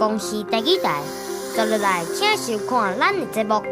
公視台語台，接落來請收看咱的節目。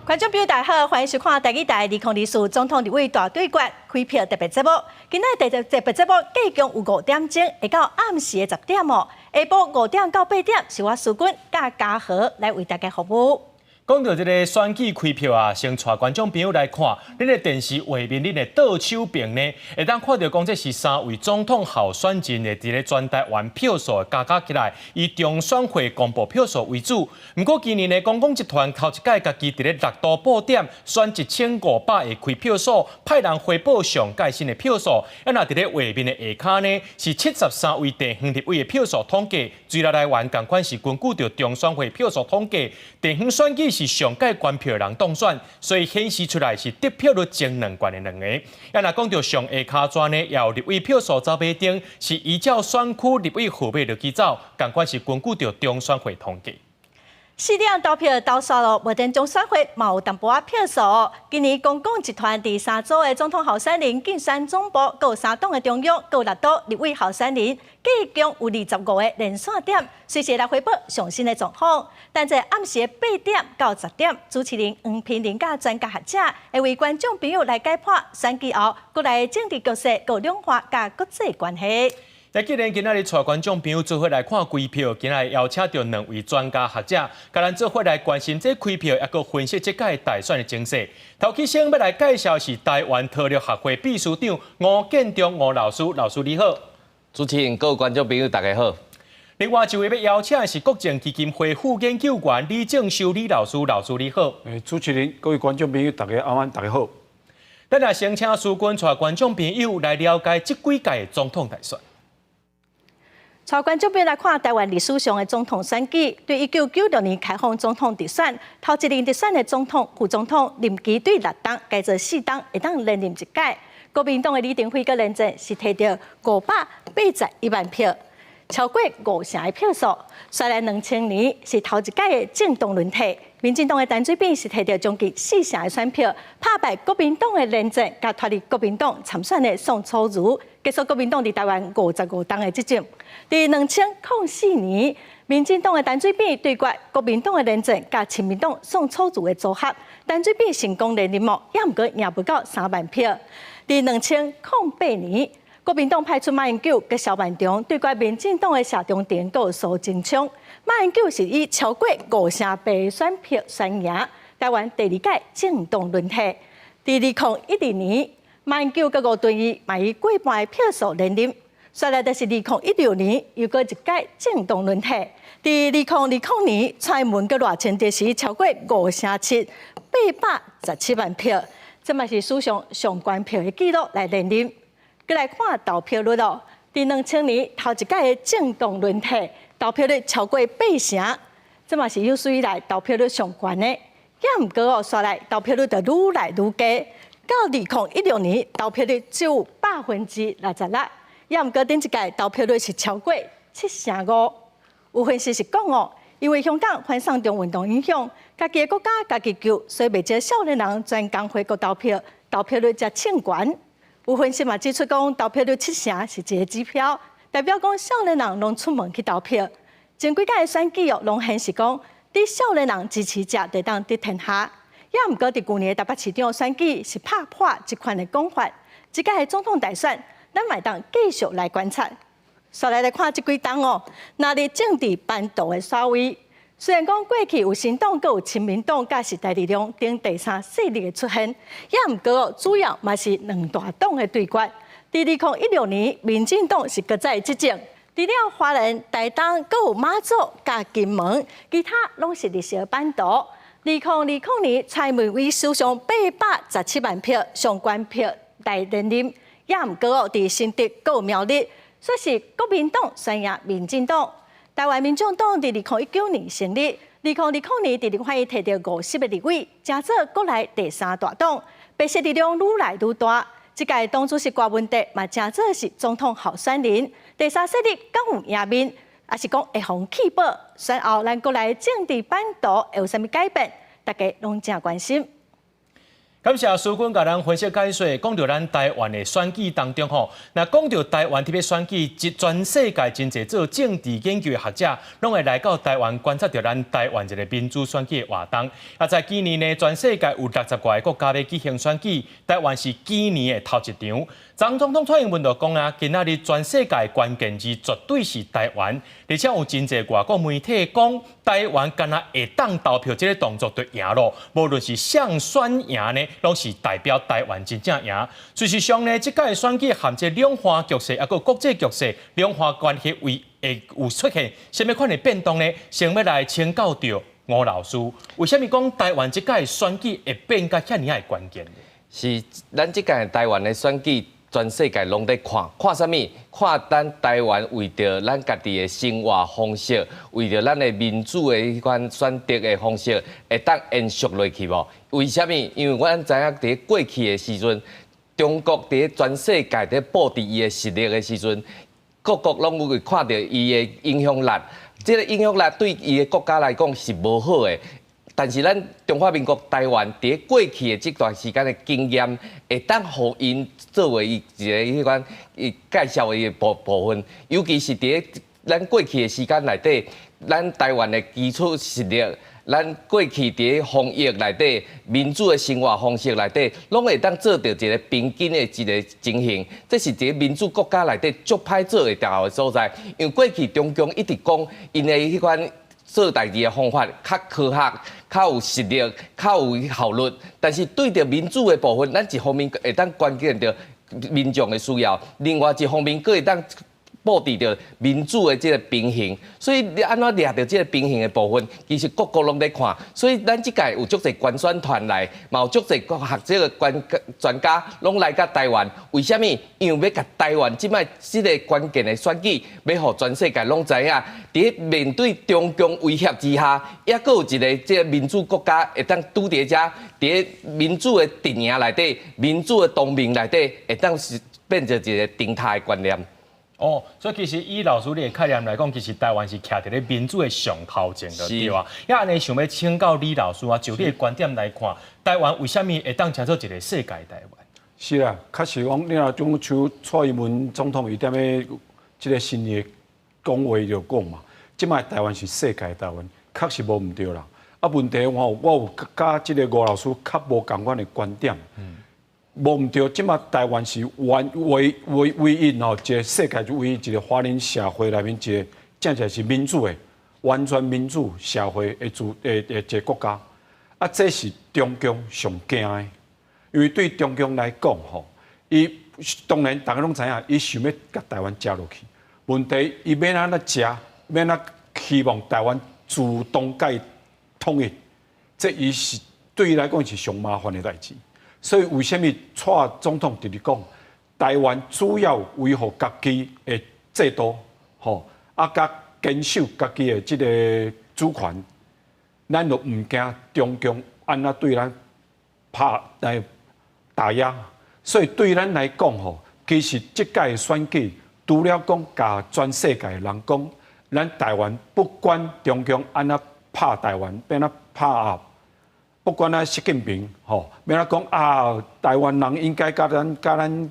觀眾朋友大家好，歡迎收看台語台2024總統立委大對決開票特別節目。今仔日特別節目計共有五點鐘，會到暗時的10點哦。下晡五點到八點是我蘇君佮嘉禾來為大家服務。講到這個選舉開票啊，先帶觀眾朋友來看，恁的電視畫面，恁的倒手邊呢，會當看著講這是三位總統候選人的佇咧全台灣票數加加起來，以中選會公布票數為主。毋過今年呢，公共集團頭一擺家己佇咧六都布點選1500個開票所，派人回報上蓋新的票數。啊，若佇咧畫面的下跤呢，是73位地方立委的票數統計，資料來源仝款是根據著中選會票數統計，地方選舉是上蓋懸票的人當選，所以顯示出來是得票率爭兩懸的兩个。啊，若講著上下跤紙呢，也有立委票數走馬燈，是依照選區立委號碼落去走，仝款是根據著中選會統計。四點投票投煞囉，無但中選會嘛有淡薄仔票數。今年公共集團佇三組的總統候選人競選總部，閣有三黨的中央，閣有六都立委候選人，計共有25個連線點，隨時來回報上新的狀況。等這暗時的八點到10點，主持人黃平玲佮專家學者會為觀眾朋友來解剖選舉後國內政治局勢、閣兩岸佮國際關係。那既然今仔日帶觀眾朋友做伙來看開票，今仔日邀請著兩位專家學者，共咱做伙來關心這開票，抑閣分析這屆大選的情勢。頭起先欲來介紹是台灣韜略學會秘書長吳建中吳老師，老師你好。主持人，各位觀眾朋友大家好。另外一位欲邀請的是國政基金會副研究員李正修李老師，老師你好。主持人，各位觀眾朋友大家晚安，大家好。咱來先請蘇君帶觀眾朋友來了解這幾屆的總統大選。帶觀眾朋友來看台灣歷史上的總統選舉，對1996年開放總統直選，頭一任直選的總統、副總統任期對六冬改做四冬，會當連任一屆。國民黨的李登輝佮連戰是提著581萬票，超過五成的票數。煞來2000年是頭一屆的政黨輪替，民進黨的陳水扁是提著將近四成的選票，拍敗國民黨的連戰，佮脫離國民黨參選的宋楚瑜，結束國民黨佇台灣55冬的執政。佇2004年，民進黨的陳水扁對決國民黨的連戰，佮親民黨宋楚瑜的組合，陳水扁成功連任，也毋過贏無到3萬票。佇2008年，國民黨派出馬英九佮蕭萬長對決民進黨的謝長廷佮蘇貞昌，馬英九是以超過5成八的選票選贏台灣第二屆政黨輪替。佇2012年，馬英九佮吳敦義嘛以過半的票數連任。煞來就是2016年又閣一屆政黨輪替。佇2020年，蔡英文佮賴清德是超過5成7，817萬票，這嘛是史上上懸票的紀錄來連任。閣來看投票率咯，佇2000年頭一屆的政黨輪替，投票率超過八成，這嘛是有史以來投票率上懸的。也毋過哦，煞來投票率就愈來愈低，到2016年投票率只有66%。也毋過頂一屆投票率是超過7.5%。有分析是講哦，因為香港反送中運動影響，家己的國家家己救，所以袂少少年人專工回國投票，投票率才衝懸。有分析嘛指出講，投票率七成是一個指標，代表講少年人攏出門去投票。前幾屆的選舉哦，攏顯示講，佇少年人支持者會當得天下。也毋過佇舊年的台北市長選舉是拍破這款的講法。這屆的總統大選，咱嘛會當繼續來觀察。煞來來看這幾冬哦，若佇政治版圖的徙位，雖然講過去有新黨、閣有親民黨、佮時代力量等第三勢力的出現，也毋過哦，主要嘛是兩大黨的對決。佇2016年，民進黨是閣再執政，除了花蓮、台東、閣有馬祖、佮金門，其他攏是綠色版圖。2020年，蔡英文為史上817萬票上懸票來連任，也毋過哦，佇新竹閣有苗栗，煞是國民黨選贏民進黨。台灣民眾黨佇2019年成立，2020年佇立法院提著50個立委，成做國內第三大黨，白色力量愈來愈大。這屆黨主席郭文德嘛，成做是總統候選人，第三勢力敢有贏面，抑是講會予棄保？選後咱國內政治版圖會有啥物改變？大家攏誠關心。感謝蘇軍共咱分析解說，講著咱台灣的選舉當中吼，若講著台灣特別選舉，全世界真濟做政治研究的學者，攏會來到台灣觀察著咱台灣一個民主選舉的活動。啊，在今年呢，全世界有60外個國家欲舉行選舉，台灣是今年的頭一場。前總統蔡英文就講啊，今仔日全世界關鍵字絕對是台灣，而且有真濟外國媒體講，台灣敢若會當投票這個動作就贏囉，無論是誰選贏呢，攏是代表台灣真正贏。事實上呢，這屆選舉含這兩岸局勢，抑閣國際局勢，兩岸關係會會有出現啥物款的變動呢？先欲來請教著吳老師，為啥物講台灣這屆選舉會變甲遐爾仔的關鍵？是咱這屆台灣的選舉，全世界攏佇看，看啥物？看咱台灣為著咱家己的生活方式，為著咱的民主的彼款選擇的方式，會當延續落去無？為啥物？因為阮知影佇過去的時陣，中國佇全世界佇布置伊的實力的時陣，各國攏有看著伊的影響力。這個影響力對伊的國家來講是無好的。但是咱中華民國台灣佇過去的這段時間的經驗，會當予𪜶作為伊一個彼款伊介紹的部分，尤其是佇咱過去的時間內底，咱台灣的基礎實力，咱過去佇防疫內底民主的生活方式內底，攏會當做著一個平均的一個情形。這是佇民主國家內底足歹做會著的所在。因為過去中共一直講𪜶的彼款做代誌的方法較科學、較有實力、較有效率，但是對著民主的部分，咱一方面會當關鍵著民眾的需要，另外一方面閣會當布置著民主的這個平衡，所以你按怎掠著這個平衡的部分，其實各國攏佇看。所以咱這屆有足濟觀選團來，嘛有足濟學者的專家攏來到台灣。為啥物？因為欲共台灣這擺這個關鍵的選舉，欲予全世界攏知影，佇面對中共威脅之下，猶閣有一個這個民主國家會當拄佇遮，佇民主的陣營內底，民主的同盟內底，會當是變做一個頂塔的觀念。哦，所以其實以老師你的概念來講，其實台灣是徛佇咧民主的上頭前的，對吧？啊按呢想欲請教李老師啊，就你的觀點來看，台灣為啥物會當成做一個世界台灣？是啊，確實講，你若講像蔡英文總統伊踮咧這個新年講話就講嘛，這擺台灣是世界台灣，確實無毋對啦。啊，問題我有佮這個吳老師較無仝款的觀點。無毋對，這馬台灣是完唯唯唯一吼，一個世界就唯一一個華人社會內面一個正正是民主的、完全民主社會的主的的一個國家。啊，這是中共上驚的，因為對中共來講吼，伊當然大家攏知影，伊想欲共台灣食落去。問題伊欲按怎食，欲按怎希望台灣自動共伊統一，這伊是對伊來講是上麻煩的代誌。所以為啥物蔡總統直直講，台灣主要維護家己的制度，吼，啊，佮堅守家己的這個主權，咱就毋驚中共按怎對咱拍來打壓。所以對咱來講，吼，其實這屆的選舉，除了講共全世界的人講，咱台灣不管中共按怎拍台灣，欲按怎拍壓。不管啊，習近平吼，欲按怎講啊，台灣人應該佮咱佮咱，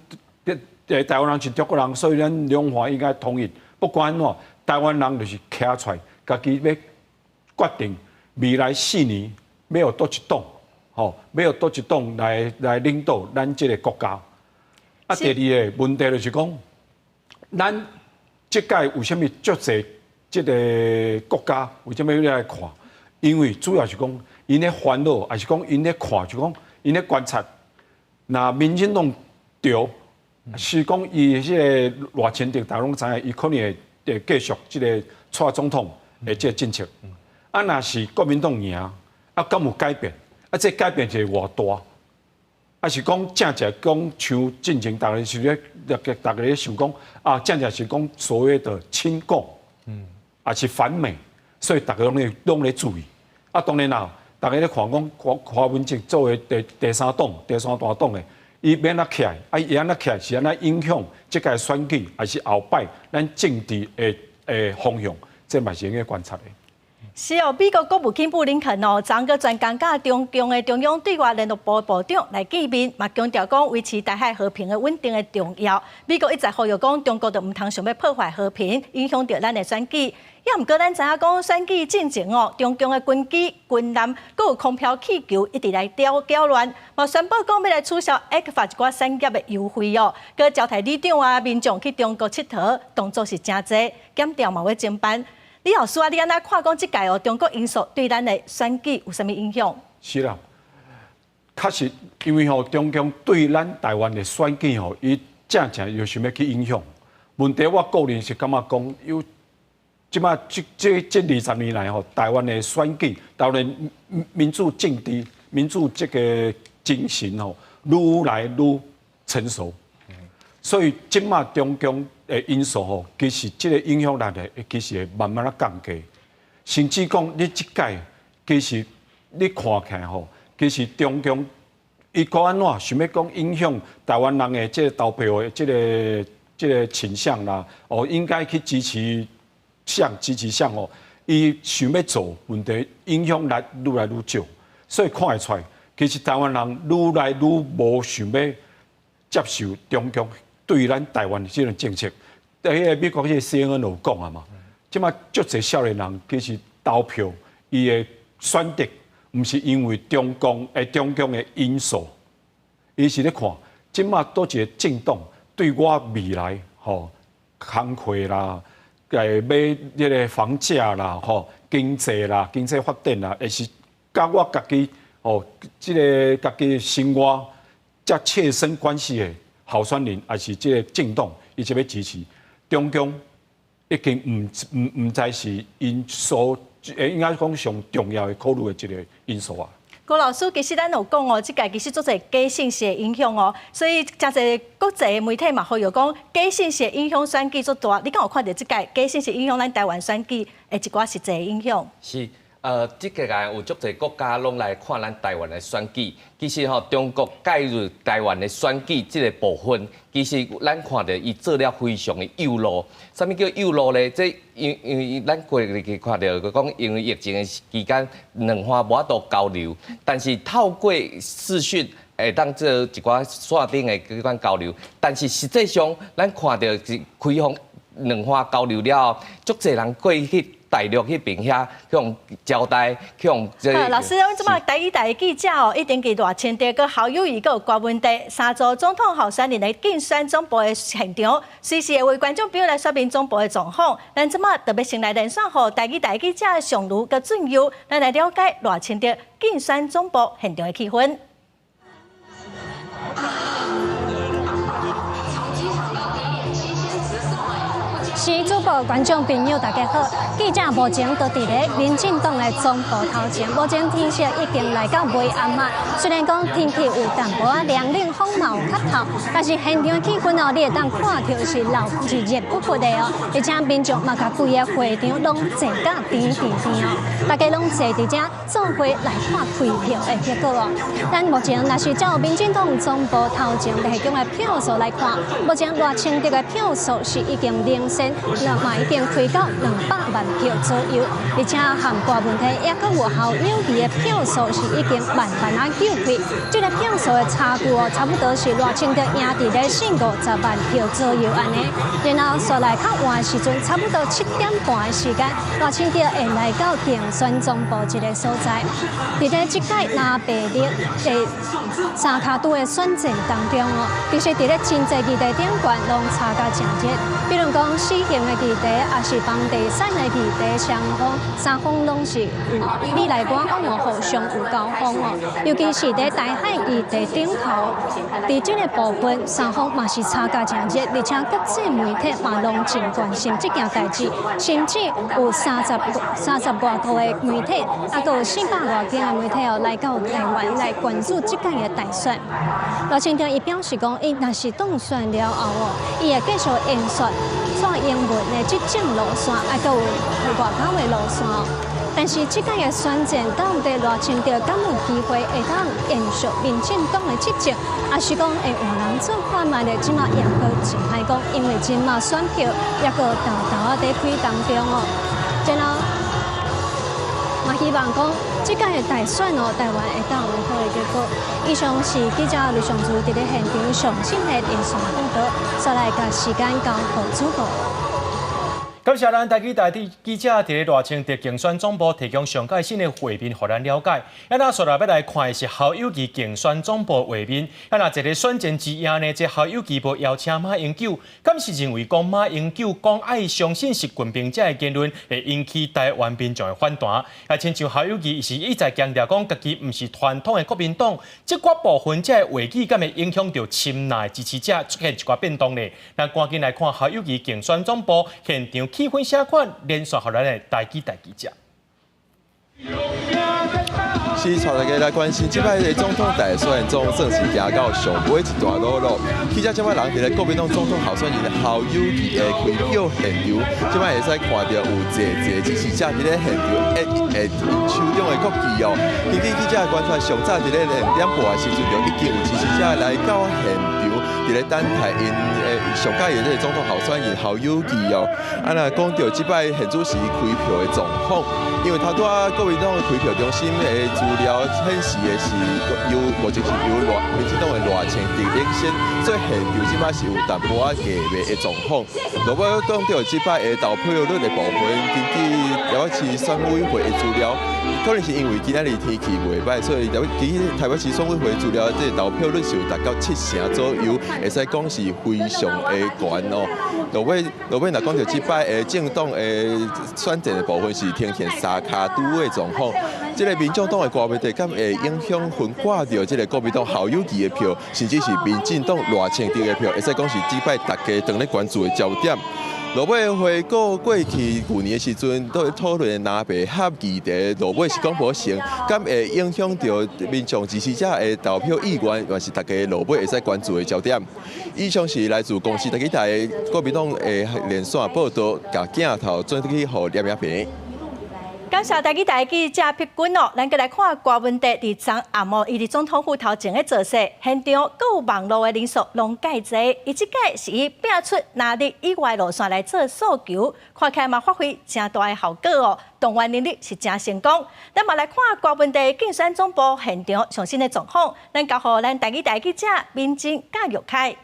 台灣人是中國人，所以咱兩岸應該統一。不管按怎，台灣人就是徛出來，家己欲決定未來4年欲予佗一黨，吼，欲予佗一黨來領導咱這個國家。啊，第二個問題就是講，咱這屆為啥物足濟這個國家為啥物欲來看？因為主要是講。𪜶咧煩惱，抑是講𪜶咧看，就講𪜶咧觀察。若民進黨著，是講伊這個賴清德，大家攏知影，伊可能會會繼續這個蔡總統的這個政策。啊，若是國民黨贏，啊，敢有改變？啊，這改變是偌大？抑是講正正講像進前逐家是咧，逐家咧想講啊，正正是講所謂的親共。抑是反美，所以逐家攏咧注意。啊，當然啦，逐家咧看講柯文哲作為第三黨、第三大黨的，伊欲按怎起來，啊，伊按怎起來是按怎影響這屆選舉，抑是後擺咱政治的方向，這嘛是應該觀察的。是哦，美國國務卿布林肯哦，昨閣專工佮中共的中央對外聯絡部部長來見面，嘛強調講維持台海和平的穩定的重要。美國一再呼籲講，中國就毋通想欲破壞和平，影響著咱的選舉。也毋過咱知影講選舉進前哦，中共的軍機、軍艦、閣有空飄氣球一直來攪亂，嘛宣布講欲來取消 ECFA 一寡產業的優惠哦。閣招待里長啊，民眾去中國𨑨迌，動作是誠濟，檢調嘛欲偵辦。李老師啊，你按怎看講這屆哦，中國因素對咱的選舉有啥物影響？是啦，確實因為吼中共對咱台灣的選舉吼，伊正正有想欲去影響。問題我個人是感覺講，有這擺這20年來吼，台灣的選舉，台灣的民主政治、民主這個精神吼，愈來愈成熟。所以這擺中共的因素吼，其實這個影響力咧，其實會慢慢仔降低。甚至講你這屆，其實你看起來吼，其實中共伊閣按怎想欲講影響台灣人的這個投票的這個傾向啦，哦，應該去支持誰支持誰哦，伊想欲做問題影響力愈來愈少，所以看會出來，其實台灣人愈來愈無想欲接受中共對咱台灣的這種政策。佇彼個美國彼個 CNN 有講啊嘛，這擺足濟少年人其實投票，伊的選擇毋是因為中共的因素，伊是咧看這擺佗一個政黨對我未來吼工課啦，買彼個房價啦，吼經濟啦，經濟發展啦，抑是佮我家己吼，這個家己生活遮切身關係的候選人，抑是這個政黨，伊就欲支持。中共已經毋再是𪜶所應該講上重要的考慮的一個因素啊。郭老師，其實咱有講哦，這屆其實足濟假信息的影響哦，所以誠濟國際的媒體嘛，呼籲講假信息影響選舉足大。你敢有看著這屆假信息影響咱台灣選舉的一寡實際影響？是，這個屆有足濟國家攏來看咱台灣的選舉。其實吼，中國介入台灣的選舉這個部分，其實咱看著伊做了非常的幼路。啥物叫幼路咧？這因為咱過去看著講，因為疫情的期間，兩岸無法度交流，但是透過視訊會當做一寡線頂的這款交流。但是實際上，咱看著是開放兩岸交流了後，足濟人過去大陸彼邊遐去予招待，去予這個。老師，阮這擺台語台的記者哦，已經佇賴清德、佮侯友宜、佮郭文帝三組總統候選人的競選總部的現場，隨時會為觀眾朋友來說明總部的狀況。咱這擺特別先來連線予台語台記者尚如佮俊佑，咱來了解賴清德競選總部現場的氣氛。是主播觀眾朋友大家好，記者目前就佇咧民進黨的總部頭前，目前天色已經來到微暗啊。雖然講天氣有淡薄仔涼冷，風嘛有較透，但是現場氣氛哦，你會當看著是熱是熱噗噗的哦。而且民眾嘛，共規个會場攏坐甲甜甜甜哦，大家攏坐佇遮做伙來看開票的結果哦。咱目前若是照民進黨總部頭前提供的票數來看，目前賴清德的票數是已經領先。那嘛已經開到200萬票左右，而且和郭文帝抑閣有侯友宜的票數是已經慢慢仔救開，這個票數的差距哦，差不多是賴清德贏佇咧四五十萬票左右按呢。然後煞來較晚的時陣，差不多7點半的時間，賴清德會來到競選總部這個所在。佇咧這屆藍白綠的三跤拄的選戰當中哦，其實佇咧真濟議題頂懸攏吵甲誠熱，比如講死刑的議題，抑是房地產的議題，雙方三方攏是你來我往哦，互相有交鋒哦。尤其是佇台海議題頂頭，佇這個部分，三方嘛是吵甲誠熱，而且國際媒體嘛攏真關心這件代誌，甚至有三十外個的媒體，啊，閣有400外間的媒體哦，來到台灣來關注這屆的大選。賴清德伊表示講，伊若是當選了後哦，伊會繼續延續蔡英文文的執政路線，啊，閣有外交的路線。但是這屆的選戰到底賴清德敢有機會會當延續民進黨的執政，抑是講會換人做看覓咧？這馬也閣真歹講，因為這馬選票也閣沓沓仔佇開當中哦。然後嘛希望講這屆的大選哦，台灣會當有好的結果。以上是記者呂尚珠佇咧現場上新的連線報導，再來共時間交予主播。感謝咱台語台的記者佇咧賴清德競選總部提供上蓋新的畫面，予咱了解。啊，咱紲來欲來看的是侯友宜競選總部畫面。啊，若一个選戰之夜呢，這侯友宜無邀請馬英九，敢是認為講馬英九講愛相信習近平這个言論會引起台灣民眾的反彈？啊，親像侯友宜是一再強調講，家己毋是傳統的國民黨，這寡部分這个話語敢會影響著深藍支持者出現一寡變動呢？咱趕緊來看侯友宜競選總部現場氣氛啥款，連線予咱的台語台記者。是，帶大家來關心，這擺的總統大選總算是行到上尾一段路咯。記者這擺人佇咧國民黨總統候選人侯友宜的開票現場，這擺會使看著有濟濟支持者佇咧現場會會手中的國旗哦。根據記者的觀察，上早佇咧2點半的時陣，就已經有支持者來到現場，佇咧等待𪜶的上喜歡的這個總統候選人侯友宜哦。啊，若講著這擺現主時開票的狀況，因為頭拄仔國民黨開票中心的資料顯示的是由目前是由賴民進黨的賴清德領先，所以現場這擺是有淡薄仔過賣的狀況。落尾講著這擺的投票率的部分，根據台北市選委會的資料，可能是因為今仔日天氣袂䆀，所以台北其實台北市選委會資料，這個投票率是有達到7成左右，會使講是非常的懸哦。落尾落尾若講著這擺的政黨的選戰的部分是呈現三跤拄的狀況，這個民眾黨的郭台銘敢會影響分掛著這個國民黨侯友宜的票，甚至是民進黨賴清德的票，會使講是這擺大家當咧關注的焦點。落尾回顧過去舊年的時陣，都討論藍白合議題，落尾是講無成，敢會影響著民眾支持者的投票意願，還是大家落尾會使關注的焦點。以上是來自公視台語台國民黨的連線報導，共鏡頭轉去予葉亞平。感謝台語台記者碧君哦，咱閣來看柯文哲佇昨暗哦，伊佇總統府頭前的造勢現場，閣有網路的人數攏蓋濟。伊這擺是以摒出藍綠以外路線來做訴求，看起來嘛發揮誠大的效果哦，動員能力是誠成功。咱嘛來看柯文哲競選總部現場上新的狀況，咱交予咱台語台記者民進教育開。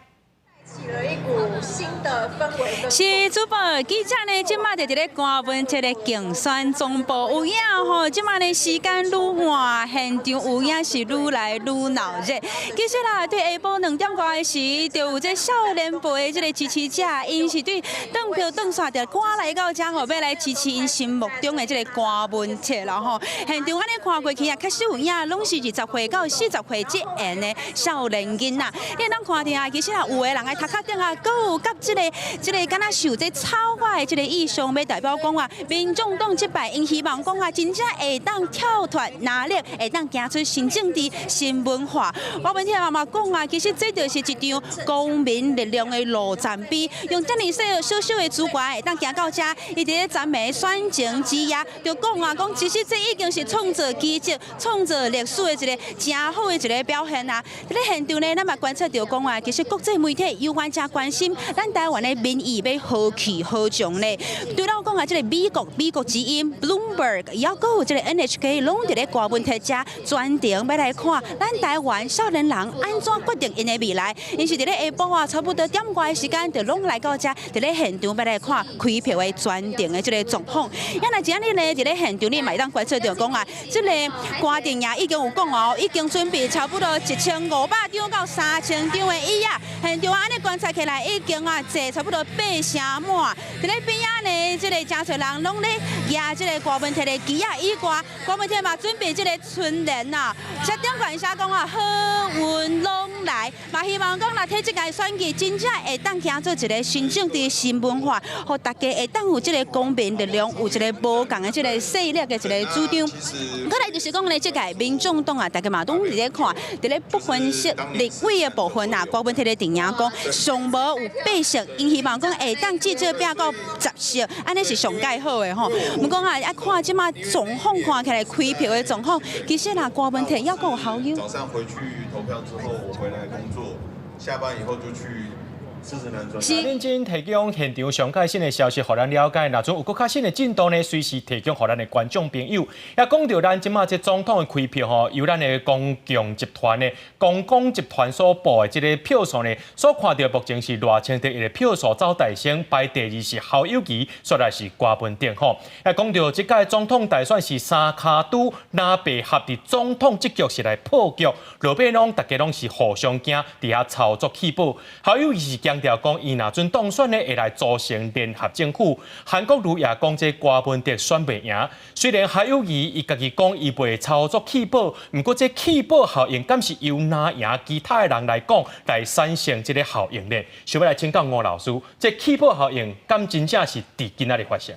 起了一股新的氛圍。是主播記者呢，這馬就佇咧柯文哲的競選總部有影吼，這馬呢時間愈晚，現場有影是愈來愈鬧熱。其實啦，對下晡2點外的時，就有這少年輩的這个支持者，𪜶是對轉票轉煞著趕來到遮吼，欲來支持𪜶心目中的這个柯文哲啦吼。現場按呢看過去啊，確實有影，攏是20歲到40歲這緣的少年囡仔。你會當看著啊，其實啊，有的人的頭殼頂啊，閣有佮這个這个敢若繡這草仔的這个意象，欲代表講啊，民眾黨這擺𪜶希望講啊，真正會當跳脫藍綠，會當行出新政治、新文化。柯文哲嘛講啊，其實這就是一場公民力量的路程碑，用遮爾細小小的資源會當行到遮，伊佇咧昨暝選前之夜就講啊，講其實這已經是創造奇蹟、創造歷史的一个誠好的一个表現啊。佇咧現場呢，咱嘛觀察著講啊，其實國際媒體猶原誠關心咱台灣的民意欲何去何從呢？除了講啊，這个美國美國之音 Bloomberg，抑閣有這个 NHK，攏佇咧柯文哲遮專程欲來看咱台灣少年人按怎決定𪜶的未來。𪜶是佇咧下晡啊，差不多點外的時間就攏來到遮，佇咧現場欲來看開票的專程的這个狀況。啊，若是按呢咧，佇咧現場你嘛會當觀察著講啊，這个柯陣營已經有講哦，已經準備差不多1500張到3000張的椅仔。現場按呢觀察起來，已經啊坐差不多八成滿。佇咧邊仔呢，這个誠濟人攏咧舉這个柯文哲的旗仔以外，柯文哲嘛準備這个春聯啊，這頂懸寫講啊，好運攏來，嘛希望講若替這屆選舉真正會當行做一个新政治新文化，予大家會當有這个公民力量，有一个無仝的這个勢力的一个主張。閣來就是講咧，這屆民眾黨啊，大家嘛攏佇咧看，佇咧不分席立委的部分啊，郭文鐵咧定贏講上無有八席，𪜶希望講會當至少拼到10席，按呢是上蓋好的吼。毋過啊，啊看這馬狀況看起來開票的狀況，其實啦，郭文鐵猶閣有好友。早上回去投票之後，我回來工作，下班以後就去。認真提供現場上蓋新的消息，予咱了解。若陣有閣較新的進度呢，隨時提供予咱的觀眾朋友。也講著咱這馬這總統的開票吼，由咱的公共集團的公共集團所報的這个票數呢，所看著目前是賴清德的票數走大先，排第二是侯友宜，煞來是郭文哲吼。也講著這屆總統大選是三跤拄藍白合佇總統這局是來破局，落尾攏大家攏是互相驚，佇遐操作棄保。侯友宜是強調講，伊若準當選呢，會來組成聯合政府。韓國瑜也講，這郭文哲選袂贏。雖然侯友宜伊家己講伊袂操作棄保，毋過這棄保效應，敢是由藍營其他的人來講來產生這个效應呢？想欲來請教吳老師，這棄保效應敢真正是佇今仔日發生？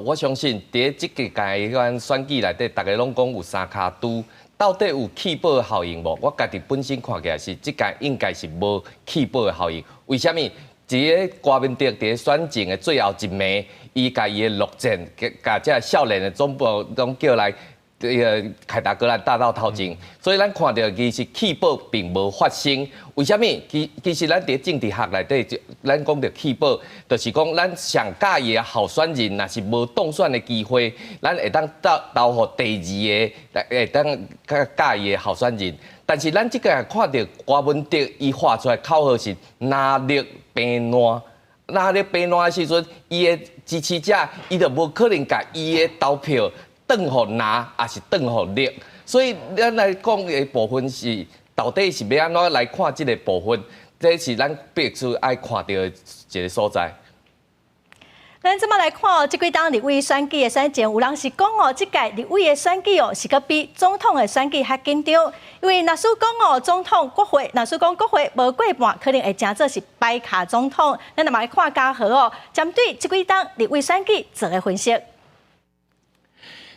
我相信佇這個屆彼款選舉內底，大家攏講有三跤拄。到底有棄保的效應無？我家己本身看起來是，這屆應該是無棄保的效應。為啥物？佇咧郭文哲佇咧選前的最後一暝，伊共伊的路線，共這少年的總部攏叫來，彼个凱達格蘭大道頭前，所以咱看著其實棄保並無發生。為啥物？其實咱佇政治學內底，咱講著棄保，就是講咱上佮意的候選人，若是無當選的機會，咱會當投予第二個，會當較佮意的候選人。但是咱這個看著郭文哲伊喊出來口號是藍綠平爛，藍綠平爛的時陣，伊的支持者伊就無可能共伊的投票轉予藍，抑是轉予綠。所以咱來講的部分是，到底是欲按怎來看這个部分？這是咱必須愛看著的一个所在。咱這馬來看哦，這幾冬立委選舉的選情，有人是講哦，這屆立委的選舉哦，是閣比總統的選舉較緊張，因為若使講哦，總統國會，若使講國會無過半，可能會成做是擺跤總統。咱來嘛來看嘉禾哦，針對這幾冬立委選舉做个分析。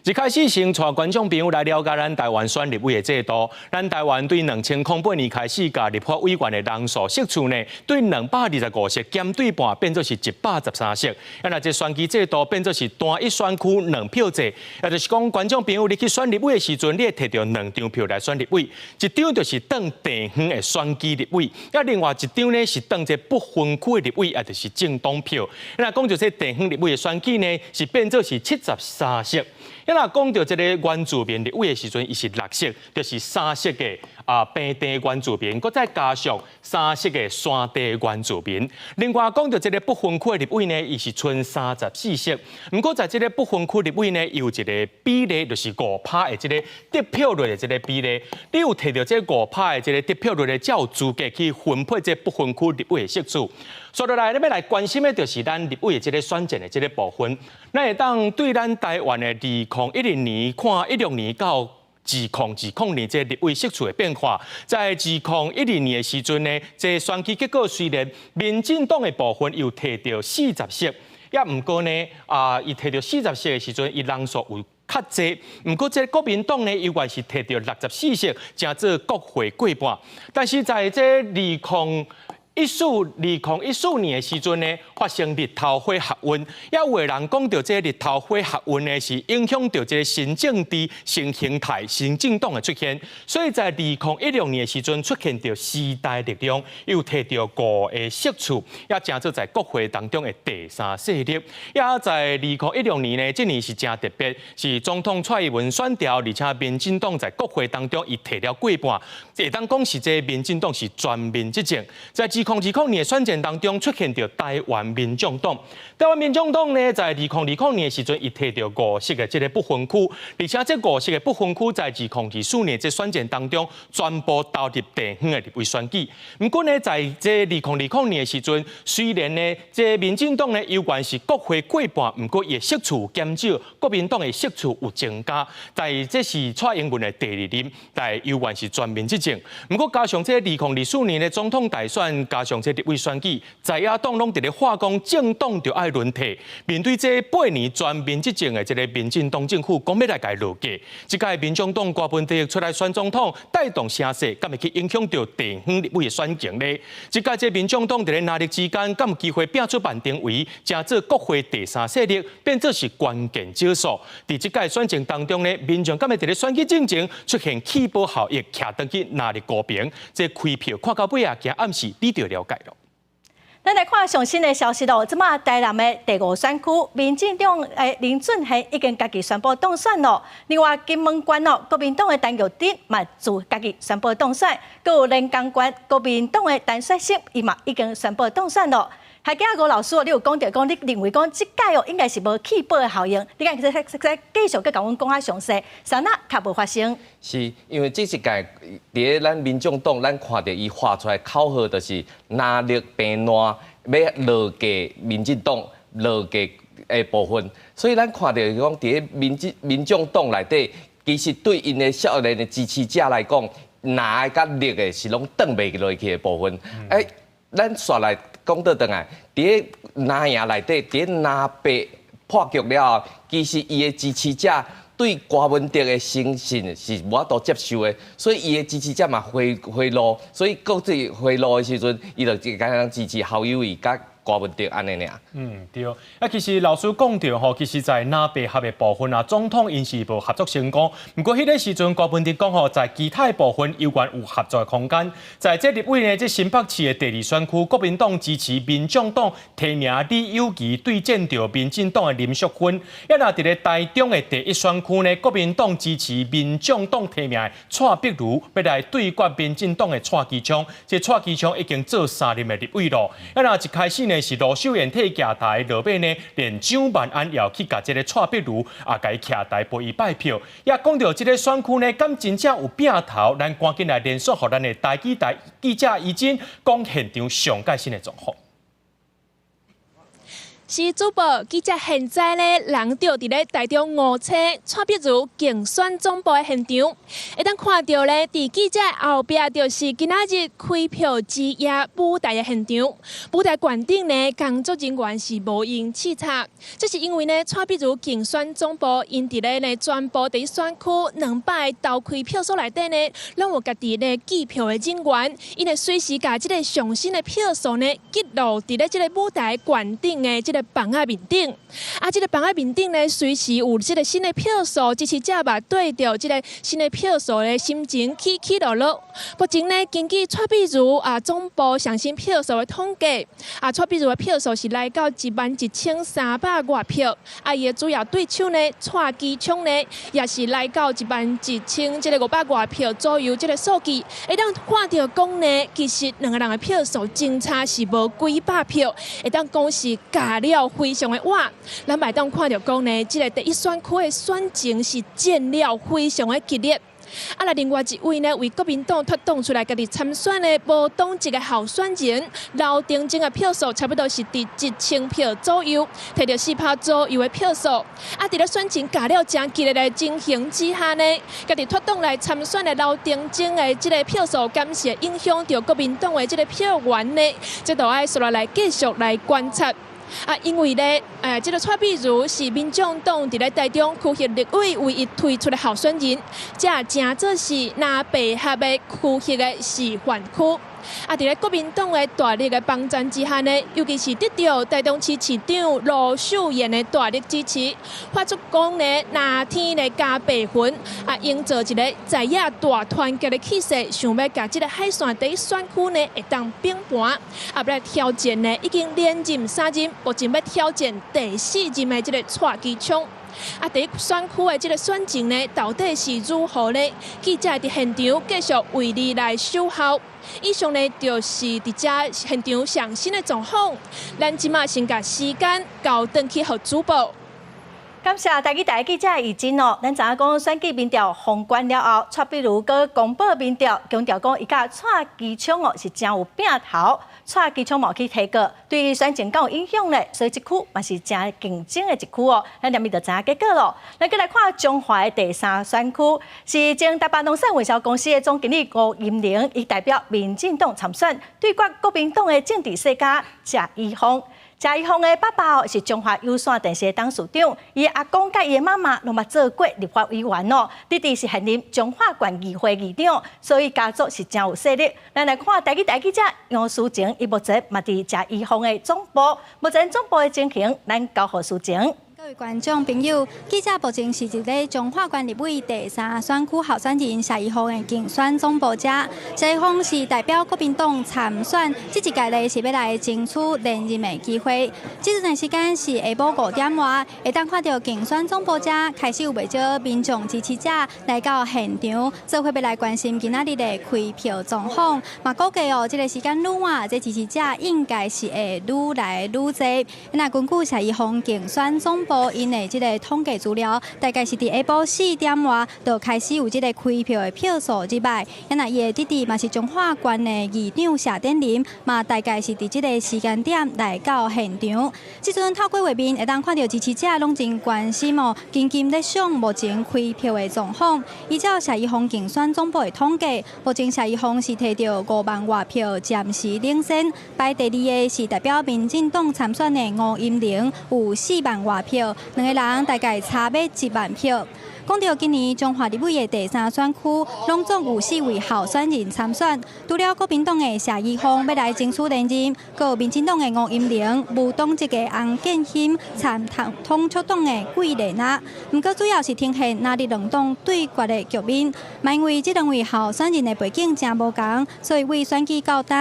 一開始先帶觀眾朋友來了解咱台灣選立委的制度。咱台灣對2008年開始，共立法委員的人數席次呢，對225席減對半，變做是113席。啊，若這選舉制度變做是單一選區兩票制，也就是講，觀眾朋友你去選立委的時陣，你會提著兩張票來選立委，一張就是當地方的選舉立委，啊，另外一張呢是當這不分區的立委，也就是政黨票。若講著這地方立委的選舉呢，是變做是73席。若講著這个原住民立委的時陣，伊是六席，就是三席的啊平地原住民，閣再加上三席的山地原住民。另外講著這个不分區的立委呢，伊是賰34席。毋過在這个不分區立委呢，有一个比例，就是五趴的這个得票率的這个比例。你有提著這五趴的這个得票率的，才有資格去分配這不分區立委的席次。所以來，咱欲來關心的，就是咱立委的這个選戰的這个部分。咱會當對咱台灣的2010年看16年到2020年這立委席次的變化，在2012年的時陣呢，這選舉結果雖然民進黨的部分有提著40席，也毋過呢，啊，伊提著40席的時陣，伊人數有較濟，毋過這國民黨呢，猶原是提著64席，成做國會過半。但是在這2014年的時陣呢，發生日頭花學運，也有的人講著這日頭花學運呢，是影響著這个新政治、新形態、新政黨的出現。所以在2016年的時陣，出現著時代力量，又提著五个席次，也成做在國會當中的第三勢力。也在2016年呢，這年是誠特別，是總統蔡英文選掉，而且民進黨在國會當中伊提了過半，會當講是這民進黨是全面執政。在2020年的選戰當中出現著台灣民眾黨。台灣民眾黨呢，在2020年的時陣，伊提著五席的這个不分區，而且這五席的不分區在2024年這選戰當中，全部投入地方的立委選舉。毋過呢，在這2020年的時陣，雖然呢，這民進黨呢，猶原是國會過半，毋過伊的席次減少，國民黨的席次有增加。在這是蔡英文的第二任，但猶原是全面執政。毋過加上這2024年的總統大選，加上這立委選舉，在野黨攏佇咧喊講政黨著愛輪替。面對這八年全面執政的這个民進黨政府，講欲來共伊落架。這屆民眾黨柯文哲出來選總統，帶動聲勢，敢會去影響著地方立委的選情呢？這屆這民眾黨佇咧藍綠之間，敢有機會拼出萬定位，成做國會第三勢力，變做是關鍵少數。佇這屆選情當中呢，民眾敢會佇咧選舉進前出現棄保效應，徛轉去藍綠高屏，這開票看到尾啊，驚暗示你就了解囉。咱來看上新的消息咯，這馬台南的第五選區，民進黨的林俊憲已經家己宣布當選咯。另外金門縣哦，國民黨的陳玉珍嘛自家己宣布當選，閣有連江縣國民黨的陳雪生伊嘛已經宣布當選咯。還記吳老師，你有講著講，你認為講這屆哦應該是無棄保的效應，你敢會使繼續閣共阮講較詳細，啥那較無發生？是因為這一屆佇咧咱民眾黨，咱看著伊喊出來口號就是藍綠平爛，欲落架民進黨落架的部分，所以咱看著講佇咧民眾黨內底，其實對𪜶的少年的支持者來講，藍的佮綠的是攏轉袂落去的部分。欸，咱煞來講倒轉來，佇咧藍營內底，佇咧藍白破局了後，其實伊的支持者對柯文哲的誠信是無法度接受的，所以伊的支持者嘛回回路，所以各自回路的時陣，伊就簡單支持侯友宜佮柯文哲按呢爾。嗯，對。啊，其實老師講著吼，其實在藍白合的部分啊，總統𪜶是無合作成功。毋過彼个時陣，柯文哲講吼，在其他的部分猶原有合作的空間。在這立委呢，這新北市的第二選區，國民黨支持民眾黨提名李有其對戰著民進黨的林淑芬。啊，若佇咧台中的第一選區呢，國民黨支持民眾黨提名的蔡碧如，欲來對決民進黨的蔡其昌。這蔡其昌已經做三任的立委咯。啊，若一開始呢，是盧秀燕替伊徛台，落尾呢，連蔣萬安也去共這个蔡碧如也共伊徛台，陪伊拜票。也講著這个選區呢，敢真正有變頭？咱趕緊來連線予咱的台記台記者怡珍講現場上蓋新的狀況。是主播記者現在咧，人就佇咧台中五車蔡碧如競選總部的現場，會當看著咧，佇記者後壁就是今仔日開票之夜舞台的現場。舞台懸頂呢，工作人員是無閒視察，這是因為呢，蔡碧如競選總部𪜶佇咧呢全部佇選區200投開票所內底呢，攏有家己咧計票的人員，𪜶會隨時共這个上新的票數呢記錄佇咧這个舞台懸頂的這个枋仔面頂，啊，這个枋仔面頂呢，隨時有這个新的票數，支持者嘛對著這个新的票數的心情起起落落。目前呢，根據蔡碧如啊總部上新票數的統計，啊，蔡碧如的票數是來到11,300外票，啊，伊的主要對手呢，蔡其昌呢，也是來到11,000這个500外票左右這个數字。會當看著講呢，其實兩个人的票數相差是無幾百票，會當講是咬了非常的倚，咱會當看著講呢，這个第一選區的選情是戰了非常的激烈。啊，來另外一位呢，為國民黨脫黨出來家己參選的無黨籍的候選人劉定晶的票數差不多是佇1000票左右，摕著4%左右的票數。啊，佇咧選情咬了誠激烈的情形之下呢，家己脫黨來參選的劉定晶的這个票數，敢是會影響著國民黨的這个票源呢？這都愛紲落來繼續來觀察。啊，因為咧，這个蔡碧如是民眾黨佇咧台中區域立委唯一推出的候選人，這誠做是藍白合的區域的示範區。啊，佇咧國民黨的大力的幫贊之下呢，尤其是得著台中市市長盧秀燕的大力支持，發出講呢，藍天的加白雲，啊，營造一个在野大團結的氣勢，想欲共這个海線第一選區呢會當平盤，啊，欲來挑戰呢，已經連任三任，目前欲挑戰第四任的這个蔡其昌。啊，佇選區的這个選情呢，到底是如何呢？記者佇現場繼續為你來守候。以上呢，就是佇遮現場上新的狀況。咱這馬先共時間交轉去予主播。感謝台語台記者怡真哦，咱知影講選舉民調封關了後，蔡壁如閣公布民調，強調講伊佮蔡其昌哦是誠有拚頭，蔡其昌嘛去提告，對選情敢有影響咧，所以這區嘛是誠競爭的一區哦。咱連面就知影結果咯。咱閣來看彰化的第三選區，是前台北農產運銷公司的總經理吳音寧，伊代表民進黨參選，對決國民黨的政治世家謝依鳳。謝依鳳的爸爸是中華有線電視的董事長，伊阿公佮伊的媽媽攏嘛做過立法委員哦。弟弟是現任彰化縣議會議長，所以家族是誠有勢力。咱來看台語台記者楊淑晴，伊目前嘛佇謝依鳳的總部，目前總部的情形，咱交予淑晴。各位觀眾朋友，記者目前是佇咧彰化縣立委第三選區候選人謝依鳳的競選總部遮。謝依鳳是代表國民黨參選，這一屆咧是欲來爭取連任的機會。這陣時間是下晡5點外，會當看著競選總部遮開始有袂少民眾支持者來到現場，做伙欲來關心今仔日的開票狀況。嘛估計哦，這个時間愈晚，這支持者應該是會愈來愈濟。那根據謝依鳳競選總部𪜶的這个統計資料，大概是佇下晡4點外就開始有這个開票的票數入來。那伊的弟弟嘛是彰化縣的議長謝典林，嘛大概是佇這个時間點來到現場。這陣透過畫面會當看著支持者攏真關心哦，緊緊咧上目前開票的狀況。依照謝依鳳競選總部的統計，目前謝依鳳是提著5萬外票暫時領先，排第二的是代表民進黨參選的吳音寧，有4萬外票。兩个人大概差欲1萬票。講著今年彰化立委的第三選區，攏總有四位候選人參選，除了國民黨的謝依鳳欲來爭取連任，閣有民進黨的吳音寧、無黨籍的洪建興參統促黨的桂麗娜。毋過主要是呈現藍綠兩黨對決的局面。嘛因為這兩位候選人的背景誠無仝，所以對選舉到今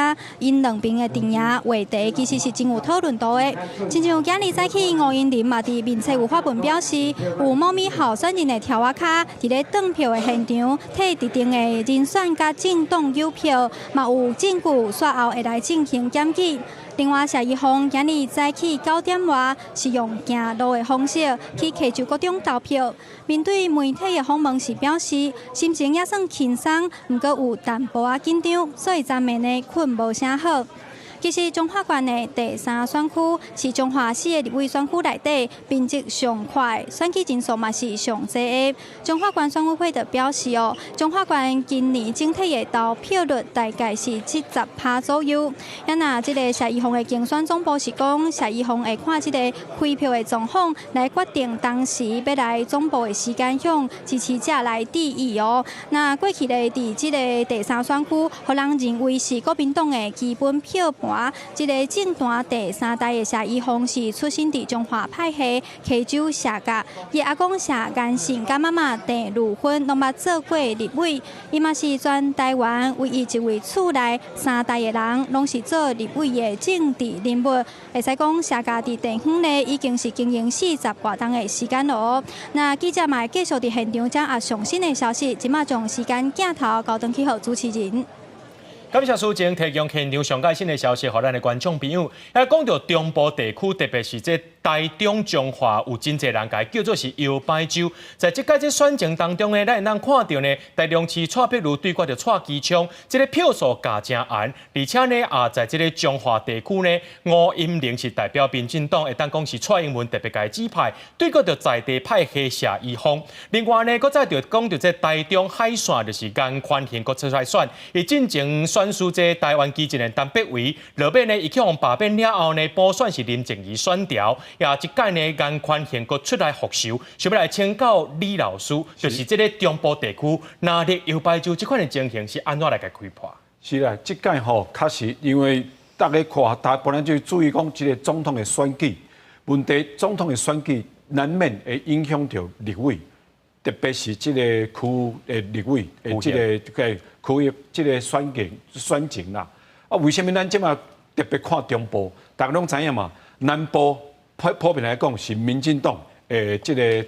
，𪜶兩邊的陣營話題其實是真有討論度的。親像今日早起，吳音寧嘛佇面冊有發文表示，有某物候選人的柱仔跤，佇咧轉票的現場，替特定的人選佮政黨郵票，嘛有證據，煞後會來進行檢舉。另外，謝依鳳今日早起9點外是用行路的方式去溪洲國中投票。面對媒體的訪問時表示，心情也算輕鬆，毋過有淡薄仔緊張，所以昨暝呢睏無啥好。其實彰化縣的第三選區是彰化四个立委選區內底面積上寬，選舉人數嘛是上濟的。彰化縣選委會就表示哦，彰化縣今年整體的投票率大概是70%左右。啊若這个謝依鳳的競選總部是講，謝依鳳會看這个開票的狀況來決定當時欲來總部的時間，向支持者來致意哦。那過去咧，佇這个第三選區，予人認為是國民黨的基本票盤。這个政壇第三代的謝依鳳是出身佇彰化派系溪州謝家，伊阿公謝元信佮媽媽鄭如芬攏捌做過立委，伊嘛是全台灣唯一一位厝內三代的人攏是做立委的政治人物。會使講謝家佇地方咧已經是經營40外冬的時間囉。那記者嘛會繼續佇現場掌握上新的消息，這馬將時間鏡頭交轉去予主持人。感謝淑靜提供現場上蓋新的消息，予咱的觀眾朋友。啊，講著中部地區，特別是這台中彰化，有真濟人共伊叫做是搖擺州。在這屆這選情當中呢，咱會當看著呢，台中市蔡壁如對決著蔡其昌，這个票數咬誠懸，而且呢，也在這个彰化地區呢，吳音寧是代表民進黨，會當講是蔡英文特別共伊指派，對決著在地派系謝依鳳。另外呢，閣再著講著這台中海線就是顏寬恆閣出來選，伊進前選輸這台灣基進的陳柏惟，落尾呢，伊去予罷免了後呢，補選是林靜儀選調，也這屆呢，顏寬恆閣出來復仇，想欲來請教李老師，就是這个中部地區藍綠搖擺州這款的情形是按怎來共開破？是啦，這屆吼確實因為大家看，大家本來就注意講這个總統的選舉問題，總統的選舉難免會影響著立委，特別是這个區的立委的這个個區域這个選情啦。啊，為啥物咱這馬特別看中部？大家攏知影嘛，南部普遍來講是民進黨的這个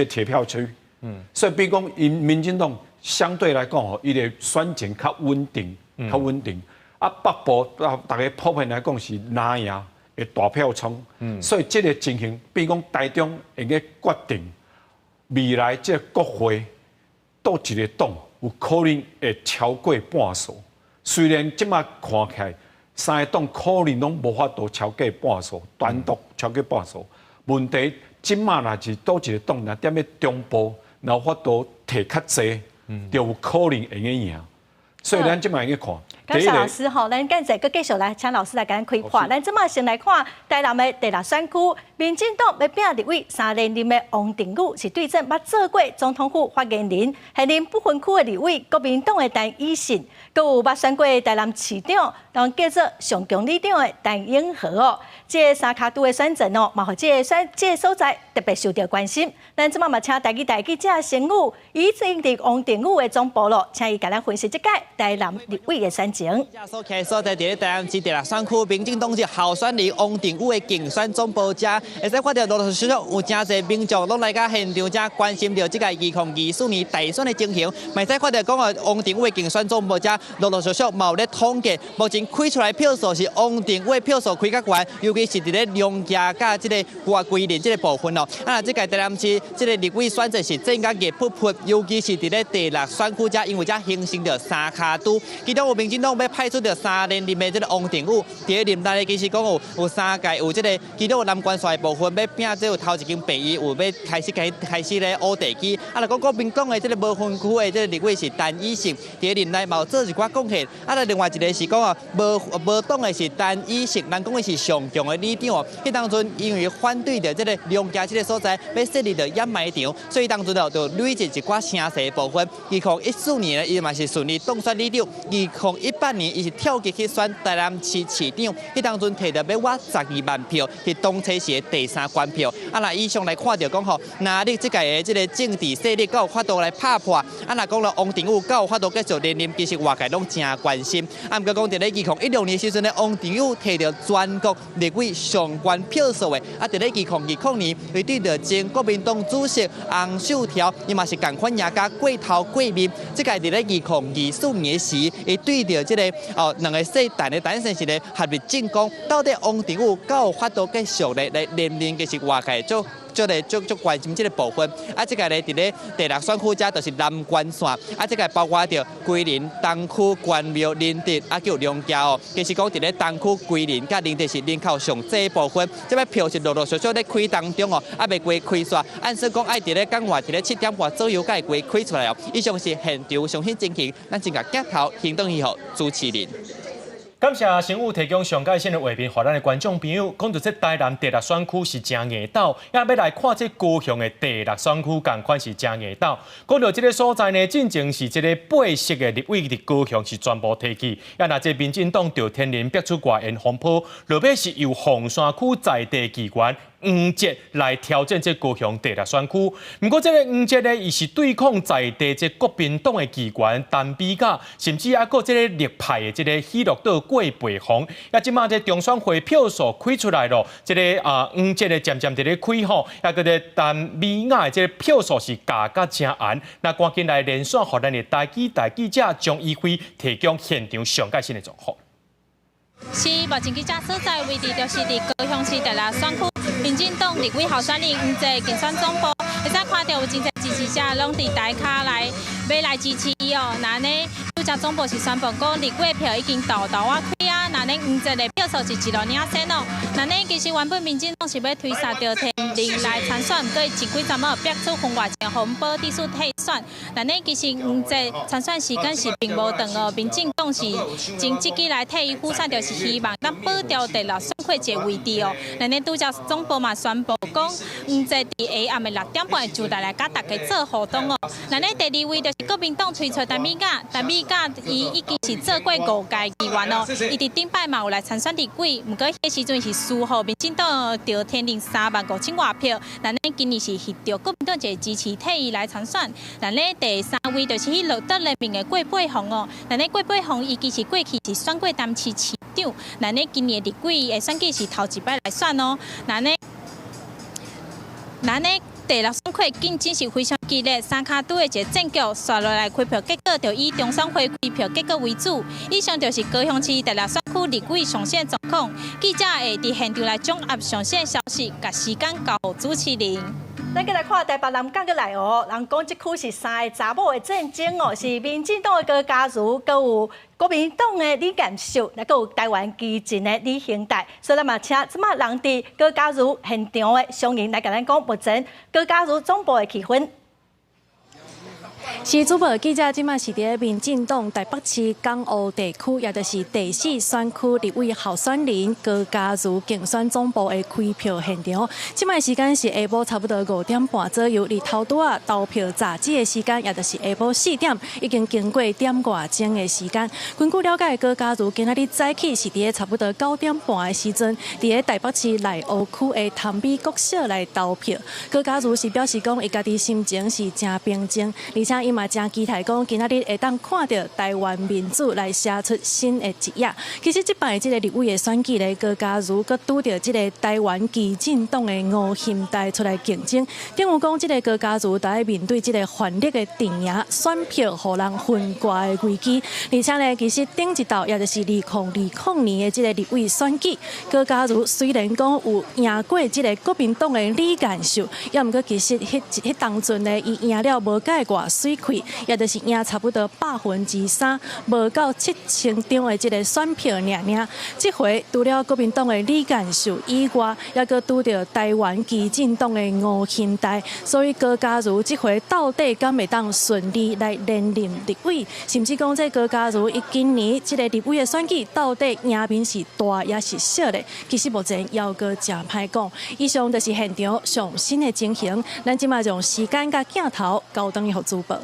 這鐵票區。所以比如講，𪜶民進黨相對來講吼，伊的選情較穩定，較穩定。啊，北部啊，大家普遍來講是藍營的大票倉。所以這個情形，比如講台中會用決定未來這個國會佗一个黨有可能會超過半數。雖然這馬看起來三个黨可能攏無法度超過半數，單獨超過半數。問題這馬若是佗一个黨若踮咧中部，若有法度提較濟，就有可能會用贏。所以咱這馬會用看。感謝老師吼，咱剛才閣繼續來請老師來共咱開話。咱這馬先來看台南的第六選區，民進黨欲摒立委三連任的王定宇是對陣捌做過總統府發言人，現任不分區的立委國民黨的陳以信，閣有捌選過台南市長，人叫做上強里長的陳永和哦。這个三跤拄的選戰哦，嘛予這个選這个所在特別受到關心。咱這馬嘛請台語台記者成宇，伊正佇王定宇的總部咯，請伊共咱分析這屆台南立委的選情。所徛所在佇咧台南市第六選區，民進黨籍候選人王定宇的競選總部遮，會使看著陸陸續續有誠濟民眾攏來到現場遮關心著這個2024年大選的情形。嘛會使看著講哦，王定宇的競選總部遮陸陸續續嘛有咧統計，目前開出來票數是王定宇票數開較懸，尤其是佇咧龍崎佮這个歸仁這个部分哦。啊，這屆台南市這个立委選戰是戰甲熱噗噗，尤其是佇咧第六選區遮，因為遮形成著三跤拄，其中有民進黨欲派出著三連任的這个王定宇，佇咧任內其實講有三屆有這个，其中有南關線的部分欲摒這有頭一間病院有欲開始開開始咧挖地基，啊，若講國民黨的這个無分區的這个立委是陳以信，佇咧任內嘛有做一寡貢獻，啊，另外一个是講哦，無無黨的是陳以信，人講的是上強的里長哦，彼當陣因為反對著這个龍崎這个所在欲設立著掩埋場，所以當陣就就累積一寡聲勢的部分。2014年呢，伊嘛是順利當選里長。2018年，伊是跳級去選台南市市長，彼當陣提著欲倚12萬票，是當初時的第三懸票。啊，若以上來看著講吼，藍綠這屆的這个政治勢力，敢有法度來拍破？啊，若講了王定宇敢有法度繼續連任，其實外界攏誠關心。啊，毋過講佇咧2016年時陣呢，王定宇提著全國立委上懸票數的，啊，佇咧2020年，伊對著前國民黨主席洪秀柱，伊嘛是仝款贏甲過頭過面。這屆佇咧2024年時，伊對著這个哦兩个姓陳的陳先生咧合力進攻，到底王定宇敢有法度繼續咧來連任，其實外界足足咧足足關心這个部分。啊，這個咧佇咧第六選區遮就是南關線，啊，這個包括著歸仁、東區、關廟、仁德，啊，佮有龍崎哦。其實講佇咧東區、歸仁佮仁德是人口上濟部分，這擺票是陸陸續續咧開當中哦，猶未過開煞。按算講愛佇咧港外佇咧7點半左右才會過開出來哦。以上是現場上新情形，咱先共鏡頭還轉去予主持人。感謝新宇提供上蓋線的畫面，予咱的觀眾朋友講著這台南第六選區是誠硬鬥，也欲來看這高雄的第六選區，仝款是誠硬鬥。講著這个所在呢，進前是這个八席的立委佇高雄是全部提去，也若這民進黨就天然逼出外緣風波，落尾是由鳳山區在地議員黃捷來挑戰這高雄第六選區。毋過這个黃捷呢，伊是對抗在地這國民黨的議員陳美嘉，甚至猶閣這个綠派的這个喜樂島郭培宏。也這馬這中選會票數開出來咯，這个啊黃捷的漸漸佇咧開吼，猶閣這陳美雅的這个票數是咬甲誠絚。那趕緊來連線，予咱的台記台記者張一輝提供現場上蓋新的狀況。是，目前記者所在位置就是佇高雄市第六選區，民進黨立委候選人黃捷競選總部，會使看著有真濟支持者攏佇台跤來欲來支持伊哦。那呢，拄才總部是宣布講立委票已經沓沓仔開啊，那呢黃捷的票數是一路領先哦。那呢，其實原本民進黨是欲推捒著天寧來參選，毋過前幾陣仔逼出婚外情風波，致使退選。那呢，其實黃捷參選時間是並無長哦，民進黨是真積極來替伊輔選，就是希望咱保住第六選區一个位置哦。那呢，拄才總部嘛宣布講，黃捷佇下暗的6點半就來來佮大家做互動哦。那呢，第二位就是國民黨推出陳美嘉，陳美嘉伊已經是做過五屆議員哦，伊佇頂擺嘛有來參選立委，毋過彼個時陣是輸予民進黨著天寧3萬5千外票。那呢，今年是獲著國民黨一個支持，替伊來參選。那呢，第三位就是彼綠島聯盟的郭培宏哦。那呢，郭培宏伊其實過去是選過台南市市長，那呢，今年立委的選舉是頭一擺來選哦。那呢，那呢。第六選區競爭是非常激烈，三跤拄的一個戰局，紲落來開票結果就以中選會開票結果為主。以上就是高雄市第六選區立委上新狀況。記者會佇現場來掌握上新消息，共時間交予主持人。咱閣來看台北南港閣內湖，人講這區是三个查某的戰爭哦，是民進黨的高嘉瑜，閣有國民黨的李彥秀，閣有台灣基進的李興泰，所以咱嘛請這馬人佇高嘉瑜現場的雙人來共咱講目前高嘉瑜總部的氣氛。是主播記者，這馬是佇民進黨台北市港澳地區，也就是第四選區立委候選人高嘉瑜競選總部的開票現場。這馬時間是下晡差不多5點半左右，離頭拄仔投票截止的時間，也就是下晡4點，已經經過點外鐘的時間。根據了解，高嘉瑜今仔日早起是佇差不多9點半的時陣，佇台北市內湖區的潭美國小來投票。高嘉瑜是表示講，伊家己心情是誠平靜，而且伊嘛誠期待講，今仔日會當看著台灣民主來寫出新的一頁。其實這擺這个立委的選舉咧，高嘉瑜閣拄著這个台灣基進黨的吳欣岱出來競爭。等於講，這个高嘉瑜著愛面對這个泛綠的陣營選票予人分割的危機。而且呢，其實頂一道也就是2020年的這个立委選舉，高嘉瑜雖然講有贏過這个國民黨的李彥秀，也毋過其實彼當陣呢，伊贏了無蓋偌媠氣，也就是贏差不多3%，無夠7000張的這个選票爾爾。這回除了國民黨的李彥秀以外，也閣拄著台灣基進黨的吳欣岱，所以高嘉瑜這回到底敢會當順利來連任立委，甚至講這高嘉瑜伊今年這个立委的選舉到底贏面是大抑是小咧？其實目前猶閣誠歹講。以上就是現場上新的情形，咱這馬將時間佮鏡頭交轉予主播。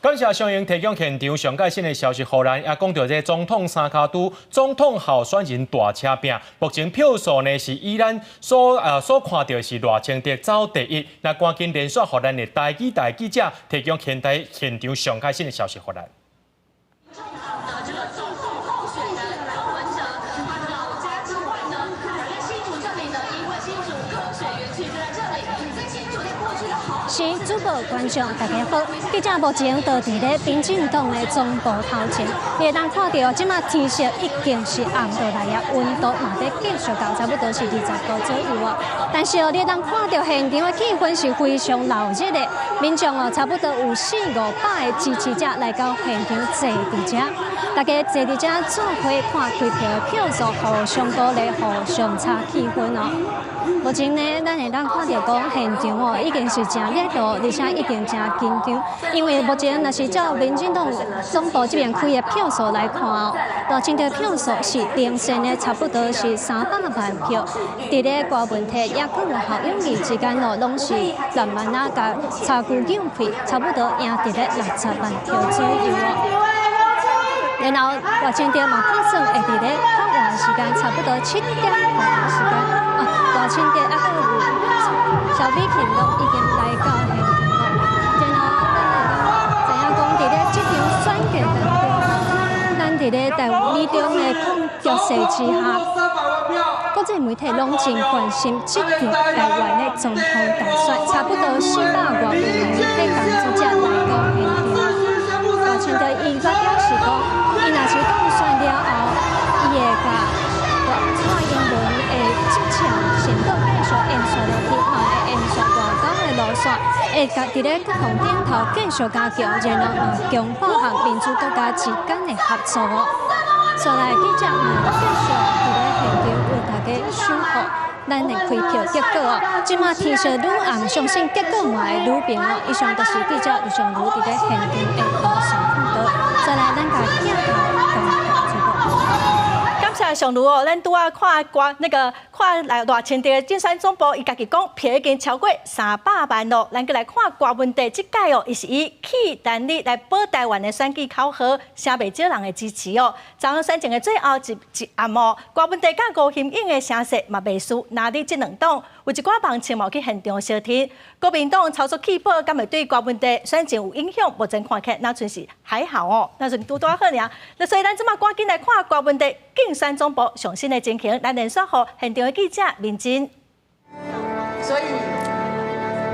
感謝雙英提供現場上蓋新的消息，予咱也講著這總統三跤拄總統候選人大車拼，目前票數呢是以咱所看著是賴清德走第一，那趕緊連線予咱的台語台記者提供現代現場上蓋新的消息，予咱。是主播觀眾大家好，記者目前就佇咧民進黨的總部頭前，你會當看著，這馬天色已經是暗落來啊，溫度嘛佇繼續到差不多是20度左右啊。但是哦，你會當看著現場的氣氛是非常鬧熱的，民眾哦差不多有四五百个支持者來到現場坐佇遮，大家坐佇遮做伙看開票的票數，互相鼓勵，互相炒氣氛哦。目前呢，咱會當看著講現場哦，已經是誠熱鬧，而且已經誠緊張，因為目前若是照民進黨總部這邊開的票數來看哦，賴清德票數是領先的，差不多是300萬票。佇咧郭文泰抑閣有侯友宜之間哦，攏是慢慢仔共差距讓開，差不多贏佇咧60萬票左右哦。然後賴清德嘛打算會佇咧較晚時間，差不多7點半的時間啊，賴清德抑閣有蕭美琴攏已經來到現場咯。然後咱會知影講佇咧這場選舉當中，咱佇咧台灣美中的控局勢之下，國際媒體攏真關心這場台灣的總統大選，差不多400外位媒體工作者來到現場。賴清德伊閣表示講，伊若是當選了後，伊會共蔡英文的政策先閣繼續延續落去，嘛會延續外交的路線，會共佇咧國防頂頭繼續加強，然後嘛強化和民主國家之間的合作。紲來記者嘛繼續佇咧現場為大家守護咱的開票結果哦。這馬天色愈暗，相信結果嘛會愈明哦。以上就是記者李尚儒佇咧現場的路線報導。再來，咱共鏡頭交予主播。感謝尚儒哦，咱拄仔看歌那個看來賴清德競選總部，伊家己講票已經超過300萬咯。咱閣來看郭文帝這屆哦，伊是以去單日來保台灣的選舉口號，誠袂少人的支持哦。昨昏選情的最後一暗哦，郭文帝佮吳欣盈的聲勢嘛袂輸，拿佇這兩黨有一寡網親嘛去現場相聽。國民黨操作棄保，敢會對郭文帝選情有影響？目前看起來，若像是還好哦，若像拄拄仔好爾。那所以咱這馬趕緊來看郭文帝競選總部上新的情形，咱連線予現場的記者明真。所以，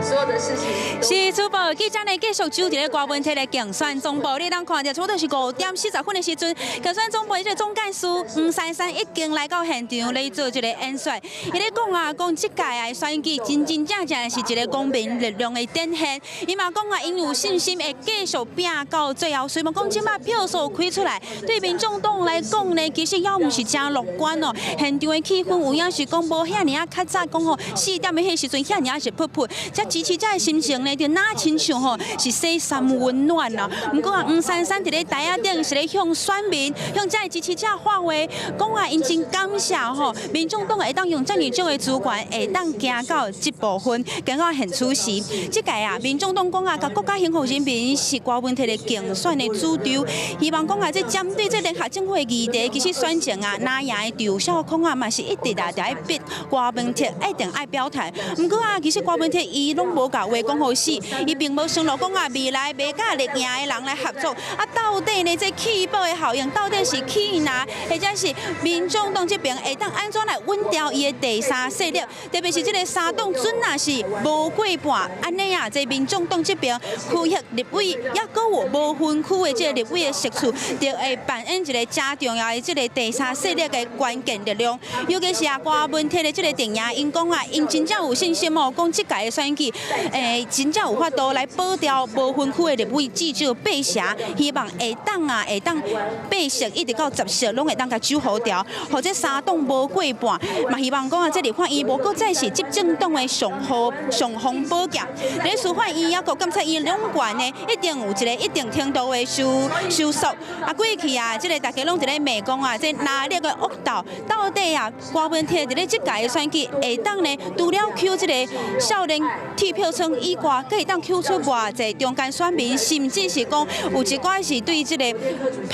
所有的事情。是主播記者呢，繼續就佇咧郭文鐵的競選總部，你通看著，差不多是5點40分的時陣，競選總部這個總幹事黃珊珊已經來到現場來做這個演說。伊咧講啊，講這屆的選舉真真正正是一個公民力量的展現。伊嘛講啊，𪜶有信心會繼續拼到最後。雖然講這擺票數開出來，對民眾黨來講呢，其實猶毋是誠樂觀哦。現場的氣氛有影是講無遐爾仔較早講吼，4點的彼時陣遐爾仔熱噗噗，這支持者的心情呢，就若親像吼是洗三溫暖啊。毋過啊，黃珊珊佇咧台仔頂是咧向選民、向這的支持者發話，講啊，𪜶真感謝吼，民眾黨會當用遮爾少的資源，會當行到這部分，行到現此時。這屆啊，民眾黨講啊，共國家幸福人民是郭文鐵的競選的主張，希望講啊，這針對這聯合政府的議題，其實選前啊，哪贏的趙少康啊，嘛是一直啊，佇愛逼郭文鐵一定愛表態。毋過啊，其實郭文鐵伊攏無共話講予死，伊並無承諾講啊，未來袂佮綠營的人來合作。啊，到底呢？這棄保的效應到底是去哪，或者是民眾黨這邊會當按怎來穩牢伊的第三勢力？特別是這個三黨準若是無過半，按呢啊，這民眾黨這邊區域立委，抑閣有無分區的這個立委的席次，就會扮演一個誠重要的這個第三勢力的關鍵力量。尤其是啊，郭文鐵的這個陣營，𪜶講啊，𪜶真正有信心哦，講這屆的選舉，真正有法度來保牢無分區的立委至少八成，希望會當啊，會當八席一直到10席，攏會當共守護牢，予這三黨無過半，嘛希望講啊，這立法院無閣再是執政黨的尚方尚方寶劍。佇司法院抑閣監察院兩權呢，一定有一個一定程度的收收縮。啊，過去啊，這個大家攏佇咧罵講啊，這藍綠的惡鬥到底啊，郭文鐵佇咧這屆的選舉會當呢，除了抾這個少年鐵票倉以外，閣會當抾出偌濟中間選民，甚至是講有一寡是對這個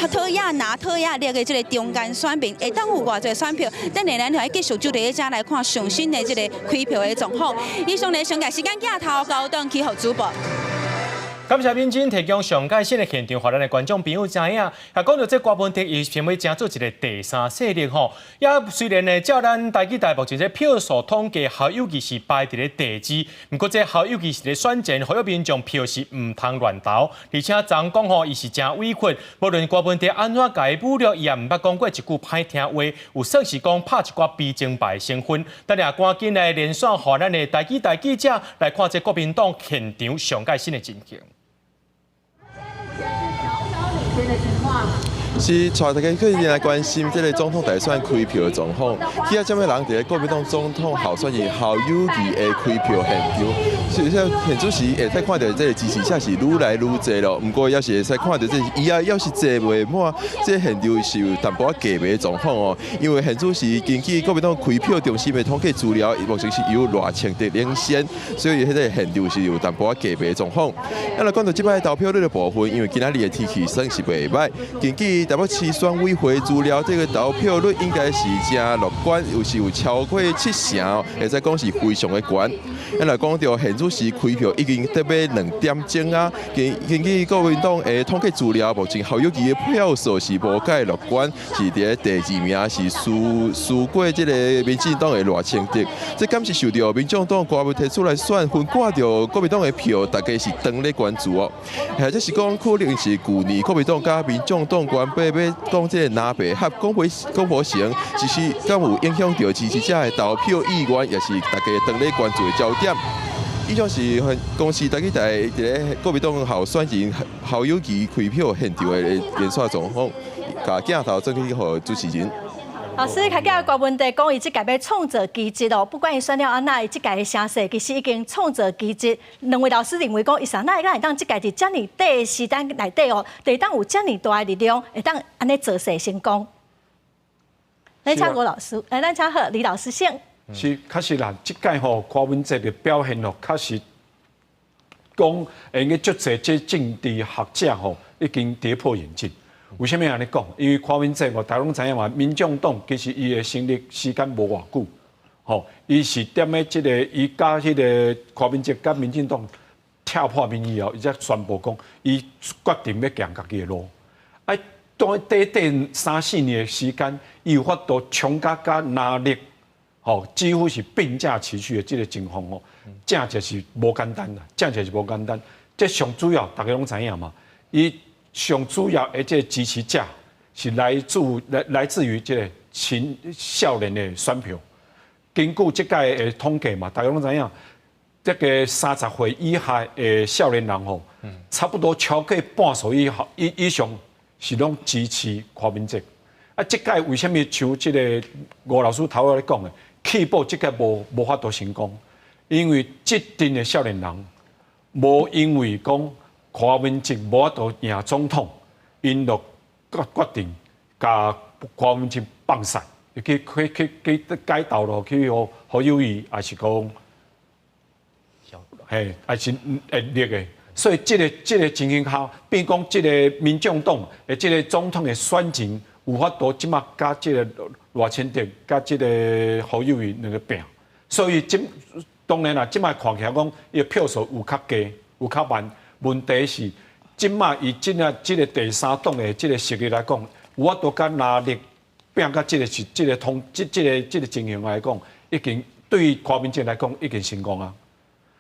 討厭藍討厭綠的這個中間選民，會當有偌濟選票。等下咱就愛繼續就佇咧遮來看上新的這個開票的狀況。以上呢，上屆時間鏡頭交轉去予主播。感謝敏珍提供上蓋新的現場，予咱的觀眾朋友知影。啊，講到這郭文鐵，伊想欲成做一個第三勢力吼。也雖然呢，照咱台語台目前這票數統計，侯友宜是排佇咧第二，毋過這侯友宜是咧選前，呼籲民眾票是毋通亂投，而且昨講吼，伊是誠委屈，無論郭文鐵按怎共伊侮辱，伊也毋捌講過一句歹聽話，有算是講拍一寡悲情牌成分。等下趕緊來連線，予咱的台語台記者來看這國民黨現場上蓋新的情形。是，帶大家去來關心這個總統大選開票的狀況。去啊，這物人佇咧國民黨總統候選人侯友宜的開票現場，是說現主時會使看著這個支持者是愈來愈濟咯。毋過也是會使看著這伊啊，猶是坐袂滿，這個現場是有淡薄仔低迷的狀況哦。因為現主時根據國民黨開票中心的統計資料，目前是由賴清德領先，所以彼個現場是有淡薄仔低迷的狀況。啊，來講到這擺投票率的部分，因為今仔日的天氣算是袂䆀，根據台北市選委會資料，這個投票率應該是誠樂觀，有是有超過7成哦，會使講是非常的懸。啊，來講到現主時開票已經得欲2點鐘啊，根據國民黨的統計資料，目前侯友宜的票數是無蓋樂觀，是佇咧第二名，是輸過這個民進黨的賴清德。這敢是受著民眾黨郭文提出來選，分割著國民黨的票，大家是當咧關注哦。或者是講可能是舊年國民黨佮民眾黨關係欲講這個藍白合講無成，只是敢有影響著支持者的投票意願，也是大家當咧關注的焦點。以上是公視台語台佇咧國民黨候選人侯友宜開票現場的連線狀況，共鏡頭轉去予主持人。老師，開講郭文鐵講，伊這屆欲創造奇蹟哦，不管伊選了按怎，伊這屆的聲勢其實已經創造奇蹟。兩位老師認為講，伊啥哪會當這屆佇遮爾短的時間內底哦，會當有遮爾大的力量，會當按呢造勢成功。咱請吳老師，來，咱請好李老師先。是，確實啦，這屆吼柯文哲的表現哦，確實講會用足濟這政治學者吼已經跌破眼鏡。為啥物按呢講？因為柯文哲哦，大家攏知影嘛，民眾黨其實伊的成立時間無偌久，吼，伊是踮咧這個伊佮彼個柯文哲佮民進黨拆破面以後，伊才宣布講，伊決定欲行家己的路。啊，當短短三四年的時間，伊有法度衝甲佮藍綠，吼，幾乎是並駕齊驅的這個情況吼，真正是無簡單啦，真正是無簡單。這上主要大家攏知影嘛，伊上主要的這個支持者是來自於這個青少年的選票。根據這屆的統計嘛，大家攏知影，這個30歲以下的少年人吼，差不多超過半數以上是攏支持柯文哲。啊，這屆為啥物像這個吳老師頭仔咧講的，棄保這屆無法度成功，因為這陣的少年人無因為講柯文哲無法度贏總統，𪜶就決定共柯文哲放散，去改道路去予侯友宜，還是講，嘿，還是會綠的。所以這個情形下，變講這個民眾黨的這個總統的選情有法度這馬佮這個賴清德佮這個侯友宜兩個拚，所以這當然啦，這馬看起來講伊的票數有較低，有較慢。問題是，這馬以這個第三黨的這個實力來講，有法度佮藍綠拚佮這個是這個通這個情形來講，已經對柯文哲來講已經成功啊。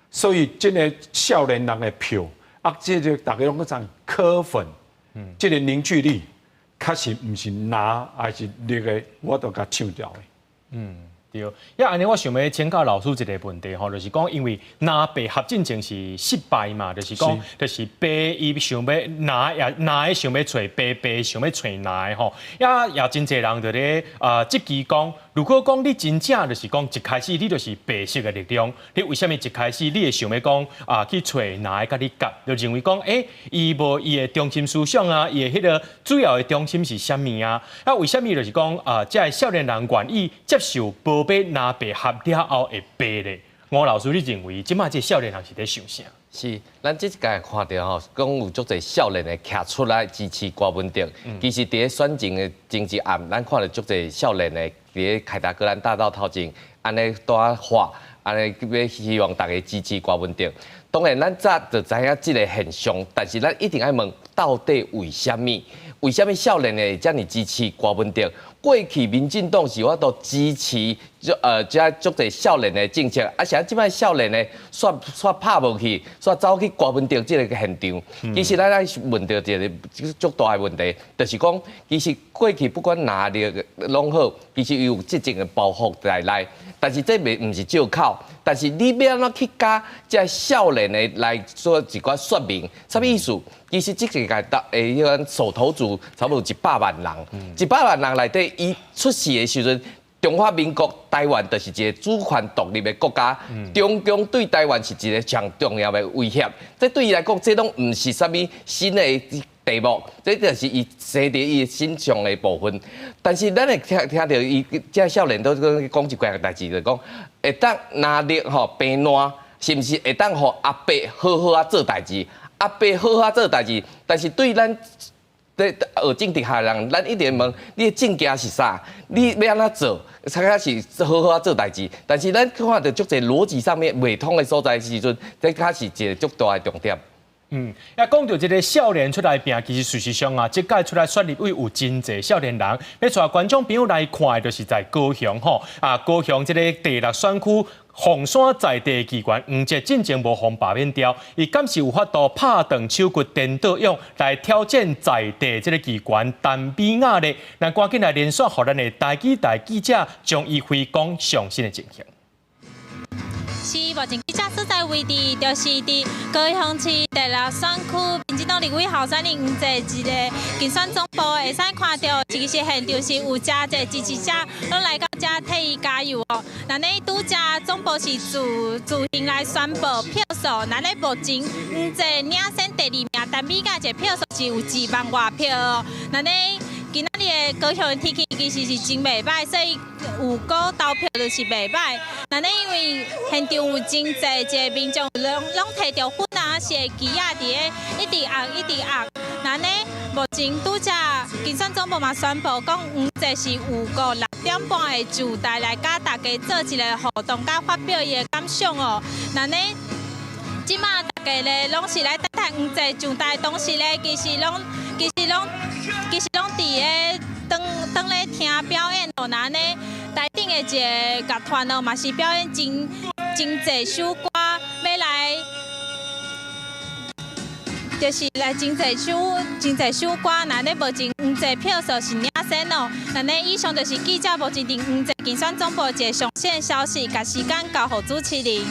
所以這個少年人的票，啊，這個大家攏講柯粉，這個凝聚力確實毋是藍還是綠的，我都共搶掉的。對，啊，按呢我想欲請教老師一個問題吼，就是講因為藍白合進前是失敗嘛，就是講就是白伊想欲藍也藍的想欲揣白，白想欲揣藍的吼，也真濟人就咧啊質疑講，如果講你真正就是講一開始你就是白色的力量，你為啥物一開始你會想欲講啊去揣藍的佮你夾？就認為講，欸，伊無伊的中心思想啊，伊的彼個主要的中心是啥物啊？啊，為啥物就是講啊，這个少年人願意接受無欲藍白合了後會白咧？吳老師，你認為這擺這少年人是咧想啥？是，咱這一屆看著吼，講有足濟少年的徛出來支持柯文哲。其實佇咧選前的前一暗，咱看著足濟少年的佇咧凱達格蘭大道頭前，按呢蹛喊，按呢欲希望大家支持柯文哲。當然，咱早就知影這個現象，但是咱一定愛問，到底為啥物？為啥物少年的會遮爾支持柯文哲？過去民進黨是有法度支持，這足濟少年的政策，啊，是按這擺少年的煞煞拍無去，煞走去柯文哲這個現場。其實咱愛問著一個足大的問題，就是講，其實過去不管藍綠攏好，其實伊有執政的包袱在內，但是這袂毋是借口。但是你欲按怎去佮這少年的來做一寡說明，啥物意思？其實這個屆的彼款首投族差不多100萬人，一百萬人內底，伊出世的時陣，中華民國台灣就是一個主權獨立的國家，中共對台灣是一個上重要的威脅。這對伊來講，這攏毋是啥物新的題目，這就是伊生佇伊身上的部分。但是咱會聽著伊這少年都講一寡代誌，就講會當藍綠吼平爛，是毋是會當予阿伯好好仔做代誌？阿伯好好做代誌，但是對咱咧學政治學人，咱一定問你的政見是啥？你欲按怎做？才較是好好仔做代誌。但是咱看著足濟邏輯上面袂通的所在時陣，這較是一個足大的重點。啊，講著這個少年出來拚，其實事實上啊，這屆出來選立委有真濟少年人，欲帶觀眾朋友來看的，就是在高雄吼，啊，高雄這個第六選區鳳山在地議員黃捷進前無予罷免掉，伊敢是有法度拍斷手骨顛倒勇來挑戰在地這個議員陳美雅咧？咱趕緊來連線予咱的台語台記者張一輝講上新的情形。是目前記者所在位置，就是佇高雄市第六選區民進黨立委候選人黃捷一个競選總部，會使看著，其實現場是有誠濟支持者攏來到遮替伊加油哦。那呢拄才總部是自行來宣布票數，那咧目前黃捷領先第二名，陳美雅這票數是有1萬外票哦。那呢今仔日的高雄的天氣其實是真袂䆀，所以有果投票就是袂䆀。那呢因為現場有真濟這個民眾攏提著粉紅色的旗仔佇咧一直壓一直壓。那呢目前拄才競選總部嘛宣布講，黃捷是有過6點半會上台來佮大家做一個互動，佮發表伊的感想哦。那呢這馬大家咧攏是來等待黃捷上台，同時咧其實攏佇咧當當咧聽表演哦，那呢台頂的一个樂團哦，嘛是表演真真濟首歌，欲來，就是來真濟首真濟首歌，那呢目前黃捷票數是領先哦。那呢以上就是記者目前佇黃捷競選總部一个上新消息，共時間交予主持人。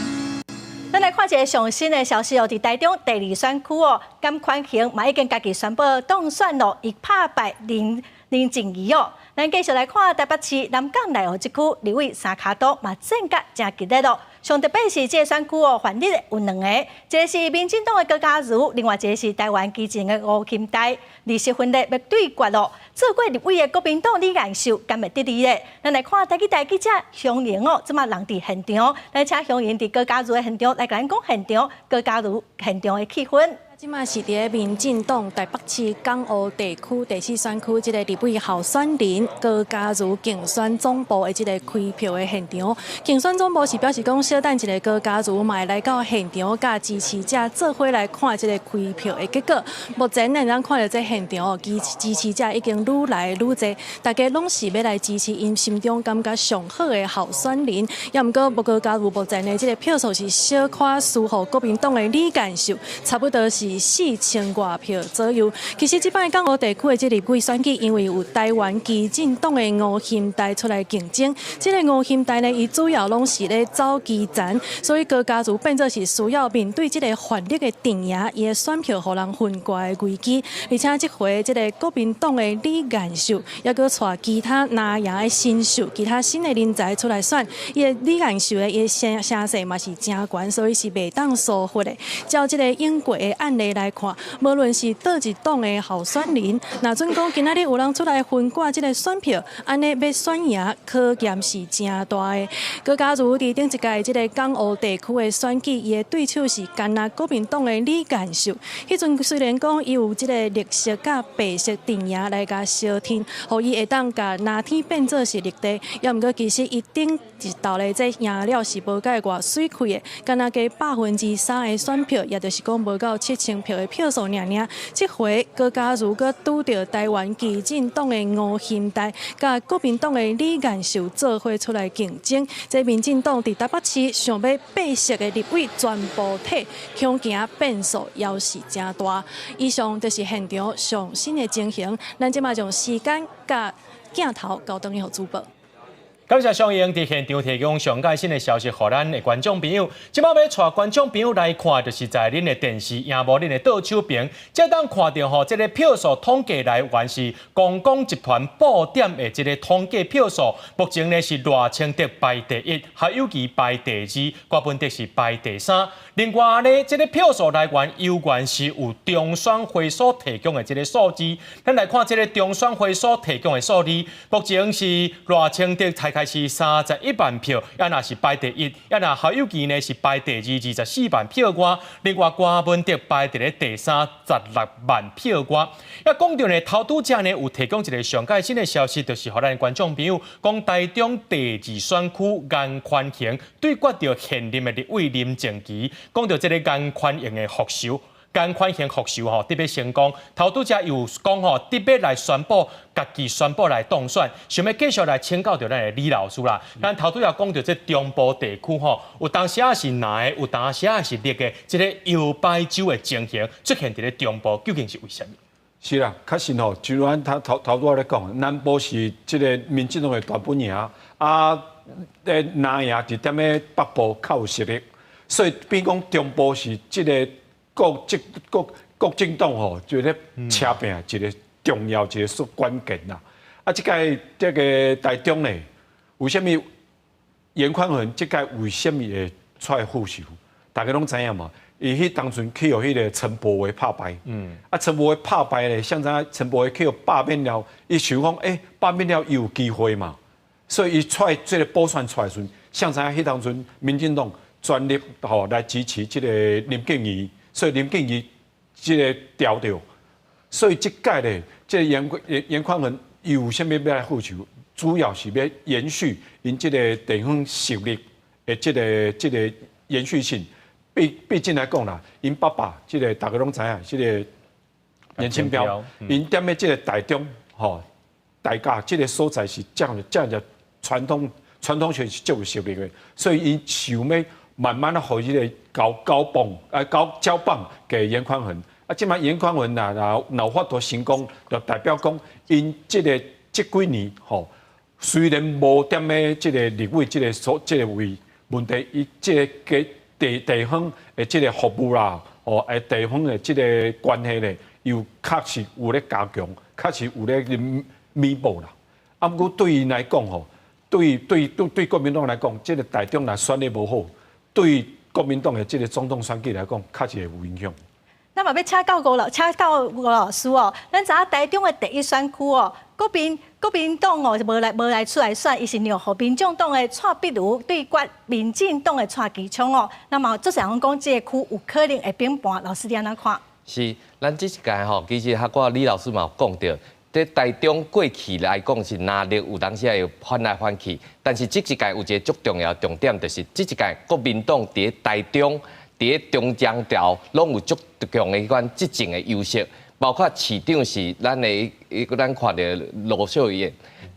咱來看一个上新的消息哦，佇台中第二選區哦，甘寬恒嘛已經家己宣布當選咯，伊拍敗林林靜儀哦。咱繼續來看台北市南港內湖這區立委三跤肚嘛戰甲誠激烈咯。上特別是這個選區哦，泛綠有兩个，一个是民進黨的高嘉瑜，另外一个是台灣基進的吳欣岱，二十分咧欲對決咯。做過立委的國民黨李彥秀敢會得利咧？咱來看台語台記者香瑩哦，這馬人佇現場，來請香瑩佇高嘉瑜的現場來共咱講現場高嘉瑜現場的氣氛。這馬是佇咧民進黨台北市港湖地區第四選區這个立委候選人高嘉瑜競選總部的這个開票的現場。競選總部是表示講，小等一下高嘉瑜嘛會來到現場，佮支持者做伙來看這个開票的結果。目前呢，咱看著這現場哦，支支持者已經愈來愈濟，大家攏是欲來支持𪜶心中感覺上好的候選人。也毋過，高嘉瑜目前的這个票數是小可輸予國民黨的李彥秀，差不多是4000外票左右。其實這擺港湖地區的這立委選舉，因為有台灣基進黨的吳欣岱出來競爭，這个吳欣岱呢，伊主要攏是咧走基層，所以高嘉瑜變做是需要面對這个泛綠的陣營，伊的選票予人分割的危機。而且這回這个國民黨的李彥秀，猶閣帶其他藍營的新秀，其他新的人才出來選，伊的李彥秀的伊的聲聲勢嘛是誠懸，所以是袂當疏忽的。照這个英國的案例來看，無論是佗一黨的候選人，若準講今仔日有人出來分割這个選票，按呢欲選贏考驗是誠大的。高嘉瑜佇頂一屆這个港湖地區的選舉，伊的對手是干焦國民黨的李彥秀。彼陣雖然講伊有這个綠色佮白色陣營來共相挺，予伊會當共藍天變做是綠地，也毋過其實伊頂一道咧，這贏了是無蓋偌媠氣的，干焦加3%的選票，也就是講無夠7000票的票數爾爾。這回高嘉瑜閣拄著台灣基進黨的吳欣岱，佮國民黨的李彥秀做伙出來競爭。這民進黨佇台北市想欲白色的立委全部退，恐驚變數猶是誠大。以上就是現場上新的情形，咱這馬將時間佮鏡頭交轉予主播。感謝雙英佇現場提供上蓋新的消息，予咱的觀眾朋友。這擺欲帶觀眾朋友來看，就是在恁的電視螢幕恁的倒手邊，會當看著吼，這个票數統計來源是公共集團布點的這个統計票數，目前呢是賴清德排第一，侯友宜排第二，柯文哲是排第三。另外呢，這个票數來源猶原是有中選會所提供的這个數字。咱來看這个中選會所提供的數字，目前是賴清德才開是31萬票，也若是排第一，也若侯友宜呢是排第二，24萬票外。另外柯文哲排佇咧第三，16萬票外。也講著呢，頭拄才呢有提供一个上蓋新的消息，就是予咱觀眾朋友講，台中第二選區顏寬恆對決著現任的立委林靜儀，講著這个顏寬恆的復仇。顏寬恆復仇吼，得欲成功。頭拄才有講吼，得欲來宣布，家己宣布來當選，想欲繼續來請教著咱的李老師啦。咱頭拄才講著這中部地區吼，有當時仔是藍的，有當時仔是綠的，這个搖擺州的情形出現佇咧中部，究竟是為啥物？是啦，確實吼，就按他頭頭拄仔咧講，南部是這个民進黨的大本營，啊，咧藍營佇踮咧北部較有實力，所以變講中部是這个國政國國進黨吼，就咧車拼一个重要一个說關鍵啦。啊，這屆這个台中呢，為啥物顏寬恆這屆為啥物會出來復仇？大家攏知影嘛。伊彼當陣去予彼个陳柏惟拍敗，啊，陳柏惟拍敗咧，像知影陳柏惟去予罷免了，伊想講，欸，罷免了伊有機會嘛，所以伊出來這个補選出來時陣，像知影彼當陣民進黨全力吼來支持這个林靜儀。所以林靜儀這个調著，所以這屆咧，這个顏顏顏寬恆伊有啥物欲來復仇？主要是欲延續𪜶這个地方實力的這个這个延續性。畢畢竟來講啦，𪜶爸爸這个大家攏知影，這个顏清標，𪜶踮咧這个台中吼，大家這个所在是這樣這樣傳統傳統上是足有實力的，所以𪜶想欲慢慢仔予這个交交棒啊交交棒給顏寬恆。啊，這擺顏寬恆若若若有法度成功，就代表講𪜶這个這幾年吼，雖然無踮咧這个立委這个所這个位，問題伊這个給地地方的這个服務啦，吼，地方的這个關係咧，又確實有咧加強，確實有咧彌補啦。啊，毋過對𪜶來講吼，對對對對國民黨來講，這个台中若選得無好，對國民黨的這个總統選舉來講，確實會有影響。那麼欲請教吳老師哦，咱知影台中的第一選區哦，國民黨哦無來出來選，伊是讓予民眾黨的蔡壁如對決民進黨的蔡其昌哦。那麼做成講這个區有可能會變盤，老師你按怎看？是，咱這一屆吼，其實哈我李老師嘛有講著，佇台中過去來講是藍綠有當時會翻來翻去，但是這一屆有一个足重要重點，就是這一屆國民黨佇台中、佇中彰投攏有足強的彼款執政的優勢，包括市長是咱的，咱看著盧秀燕，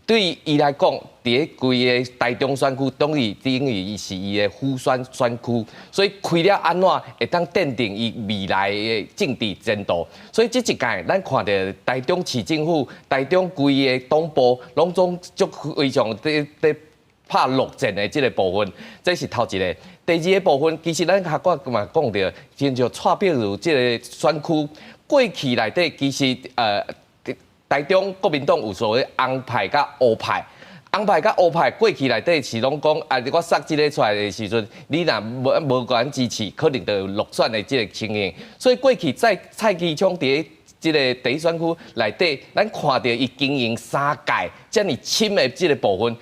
對伊來講，佇規个台中選區，等於等於伊是伊的輔選選區，所以開了按怎會當奠定伊未來的政治前途。所以這一屆咱看著台中市政府、台中規个黨部，攏總足非常佇佇拍陸戰的這个部分，這是頭一个。第二个部分，其實咱較我嘛講著，親像蔡壁如這个選區，過去內底其實台中國民黨有所謂紅派佮烏派，紅派佮烏派過去內底是攏講啊，我殺這个出來的時陣，你若無共阮支持，可能就有落選的這个情形。所以過去在蔡其昌佇這个第一選區內底，咱看著伊經營三屆遮爾深的這个部分。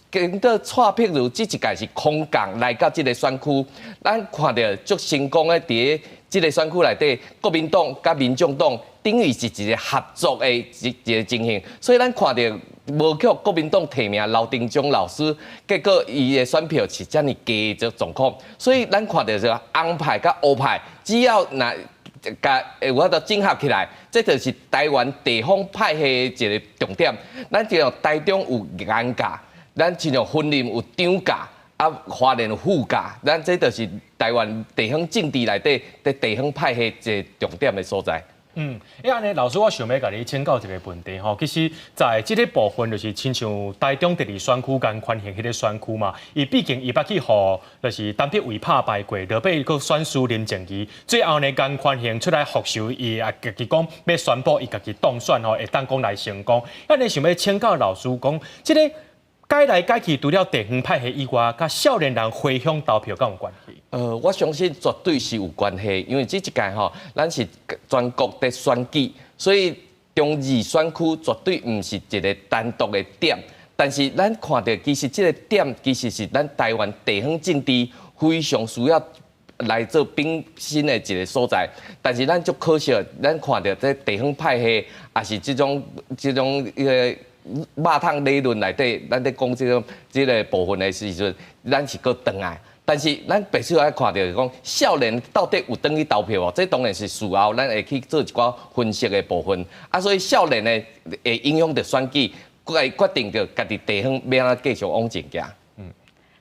經過蔡壁如這一屆是空降來到這个選區，咱看著足成功的佇這个選區內底，國民黨佮民眾黨等於是一个合作的一個情形，所以咱看著無去國民黨提名劉定忠老師，結果伊的選票是遮爾低的狀況，所以咱看著是紅派佮烏派，只要若共有法度整合起來，這就是台灣地方派系的一個重點。咱就像台中有顏家，咱親像雲林有張家，啊花蓮有傅家，咱這就是台灣地方政治內底的地方派系一個重點的所在。嗯，按呢，老師，我想欲共你請教一个問題吼。其實，在這个部分，就是親像台中第二選區顏寬恆彼个選區嘛，伊畢竟伊捌去予就是陳柏惟拍敗過，落尾閣選輸林靜儀，最後呢，顏寬恆出來復仇，伊也家己講欲宣布伊家己當選吼，會當講來成功。按呢，想欲請教老師講，這个改來改去，除了地方派系以外，佮少年人回鄉投票敢有關係？我相信絕對是有關係，因為這一屆吼，咱是全國的選舉，所以中二選區絕對毋是一个單獨的點。但是咱看著，其實這个點其實是咱台灣地方政治非常需要來做更新的一个所在。但是咱足可惜，咱看著這地方派系，也是這種彼个肉桶理論內底，咱咧講這个部分的時陣，咱是閣轉來。但是咱必須愛看著講，少年到底有轉去投票無？這當然是事後咱會去做一寡分析的部分。啊，所以少年呢會影響著選舉，會決定著家己地方欲按怎繼續往前行。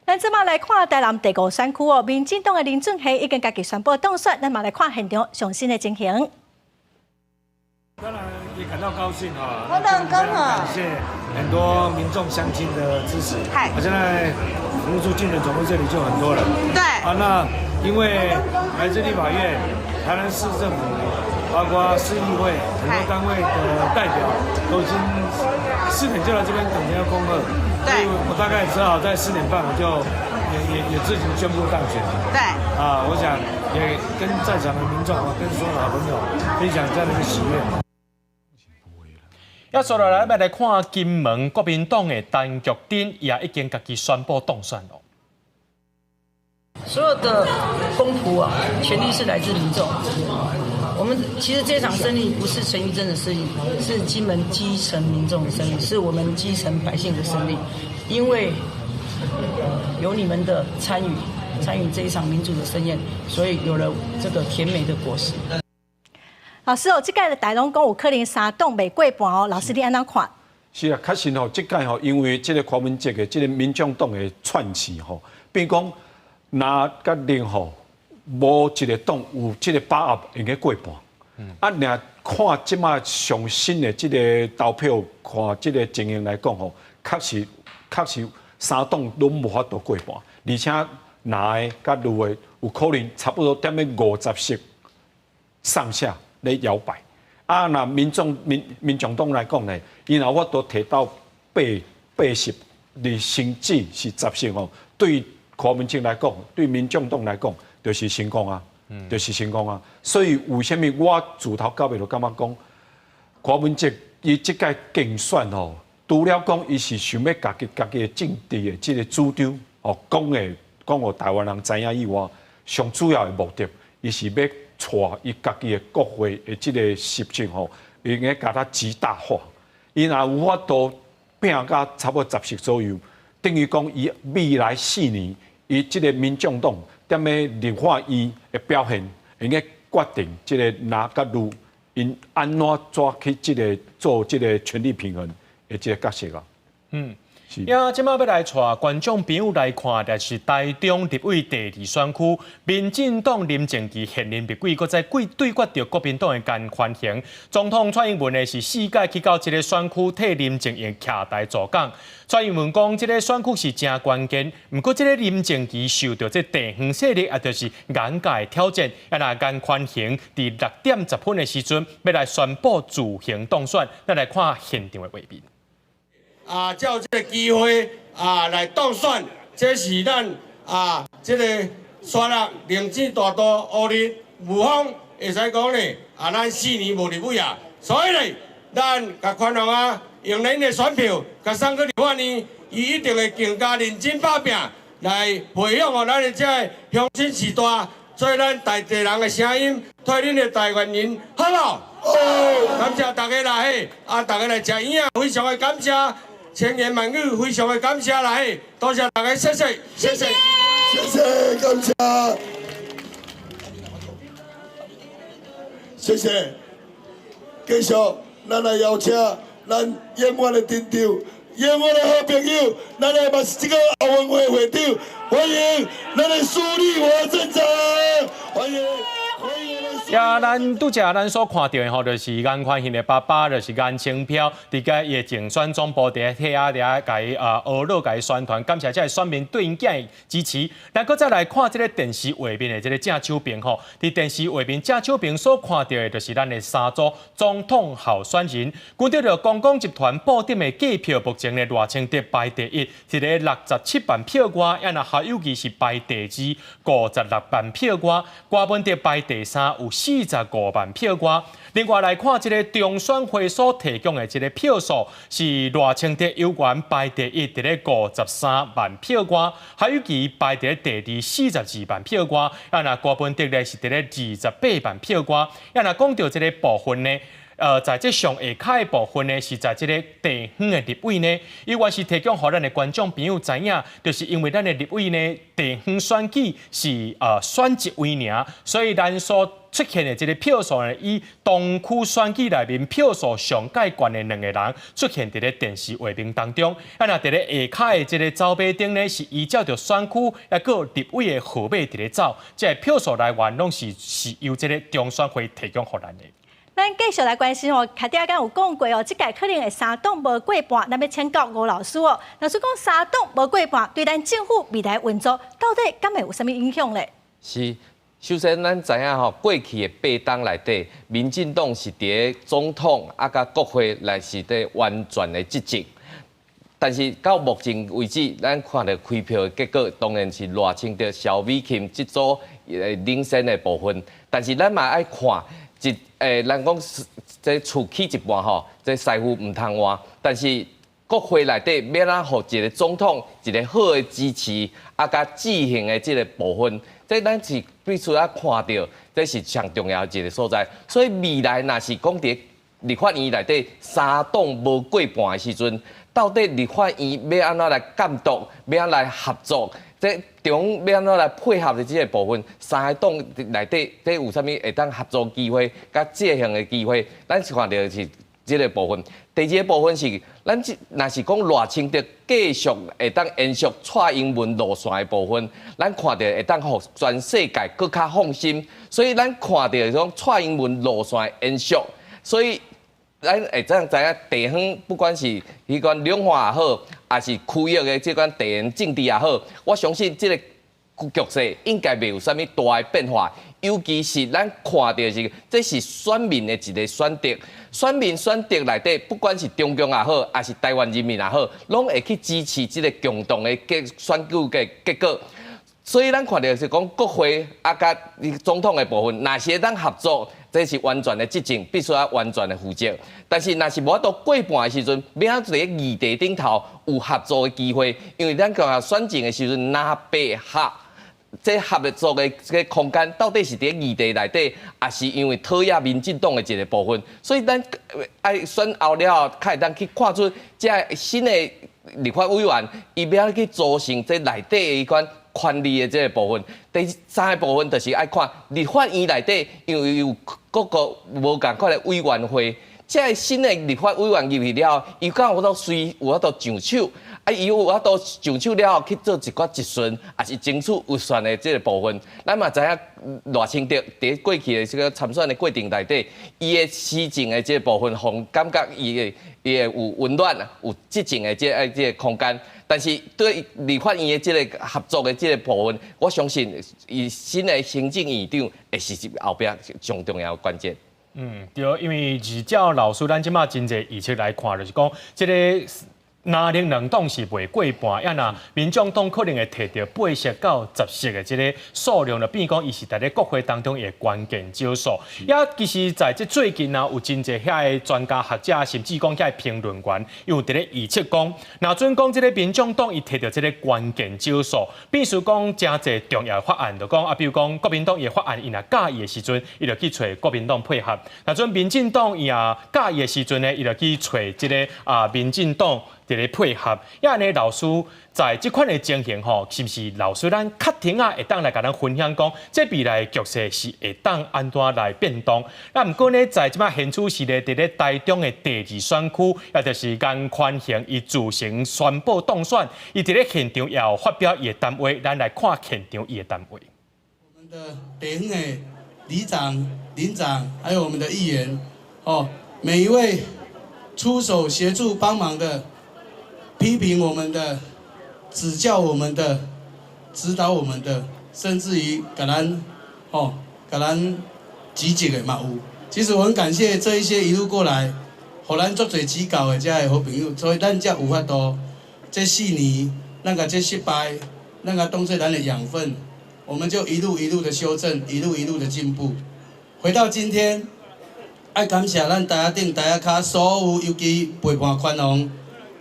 咱這擺來看台南第五選區哦，民進黨的林俊憲已經家己宣布當選，咱嘛來看現場上新的情形。當然也感到高興哈，我當然感謝很多民眾鄉親的支持。我現在服務處進了總會這裡就很多人。啊，那因為來自立法院、台南市政府，包括市議會很多單位的代表，都已經4點就來這邊等着要恭賀。所以我大概只好在4點半我就也自行宣布當選。啊，我想也跟在場的民眾啊，跟所有的好朋友分享這樣的一個喜悅。啊，接落來，欲來看金門國民黨的陳菊貞，伊也已經家己宣布當選了。所有的公僕啊，權力是來自民眾。我們其實這場勝利不是陳玉珍的勝利，是金門基層民眾的勝利，是我們基層百姓的勝利。因為有你們的參與，參與這一場民主的盛宴，所以有了這個甜美的果實。老師哦，這屆台攏講有可能三黨袂過半哦，老師你按怎看？是。是啊，確實吼，這屆吼，因為這個柯文哲的這個民眾黨的竄起吼，變講藍佮綠吼，無一個黨有這個把握會用過半。啊，若看這馬上新的這個投票，看這個情形來講吼，確實三黨攏無法度過半，而且藍的佮綠的有可能差不多踮咧50席上下咧搖擺。啊，若民眾黨來講呢，伊若有法度提到80，甚至是10席吼，對柯文哲來講，對民眾黨來講，就是成功啊，就是成功啊。所以為啥物我自頭到尾就感覺講，柯文哲伊這屆競選吼，除了講伊是想欲家己的政治的這個主張哦，講的講予台灣人知影以外，上主要的目的，伊是欲帶伊家己的國會的這個席次吼，會用共它極大化。伊若有法度拼到差不多10席左右，等於講伊未來4年，伊這個民眾黨踮咧立法院的表現，會用決定這個藍佮綠𪜶按怎怎去這個做這個權力平衡的這個角色啊。呀，這馬欲來帶觀眾朋友來看，就是台中立委第二選區，民進黨林靜儀現任立委，閣再對決著國民黨的顏寬恆。總統蔡英文呢是四擺去到這個選區替林靜儀徛台助講。蔡英文講，這個選區是誠關鍵，毋過這個林靜儀受著這地方勢力，也就是顏家的挑戰。啊，若顏寬恆佇6點10分的時陣，欲來宣布自行當選，咱來看現場的畫面。啊，才有這個機會啊來當選，這是咱啊這個沙鹿寧靜大道烏日霧峰會使講呢，啊，咱4年無立委啊，所以呢，咱共寬宏啊，用咱的選票，共送去立法院，伊一定會更加認真拍拚來回響予咱的這个鄉親序大，做咱在地人的聲音，替恁的台灣人，好無？好，感謝大家啦嘿，啊，大家來食圓仔，非常的感謝。千言萬語，非常的感謝啦嘿，多謝大家，謝謝，謝謝，謝謝，感謝，謝謝。繼續，咱來邀請咱永遠的鎮長，永遠的好朋友，咱的嘛是這個奧運會會長，歡迎咱的蘇立華鎮長，歡迎。呀，咱拄才咱所看著的吼，就是顏寬恆的爸爸，就是顏清標，佇個伊的競選總部佇遐佇遐共伊呵咾共伊宣傳，感謝這个選民對𪜶囝的支持。咱閣再來看這个電視畫面的這个正手邊吼，佇電視畫面正手邊所看著的，就是咱的三組總統候選人。根據著公共集團布點的計票，目前呢賴清德排第一，一个67萬票外，啊若侯友宜是排第二，56萬票外，柯文哲排第三，有45萬票外。另外來看，這个中選會所提供的這个票數是賴清德猶原排第一，佇咧53萬票外，侯友宜排佇咧第二，42萬票外，啊若柯文哲咧是佇咧28萬票外。啊若講著這个部分呢，在這上下跤的部分呢，是在這个地方的立委呢，伊原是提供予咱的觀眾朋友知影，就是因為咱的立委呢，地方選舉是選一位爾，所以咱所出現的這个票數呢，以東區選舉內面票數上蓋懸的兩個人出現佇咧電視畫面當中。啊，若佇咧下跤的這个走馬燈呢，是依照著選區抑閣立委的號碼佇咧走，這个票數來源攏是由這个中選會提供予咱的。咱繼續來關心哦，凱蒂仔剛有講過哦，這屆可能會三黨無過半，咱欲請教吳老師哦。老師講三黨無過半，對咱政府未來運作到底敢會有啥物影響咧？是，首先咱知影吼，過去的八黨內底，民進黨是佇咧總統啊，佮國會來是佇完全的執政。但是到目前為止，咱看著開票的結果，當然是賴清德、蕭美琴這組領先的部分。但是咱嘛愛看一人講這厝起一半吼，這師傅毋通換。但是國會內底欲按怎予一個總統一個好的支持，啊，佮執行的這個部分，這咱是必須愛看著，這是上重要的一個所在。所以未來若是講佇立法院內底三黨無過半的時陣，到底立法院欲按怎來監督，欲按怎來合作？這中欲按怎來配合的這個部分，三個黨內底這有啥物會當合作機會，佮制衡的機會，咱是看著是這个部分。第二个部分是，咱這若是講賴清德繼續會當延續蔡英文路線的部分，咱看著會當予全世界閣較放心。所以咱看著講蔡英文路線的延續，所以咱會當知影地方不管是彼款兩岸也好，抑是區域的這款地緣政治也好，我相信這個局勢應該袂有啥物大的變化。尤其是咱看著是，這是選民的一个選擇，選民選擇內底，不管是中共也好，抑是台灣人民也好，攏會去支持這个共同的結選舉的結果。所以咱看著是講國會啊，佮總統的部分，若是會當合作，這是完全的執政，必須愛完全的負責。但是若是無法度過半的時陣，欲按怎佇咧議題頂頭有合作的機會，因為咱講選戰的時陣，藍白合。這合作的這个空間到底是佇議題內底，抑是因為討厭民進黨的一个部分？所以咱愛選後了後，較會當去看出這新的立法委員，伊欲按怎去組成這內底的彼款權力的這个部分。第三个部分就是愛看立法院內底，因為有各個無仝款的委員會，這个新的立法委員入去了後，伊敢有法度隨有法度上手？啊，伊有法度上手了後去做一寡質詢，抑是爭取預算的這个部分。咱嘛知影賴清德佇過去的這个參選的過程內底，伊的施政的這个部分，予人感覺伊會有溫暖，有執政的這个空間。但是對立法院的這个合作的這个部分，我相信伊新的行政院長會是後壁上重要的關鍵。嗯，對，因為二照老師，咱這馬真濟預測來看，就是講這个藍綠兩黨是袂過半，啊若民眾黨可能會提著8席到10席的這个數量，就變講伊是佇咧國會當中的關鍵少數。也其實在這最近啊，有真濟遐个專家學者，甚至講遐个評論員，有佇咧預測講，若準講這个民眾黨伊提著這个關鍵少數，變數講誠濟重要的法案，就講啊，比如講國民黨伊的法案，伊若佮意的時陣，伊就去揣國民黨配合；若準民進黨伊若佮意的時陣呢，伊就去揣這个啊民進黨。佇咧配合，啊按呢老師在這款的情形吼，是毋是老師咱確定啊會當來共咱分享講，這未來局勢是會當按怎來變動？啊，毋過呢，在這擺現此時咧，佇咧台中的第二選區，也就是顏寬恆伊自行宣布當選，伊佇咧現場也有發表伊的談話，咱來看現場伊的談話。我們的地方的里長、鄰長，還有我們的議員，哦，每一位出手協助幫忙的。批評我們的、指教我們的、指導我們的，甚至於共咱吼，共咱指責的嘛有。其實我很感謝這一些一路過來，予咱足濟指教的這个好朋友，所以咱才有法度這4年，咱共這失敗，咱共當作咱的養分，我們就一路一路的修正，一路一路的進步。回到今天，愛感謝咱台仔頂、台仔跤所有，尤其陪伴寬宏。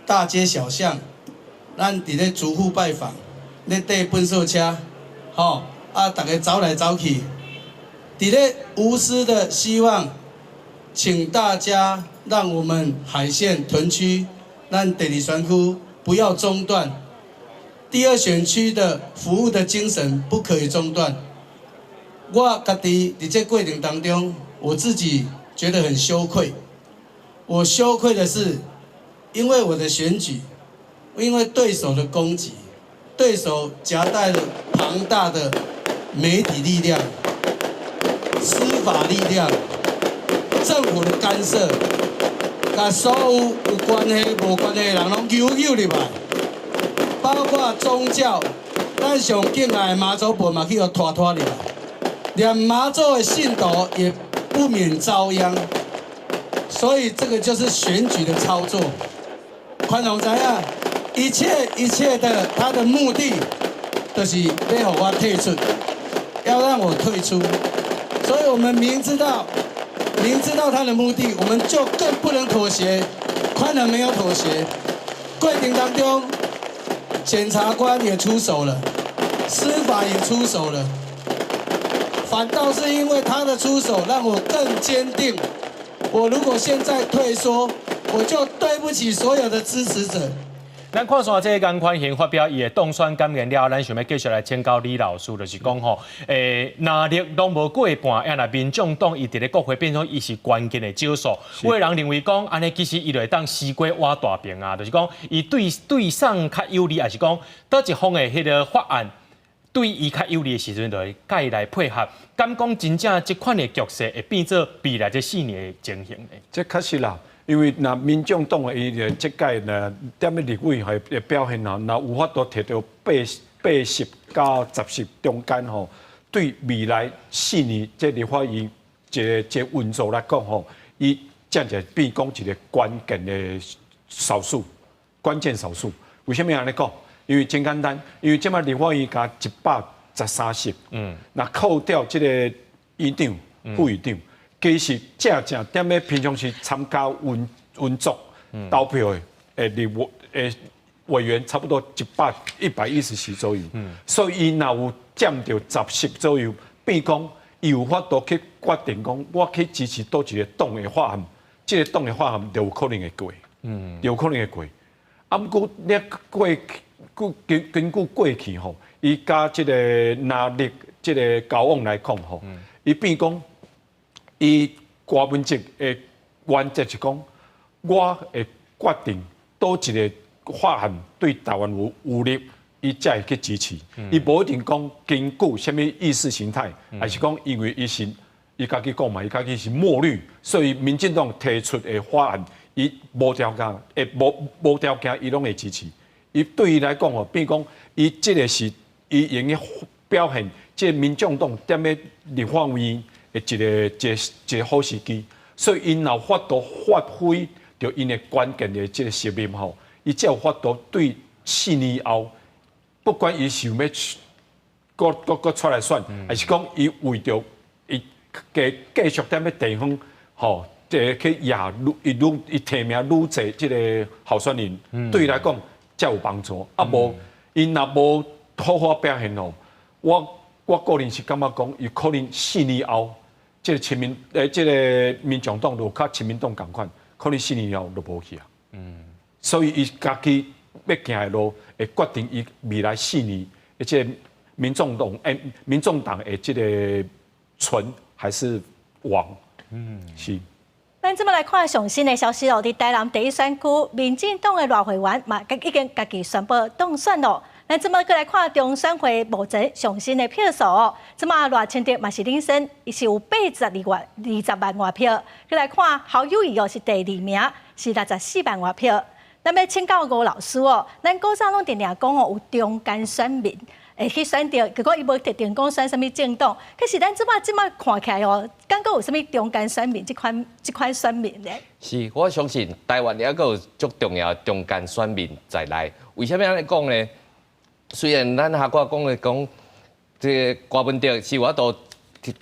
大街小巷，咱佇咧逐戶拜訪，咧綴糞掃車，吼啊，逐家走來走去，佇咧無私的希望，請大家讓我們海線屯區，咱第二選區不要中斷，第二選區的服務的精神不可以中斷。我家己佇這過程當中，我自己覺得很羞愧，我羞愧的是。因為我的選舉，因為對手的攻擊，對手夾帶了龐大的媒體力量、司法力量、政府的干涉，共所有有關係、無關係的人攏揪揪入來，包括宗教，咱上敬愛的媽祖婆嘛去予拖拖入來，連媽祖的信徒也不免遭殃，所以這個就是選舉的操作。寬宏知影，一切一切的他的目的，就是欲予我退出，要讓我退出。所以我們明知道，明知道他的目的，我們就更不能妥協。寬宏沒有妥協，過程當中，檢察官也出手了，司法也出手了，反倒是因為他的出手，讓我更堅定。我如果現在退縮，我就對不起所有的支持者。咱看煞這個顏寬恆發表伊的當選感言了後，咱想欲繼續來請教李老師，就是講吼，藍綠攏無過半，啊若民眾黨伊佇咧國會變成伊是關鍵的少數。有的人認為講，按呢其實伊就會當西瓜倚大邊啊，就是講伊對對上較有利，抑是講佗一方的彼個法案對伊較有利的時陣，就會共伊來配合。敢講真正這款的局勢會變做未來這4年的情形呢？這確實啦。因為若民眾黨的伊這屆呢，踮咧立委的表現吼，若有法度提著80到10席中間吼，對未來四年這立法院這個這運作來講吼，伊真正變講一個關鍵的少數，關鍵少數。為啥物按呢講？因為真簡單，因為這擺立法院共113席，若扣掉這個院長、副院長。其實正正踮咧平常時參加運運作投票的立委的委員，差不多110席左右。所以伊若有佔著十席左右，變講伊有法度去決定講，我去支持佗一個黨的法案，這個黨的法案就有可能會過，有可能會過。啊，毋過你過根根據過去吼，伊佮這個藍綠這個交往來講吼，伊變講。伊柯文哲的原則是講，我會決定佗一個法案對台灣有有利，伊才會去支持。伊無一定講根據啥物意識形態，抑是講因為伊是伊家己講嘛，伊家己是墨綠，所以民進黨提出的法案，伊無條件，會無無條件，伊攏會支持。伊對伊來講吼，變講伊這個是伊用咧表現，這個民眾黨踮咧立法院的一個一個一個好時機，所以𪜶若有法度發揮著𪜶的關鍵的這個責任吼，伊才有法度對4年後，不管伊想欲閣閣閣出來選，抑是講伊為著伊繼繼續踮咧地方吼，這個去贏愈伊愈伊提名愈濟這個候選人，對伊來講才有幫助。啊無，𪜶若無好好表現吼，我我個人是感覺講，伊可能四年後，這個親民這個民眾黨就佮親民黨仝款，可能四年後就無去啊。所以伊家己欲行的路，會決定伊未來四年，而且民眾黨民眾黨的這個存還是亡？是。咱這擺來看上新的消息哦，佇台南第一選區，民進黨的賴慧媛嘛，已經家己宣布當選囉。咱這擺閣來看中選會目前上新的票數哦，這擺賴清德嘛是領先，伊是有82萬20萬外票。閣來看侯友宜哦，是第二名，是64萬外票。咱欲請教吳老師哦，咱古早攏定定講哦，有中間選民會去選擇，結果伊無特定講選啥物政黨。可是咱這擺這擺看起來哦，敢閣有啥物中間選民這款這款選民咧？是，我相信台灣抑閣有足重要的中間選民在內。為啥物按呢講呢？雖然咱下個講的講，這個柯文哲是有法度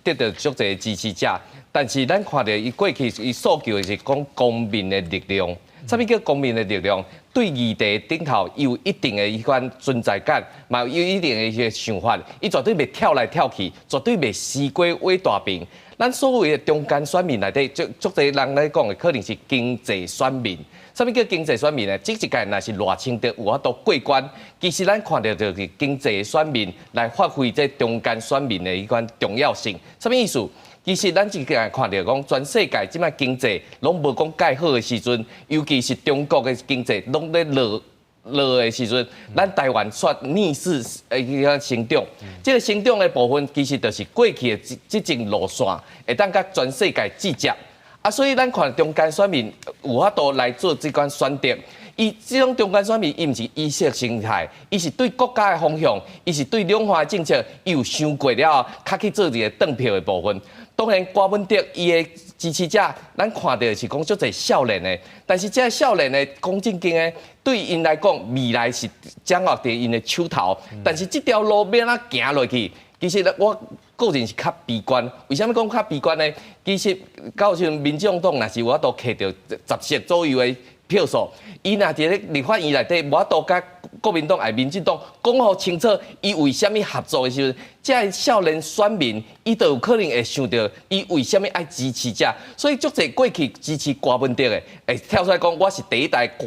得著足濟支持者，但是咱看著伊過去伊訴求的是講公民的力量。啥物叫公民的力量？對議題頂頭伊有一定的彼款存在感，嘛有一定的彼個想法，伊絕對袂跳來跳去，絕對袂西瓜倚大邊。咱所謂的中間選民內底，足足濟人來講的，可能是經濟選民。啥物叫經濟選民呢？這一屆若是賴清德有法度過關，其實咱看著就是經濟選民來發揮這中間選民的彼款重要性。啥物意思？其實咱這個看著講，全世界這擺經濟攏無講蓋好的時陣，尤其是中國的經濟攏咧落落的時陣，咱台灣煞逆勢彼個成長。這個成長的部分，其實就是過去的這這種路線，會當佮全世界對接。啊，所以咱看中間選民有法度來做這款選擇。伊這種中間選民，伊毋是意識形態，伊是對國家的方向，伊是對兩岸政策，伊有想過了後，較去做一個轉票的部分。當然，柯文哲伊的支持者，咱看著是講足濟少年的，但是這少年的講正經的，對𪜶來講，未來是掌握佇𪜶的手頭。但是這條路欲按怎行落去，其實我個人是較悲觀。為啥物講較悲觀呢？其實到時陣民眾黨若是有法度摕著十席左右的票數，伊若佇咧立法院內底無法度佮國民黨抑民進黨講予清楚，伊為啥物合作的時陣，這个少年選民伊就有可能會想著伊為啥物愛支持這，所以足濟過去支持柯文哲的，會跳出來講我是第一代柯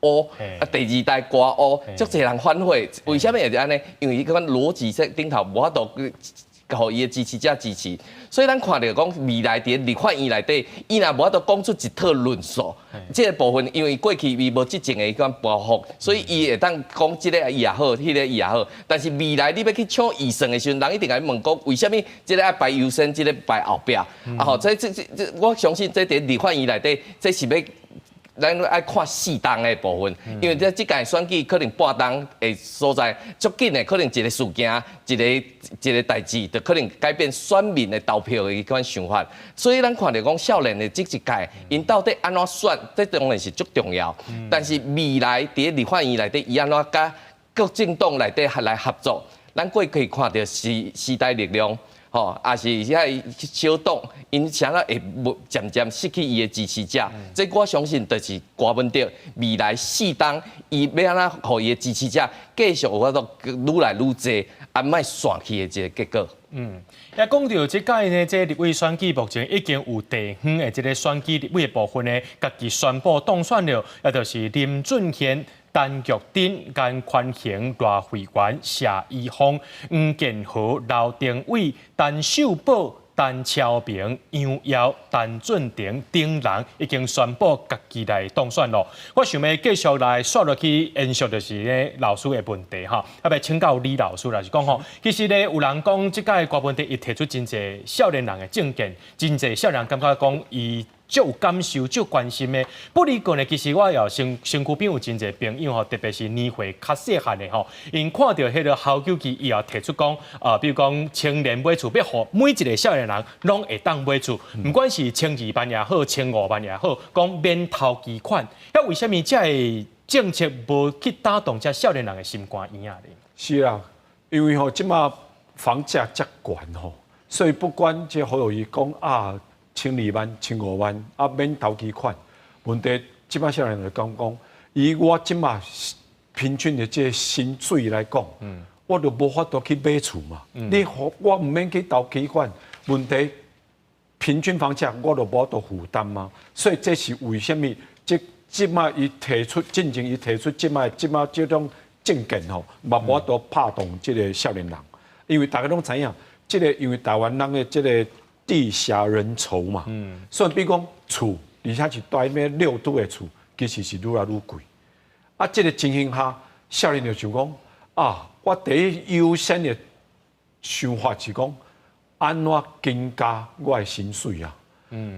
烏，啊第二代歌烏，足濟人反悔，為啥物會按呢？因為彼款邏輯說頂頭無法度予伊的支持者支持，所以咱看著講未來佇立法院內底，伊若無法度講出一套論述，這個部分因為過去伊無執政的彼款包袱，所以伊會當講這个伊也好，彼个伊也好。但是未來你欲去搶預算的時陣，人一定共你問講，為啥物這个愛排優先，這个排後壁？啊吼，這這這這，我相信這佇立法院內底，這是欲咱愛看四冬的部分，因為這這屆選舉可能半冬的所在，足緊的可能一個事件，一個一個代誌，就可能改變選民的投票的彼款想法。所以咱看著講少年的這一屆，𪜶到底按怎選，這當然是足重要。但是未來佇立法院內底，伊按怎佮各政黨內底來合作，咱過去看著時時代力量。吼，也是遐小黨，𪜶啥仔會漸漸失去伊的支持者，這我相信就是柯文哲未來四冬，伊欲按怎予伊的支持者繼續有法度愈來愈濟，啊，莫散去的一个結果。啊，講著這屆呢，這立委選舉目前已經有地方的這个選舉立委的部分呢，家己宣布當選了，也就是林俊憲、陳玉珍、顏寬恆、賴慧媛、謝依鳳、黃建和、劉庭偉、陳秀寶、陳超明、楊耀、陳俊廷等人已經宣布家己來當選咯。我想欲繼續來煞落去延續，就是咧老師的問題吼，啊欲請教李老師啦，是講吼，其實咧有人講這屆柯文哲伊提出真濟少年人的政見，真濟少年人感覺講伊足有感受、足關心的。不過呢，其實我也身身軀邊有真濟朋友吼，特別是年歲較細漢的吼，𪜶看著彼个侯友宜，伊也提出講，比如講青年買厝，欲予每一个少年人攏會當買厝，毋管是12萬也好，1500萬也好，講免頭期款。啊，為啥物這个政策無去打動這少年人的心肝圓仔咧？是啊，因為吼，這馬房價遮懸吼，所以不管這侯友宜講啊，12萬、1500萬，啊免頭期款。問題這馬少年就講講，以我這馬平均的這個薪水來講，我就無法度去買厝嘛。你我毋免去頭期款，問題平均房價我就無法度負擔嘛。所以這是為啥物？這這馬伊提出，進前伊提出這馬這馬這種政見吼，嘛無法度拍動這个少年人，因為大家攏知影，這个因為台灣人的這个地狹人稠嘛，所以比如講厝，而且是蹛佇六都的厝，其實是愈來愈貴。啊，這个情形下，少年就想講啊，我第一優先的想法是講，按怎增加我的薪水啊？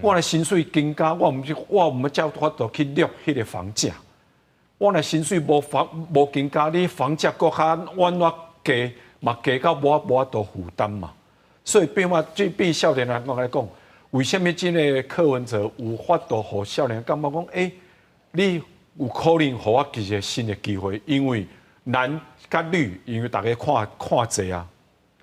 我的薪水增加，我毋是我毋才有法度去掠彼个房價。我的薪水無房無增加，你房價閣較按怎加，嘛加到無無法度負擔嘛。所以變話，這對少年人來講，為啥物這个柯文哲有法度予少年感覺講，欸，你有可能予我一个新的機會，因為藍佮綠，因為大家看看濟啊，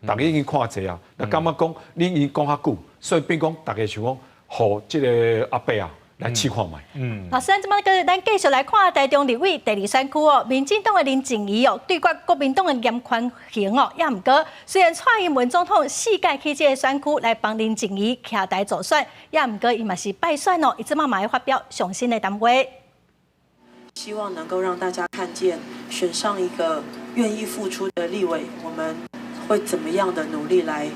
大家已經看濟啊，那感覺講你已經講較久，所以變講大家想講，予這个阿伯啊來試看覓。老師，這馬閣咱繼續來看台中立委第二選區哦，民進黨的林靜儀哦，對決國民黨的嚴寬恆哦，也毋過雖然蔡英文總統四屆去這个選區來幫林靜儀徛台助選，也毋過伊嘛是敗選哦，伊這馬嘛會發表上新的談話。希望能夠讓大家看見，選上一個願意付出的立委，我們會怎麼樣的努力來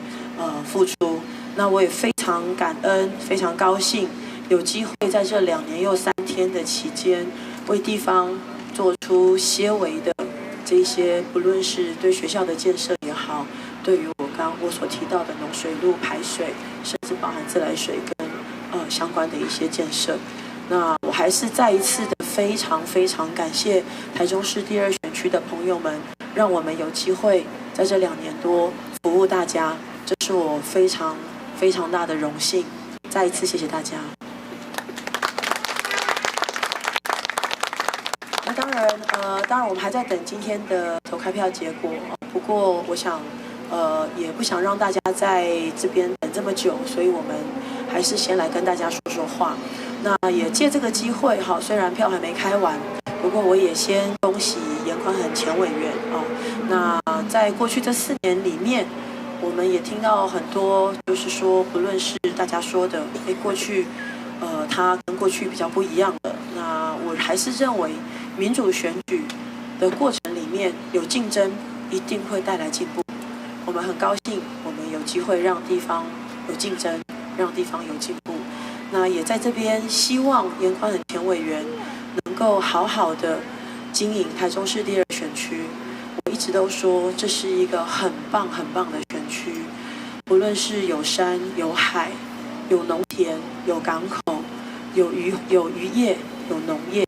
付出。那我也非常感恩，非常高興。有機會在這2年又3天的期間，為地方做出些微的這些，不論是對學校的建設也好，對於我剛我所提到的農水路排水，甚至包含自來水跟相關的一些建設。那我還是再一次的非常非常感謝台中市第二選區的朋友們，讓我們有機會在這2年多服務大家，這是我非常非常大的榮幸。再一次謝謝大家。那當然，當然我們還在等今天的投開票結果。不過，我想，也不想讓大家在這邊等這麼久，所以我們還是先來跟大家說說話。那也借這個機會，哈，雖然票還沒開完，不過我也先恭喜顏寬恆前委員哦。那在過去這4年裡面，我們也聽到很多，就是說，不論是大家說的，哎，過去，他跟過去比較不一樣了。那我還是認為，民主選舉的過程裡面有競爭，一定會帶來進步。我們很高興，我們有機會讓地方有競爭，讓地方有進步。那也在這邊希望顏寬恆前委員能夠好好的經營台中市第二選區。我一直都說這是一個很棒很棒的選區，不論是有山有海、有農田、有港口、有漁業、有農業、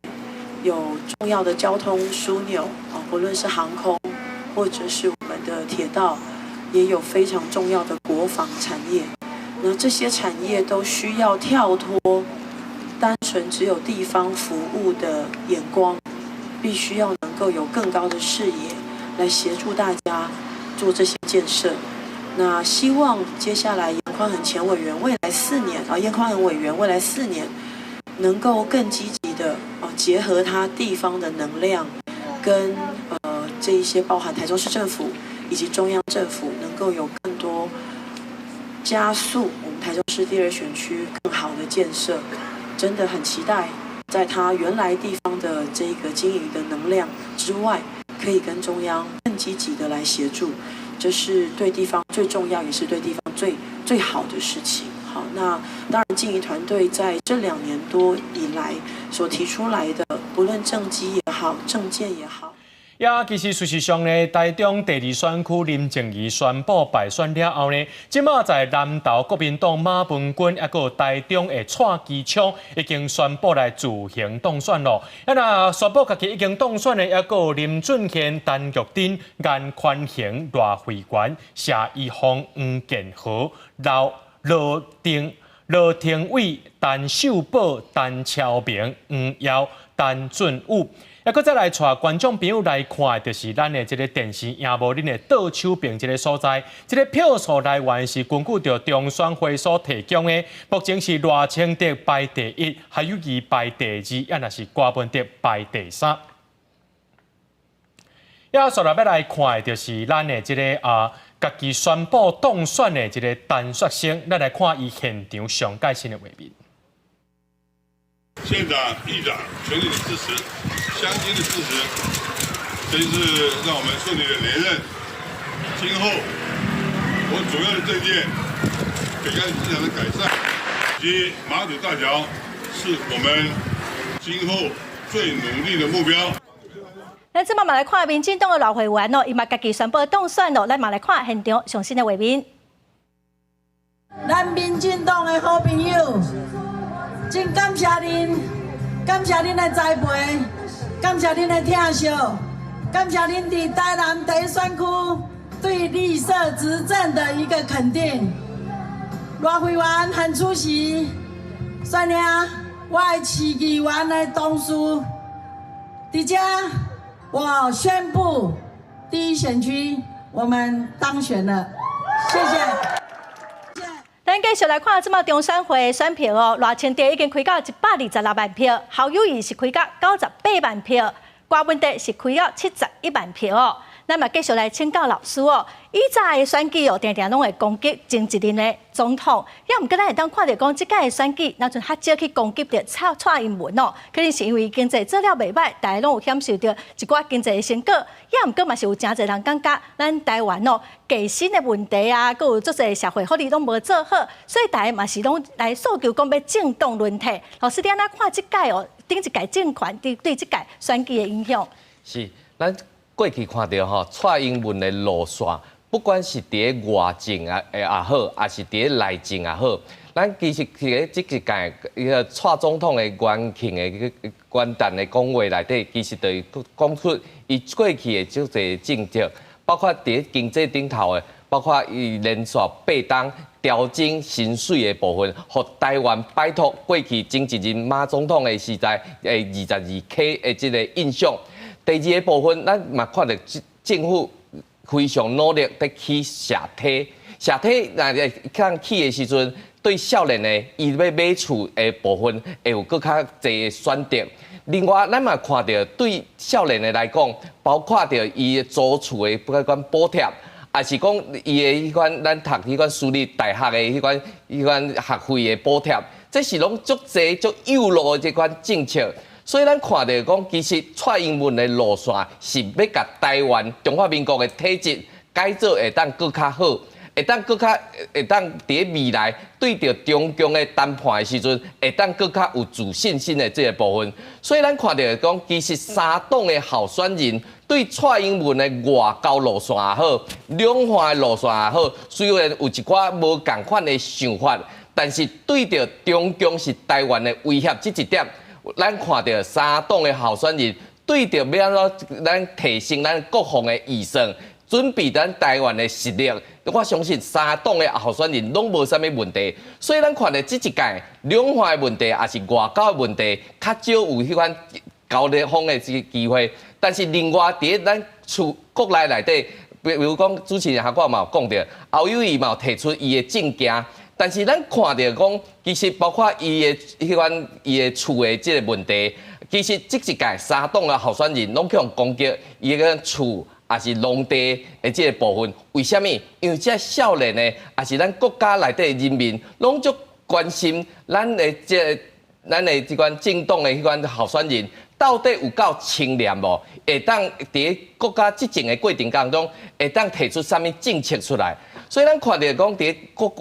有重要的交通樞紐啊，不論是航空或者是我們的鐵道，也有非常重要的國防產業。那這些產業都需要跳脫單純只有地方服務的眼光，必須要能夠有更高的視野來協助大家做這些建設。那希望接下來顏寬恆前委員未來四年啊，顏寬恆委員未來四年能夠更積極的啊，結合他地方的能量，跟這一些包含台中市政府以及中央政府，能夠有更多加速我們台中市第二選區更好的建設。真的很期待，在他原來地方的這個經營的能量之外，可以跟中央更積極的來協助，這是對地方最重要，也是對地方最最好的事情。好，那當然，靜怡團隊在這2年多以來所提出來的，不論政績也好，政見也好。也其實事實上呢，台中第二選區林靜儀宣布敗選了後呢，這馬在南投國民黨馬文君，抑閣台中的蔡其昌已經宣布來自行當選咯。啊，若宣布家己已經當選的，抑閣有林俊憲、陳玉珍、顏寬恆、賴慧媛、謝宜豐、黃建和、劉羅定、羅廷偉、陳秀寶、陳超明、黃耀、陳俊武。抑閣再來帶觀眾朋友來看，就是咱的這个電視螢幕恁的倒手邊這个所在，這个票數來源是根據著中選會所提供的，目前是賴清德排第一，侯友宜排第二，抑若是柯文哲排第三。也煞來欲來看的，就是咱的這个家己宣布當選的這个陳雪生，咱來看伊現場上蓋新的畫面。縣長、議長全力的支持，鄉親的支持，這一次讓我們順利的連任。今後我主要的政見，北干市場的改善及馬祖大橋，是我們今後最努力的目標。咱這馬嘛來看民進黨的賴慧媛哦，伊嘛家己宣布當選咯。咱嘛來看現場上新的畫面。咱民進黨的好朋友，真感謝恁，感謝恁的栽培，感謝恁的疼惜，感謝恁佇台南第一選區對綠色執政的一個肯定。賴慧媛很出席，率領我的市議員的同事，佇遮我宣布第一選區我們當選了，謝謝。咱繼續來看這馬中選會選票哦，賴清德已經開到126萬票，侯友宜是開到98萬票，柯文哲是開到71萬票哦。咱嘛繼續來請教老師哦，以早的選舉哦，定定攏會攻擊前一任的總統，抑毋過咱會當看著講，這屆的選舉，若像較少去攻擊著蔡英文哦，可能是因為經濟做了袂䆀，大家攏有享受著一寡經濟的成果，抑毋過嘛是有誠濟人感覺咱台灣哦，低薪的問題啊，閣有足濟社會福利攏無做好，所以大家嘛是攏來訴求講欲政黨輪替。老師，你按怎看這屆哦，頂一屆政權對這屆選舉的影響？是，咱過去看著吼，蔡英文的路線，不管是佇咧外政啊也好，抑是佇咧內政也好，咱其實佇咧這一屆伊个蔡總統的元慶的元旦的講話內底，其實就講出伊過去的足濟政績，包括佇咧經濟頂頭的，包括伊連續八冬調整薪水的部分，予台灣擺脫過去前一任馬總統的時代的22K 的這个印象。第二个部分，咱嘛看著政府非常努力佇起社體，社體若會通起的時陣，對少年的伊欲買厝的部分會有閣較濟的選擇。另外，咱嘛看著對少年的來講，包括著伊租厝的不管補貼，抑是講伊的彼款咱讀彼款私立大學的彼款學費的補貼，這是攏足濟足幼路的這款政策。所以咱看著講，其實蔡英文的路線是欲共台灣中華民國的體制改造會當閣較好，會當閣較會當佇未來對著中共的談判的時陣，會當閣較有自信心的這个部分。所以咱看著講，其實三黨的候選人對蔡英文的外交路線也好，兩岸的路線也好，雖然有一寡無仝款的想法，但是對著中共是台灣的威脅這一點，咱看著三黨的候選人對著欲按怎咱提升咱國防的預算，準備咱台灣的實力，我相信三黨的候選人攏無啥物問題。所以咱看著這一屆兩岸的問題，抑是外交的問題，較少有彼款交鋒的這个機會。但是另外佇咱厝國內內底，比如講主持人頭拄嘛有講著，侯友宜嘛有提出伊的政見，但是咱看著講，其實包括伊的彼款伊的厝的這个問題，其實這一屆三黨的候選人攏去予攻擊伊的厝，抑是農地的這个部分，為啥物？因為這少年的，抑是咱國家內底的人民，攏足關心咱的這个、咱的這款政黨的彼款候選人，到底有夠清廉無？會當佇國家執政的過程當中，會當提出啥物政策出來？所以咱看著講，佇國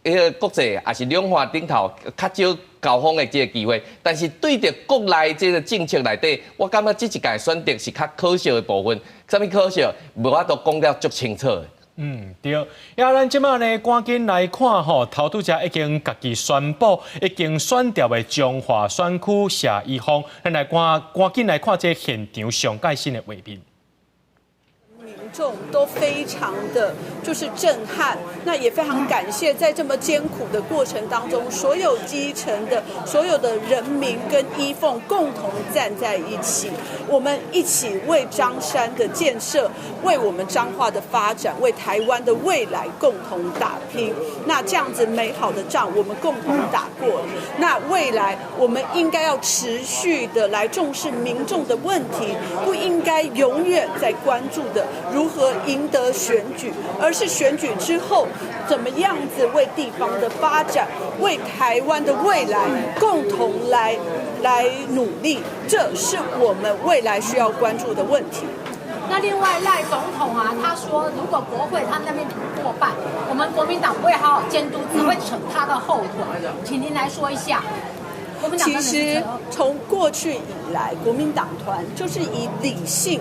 彼个國際抑是兩岸頂頭較少交鋒的這个機會，但是對著國內這个政策內底，我感覺這一屆選擇是較可惜的部分。啥物可惜？無法度講得足清楚的。嗯，對。啊，咱這馬呢，趕緊來看吼，頭拄才已經家己宣布已經選掉的彰化選區謝宜豐，咱來趕趕緊來看這現場上蓋新的畫面。民眾都非常的就是震撼，那也非常感謝在這麼艱苦的過程當中，所有基層的所有的人民跟依鳳共同站在一起，我們一起為岡山的建設，為我們彰化的發展，為台灣的未來共同打拼。那這樣子美好的仗，我們共同打過了。那未來我們應該要持續的來重視民眾的問題，不應該永遠在關注的如何贏得選舉，而是選舉之後，怎麼樣子為地方的發展、為台灣的未來共同來努力，這是我們未來需要關注的問題。那另外賴總統啊，他說如果國會他們那邊過半，我們國民黨不會好好監督，只會扯他的後腿。請您來說一下。其實從過去以來，國民黨團就是以理性、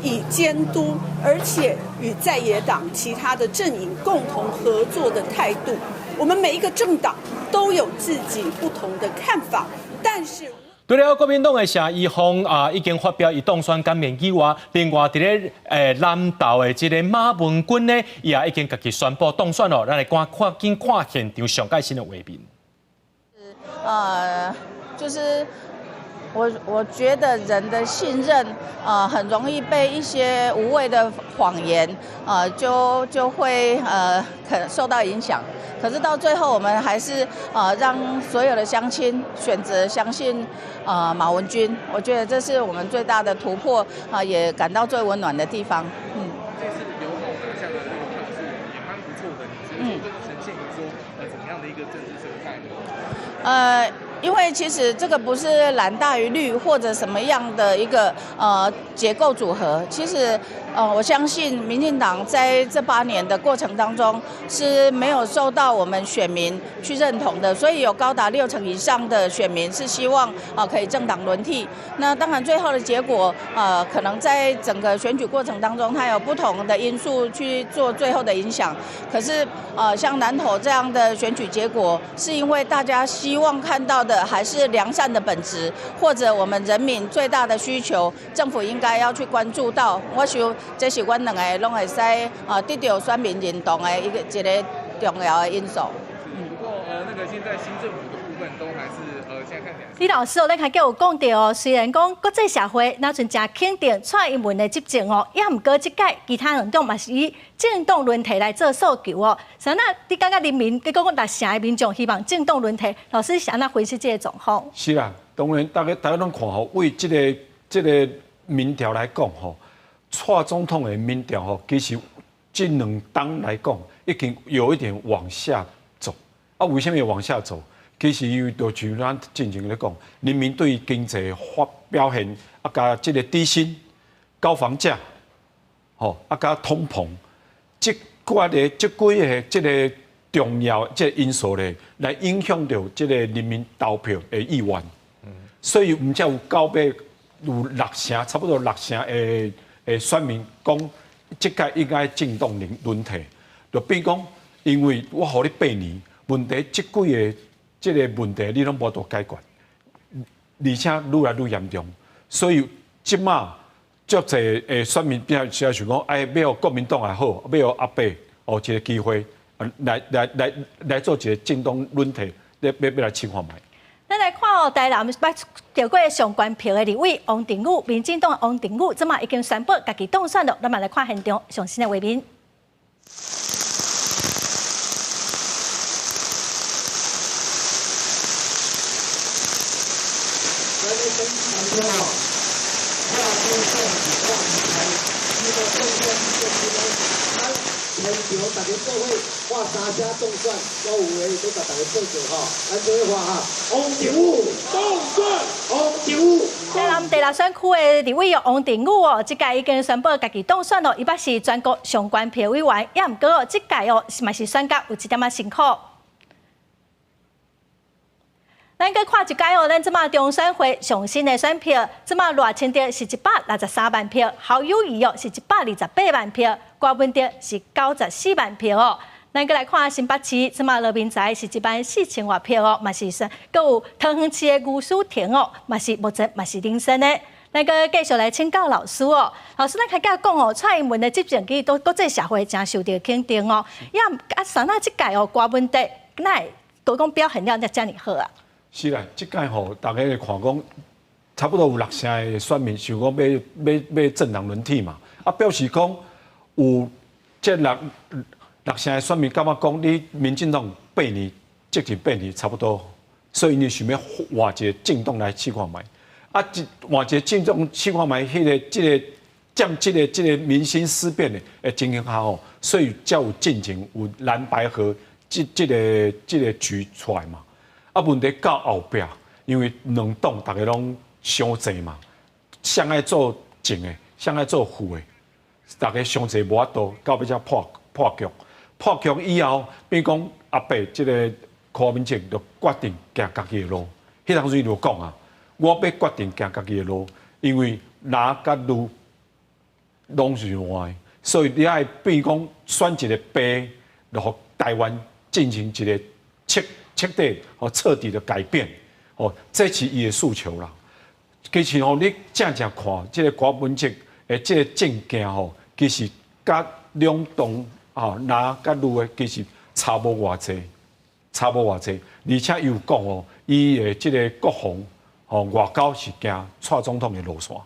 以監督，而且與在野黨其他的陣營共同合作的態度。我們每一個政黨都有自己不同的看法，但是。除了國民黨的謝宜豐啊，已經發表伊當選感言以外，另外佇咧南投的這个馬文君呢，伊也已經家己宣布當選咯。咱來趕看緊看現場上蓋新的畫面。就是我覺得人的信任很容易被一些無謂的謊言就會可能受到影響。可是到最後，我們還是讓所有的鄉親選擇相信馬文君。我覺得這是我們最大的突破啊，也感到最溫暖的地方。嗯。這次劉某拿下的這個票數也蠻不錯的，你覺得這呈現說怎麼樣的一個政治生態呢？因為其實這個不是藍大於綠或者什麼樣的一個結構組合，其實我相信民進黨在這8年的過程當中是沒有受到我們選民去認同的，所以有高達6成以上的選民是希望可以政黨輪替。那當然最後的結果可能在整個選舉過程當中，它有不同的因素去做最後的影響。可是像南投這樣的選舉結果，是因為大家希望看到的還是良善的本質，或者我們人民最大的需求，政府應該要去關注到。我想這是阮兩个攏會使得到選民認同的一個重要的因素。不過那個現在新政府的部分都還是現在看起來。李老師哦，咱較有講著哦，雖然講國際社會若像誠肯定蔡英文的執政哦，也毋過這屆其他兩黨嘛是以政黨輪替來做訴求哦。啥那你感覺人民，你講講6成的民眾希望政黨輪替，老師是按怎分析這個狀況？是啦，當然大家大家攏看吼，為這個民調來講吼，蔡總統的民調吼，其實這兩冬來講已經有一點往下走。啊，為什麼往下走？其實因為就像咱進前咧講，人民對經濟發表現，啊，佮這个低薪、高房價，吼，啊，佮通膨，這幾個這幾个這个重要這个因素咧，來影響著這个人民投票的意願。所以毋才有到尾有六成，差不多六成的的選民講，這屆應該政黨輪替，就變講，因為我予你8年，問題這幾个這个問題你攏無法度解決，而且愈來愈嚴重，所以這馬足濟的選民變成想講，哎，欲予國民黨也好，欲予阿伯哦一个機會，來來來來做一个政黨輪替，欲欲欲來試看覓。咱來看哦，台南捌著過上懸票的立委王定宇，民進黨王定宇，這馬已經宣布家己當選了。咱嘛來看現場上新的畫面。現場大家做伙喊三聲當選，我有話欲共大家報告吼，咱做伙喊哈，王定宇當選，王定宇。台南第六選區的立委王定宇哦，這屆已經宣布家己當選咯，伊捌是全國上懸票委員，也毋過哦，這屆哦嘛是選甲有一點仔辛苦。咱閣看一屆哦，咱這馬中選會上新的選票，這馬賴清德是163萬票，侯友宜哦是128萬票，郭文哲是94萬票哦。咱閣來看新北市，這馬羅明才是1萬4千外票哦，嘛是閣有桃園市的吳思婷哦，嘛是目前嘛是領先的。咱閣繼續來請教老師哦，老師，咱開始講哦，蔡英文的執政其實對國際社會誠受著肯定哦，也啊，啥那這屆哦，郭文哲哪會閣講表現了遮爾好啊？是啦，這屆吼，大家會看講，差不多有六成的選民想講欲欲欲政黨輪替嘛，啊，表示講有這六六成的選民感覺講，你民進黨八年執政八年差不多，所以𪜶想欲換一个政黨來試看覓，啊，一換一个政黨試看覓，彼个這个佔這个這个民心思變的的情形下吼，所以才有進前有藍白合這這个這个局出來嘛。啊，問題到後壁，因為兩黨逐家攏傷濟嘛，誰愛做正的，誰愛做副的，逐家傷濟無法度，到尾才破破局。破局以後，變講阿伯這个柯文哲就決定行家己的路。彼當時就講啊，我欲決定行家己的路，因為藍佮綠攏是我的，所以你愛變講選一个白，就予台灣進行一个徹徹底和徹底的改變，哦，這是伊的訴求啦。其實吼，你正正看這个柯文哲的這个政見吼，其實佮兩黨啊藍佮綠的其實差無偌濟，差無偌濟。而且伊有講哦，伊的這个國防吼外交是行蔡總統的路線，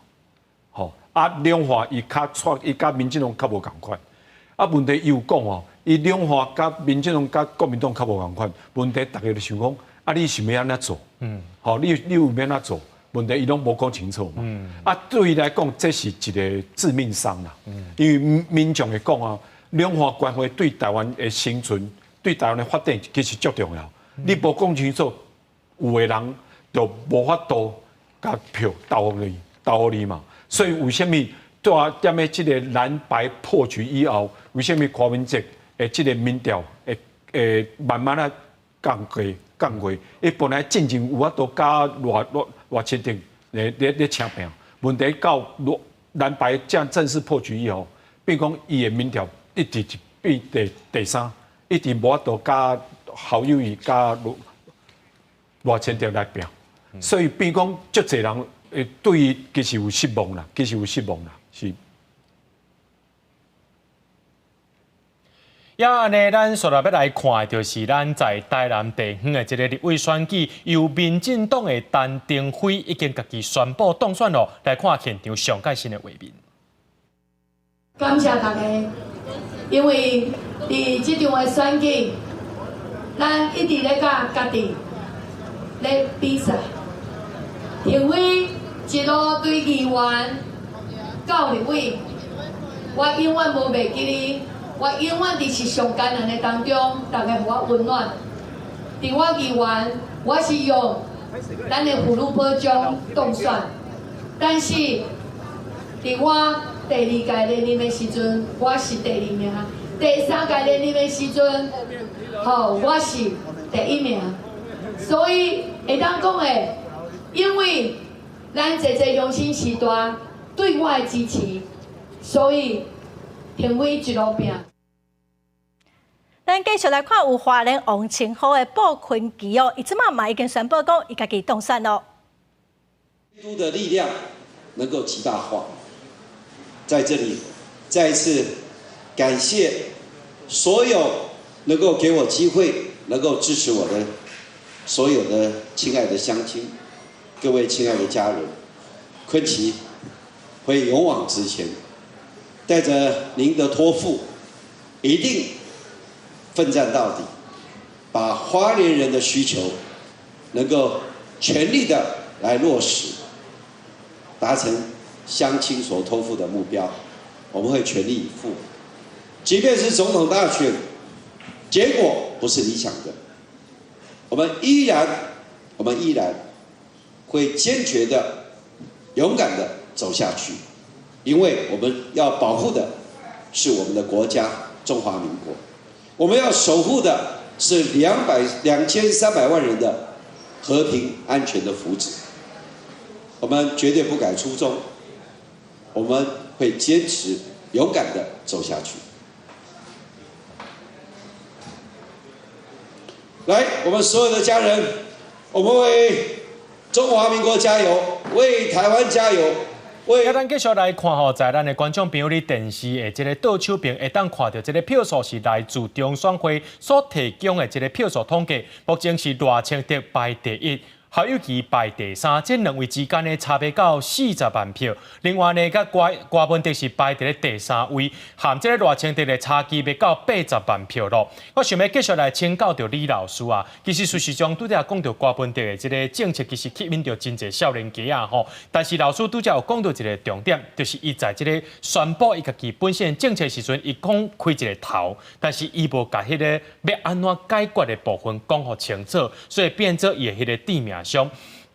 吼啊兩岸伊較蔡伊佮民進黨較無仝款。啊，問題伊有講哦，伊兩岸佮民進黨佮國民黨較無仝款，問題逐家就想講，啊，你想欲按怎做？吼，你你有欲按怎做？問題伊攏無講清楚嘛。啊，對伊來講，這是一个致命傷啦。因為民眾會講啊，兩岸關係對台灣的生存、對台灣的發展其實足重要。你無講清楚，有的人就無法度共票投予你，投予你嘛。所以為啥物？對啊，踮咧這个藍白破局以後，為啥物柯文哲的這个民調會會慢慢仔降低降低？伊本來進前有法度佮賴賴賴清德咧咧咧拚拼，問題到藍白這樣正式破局以後，變講伊的民調一直變第第三，一直無法度佮侯友宜佮賴清德來拼，所以變講足濟人會對伊其實有失望啦，其實有失望啦。是。也按呢，咱煞來欲來看的，就是咱在台南地方的這个立委選舉，由民進黨的陳亭妃已經家己宣布當選咯。來看現場上蓋新的畫面。感謝大家，因為佇這場的選舉，咱一直咧佮家己咧比賽，亭妃一路對議員到立委，我永遠無袂記你，我永遠佇是上艱難的當中，大家予我溫暖。佇我議員，我是用咱的婦女保障當選，但是佇我第二屆連任的時陣，我是第二名；第三屆連任的時陣，吼，我是第一名。所以會當講的，因為咱濟濟鄉親序大對我的支持，所以騰飛一路拼。咱繼續來看有花蓮王清浩的布坤奇哦，伊這馬嘛已經宣布講，伊家己當選咯。監督的力量能夠極大化，在這裡再一次感謝所有能夠給我機會、能夠支持我的所有的親愛的鄉親、各位親愛的家人，坤奇會勇往直前，帶着您的託付，一定奮戰到底，把花蓮人的需求能夠全力的來落實，達成鄉親所託付的目標，我們會全力以赴。即便是總統大選結果不是理想的，我們依然會堅決的、勇敢的走下去，因為我們要保護的是我們的國家中華民國。我們要守護的是2300萬人的和平安全的福祉，我們絕對不改初衷，我們會堅持勇敢的走下去。來，我們所有的家人，我們為中華民國加油，為台灣加油。啊，咱繼續來看吼，在咱的觀眾朋友佇電視的這个倒手邊，會當看著這个票數是來自中選會所提供的這个票數統計，目前是賴清德排第一。侯友宜排第三，這兩位之間的差別到40萬票。另外呢，佮郭文哲是排佇咧第三位，和這个賴清德的差距欲到80萬票咯。我想欲繼續來請教著李老師啊，其實事實上拄才講著郭文哲的這个政策，其實吸引著真濟少年家仔吼。但是老師拄才有講著一个重點，就是伊在這个宣布伊家己本身的政策時陣，伊講開一个頭，但是伊無共彼个欲按怎解決的部分講予清楚，所以變做伊的彼个致命傷。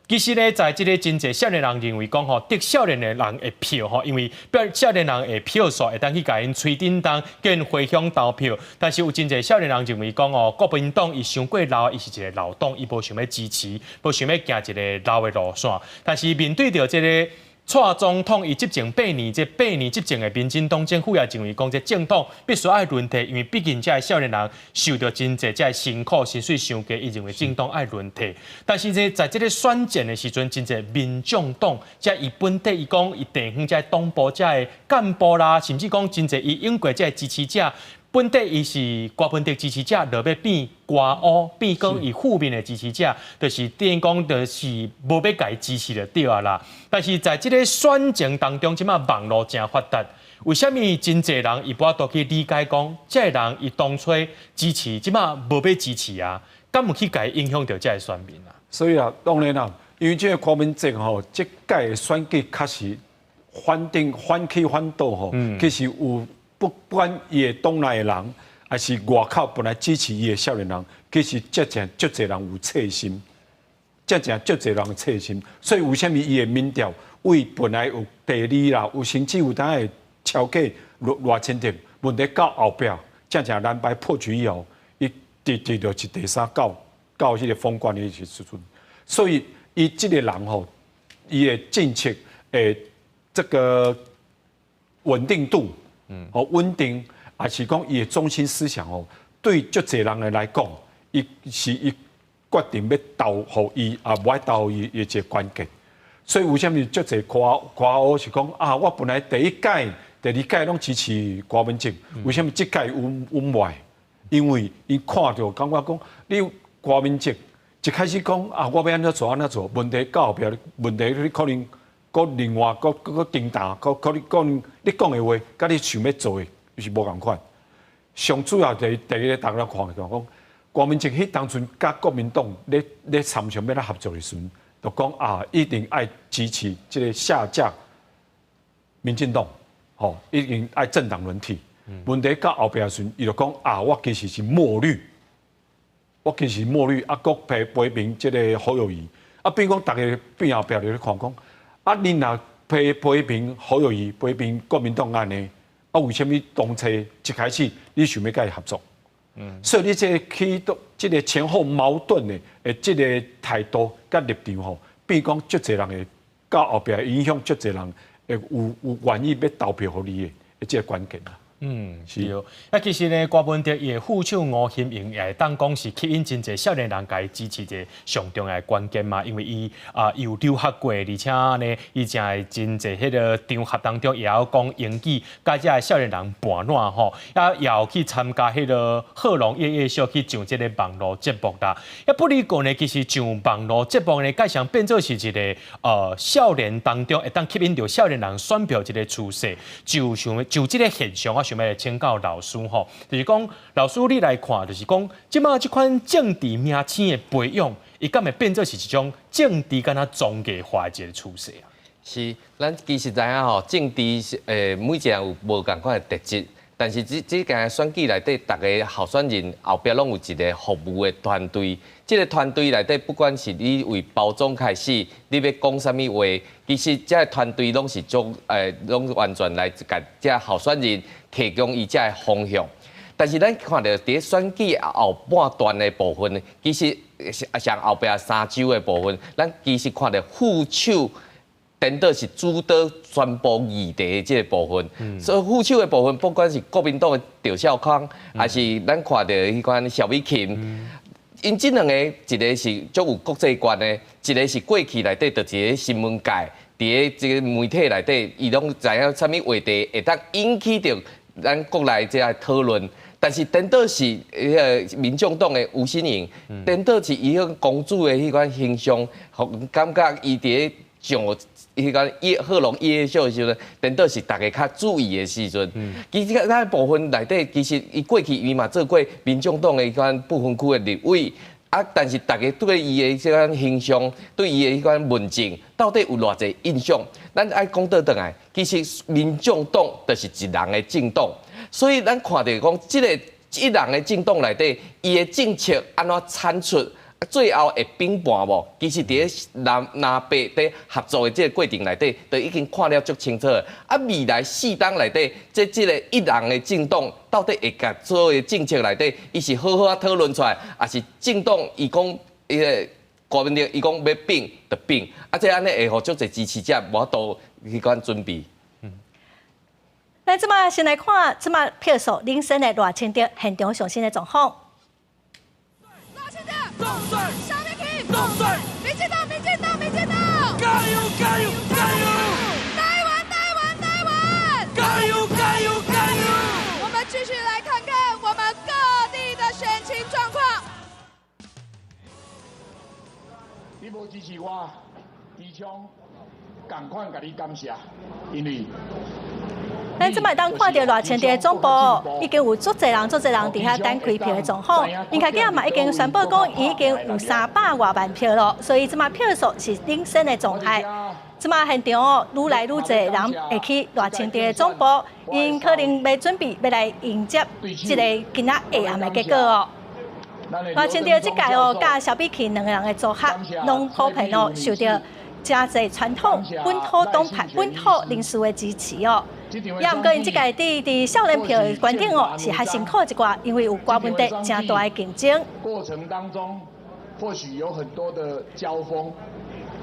其實呢，在這个真濟少年人認為講吼，得少年的人的票吼，因為少年人的票數會當去共𪜶催叮當，叫𪜶回鄉投票。但是有真濟少年人認為講哦，國民黨伊傷過老，伊是一个老黨，伊無想欲支持，無想欲行一个老的路線。但是面對著這个蔡總統伊執政八年，這八年執政的民進黨政府也認為講，這政黨必須愛輪替，因為畢竟這个少年人受著真濟這个辛苦，薪水傷低，伊認為政黨愛輪替。但是呢，在這个選戰的時陣，真濟民眾黨，這伊本地伊講伊地方這个黨部這个幹部啦，甚至講真濟伊英國這个支持者，本底伊是郭文哲支持者，落欲變歌烏，變講伊負面的支持者，就是等於講就是無欲共伊支持就對啊啦。但是在這个選情當中，這馬網路誠發達，為啥物真濟人伊無法度去理解講，這个人伊當初支持，這馬無欲支持啊？敢有去共伊影響著這个選民啊？所以啊，當然啦，因為這个郭文哲吼，這屆的選舉確實反正反起反倒吼，其實有。不管伊的黨內的人，還是外口本來支持伊的少年人，其實真正足濟人有切心，真正足濟人有切心。所以為啥物伊的民調為本來有第二啦，有甚至有當會超過賴清德，問題到後壁，真正藍白破局以後，伊直直就是第三到到彼个封關的時陣。所以伊這个人吼，伊的政策的這个穩定度。哦，穩定，還是講伊的中心思想哦，對足濟人的來講，伊是伊決定欲投予伊，啊，無愛投予伊的一個關鍵。所以為啥物足濟歌烏是講啊？我本來第一屆、第二屆攏支持郭文哲，為啥物這屆阮無愛？因為伊看著感覺講，你郭文哲一開始講啊，我欲按怎做按怎做，問題到後壁問題你可能。閣另外，閣閣閣叮當，閣可能講你講的話，佮你想欲做的是無仝款。上主要第第一个，大家看就講，郭文哲彼當陣佮國民黨咧咧參詳欲來合作的時陣，就講啊，一定愛支持這个下架民進黨，吼，一定愛政黨輪替。問題到後壁的時陣，伊就講啊，我其實是墨綠，我其實是墨綠，啊，閣批批評這个侯友宜，啊，變講逐家變後壁就咧看講。啊，恁若批批評侯友宜，批評國民黨按呢？啊，為啥物當初一開始你想欲佮伊合作？所以你這個起到這個前後矛盾的這個態度佮立場吼，變講足濟人會到後壁影響足濟人會有願意欲投票予你的這個關鍵啦。是哦。啊，其實呢，郭文哲伊的副手吳欣盈也會當講是吸引真濟少年人共伊支持一个上重要的關鍵嘛，因為伊啊有留學過，而且呢，伊誠會真濟彼个場合當中會曉講英語，佮遮的少年人伴拚吼，啊，也有去參加彼个賀瓏夜夜秀去上這个網路節目啦。啊，不離講呢，其實上網路節目呢，改成變做是一個少年當中會當吸引著少年人選票一個趨勢，就像就這个現象，我想欲來請教老師吼，就是講老師你來看，就是講這馬這款政治明星的培養，伊敢會變做是一種政治敢若綜藝化的一個趨勢啊？是，咱其實知影吼，政治是每一個人有無仝款的特質，但是這這屆選舉內底，逐个候選人後壁攏有一個服務的團隊。這個團隊內底，不管是你為包裝開始，你欲講啥物話，其實這个團隊攏是足攏完全來共這候選人提供伊這个方向。但是咱看著佇選舉後半段的部分，其實像後壁三周的部分，咱其實看著副手顛倒是主導全部議題的這個部分。所以副手的部分，不管是國民黨的趙少康，還是咱看著彼款蕭美琴，𪜶這兩個，一個是足有國際觀的，一個是過去內底就佇咧新聞界，佇咧這個媒體內底，伊攏知影啥物話題會當引起著咱國內這个討論。但是顛倒是彼个民眾黨的吳欣盈，顛倒是伊彼公主的彼款形象，予感覺伊佇咧上彼款夜賀瓏夜夜秀的時陣，顛倒是大家較注意的時陣。其實咱部分內底，其實伊過去伊嘛做過民眾黨的彼款不分區的立委，啊，但是大家對伊的這款形象，對伊的彼款問政，到底有偌濟印象？咱愛講倒轉來，其實民眾黨就是一人的政黨。所以咱看著講，這個一人的政黨內底，伊的政策按怎產出，最後會崩盤無？其實佇咧藍藍白佇合作的這個過程內底，就已經看了足清楚。啊，未來四黨內底，這個一人的政黨到底會共所有的政策內底，伊是好好仔討論出來，抑是政黨伊講伊个郭文哲伊講欲變就變，啊，這按呢會予足濟支持者無法度彼款準備。咱這馬先來看這馬票數領先的賴清德現場上新的狀況。賴清德，蕭美琴，民進黨，民進黨，民進黨，加油加油加油！台灣台灣台灣，加油加油加油！我們繼續來看看我們各地的選情狀況。你無支持我，宜昌仝款共你感謝，因為。咱這擺當看著賴清德的總部，已經有足濟人、足濟人佇遐等開票的狀況。𪜶家己嘛已經宣布講，已經有三百外萬票囉，所以這馬票數是領先的狀態。這馬現場哦，愈來愈濟人會去賴清德的總部，𪜶可能欲準備欲來迎接這个今仔下暗的結果哦。賴清德這屆哦，佮蕭美琴兩个人的組合，攏普遍哦受著誠濟傳統本土黨派、本土人士的支持哦。也毋過，𪜶這屆佇少年票的觀點哦，是較辛苦一寡，因為有郭文哲誠大的競爭。過程當中，或許有很多的交鋒。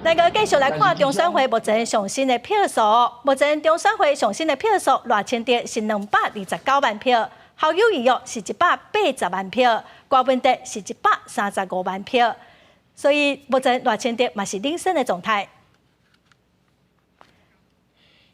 來閣繼續來看中選會目前上新的票數，目前中選會上新的票數，賴清德是229萬票，侯友宜哦是180萬票，郭文哲是135萬票，所以目前賴清德嘛是領先的狀態。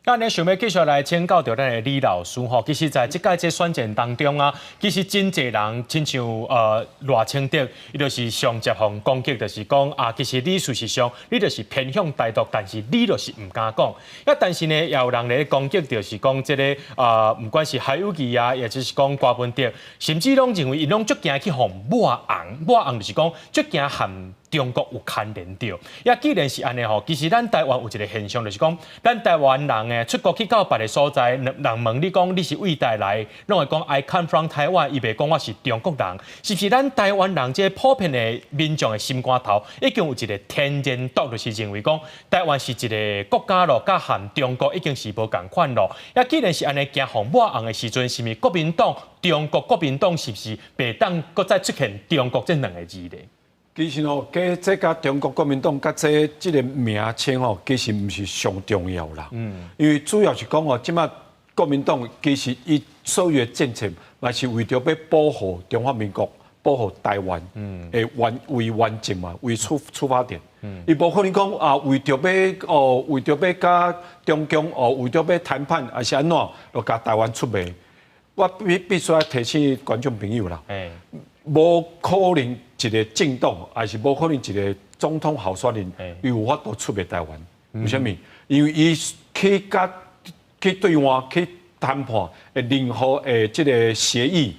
咱呢想欲繼續來請教著咱的李老師吼，其實在這屆這選戰當中啊，其實真濟人親像賴清德，伊就是上接予攻擊，就是講啊，其實你事實上你就是偏向台獨，但是你就是毋敢講。啊，但是呢，也有人咧攻擊，就是講這个啊，毋管是侯友宜啊，抑者是講郭文哲，甚至攏認為𪜶攏足驚去予抹紅，抹紅就是講足驚陷。中國有牽連著。也既然是按呢吼，其實咱台灣有一個現象，就是講咱台灣人誒出國去到別个所在，人問你講你是佗佗來，攏會講 I come from Taiwan，伊袂講我是中國人。是毋是咱台灣人這個普遍的民眾的心肝頭，已經有一個天然毒，就是認為講台灣是一個國家咯，佮和中國已經是無仝款咯。也既然是按呢驚予抹紅的時陣，是毋是國民黨、中國國民黨是毋是袂當閣再出現中國這兩個字咧？其實哦，這佮中國國民黨佮這個名稱吼，其實毋是上重要啦。因為主要是講哦，這馬國民黨其實伊所有的政策，嘛是為著欲保護中華民國、保護台灣，會完為完整嘛，為出發點。伊無可能講啊，為著欲哦，為著欲佮中共哦，為著欲談判，還是按怎，就共台灣出賣。我必須愛提醒觀眾朋友啦，無可能一個政黨，還是無可能一個總統候選人，伊有法度出賣台灣。為啥物？因為伊去佮去對外去談判的任何的這個協議，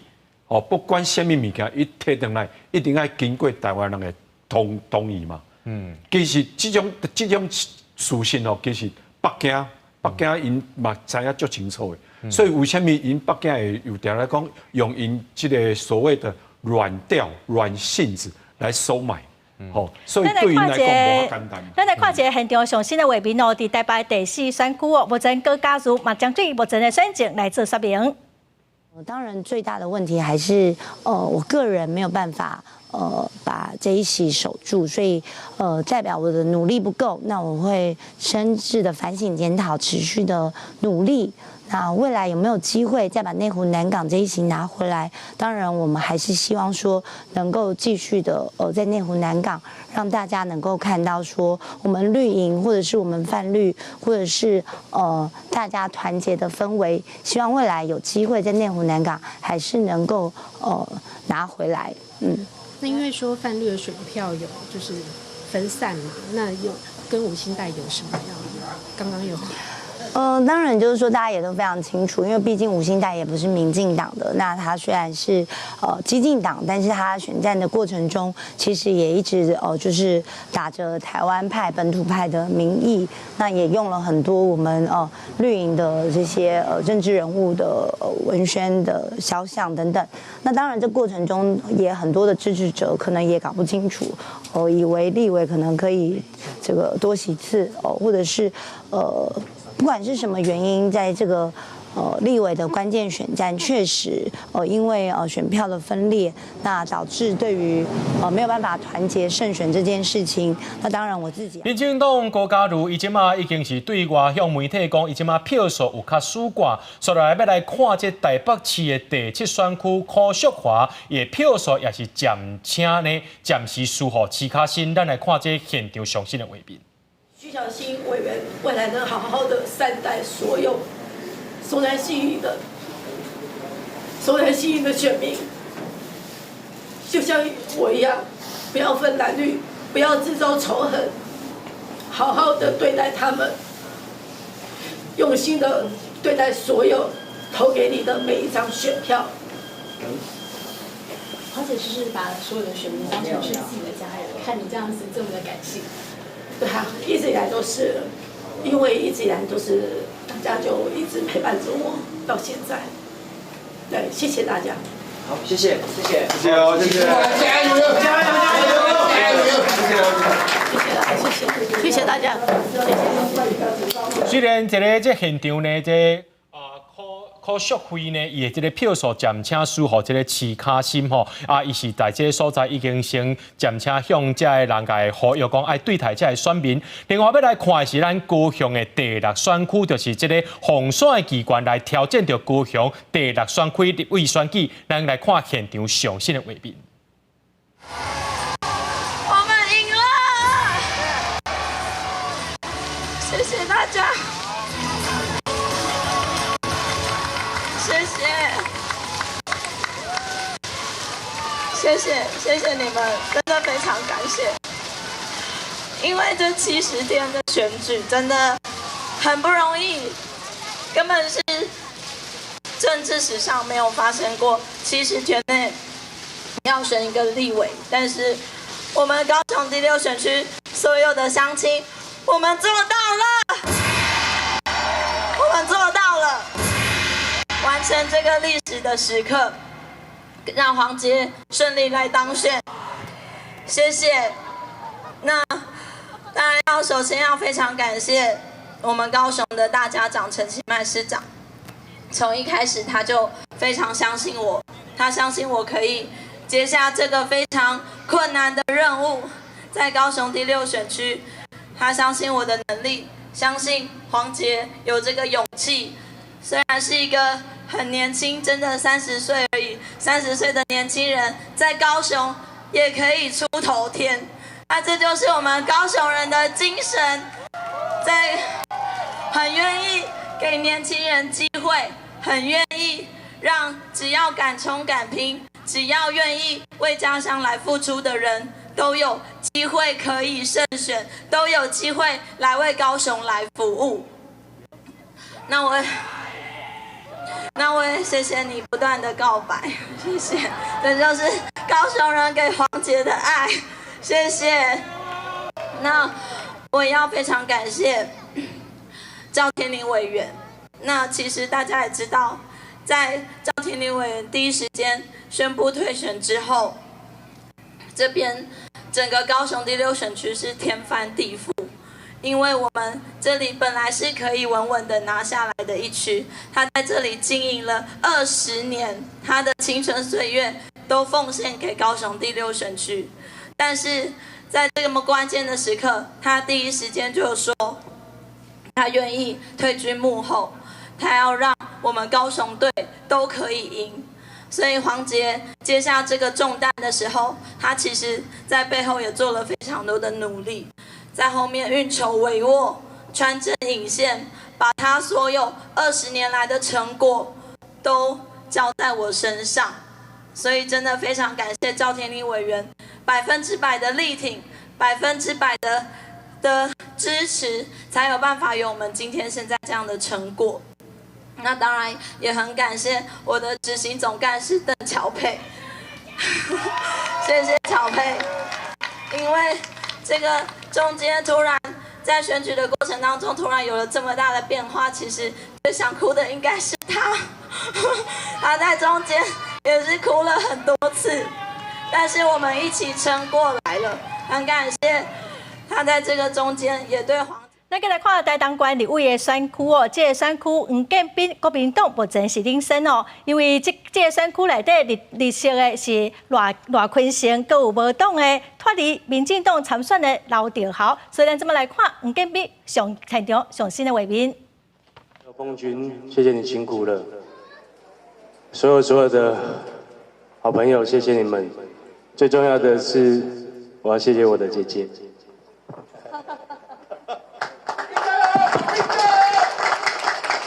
哦，不管啥物物件，伊提轉來一定愛經過台灣人的同意嘛。其實這種事實哦，其實北京𪜶嘛知影足清楚的。所以為啥物𪜶北京會有定來講用𪜶這個所謂的軟釣、軟性子來收買，吼，所以對𪜶來講無遐簡單。咱來看一個現場上新的畫面哦，佇台北第四選區哦，目前高嘉瑜嘛針對目前的選情來做說明。當然，最大的問題還是，我個人沒有辦法，把這一席守住，所以，代表我的努力不夠，那我會深切的反省檢討，持續的努力。那未來有沒有機會再把內湖南港這一席拿回來？當然，我們還是希望說能夠繼續的，在內湖南港讓大家能夠看到說我們綠營或者是我們泛綠，或者是大家團結的氛圍。希望未來有機會在內湖南港還是能夠拿回來。嗯。那因為說泛綠的選票有就是分散嘛，那有跟吳欣岱有什麼樣的？剛剛有。當然就是說，大家也都非常清楚，因為畢竟吳欣岱也不是民進黨的。那他雖然是基進黨，但是他選戰的過程中，其實也一直就是打着台灣派、本土派的名義，那也用了很多我們綠營的這些政治人物的文宣的肖像等等。那當然，這過程中也很多的支持者可能也搞不清楚，以為立委可能可以這個多席次哦，或者是不管是什麼原因，在這個立委的關鍵選戰，確實因為選票的分裂，那導致對於沒有辦法團結勝選這件事情，那當然我自己。民進黨高嘉瑜伊這馬已經是對外向媒體講，伊這馬票數有較輸掛，所來欲來看這台北市的第七選區柯淑華，伊的票數也是暫且呢暫時輸予徐巧芯，咱來看這現場上新的畫面。徐巧芯委員未來能好好的善待所有松山信義的松山信義的選民，就像我一樣，不要分藍綠，不要製造仇恨，好好的對待他們，用心的對待所有投給你的每一張選票。而且就是把所有的選民當成是自己的家人，看你這樣子這麼的感性。對啊，一直以來都是，因為一直以來都是大家就一直陪伴着我到現在。對，謝謝大家。好，謝謝，謝謝，謝謝哦，謝謝，加油，加油，加油，加油，謝謝，謝謝，謝謝，謝謝大家，謝謝。雖然這个這現場呢，這柯淑惠呢，伊的這個票數暫且輸予這個徐巧芯吼，啊，伊是在這個所在已經先暫且向這个人共呼籲講愛對待這个選民。另外欲來看的是咱高雄的第六選區，就是這個紅線的機關來挑戰著高雄第六選區立委選舉。咱來看現場上新的畫面。我們贏了，謝謝大家。謝謝，謝謝，謝謝你們，真的非常感謝。因為這70天的選舉真的很不容易，根本是政治史上沒有發生過70天內要選一個立委，但是我們高雄第六選區所有的鄉親，我們做到了，我們做到了，完成這個歷史的時刻，讓黃捷順利來當選，謝謝。那當然要首先要非常感謝我們高雄的大家長陳其邁市長，從一開始他就非常相信我，他相信我可以接下這個非常困難的任務，在高雄第六選區，他相信我的能力，相信黃捷有這個勇氣。雖然是一個很年輕，真的30歲而已，30歲的年輕人，在高雄也可以出頭天。那這就是我們高雄人的精神，在很願意給年輕人機會，很願意讓只要敢衝敢拼，只要願意為家鄉來付出的人都有機會可以勝選，都有機會來為高雄來服務。那我也謝謝你不斷的告白，謝謝，這就是高雄人給黃捷的愛，謝謝。那我也要非常感謝趙天麟委員。那其實大家也知道，在趙天麟委員第一時間宣布退選之後，這邊整個高雄第六選區是天翻地覆，因為我們這裡本來是可以穩穩的拿下來的一區，他在這裡經營了20年，他的青春歲月都奉獻給高雄第六選區，但是在這麼關鍵的時刻，他第一時間就說他願意退居幕後，他要讓我們高雄隊都可以贏。所以黃捷接下這個重擔的時候，他其實在背後也做了非常多的努力，在後面運籌帷幄、穿針引線，把他所有20年來的成果都交在我身上。所以真的非常感謝趙天麟委員100%的力挺，100%的支持，才有辦法有我們今天現在這樣的成果。那當然也很感謝我的執行總幹事鄧喬佩，謝謝喬佩，因為這個中間突然在選舉的過程當中，突然有了這麼大的變化，其實最想哭的應該是他，他在中間也是哭了很多次，但是我們一起撐過來了，很感謝他在這個中間也對黃。咱閣來看台東縣立委的選區哦，這個選區黃建斌國民黨目前是領先哦，因為這個選區內底綠綠色的是賴賴坤成，閣有無黨的脫離民進黨參選的劉德豪，所以咱這麼來看黃建斌上現場上新的畫面。鳳君，謝謝你辛苦了，所有的好朋友，謝謝你們。最重要的是，我要謝謝我的姐姐。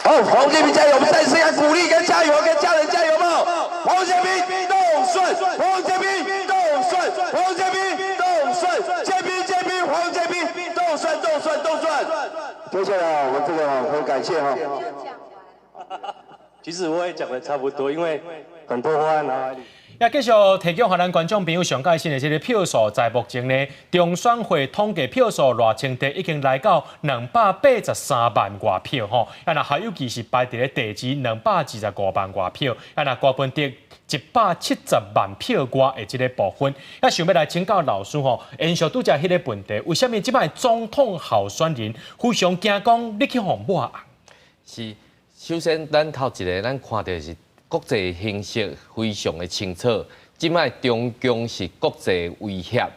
好，黃建斌加油！我們再次要鼓勵跟加油，跟家人加油嘛！黃建斌動順，黃建斌動順，黃建斌動順，建斌建斌，黃建斌動順動順動順。接下來我們這個很感謝哈。其實我也講得差不多，因為很多話腦海裡。也繼續提供予咱觀眾朋友上蓋新的這個票數，在目前呢，中選會統計票數賴清德已經來到283萬外票吼，啊若侯友宜是排佇咧第二，225萬外票，啊若柯文哲170萬票外的這個部分，啊想欲來請教老師吼，延續拄才彼個問題，為啥物這擺總統候選人非常驚講你去予抹紅？是，首先咱頭一个咱看著是國際形勢非常的清楚，這擺中共是國際威脅，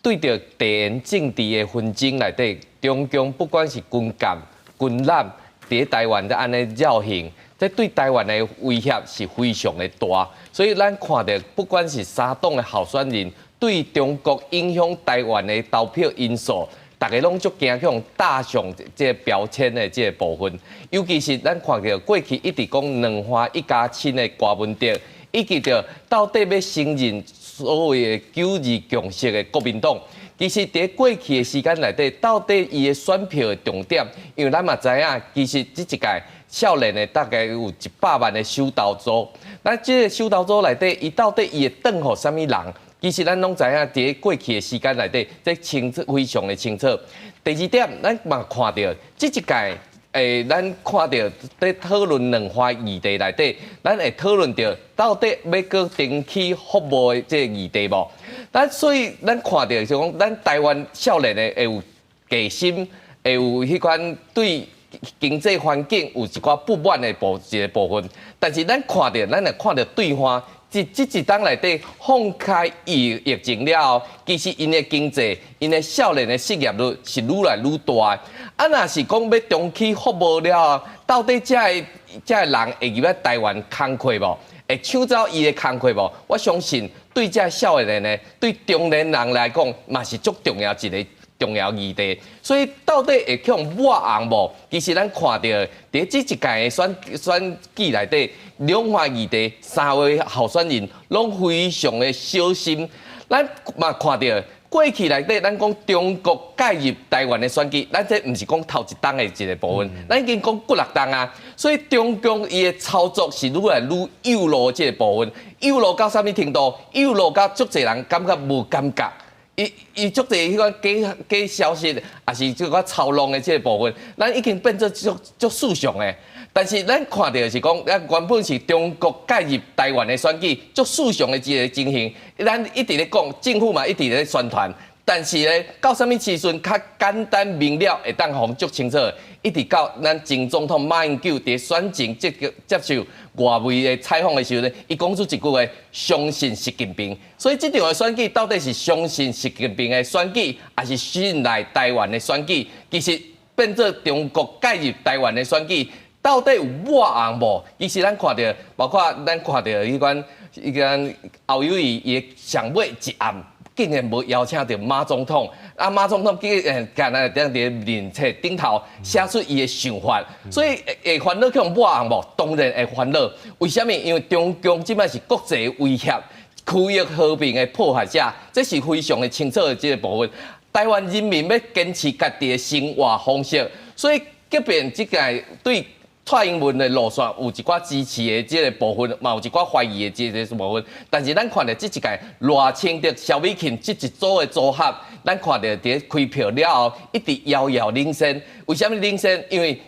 對著地緣政治的紛爭內底，中共不管是軍艦、軍艦，佇咧台灣咧按呢繞行，這對台灣的威脅是非常的大，所以咱看著不管是三黨的候選人對中國影響台灣的投票因素，大家攏足驚去予打上這個標籤的這個部分，尤其是咱看著過去一直講兩岸一家親的柯文哲，以及著到底欲承認所謂的九二共識的國民黨，其實佇過去的時間內底，到底伊的選票的重點，因為咱嘛知影，其實這一屆少年的大概有100萬的首投族，咱這個首投族內底，伊到底伊會轉予啥物人？其實咱攏知影，佇過去的時間內底，這清楚非常的清楚。第二點，咱嘛看著這一屆，咱看著佇討論兩岸議題內底，咱會討論著到底欲閣重啟服貿的這个議題無？咱所以咱看著就講，咱台灣少年的會有戒心，會有彼款對經濟環境有一寡不滿的一個部分。但是咱看著，咱會看著對岸，這一冬內底放開疫情了後，其實𪜶的經濟、𪜶的少年的失業率是愈來愈大的。啊，若是講欲重啟服貿了後，到底這个人會入來台灣工課無？會搶走伊的工課無？我相信對這少年的、對中年人來講，嘛是足重要一个重要議題。所以到底會去予抹紅無？其實咱看著，佇這一屆的選舉內底，兩岸議題三位候選人攏非常的小心。咱嘛看著過去內底，咱講中國介入台灣的選舉，咱這毋是講頭一冬的一个部分，咱已經講幾落冬啊。所以中共伊的操作是愈來愈幼路這个部分，幼路到啥物程度？幼路到足濟人感覺無感覺。伊足濟彼款假假消息，抑是這个操弄的這个部分，咱已經變做足足世常的。但是咱看著是講，咱原本是中國介入台灣的選舉，足世常的一个情形，咱一直咧講，政府嘛一直咧宣傳。但是咧，到啥物時陣較簡單明了，會當予足清楚，一直到咱前總統馬英九佇選前接受外媒的採訪的時陣，伊講出一句話：相信習近平。所以這場的選舉到底是相信習近平的選舉，抑是信賴台灣的選舉？其實變做中國介入台灣的選舉，到底有抹紅無？其實咱看著，包括咱看著彼款彼款侯友宜伊的上尾一暗，竟然無邀請著馬總統，啊馬總統竟然干焦佇面冊頂頭寫出伊的想法，所以會煩惱去予抹紅無？當然會煩惱。為啥物？因為中共這擺是國際威脅、區域和平的破壞者，這是非常的清楚的這个部分。台灣人民欲堅持家己的生活方式，所以即便這屆對蔡英文的路線有一寡支持的這个部分，嘛有一寡懷疑的這个部分。但是咱看著這一屆賴清德、蕭美琴這一組的組合，咱看著佇開票了後，一直遙遙領先。為啥物領先？因為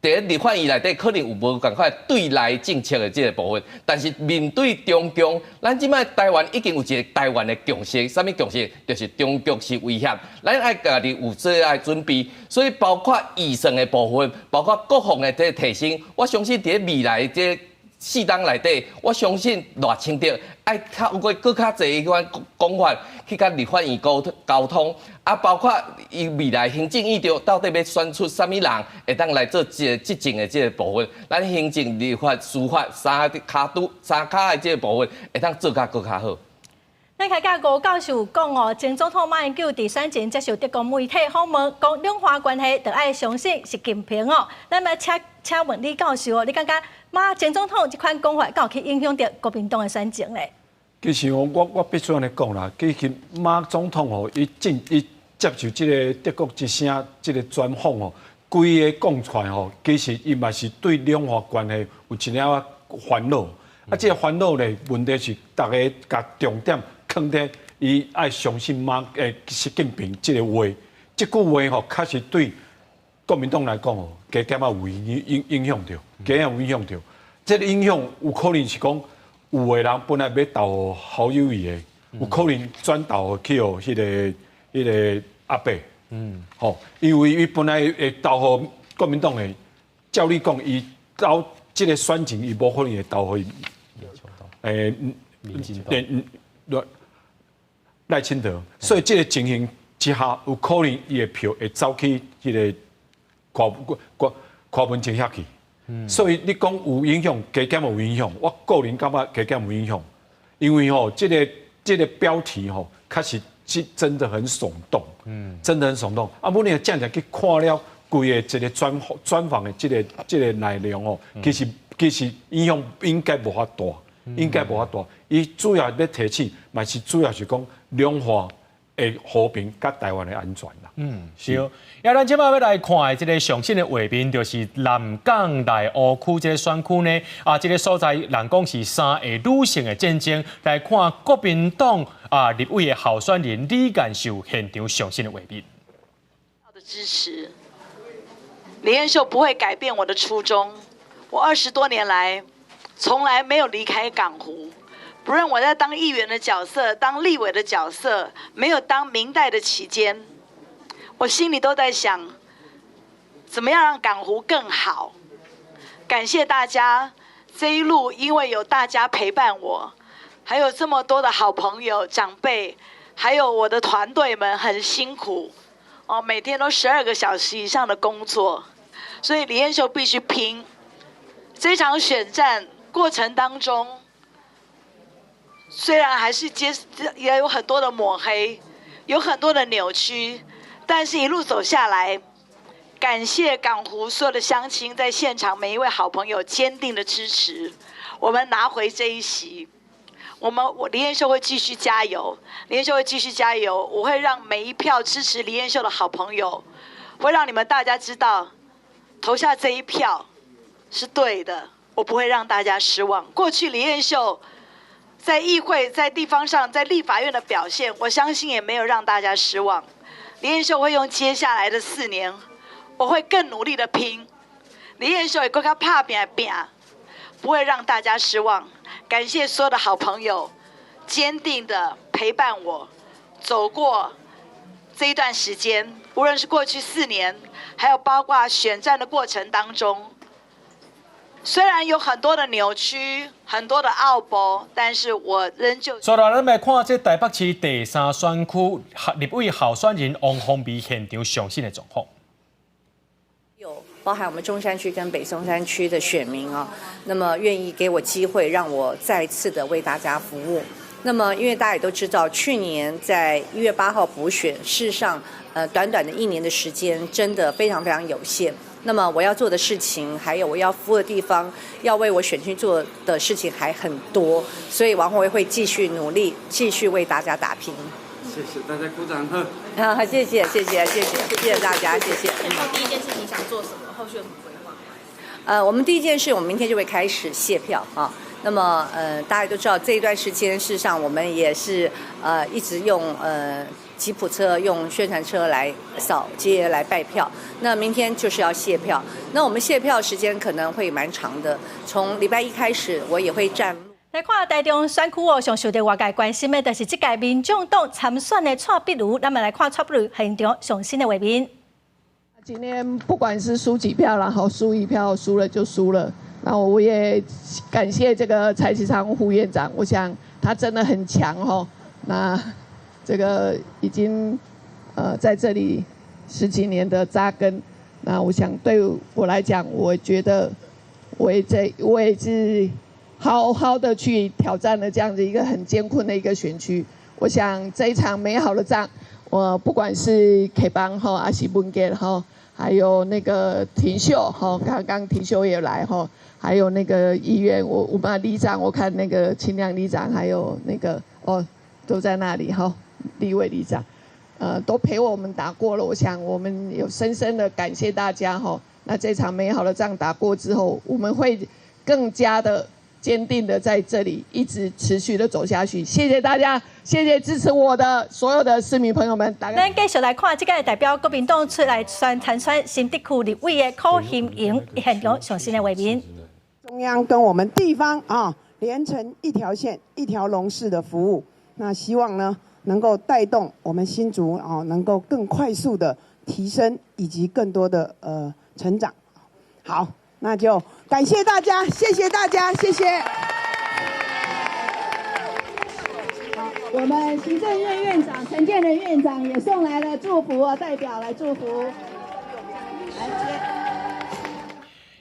佇立法院內底可能有無仝款對內政策的這个部分，但是面對中共，咱這擺台灣已經有一个台灣的共識，啥物共識？就是中共是威脅，咱愛家己有做愛準備。所以包括預算的部分，包括國防的這个提升，我相信佇未來這4冬內底，我相信賴清德愛透過閣較濟彼款講法去佮立法院溝通，啊，包括伊未來行政院長到底欲選出啥物人，會當來做這個執政的這个部分，咱行政、立法、司法三跤拄三跤的這个部分，會當做甲閣較好。咱開講吳教授講哦，前總統馬英九佇選前接受德國媒體訪問，講兩岸關係著愛相信習近平哦。咱來請問李教授哦，你感覺馬前總統這款講法，敢有去影響著國民黨的選情咧？其實我必須按呢講啦，其實馬總統吼，伊接受這个德國之聲這个專訪吼，規个講出來吼，其實伊嘛是對兩岸關係有一點仔煩惱。啊，這个煩惱咧，問題是逐家共重點囥佇伊愛相信習近平這个話，這句話吼，確實對國民黨來講吼，加減仔有影響著，加減有影響著。這个影響有可能是講，有的人本來欲投侯友宜的，有可能轉投去予彼个阿伯。吼，因為伊本來會投予國民黨的，照理講，伊到這个選情，伊無可能會投予民進黨賴清德，所以這个情形之下，有可能伊的票會走去彼个柯文哲遐去。所以你講有影響，加減有影響。我個人感覺加減有影響，因為吼，這个標題吼，確實是真的很聳動，真的很聳動。啊，阮若正正去看了規个這个專訪的這个內容哦，其實影響應該無遐大，應該無遐大。伊主要欲提醒，嘛是主要是講兩岸的和平佮台灣的安全啦。是。啊，咱這擺欲來看的這个上新的畫面，就是南港內湖區這个選區呢。啊，這个所在人講是三个女性的戰爭。來看國民黨啊立委的候選人李彥秀現場上新的畫面。的支持，李彥秀不會改變我的初衷。我20多年來，從來沒有離開港湖。不論我在當議員的角色、當立委的角色，沒有當民代的期間，我心裡都在想，怎麼樣讓港湖更好。感謝大家這一路，因為有大家陪伴我，還有這麼多的好朋友、長輩，還有我的團隊們很辛苦哦，每天都12個小時以上的工作，所以李彥秀必須拼。這場選戰過程當中，雖然還是接也有很多的抹黑，有很多的扭曲，但是一路走下來，感謝港湖所有的鄉親在現場每一位好朋友堅定的支持，我們拿回這一席。我李彥秀會繼續加油，李彥秀會繼續加油，我會讓每一票支持李彥秀的好朋友，會讓你們大家知道，投下這一票是對的，我不會讓大家失望。過去李彥秀在議會、在地方上、在立法院的表現，我相信也沒有讓大家失望。李彥秀會用接下來的4年，我會更努力的拼。李彥秀會閣較拍拚拚，不會讓大家失望。感謝所有的好朋友，堅定的陪伴我走過這一段時間，無論是過去四年，還有包括選戰的過程當中。雖然有很多的扭曲，很多的奧步，但是我仍舊。所以，咱來看這台北市第三選區立委候選人王鴻薇現場上新的狀況。有包含我們中山區跟北松山區的選民啊，那麼願意給我機會，讓我再次的為大家服務。那麼，因為大家也都知道，去年在1月8號補選，事實上，短短的一年的時間，真的非常非常有限。那麼我要做的事情，還有我要服務的地方，要為我選區做的事情還很多，所以王鴻薇會繼續努力，繼續為大家打拼。謝謝大家鼓掌呵。好，謝謝，謝謝，謝謝，謝謝大家，謝謝。第一件事情想做什麼？後續有什麼規劃？我們第一件事，我們明天就會開始謝票啊。那麼，大家都知道這一段時間，事實上我們也是一直用吉普車、用宣傳車來掃街來拜票。那明天就是要謝票。那我們謝票時間可能會蠻長的，從禮拜一開始，我也會站。來看台中選區哦，上受著外界關心的，就是這屆民眾黨參選的蔡壁如。咱們來看蔡壁如現場上新的畫面。今天不管是輸幾票，然後輸一票，輸了就輸了。那我也感謝這個蔡其昌副院長，我想他真的很強哦。那這個已經在這裡十幾年的紮根，那我想對我來講，我覺得我也是好好的去挑戰了這樣子一個很艱困的一個選區。我想這一場美好的仗，我不管是 K 邦哈、阿西本杰哈，還有那個廷秀哈，剛剛廷秀也來哈，還有那個議員，我們里長，我看那個清亮里長，還有那個哦，都在那裡哈，立委里長，都陪我們打過了。我想我們有深深的感謝大家哈。那這場美好的仗打過之後，我們會更加的堅定的在這裡一直持續的走下去。謝謝大家，謝謝支持我的所有的市民朋友們。咱繼續來看這個代表國民黨出來選參選新竹區立委的柯欣瑩現場上新的畫面。中央跟我們地方啊連成一條線、一條龍式的服務，那希望呢能夠帶動我們新竹啊能夠更快速的提升以及更多的成長。好，那就感謝大家，謝謝大家，謝謝。好，我們行政院院長陳建仁院長也送來了祝福，代表來祝福。來接。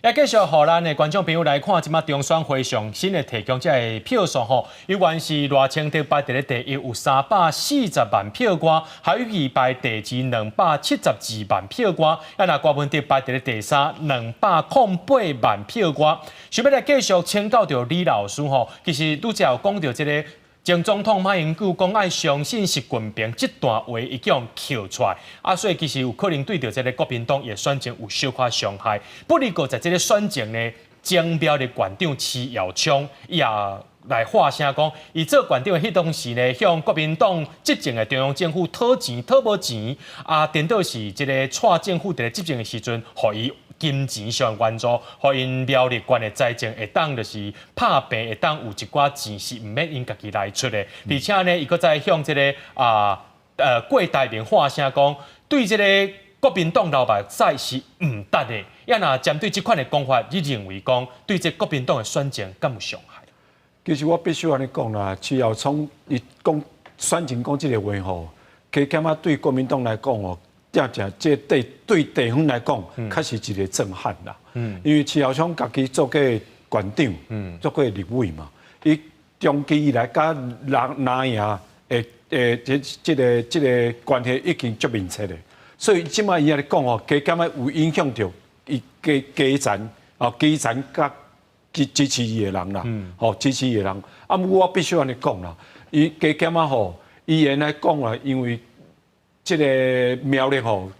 也繼續予咱的觀眾朋友來看，這擺中選會上新的提供這个票數吼，猶原是賴清德排佇咧第一，有340萬票外，侯友宜排第二，272萬票外，啊若柯文哲排佇咧第三，208萬票外。想欲來繼續請教著李老師吼，其實拄才有講著這个。前總統馬英九講愛相信習近平這段話伊予人抾出來，啊，所以其實有可能對著這个國民黨的選情有小可傷害。不過在這个選情呢，前苗栗縣長徐耀昌伊也來發聲講，伊做縣長的彼當時呢，向國民黨執政的中央政府討錢討無錢，啊，顛倒是這个蔡政府佇咧執政的時陣，予伊金錢上援助，予𪜶苗栗縣的財政會當就是拍平，會當有一寡錢是毋免𪜶家己來出的。而且呢，伊閣再向這个郭台銘發聲講，對這个國民黨流目屎是毋值的。啊，若針對這款的講法，你認為講對這國民黨的選情敢有傷害？其實我必須按呢講啦，徐耀昌伊講選情講這个話吼，加減仔對國民黨來講吼，正正這對對地方來講，確實一个震撼啦。因為徐耀昌家己做過縣長，做過立委嘛，伊長期以來佮藍藍營的的這這个這个關係已經足密切的，所以這擺伊按呢講吼，加減仔有影響著伊基基層哦，基層佮支支持伊的人啦，吼支持伊的人。啊，毋過我必須按呢講啦，伊加減仔吼，伊原來講啦，因為這个苗栗吼，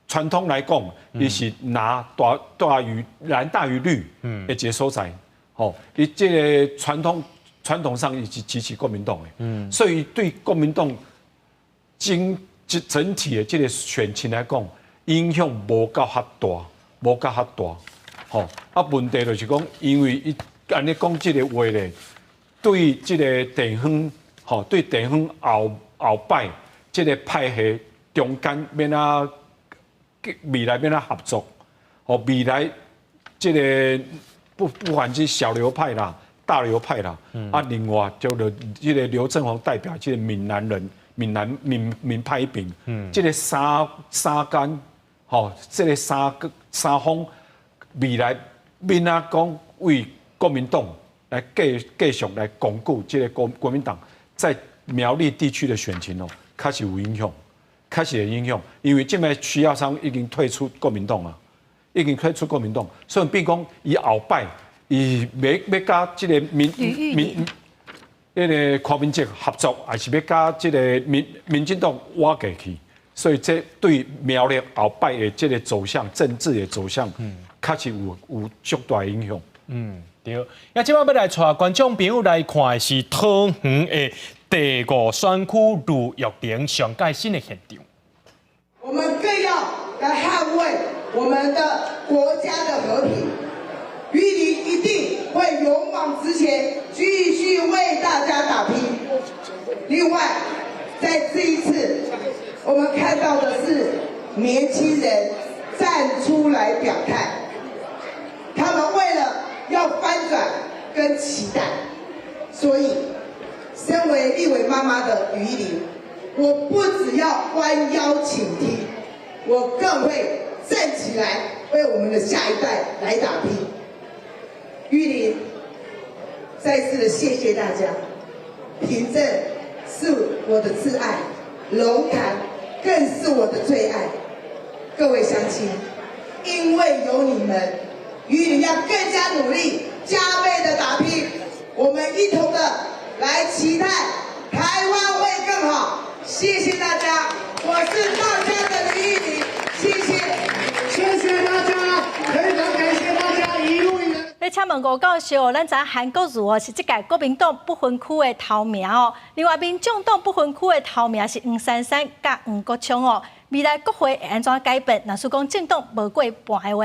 傳統來講，伊是藍大大於藍大於綠的一个所在，吼，伊這个傳統傳統上伊是支持國民黨的，所以對國民黨整整體的這个選情來講，影響無夠遐大，無夠遐大，吼，啊，問題就是講，因為伊按呢講這个話咧，對這个地方，吼，對地方後後擺這个派系中間欲按怎未來欲按怎合作，吼，未來這个不不管是小劉派啦、大劉派啦，啊，另外就著這个劉政鴻代表這个閩南人、閩南閩閩派一邊，這个三三間，吼，這个三個三方未來欲按怎講為國民黨來繼繼續來鞏固這个國國民黨在苗栗地區的選情哦，確實有影響，確實有影響，因為這擺徐耀昌已經退出國民黨啊，已經退出國民黨，所以變講伊後擺伊欲欲佮這个民民彼个柯文哲合作，還是欲佮這个民民進黨倚過去，所以這對苗栗後擺的這个走向，政治的走向，確實有有足大影響。嗯，對。啊，這擺欲來帶觀眾朋友來看的是桃園的第五選區盧玉玲上蓋新的現場。我們更要來捍衛我們的國家的和平，玉玲一定會勇往直前，繼續為大家打拼。另外，在這一次，我們看到的是年輕人站出來表態，他們為了要翻轉跟期待，所以身為立委媽媽的於玉玲，我不只要彎腰傾聽，我更會站起來為我們的下一代來打拼。玉玲，再次的謝謝大家，平鎮是我的摯愛，龍潭更是我的最愛。各位鄉親，因為有你們，玉玲要更加努力，加倍的打拼，我們一同的來期待台灣會更好。謝謝大家，我是大家的林玉玲，謝謝，謝謝大家，非常感謝大家一路以來。咧，請問吳教授，咱知影韓國瑜哦是這屆國民黨不分區的頭名哦，另外民眾黨不分區的頭名是黃珊珊佮黃國昌哦。未來國會會按怎改變？若是講政黨無過半的話，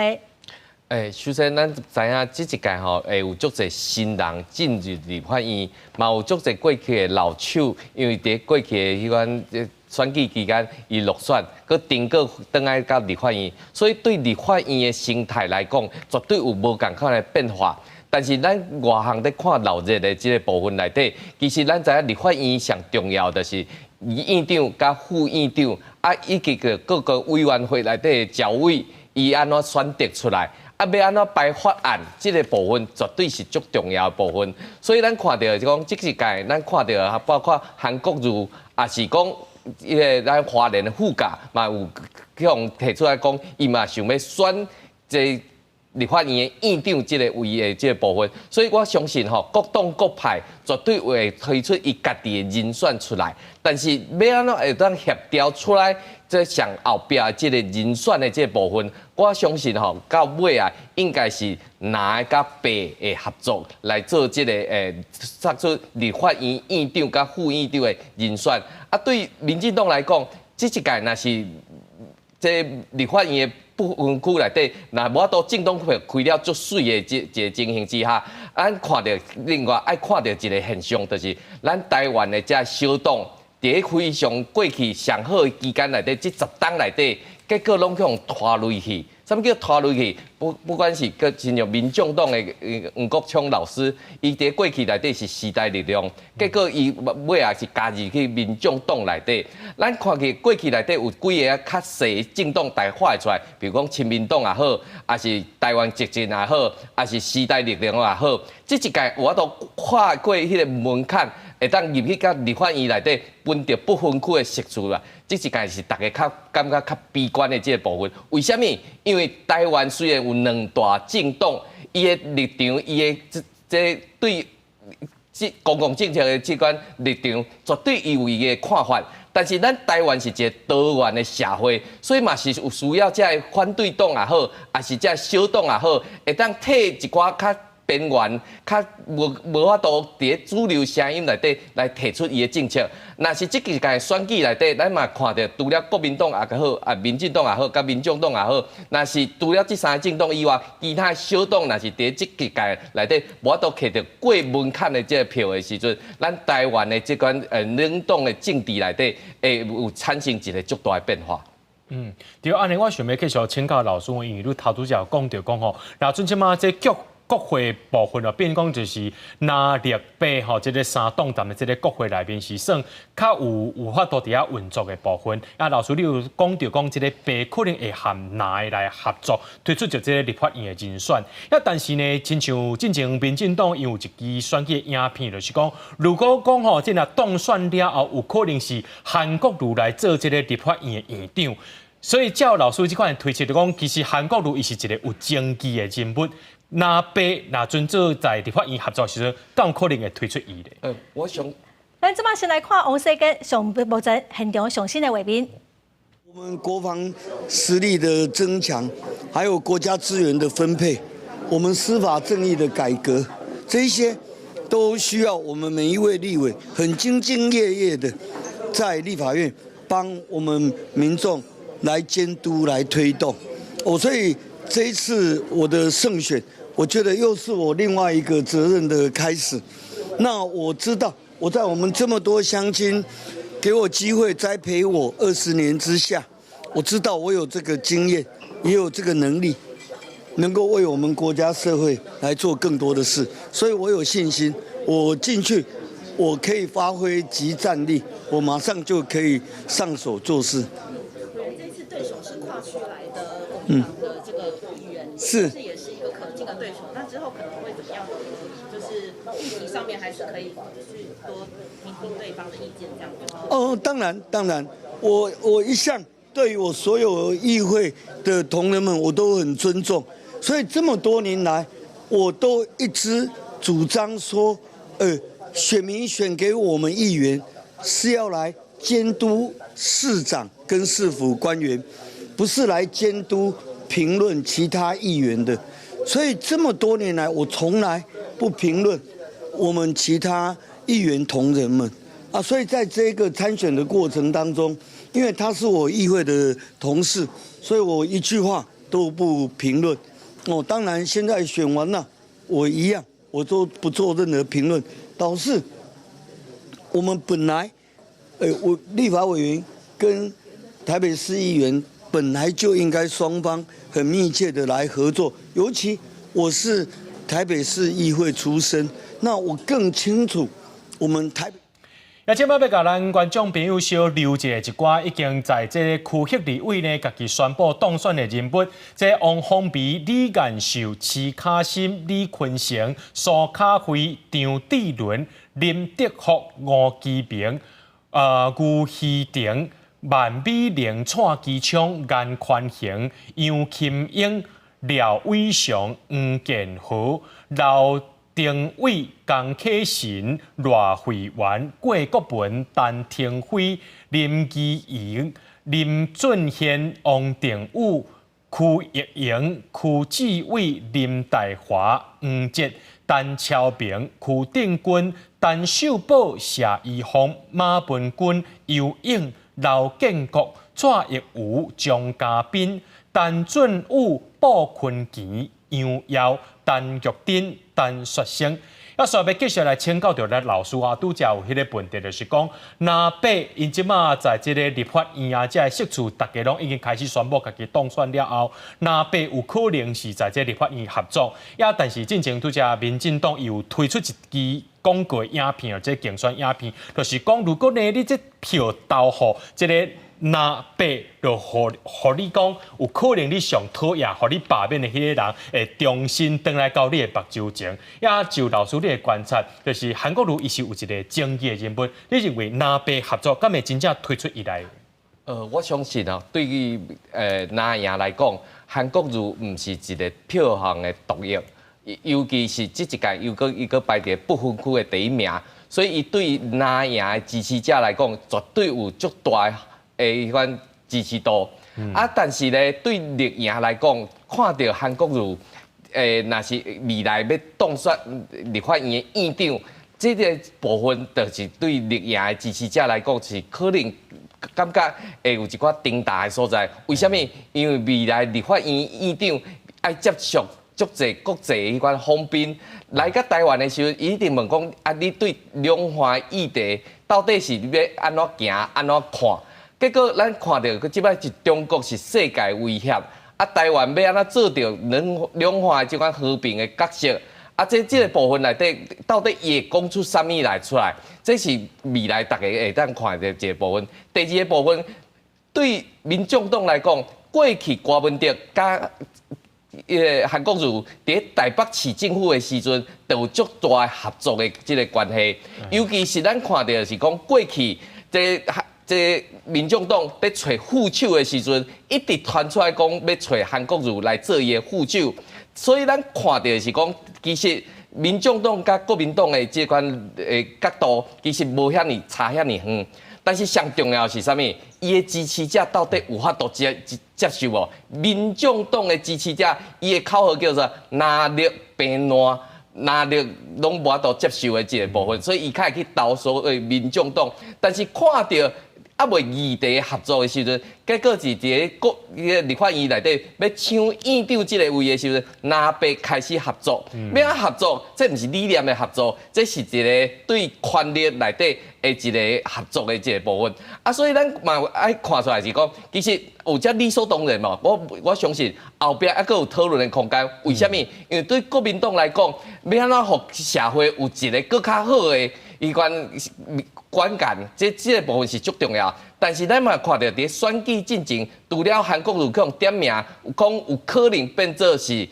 欸，首先咱知影這一屆吼，會有足濟新人進入立法院，嘛有足濟過去的老手，因為佇過去的彼款選舉期間，伊落選，閣重閣轉來到立法院，所以對立法院的生態來講，絕對有無仝款的變化。但是咱外行咧看鬧熱的這个部分內底，其實咱知影立法院上重要就是院長佮副院長，啊，以及個各個委員會內底的召委，伊按怎選擇出來。啊，欲按怎排法案，這个部分絕對是足重要的部分。所以咱看著就講，這一屆咱看著包括韓國瑜，也是講彼个咱花蓮的副駕嘛有去予提出來講，伊嘛想欲選這立法院的院長這个位的這个部分，所以我相信吼，各黨各派絕對會推出伊家己的人選出來，但是欲按怎會當協調出來，這上後壁這个人選的這个部分，我相信吼，到尾啊，應該是藍佮白的合作來做這个殺出立法院院長佮副院長的人選。啊，對民進黨來講，這一屆若是這立法院的不分區內底，若無法度政黨票開了足媠的這一个情形之下，咱看著另外愛看著一个現象，就是咱台灣的這小黨，佇咧非常過去上好的期間內底，這10冬內底，結果攏予拖累去。啥物叫拖累去？不管是閣親像民眾黨的黃國昌老師，伊佇過去內底是時代力量，結果伊尾仔是加入去民眾黨內底。咱看去過去內底有幾个較細政黨大畫會出來，比如講親民黨也好，抑是台灣前進也好，抑是時代力量也好，這一屆有法度跨過彼个門檻，會當入去佮立法院內底分著不分區的席次啦。這一屆是大家較感覺較悲觀的這个部分。為啥物？因為台灣雖然有兩大政黨，伊的立場，伊的這對這公共政策的這款立場，絕對伊有伊的看法。但是咱台灣是一个多元的社會，所以嘛是有需要這个反對黨也好，抑是這个小黨也好，會當提一寡較邊緣、較無法度佇咧主流聲音內底來提出伊的政策。若是這幾屆選舉內底，咱嘛看著除了國民黨也好，啊民進黨也好，佮民眾黨也好，若是除了這三个政黨以外，其他小黨若是佇咧這幾屆內底無法度摕著過門檻的這个票的時陣，咱台灣的這款兩黨的政治內底會有產生一个足大的變化。對，按呢我想欲繼續請教老師，因為你頭拄才有講著講吼，若陣這馬這國會部分哦，變講就是藍綠白吼，這个三黨踮的這个國會內面是算較有法度佇遐運作的部分。啊，老師你有講著講這个白可能會和藍的來合作，推出著這个立法院的人選。啊，但是呢，親像進前民進黨有一支選舉的影片，就是講，如果講吼，這若當選了後，有可能是韓國瑜來做這个立法院的院長。所以照老師這款推測，就講其實韓國瑜伊是一个有爭議的人物。藍白若準做在立法院合作時陣，敢有可能會推出伊咧？我想，咱這擺先來看王世堅上目前現場上新的畫面。我們國防實力的增強，還有國家資源的分配，我們司法正義的改革，這些都需要我們每一位立委很兢兢業業的在立法院幫我們民眾來監督、來推動。哦，所以這一次我的勝選，我覺得又是我另外一個責任的開始。那我知道，我在我們這麼多鄉親給我機會栽培我20年之下，我知道我有這個經驗，也有這個能力，能夠為我們國家社會來做更多的事。所以我有信心，我進去，我可以發揮即戰力，我馬上就可以上手做事。這次對手是跨區來的國民黨的這個議員，是也是一個可敬的對手。那之後可能會怎麼樣？就是議題上面還是可以去多聽聽對方的意見，這樣子。哦，當然當然，我一向對於我所有議會的同仁們，我都很尊重。所以這麼多年來，我都一直主張說，選民選給我們議員是要來監督市長跟市府官員，不是來監督評論其他議員的。所以這麼多年來，我從來不評論我們其他議員同仁們啊。所以在這個參選的過程當中，因為他是我議會的同事，所以我一句話都不評論。哦，當然現在選完了，我一樣，我都不做任何評論。導致我們本來，我立法委員跟台北市議員本來就應該雙方很密切的來合作，尤其我是台北市議會出身，那我更清楚我們台北。啊，這擺欲共咱觀眾朋友小留一下一寡已經在這個區域立委呢，家己宣布當選的人物，這王鴻薇、李彥秀、徐卡心、李坤成、蘇卡輝、張智倫、林德福、吳基明、吳希婷、萬美玲、蔡其昌、顏寬恆、楊琴英、廖偉雄、黃建和、劉廷偉、江啟臣、賴慧媛、郭國文、陳廷輝、林基穎、林俊憲、王定宇、區益榮、區志偉、林大華、黃哲、陳超明、邱定軍、陳秀寶、謝宜鳳、馬文君、游穎、劉建國、蔡奕瑜、張嘉賓、陳俊武、布坤琪、楊耀、陳玉珍、陳雪生。啊，所以欲繼續來請教著咱老師啊，拄才有彼個問題，就是講藍白𪜶這馬在這个立法院啊，這个席次，逐家攏已經開始宣布家己當選了後，藍白有可能是在這立法院合作。也但是進前拄才民進黨有推出一支廣告影片，這競選影片，就是講如果呢你這票投予這个藍白，就予你講有可能你上討厭，予你罷免的彼个人會重新轉來到你的目睭前。也就老師你的觀察，就是韓國瑜伊是有一個爭議的人物，你認為藍白合作敢會真正推出伊來？我相信啊，對於藍營來講，韓國瑜毋是一個票房的毒藥，尤其是這一屆又閣伊閣排佇不分區的第一名，所以伊對藍營的支持者來講，絕對有足大的彼款支持度。啊，但是咧，對綠營來講，看著韓國瑜，若是未來欲當選立法院的院長，這个部分就是對綠營的支持者來講是可能感覺會有一寡重大的所在。為啥物？因為未來立法院院長愛接觸足濟國際彼款訪賓來到台灣的時陣，伊一定問講：啊，你對兩岸議題到底是欲按怎行、按怎看？結果咱看著，這擺是中國是世界威脅，啊，台灣欲按怎做著兩岸這款和平的角色？啊，這个部分內底到底伊會講出啥物來出來？這是未來大家會當看的一个部分。第二个部分，對民眾黨來講，過去柯文哲佮韓國瑜佇台北市政府的時陣，就有足大合作的這个關係。尤其是咱看著是講過去這民眾黨佇揣副手的時陣，一直傳出來講欲揣韓國瑜來做伊的副手，所以咱看著是講，其實民眾黨佮國民黨的這款的角度，其實無遐爾差遐爾遠。但是上重要的是啥物？伊的支持者到底有法度接受無？民眾黨的支持者，伊的口號叫做“藍綠平爛”。藍綠攏無法度接受的這个部分，所以伊較會去投所謂民眾黨。但是看著猶未議題合作的時陣，結果是佇個國立法院內底欲搶院長這个位的時陣，藍白開始合作。欲按怎合作？這毋是理念的合作，這是一个對權力內底的一个合作的一个部分。啊，所以咱嘛愛看出來是講，其實有這理所當然嘛。我相信後壁猶閣有討論的空間。為啥物？因為對國民黨來講，欲按怎予社會有一个閣較好的彼款觀感，這个部分是足重要。但是咱嘛看著佇選舉進前，除了韓國瑜予點名，講有可能變做是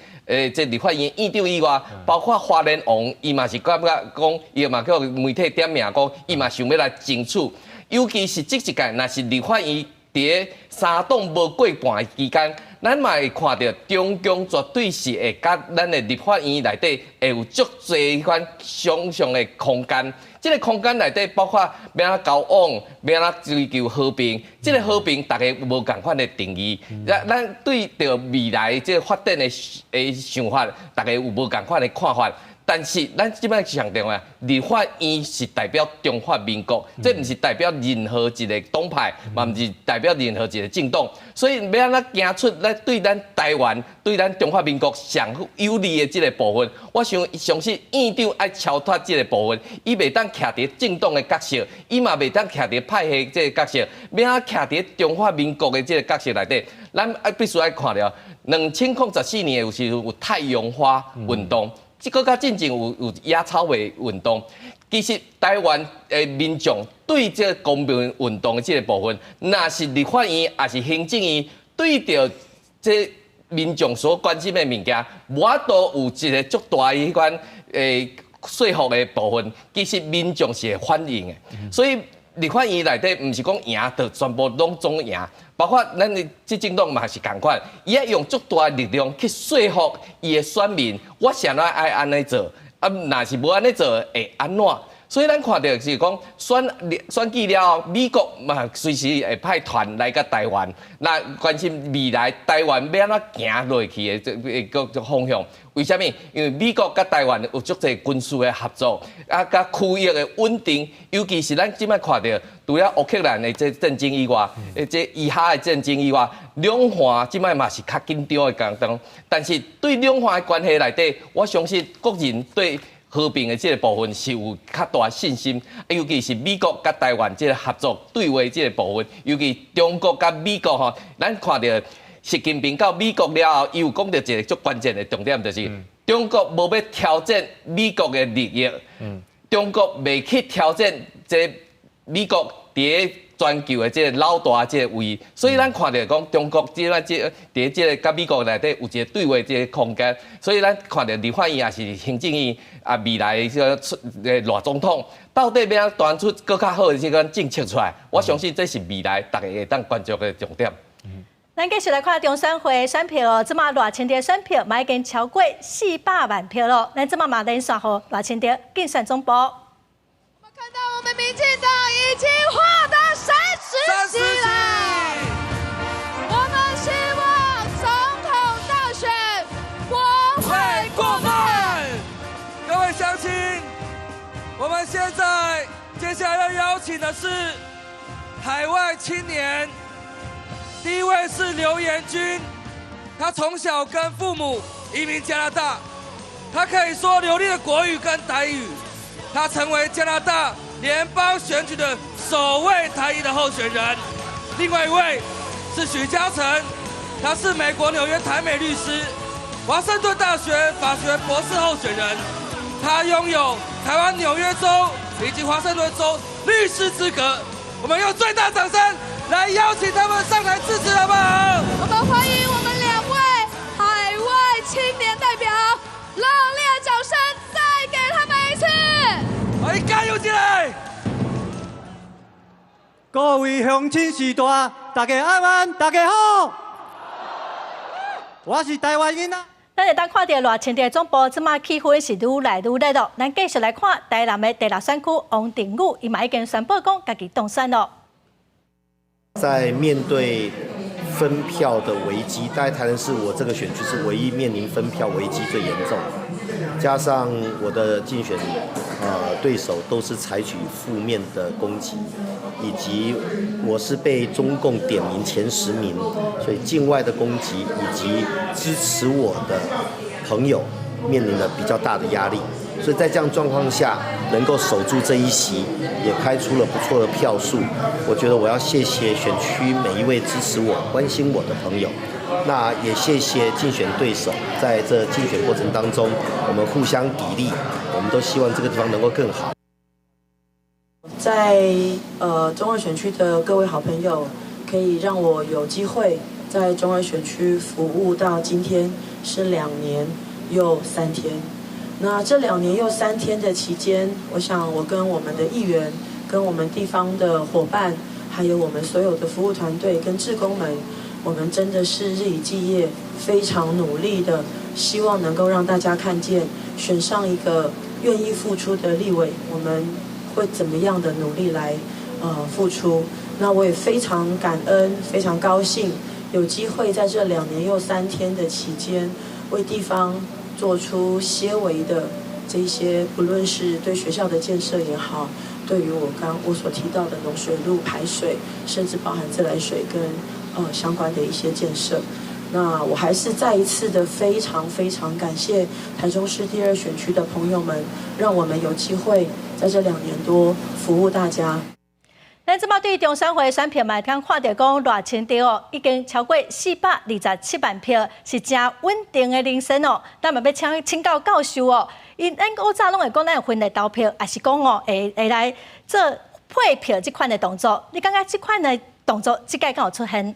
這立法院院長以外，包括花蓮王，伊嘛是感覺講，伊嘛去媒體點名講，伊嘛想欲來爭取。尤其是這一屆，若是立法院佇三黨無過半的期間，咱嘛會看著中共絕對是會佮咱的立法院內底會有足濟彼款想像的空間。這个空間內底包括欲按怎交往，欲按怎追求和平。這个和平，大家無仝款的定義。咱對著未來這个發展的想法，大家有無仝款的看法。但是咱這擺上重要，立法院是代表中華民國，這毋是代表任何一个黨派，嘛毋是代表任何一个政黨。所以欲按怎行出來對咱台灣、對咱中華民國上有利的這个部分，我想相信院長愛超脫這个部分，伊袂當徛佇政黨的角色，伊嘛袂當徛佇派系這个角色，欲按怎徛佇中華民國的這个角色內底，咱愛必須愛看著2014年有時有太陽花運動。這個較進前有野草莓運動，其實台灣的民眾對這个公民運動的這个部分，若是立法院抑是行政院對著這民眾所關心的物件，無法度有一个足大的彼款說服的部分，其實民眾是會反應的。所以立法院內底，毋是講贏就全部攏總贏，包括咱的執政黨嘛是仝款，伊愛用足大的力量去說服伊的選民，我啥物愛按呢做，啊，若是無按呢做會按怎？所以咱看著是講選舉了後，美國嘛隨時會派團來佮台灣，那關心未來台灣欲按怎行落去的這個方向。為啥物？因為美國佮台灣有足濟軍事的合作，啊，佮區域的穩定，尤其是咱這擺看著，除了烏克蘭的這戰爭以外，這以哈的戰爭以外，兩岸這擺嘛是較緊張的當中。但是對兩岸的關係內底，我相信國人對和平的這個部分是有較大信心，尤其是美國佮台灣這個合作對話這個部分，尤其中國佮美國吼，咱看著習近平到美國了後，伊有講著一個足關鍵的重點，就是中國無欲挑戰美國的利益，中國袂去挑戰這美國佇全球的這個老大這個位，所以咱看著講中國這擺這佇這個佮美國內底有一個對話這個空間，所以咱看著立法院也是行政院啊，未來這個出賴總統到底欲按怎端出閣較好的這個政策出來，我相信這是未來大家會當關注的重點。咱繼續來看中選會選票哦，這馬賴清德選票嘛已經超過400萬票囉。咱這馬嘛連線予賴清德競選總部。我們看到我們民進黨已經獲得30席了，我們希望總統大選國會過半。各位鄉親，我們現在接下來要邀請的是海外青年。第一位是劉延軍，他從小跟父母移民加拿大，他可以說流利的國語跟台語，他成為加拿大聯邦選舉的首位台裔的候選人。另外一位是許嘉誠，他是美國紐約台美律師，華盛頓大學法學博士候選人，他擁有台灣紐約州以及華盛頓州律師資格。我們用最大掌聲來邀請他們上台致辭，好不好？我們歡迎我們兩位海外青年代表，熱烈掌聲再給他們一次。歡迎加油起來！各位鄉親序大，大家晚安，大家好，我是台灣囡仔。咱會當看著賴清德總部這馬氣氛是愈來愈熱囉。咱繼續來看台南的第六選區王定宇，伊嘛已經宣布講家己當選囉。在面對分票的危機，大概台南市我這個選區是唯一面臨分票危機最嚴重，加上我的競選對手都是採取負面的攻擊，以及我是被中共點名前10名，所以境外的攻擊以及支持我的朋友面臨了比較大的壓力，所以在這樣狀況下能夠守住這一席，也開出了不錯的票數。我覺得我要謝謝選區每一位支持我、關心我的朋友，那也謝謝競選對手，在這競選過程當中，我們互相砥礪，我們都希望這個地方能夠更好。在中二選區的各位好朋友，可以讓我有機會在中二選區服務到今天是2年又3天。那這2年又3天的期間，我想我跟我們的議員、跟我們地方的夥伴，還有我們所有的服務團隊跟志工們，我們真的是日以繼夜，非常努力的，希望能夠讓大家看見選上一個願意付出的立委，我們會怎麼樣的努力來付出。那我也非常感恩，非常高興有機會在這2年又3天的期間，為地方做出些微的這些，不論是對學校的建設也好，對於我剛我所提到的農水路排水，甚至包含自來水跟相關的一些建設。那我還是再一次的非常非常感謝台中市第二選區的朋友們，讓我們有機會在這2年多服務大家。咱這馬對中選會選票嘛，通看著講賴清德哦，已經超過427萬票，是誠穩定的領先哦。咱嘛欲請教教授哦，𪜶咱古早攏會講咱有分類投票，抑是講哦會來做配票這款的動作？你感覺這款的動作這屆敢有出現？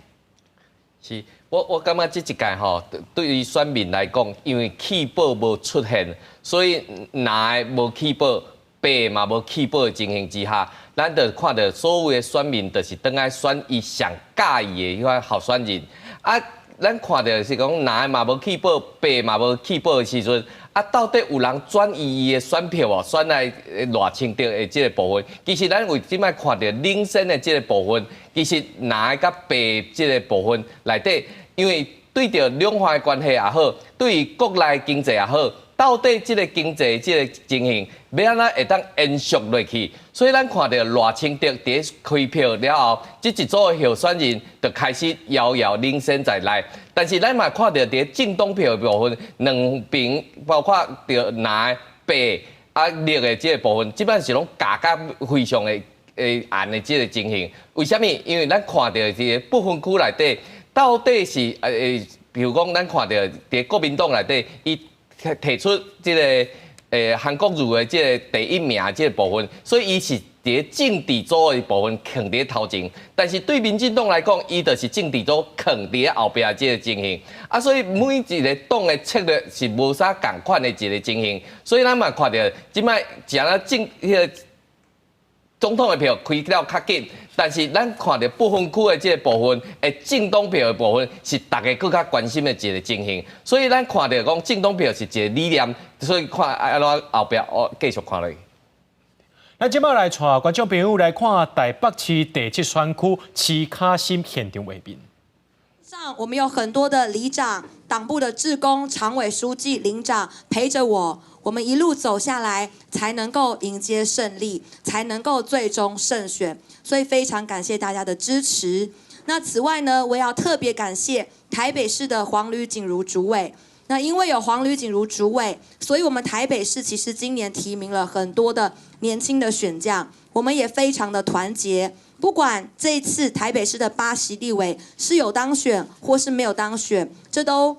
是，我感覺這一屆吼，對於選民來講，因為棄保無出現，所以藍的無棄保，白的嘛無棄保的情形之下，咱就看著所有的選民，就是轉來選伊上佮意的彼款候選人。啊，咱看著是講藍的嘛無去報，白嘛無去報的時陣，啊，到底有人轉移伊的選票無？選來賴清德的這個部分，其實咱為這擺看著領先的這個部分，其實藍的佮白這個部分內底，因為對著兩岸的關係也好，對於國內經濟也好，到底這個經濟這個情形欲按怎會當延續落去？所以咱看著賴清德佇開票了後，這一組的候選人就開始遙遙領先在內。但是咱嘛看著佇政黨票的部分，兩邊包括著藍、白啊綠的這個部分，這擺是攏咬甲非常的絚的這個情形。為啥物？因為咱看著這個不分區內底，到底是比如講咱看著佇國民黨內底，伊提出這個韓國瑜的這個第一名這個部分，所以伊是佇政治組的部分囥佇頭前，但是對民進黨來講，伊就是政治組囥佇後壁這個情形。啊，所以每一個黨的策略是無啥仝款的一個情形，所以咱嘛看著這擺誠啊政彼個總統的票開了較緊，但是咱看著不分區的這個部分，的政黨票的部分是大家閣較關心的一個情形，所以咱看著講政黨票是一個理念，所以看按怎後壁哦繼續看落去。咱這擺來帶觀眾朋友來看台北市第七選區市卡心現場畫面。上我們有很多的里長、黨部的志工、常委書記、里長陪着我，我們一路走下來，才能夠迎接勝利，才能夠最終勝選。所以非常感謝大家的支持。那此外呢，我也要特別感謝台北市的黃呂錦茹主委。那因為有黃呂錦茹主委，所以我們台北市其實今年提名了很多的年輕的選將，我們也非常的團結。不管這一次台北市的8席立委是有當選或是沒有當選，這都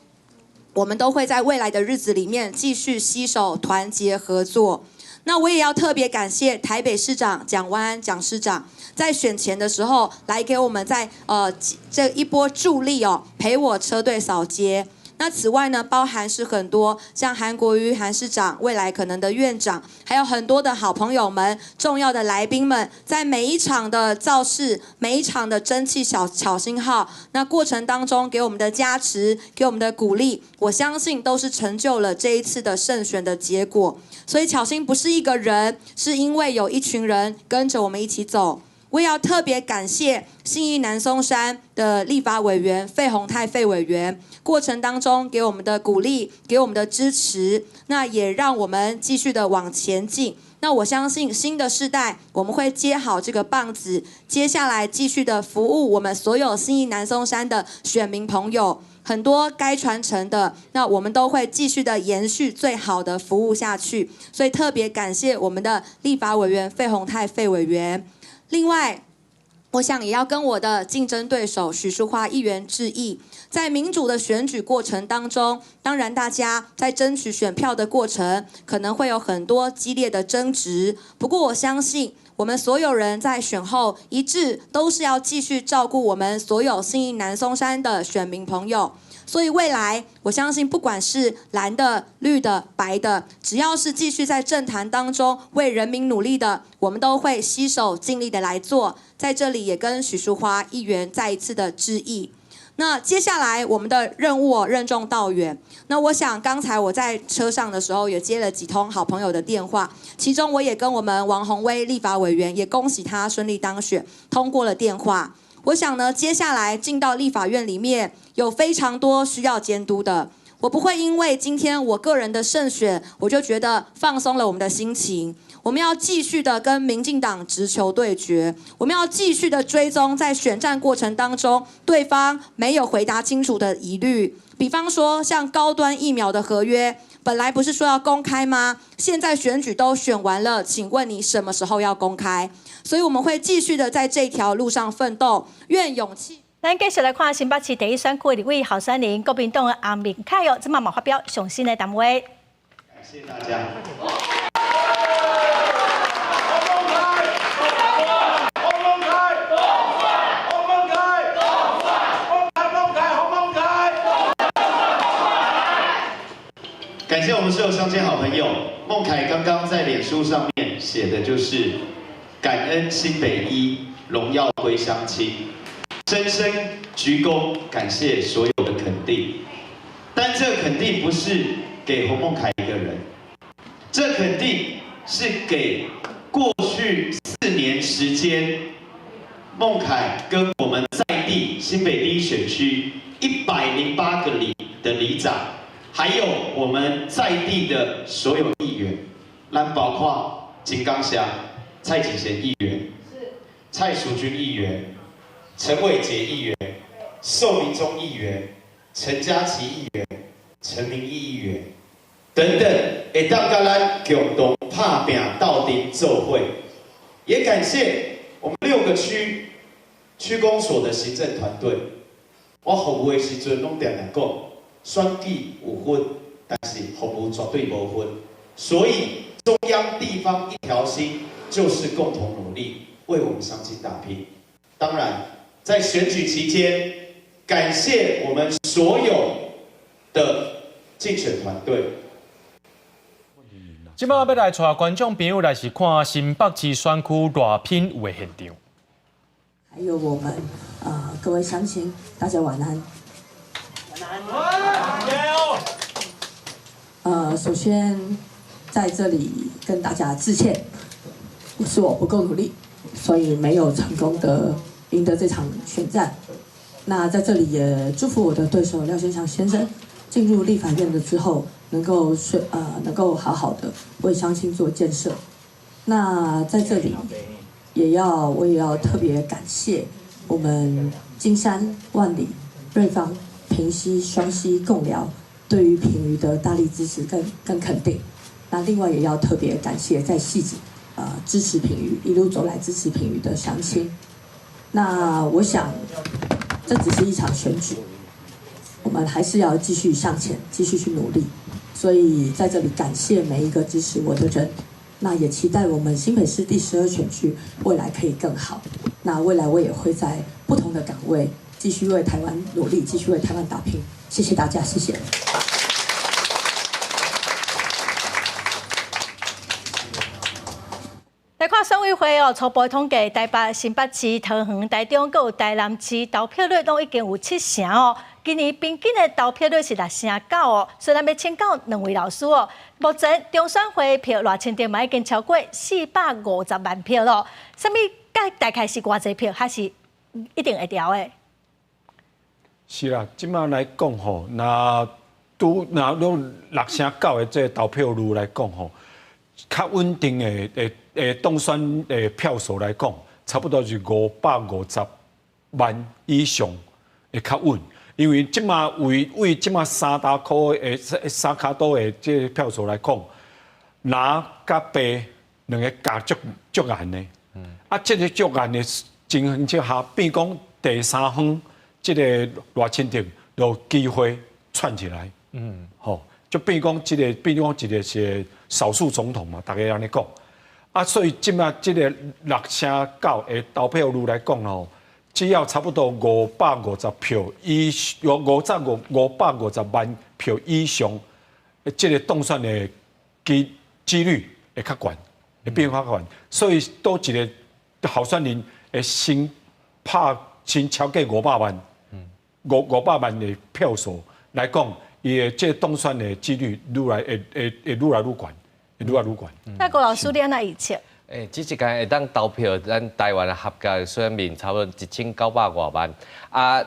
我們都會在未來的日子裡面繼續攜手團結合作。那我也要特別感謝台北市長蔣萬安蔣市長，在選前的時候來給我們在這一波助力哦，陪我車隊掃街。那此外呢，包含是很多像韓國瑜韓市長、未來可能的院長，還有很多的好朋友們、重要的來賓們，在每一場的造勢、每一場的爭氣小巧心號，那過程當中給我們的加持、給我們的鼓勵，我相信都是成就了這一次的勝選的結果。所以巧芯不是一個人，是因為有一群人跟着我們一起走。我也要特別感謝信義南松山的立法委員費鴻泰費委員，過程當中給我們的鼓勵，給我們的支持，那也讓我們繼續的往前進。那我相信新的世代，我們會接好這個棒子，接下來繼續的服務我們所有信義南松山的選民朋友。很多該傳承的，那我們都會繼續的延續最好的服務下去。所以特別感謝我們的立法委員費鴻泰費委員。另外，我想也要跟我的競爭對手許淑華議員致意。在民主的選舉過程當中，當然大家在爭取選票的過程，可能會有很多激烈的爭執。不過我相信，我們所有人在選後一致都是要繼續照顧我們所有信義南松山的選民朋友。所以未來，我相信不管是藍的、綠的、白的，只要是繼續在政壇當中為人民努力的，我們都會攜手盡力的來做。在這裡也跟許淑華議員再一次的致意。那接下來我們的任務任重道遠。那我想剛才我在車上的時候也接了幾通好朋友的電話，其中我也跟我們王鴻薇立法委員也恭喜他順利當選，通過了電話。我想呢，接下來進到立法院裡面有非常多需要監督的。我不會因為今天我個人的勝選，我就覺得放鬆了我們的心情。我們要繼續的跟民進黨直球對決，我們要繼續的追蹤在選戰過程當中對方沒有回答清楚的疑慮，比方說像高端疫苗的合約，本來不是說要公開嗎？現在選舉都選完了，請問你什麼時候要公開？所以我們會繼續的在這條路上奮鬥，願勇氣。咱繼續來看新北市第一選區立委候選人國民黨的洪孟楷哦，這擺嘛發表上新的談話。感謝大家。感謝我們所有鄉親好朋友。孟楷剛剛在臉書上面寫的就是，感恩新北一，榮耀歸鄉親，深深鞠躬，感謝所有的肯定。但這肯定不是給洪孟楷一個人，這肯定是給過去4年時間，孟楷跟我們在地新北第一選區108個里的里長，還有我們在地的所有議員，咱包括金剛鄉蔡錦賢議員、蔡淑君議員、陳偉傑議員、宋明忠議員、陳家琪議員、陳明義議員等等，會當佮咱共同拍拚鬥陣做伙，也感謝我們6個區區公所的行政團隊。我服務的時陣，攏定定講，選舉有分，但是服務絕對無分。所以中央地方一條心，就是共同努力，為我們鄉親打拼。當然，在選舉期間，感謝我們所有的競選團隊。這擺欲來帶觀眾朋友來是看新北市選區賴品妤的現場。還有我們各位鄉親，大家晚安。晚安。首先在這裡跟大家致歉，是我不夠努力，所以沒有成功的贏得這場選戰。那在這裡也祝福我的對手廖先祥先生進入立法院了之後，能夠好好的為鄉親做建設。那在這裡我也要特別感謝我們金山、萬里、瑞芳、平溪、雙溪、貢寮對於品妤的大力支持跟肯定。那另外也要特別感謝在汐止支持品妤一路走來支持品妤的鄉親。那我想，這只是一場選舉，我們還是要繼續向前，繼續去努力。所以在這裡感謝每一個支持我的人。那也期待我們新北市第12選區未來可以更好。那未來我也會在不同的崗位繼續為台灣努力，繼續為台灣打拼。謝謝大家，謝謝。來看選委會哦，初步統計，台北、新北市、桃園、台中、閣有台南市投票率攏已經有7成哦。今年平均的投票率是6.9哦。所以咱欲請教兩位老師哦，目前中選會票賴清德嘛已經超過450萬票咯。啥物大概是偌濟票，還是一定會牢的？是啦，這擺來講吼，若拄若攏6.9的這個投票率來講吼，較穩定的當選的票數來講，差不多是550萬以上會較穩。因為這馬為這馬三大箍的三跤肚的這個票數來講，藍佮白兩个夾足足嚴的。啊，這個足嚴的情形之下，變講第三方這個賴清德就有機會竄起來。吼，就變講這個變講一個是少數總統嘛，大家按呢講。啊，所以這馬這個6.9的投票率來講吼，只要差不多550票以550萬票以上，這個當選的幾率會較懸，會變較懸。所以佗一個候選人會先拍先超過500萬，500萬的票數來講，伊的這個當選的幾率愈來會愈來愈懸，會愈來愈懸。那郭老師，你按怎預測？這一屆會當投票，咱台灣的合格選民差不多1900外萬。啊，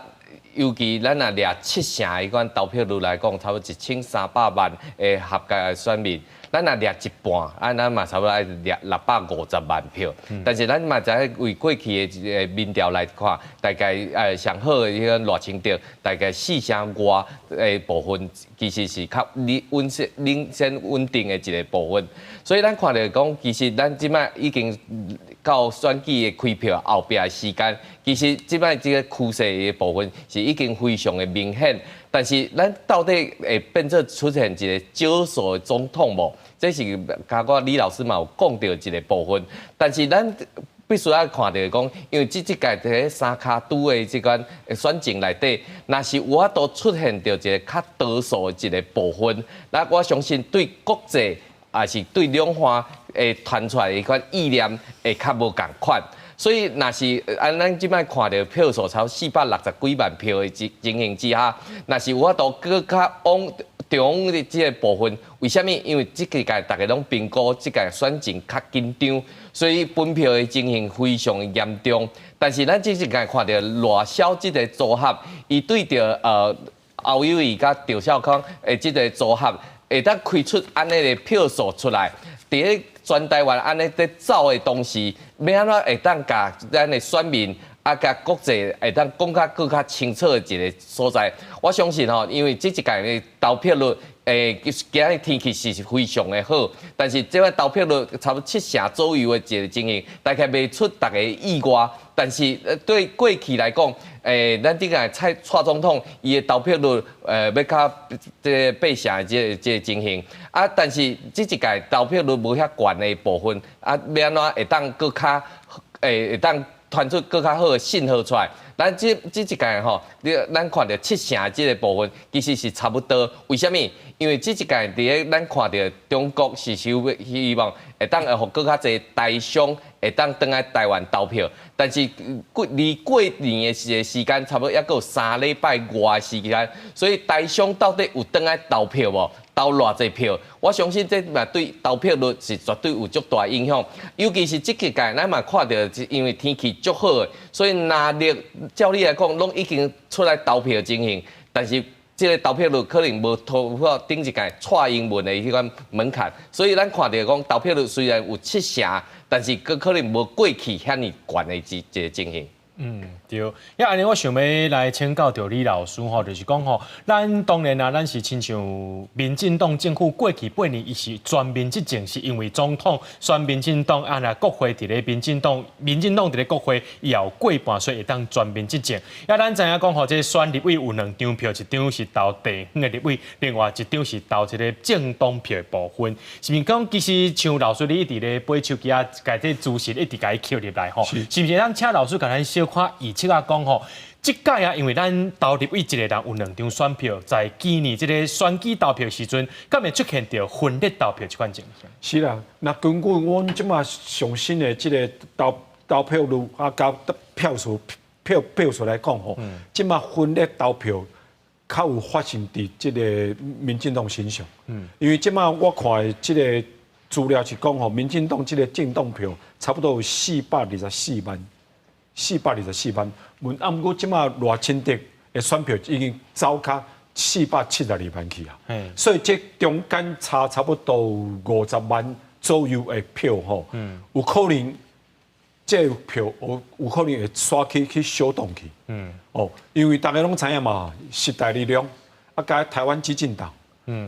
尤其咱若掠7成的彼款投票率來講，差不多1300萬的合格的選民。咱若掠一半，啊，咱嘛差不多愛掠650萬票。但是咱嘛知影為過去的一個民調來看，大概上好的彼個賴清德，大概4成外的部分，其實是較領先穩定的一個部分。所以咱看著講，其實咱這擺已經到選舉的開票後壁的時間，其實這擺這個趨勢的部分是已經非常的明顯。但是咱到底會變做出現一個少數的總統無？這是剛剛李老師嘛有講著一個部分。但是咱必須愛看著講，因為這這屆佇咧三跤拄的這款選情內底，若是有法度出現著一個較多數的一個部分，那我相信對國際也是對兩岸會傳出來的彼款意念會較無仝款。所以，若是按咱這擺看著票數超460幾萬票的情形之下，若是有法度閣較往中的這個部分，為啥物？因為這屆大家攏評估這屆選情較緊張，所以分票的情形非常嚴重。但是咱這一屆看著賴蕭這個組合，伊對著侯友宜佮鄭少康的這個組合，會當開出按呢个票數出來，佇咧全台灣按呢佇走的同時，欲按怎會當共咱的選民啊，共國際會當講較閣較清楚的一个所在。我相信吼，因為這一屆的投票率，今日天氣是非常的好，但是這擺投票率差不多7成左右的一个情形，大概袂出逐家意外。但是對過去來講，咱這個蔡總統伊的投票率，欲較這個8成的這個情形。啊，但是這一屆投票率無遐懸的部分，啊，欲按怎會當閣較，會當傳出閣較好的信號出來？咱這一屆吼，你咱看著7成這個部分，其實是差不多。為啥物？因為這一屆佇咧咱看著中國是希望會當會予閣較濟台商會當轉來台灣投票，但是過離過年的時間差不多猶閣有3禮拜外的時間，所以台商到底有轉來投票無？投偌濟票？我相信這嘛對投票率是絕對有足大影響。尤其是這幾屆，咱嘛看著，因為天氣足好的，所以若日照理來講，攏已經出來投票的情形，但是這個投票率可能無突破頂一屆蔡英文的彼款門檻，所以咱看著講投票率雖然有7成，但是閣可能無過去遐爾懸的一個情形。嗯，對。啊，按呢我想欲來請教著李老師吼，就是講吼，咱當然啊，咱是親像民進黨政府過去8年，伊是全面執政，是因為總統選民進黨，啊，若國會佇咧民進黨，民進黨佇咧國會伊也有過半，所以會當全面執政。啊，咱知影講吼，這個選立委有兩張票，一張是投地方的立委，另外一張是投這個政黨票的部分。是毋是講其實像老師你一直咧買手機啊，共這資訊一直共伊扣入來吼，是毋是咱請老師共咱小可預測啊講吼，這屆啊，因為咱投立委一個人有兩張選票，在今年這個選舉投票時陣，敢會出現著分裂投票這款情形？是啦，若根據阮這馬上新的這個投票率啊，佮票數票數來講吼，這馬分裂投票較有發生佇這個民進黨身上。因為這馬我看的這個資料是講吼，民進黨這個政黨票差不多有424萬。424萬，啊，毋過這馬賴清德的選票已經走較472萬去啊，所以這中間差差不多50萬左右的票吼，有可能這個票有可能會刷去小黨去，哦，因為大家攏知影嘛，時代力量啊，佮台灣基進黨，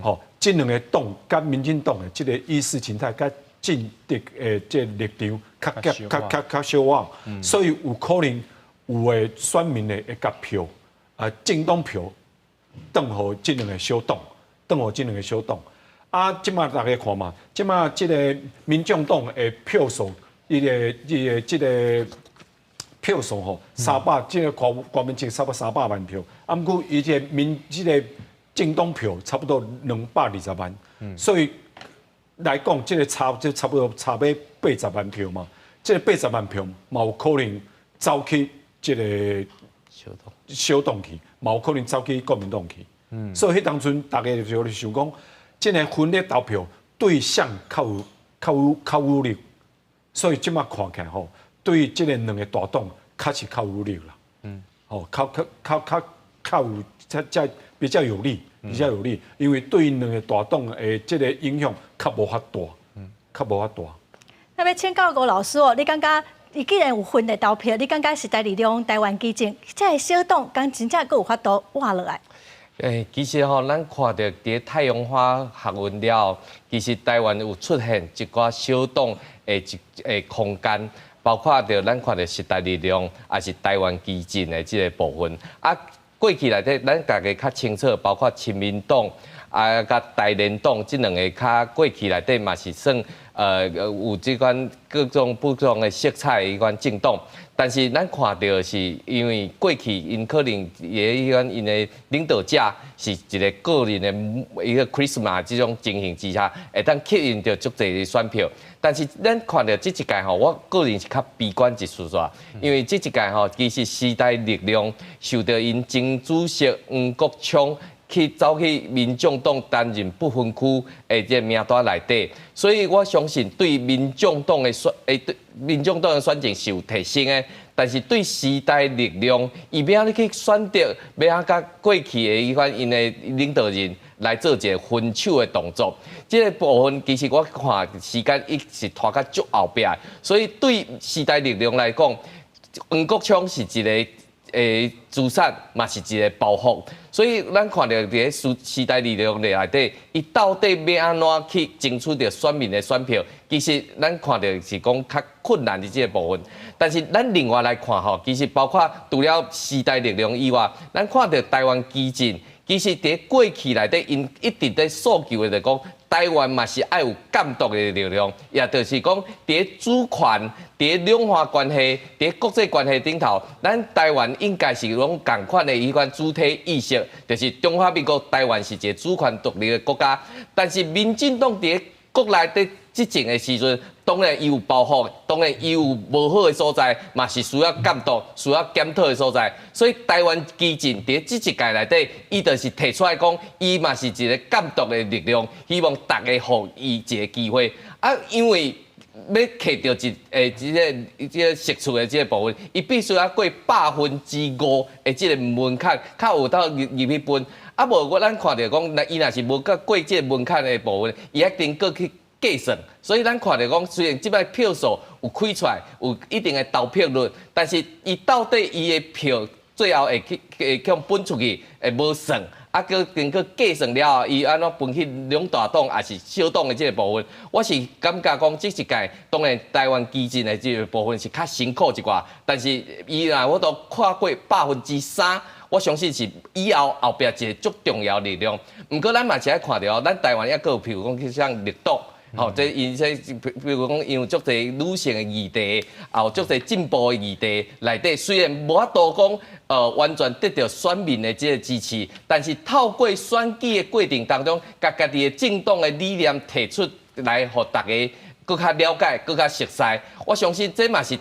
吼，這兩個黨佮民進黨的這個意識形態佮政治的這個立場較較較較較相仝，所以有可能有的選民的會共票啊，政黨票轉予這兩個小黨，轉予這兩個小黨。啊，這馬大家看嘛，這馬這個民眾黨的票數，伊个伊个這個票數吼，三百，這個郭郭明清差不多300萬票，啊，毋過伊這個民這個政黨票差不多220萬，所以來講，這個差就差不多差欲80萬票嘛，這個80萬票嘛有可能走去這個小黨去，嘛有可能走去國民黨去。所以彼當陣大家就想講，這個分裂投票對誰較有利，所以這馬看起來吼，對這個兩個大黨確實較有利啦。哦，較有才比較有利，比較有利，因為對兩個大黨的這個影響較無遐大，較無遐大。那欲請教吳老師哦，你感覺伊既然有分裂投票，你感覺時代力量、台灣基進，這个小黨敢真正閣有法度活落來？其實吼，咱看著佇太陽花學運了後，其實台灣有出現一寡小黨的一个空間，包括著咱看著時代力量，抑是台灣基進的這個部分。啊，過去內底咱家己較清楚，包括親民黨啊，佮台聯黨這兩个較過去內底嘛是算有這款各種不同的色彩的彼款政黨，但是咱看著的是，因為過去𪜶可能伊的彼款𪜶的領導者是一个個人的一个 charisma 這種情形之下，會當吸引著足濟的選票。但是咱看著這一屆吼，我個人是較悲觀一絲絲，因為這一屆吼，其實時代力量受著𪜶前主席黃國昌去走去民眾黨擔任不分區的這个名單內底，所以我相信對民眾黨的選，對民眾黨的選情是有提升的。但是對時代力量，伊欲按怎去選擇，欲按怎佮過去的彼款𪜶的領導人來做一个分手的動作，這个部分其實我看時間一直拖甲足後壁，所以對時代力量來講，黃國昌是一个資產嘛是一个包袱，所以咱看著佇咧時時代力量內底，伊到底欲按怎去爭取著選民的選票？其實咱看著是講較困難的這个部分。但是咱另外來看吼，其實包括除了時代力量以外，咱看著台灣基進，其實佇過去內底，𪜶一直咧訴求的就講，台灣嘛是愛有監督的力量，也就是講，佇主權、佇兩岸關係、佇國際關係頂頭，咱台灣應該是攏仝款的彼款主體意識，就是中華民國台灣是一个主權獨立的國家。但是民進黨佇國內佇執政的時陣，當然伊有包袱，當然伊有無好的所在，嘛是需要監督、需要檢討的所在。所以台灣基進佇這一屆內底，伊就是提出來講，伊嘛是一个監督的力量，希望大家予伊一个機會。啊，因為欲摕著一這個這个席次的這个部分，伊必須愛過5%的這个門檻，較有當入入去分。啊，無我咱看著講，伊若是無過過這个門檻的部分，伊一定閣去計算。所以咱看著講，雖然這擺票數有開出來，有一定的投票率，但是伊到底伊的票最後會去會去分出去，會無算。啊，閣經過計算了後，伊按怎分去兩大黨抑是小黨的這個部分，我是感覺講這一屆當然台灣基進的這個部分是較辛苦一寡，但是伊若有法度跨過3%，我相信是以後後壁一个足重要力量。毋過咱嘛是愛看著，咱台灣抑閣有譬如講像綠黨。吼，這𪜶這比如講，𪜶有足濟女性的議題，也有足濟進步的議題內底，雖然無法度講，完全得著選民的這个支持，但是透過選舉的過程當中，共家己的政黨的理念提出來，予大家閣較了解、閣較熟悉。我相信這嘛是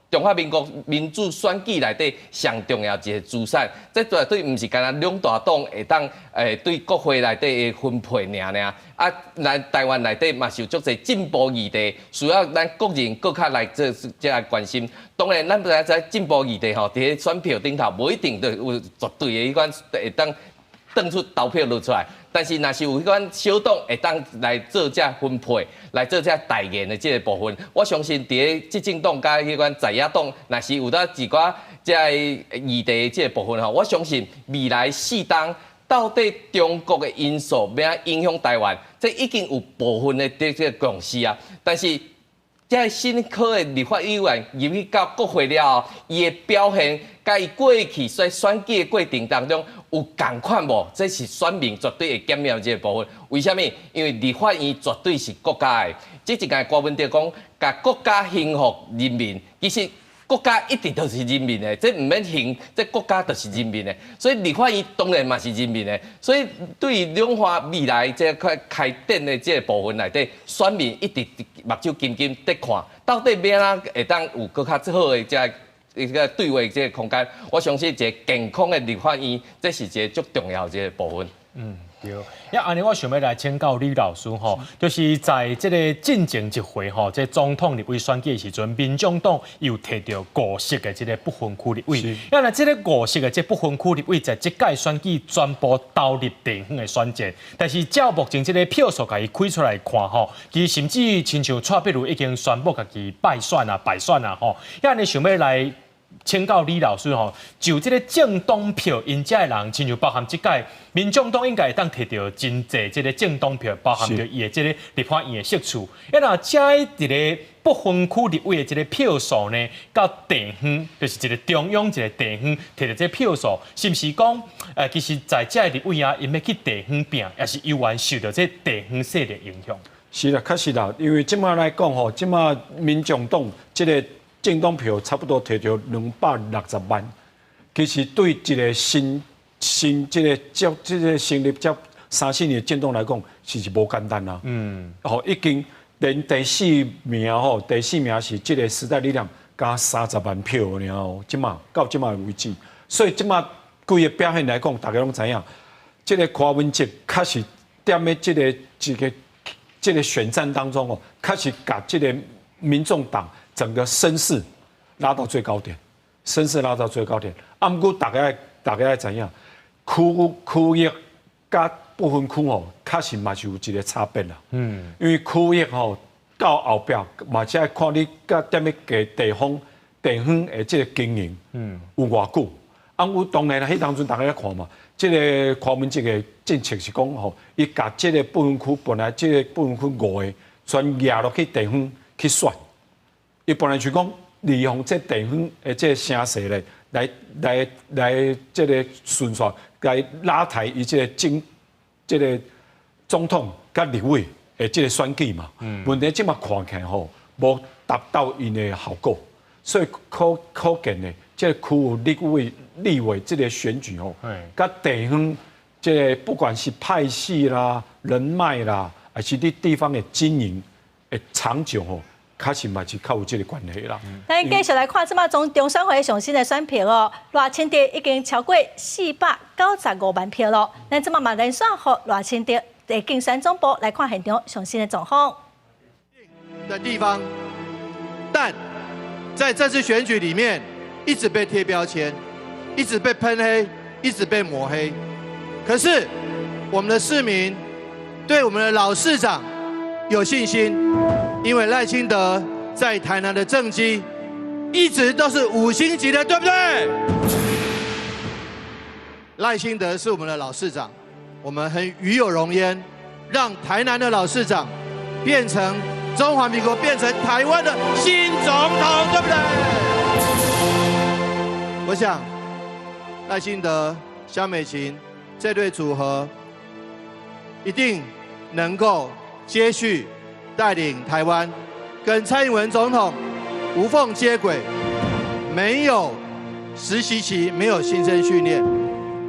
中華民國民主選舉內底上重要一个資產。這絕對毋是干焦兩大黨會當對國會內底的分配爾爾。啊，咱台灣內底嘛是有足濟進步議題，需要咱國人閣較來這這來關心。當然，咱知影進步議題吼，佇咧選票頂頭無一定就有絕對的彼款會當轉出投票率出來。但是，若是有彼款小黨會當來做這分配，來做這代言的這个部分，我相信佇咧執政黨佮彼款在野黨，若是有得一寡這个議題的這个部分吼，我相信未來四冬到底中國的因素欲按怎影響台灣，這已經有部分的這個共識啊。但是，這个新科的立法委員入去到國會了後，伊的表現，佮伊過去在選舉的過程當中有仝款無？這是選民絕對會檢驗這個部分。為啥物？因為立法院絕對是國家的。這一屆郭文哲講，共國家還予人民，其實國家一直都是人民的，這毋免還，這國家就是人民的。所以立法院當然嘛是人民的。所以對於兩岸未來這塊開展的這個部分內底，選民一直目睭金金佇看，到底欲按怎會當有閣較好的這个一個對話這個空間。我相信一个健康的立法院，這是一个足重要的這個部分。對，啊，按呢我想欲來請教李老師吼，就是在這个進前一回吼，這總統立委選舉的時陣，民眾黨有提著五席的這个不分區立委，啊，若這个五席的這不分區立委在這屆選舉全部投入地方的選戰，但是照目前這个票數共伊開出來看吼，其實甚至親像蔡壁如已經宣布家己敗選啊、敗選啊吼，啊，按呢想欲來請教李老師吼，就這个政黨票，𪜶遮的人，親像包含這屆民眾黨應該會當提著真濟這个政黨票，包含著伊的這个立法院的席次。啊，若遮一个不分區立委的這个票數呢，佮地方就是一个中央一个地方提著這票數，是毋是講，其實在遮的立委啊，𪜶欲去地方拚，抑是猶原受著這地方勢力影響？是啦，確實啦，因為這馬來講吼，這馬民眾黨這個政黨票差不多提著260萬，其實對一個新新這個接這個成立才三四年的政黨來講，是無簡單啦。吼，已經連第四名吼，第四名是這個時代力量加30萬票爾哦，這馬到這馬為止，所以這馬規個表現來講，大家攏知影，這個柯文哲確實踮咧這個選戰當中哦，確實共這個民眾黨整個聲勢拉到最高點，聲勢拉到最高點。啊，毋過大家愛知影，區域佮不分區吼，確實嘛是有一個差別啦。因為區域吼到後壁嘛，才愛看你佮踮咧個地方的這個經營，有偌久。啊，有當然啦，彼當陣大家咧看嘛，這個柯文哲的政策是講吼，伊共這個不分區本來這個不分區5個全壓落去地方去選，伊本來就講利用這地方的這個聲勢咧，來這個順序來拉抬伊這個這個總統佮立委的這個選舉嘛。問題這馬看起來吼，無達到𪜶的效果，所以可見的，這個區域立委這個選舉吼，佮地方這個不管是派系啦、人脈啦，還是你地方的經營的長久吼，確實嘛是較有這個關係啦。咱繼續來看這馬總中選會上新的選票哦，賴清德已經超過495萬票咯。咱這馬嘛連線予賴清德佇競選總部來看現場上新的狀況。的地方，但在這次選舉裡面，一直被貼標籤，一直被噴黑，一直被抹黑。可是我們的市民對我們的老市長有信心，因為賴清德在台南的政績一直都是5星級的，對不對？賴清德是我們的老市長，我們很與有榮焉，讓台南的老市長變成中華民國，變成台灣的新總統，對不對？我想賴清德、蕭美琴這對組合一定能夠接續帶領台灣，跟蔡英文總統無縫接軌，沒有實習期，沒有新生訓練，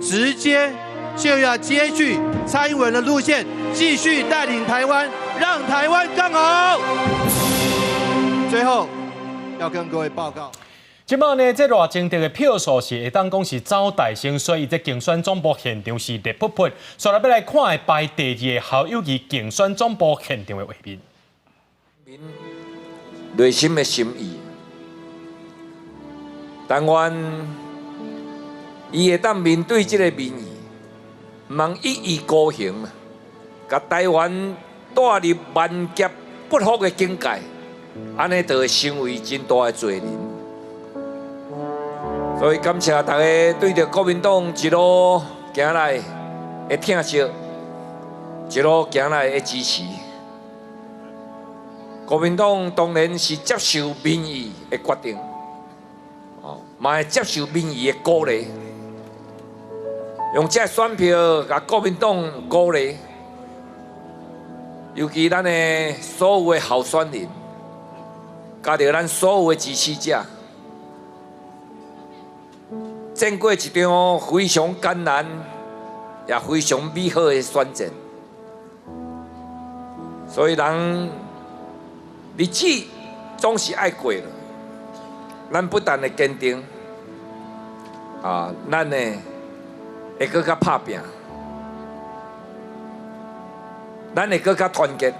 直接就要接續蔡英文的路線，繼續帶領台灣，讓台灣更好。最後要跟各位報告。這馬呢，這賴清德的票數是會當講是走大勝，所以這競選總部現場是熱撲撲。所以欲來看的排第二個侯友宜競選總部現場的畫面。民內心的心意，但願伊會當面對這個民意，毋通一意孤行，共台灣帶入萬劫不復的境界，按呢就會成為真大的罪人。所以感謝大家對著國民黨一路行來的疼惜，一路行來的支持。國民黨當然是接受民意的決定，哦，嘛會接受民意的鼓勵，用這選票共國民黨鼓勵，尤其咱的所有的候選人，加著咱所有的支持者。戰過一場非常艱難，也非常美好的選戰，所以人日子總是愛過了。咱不但會堅定，啊，咱呢會閣較拍拚，咱會閣較團結。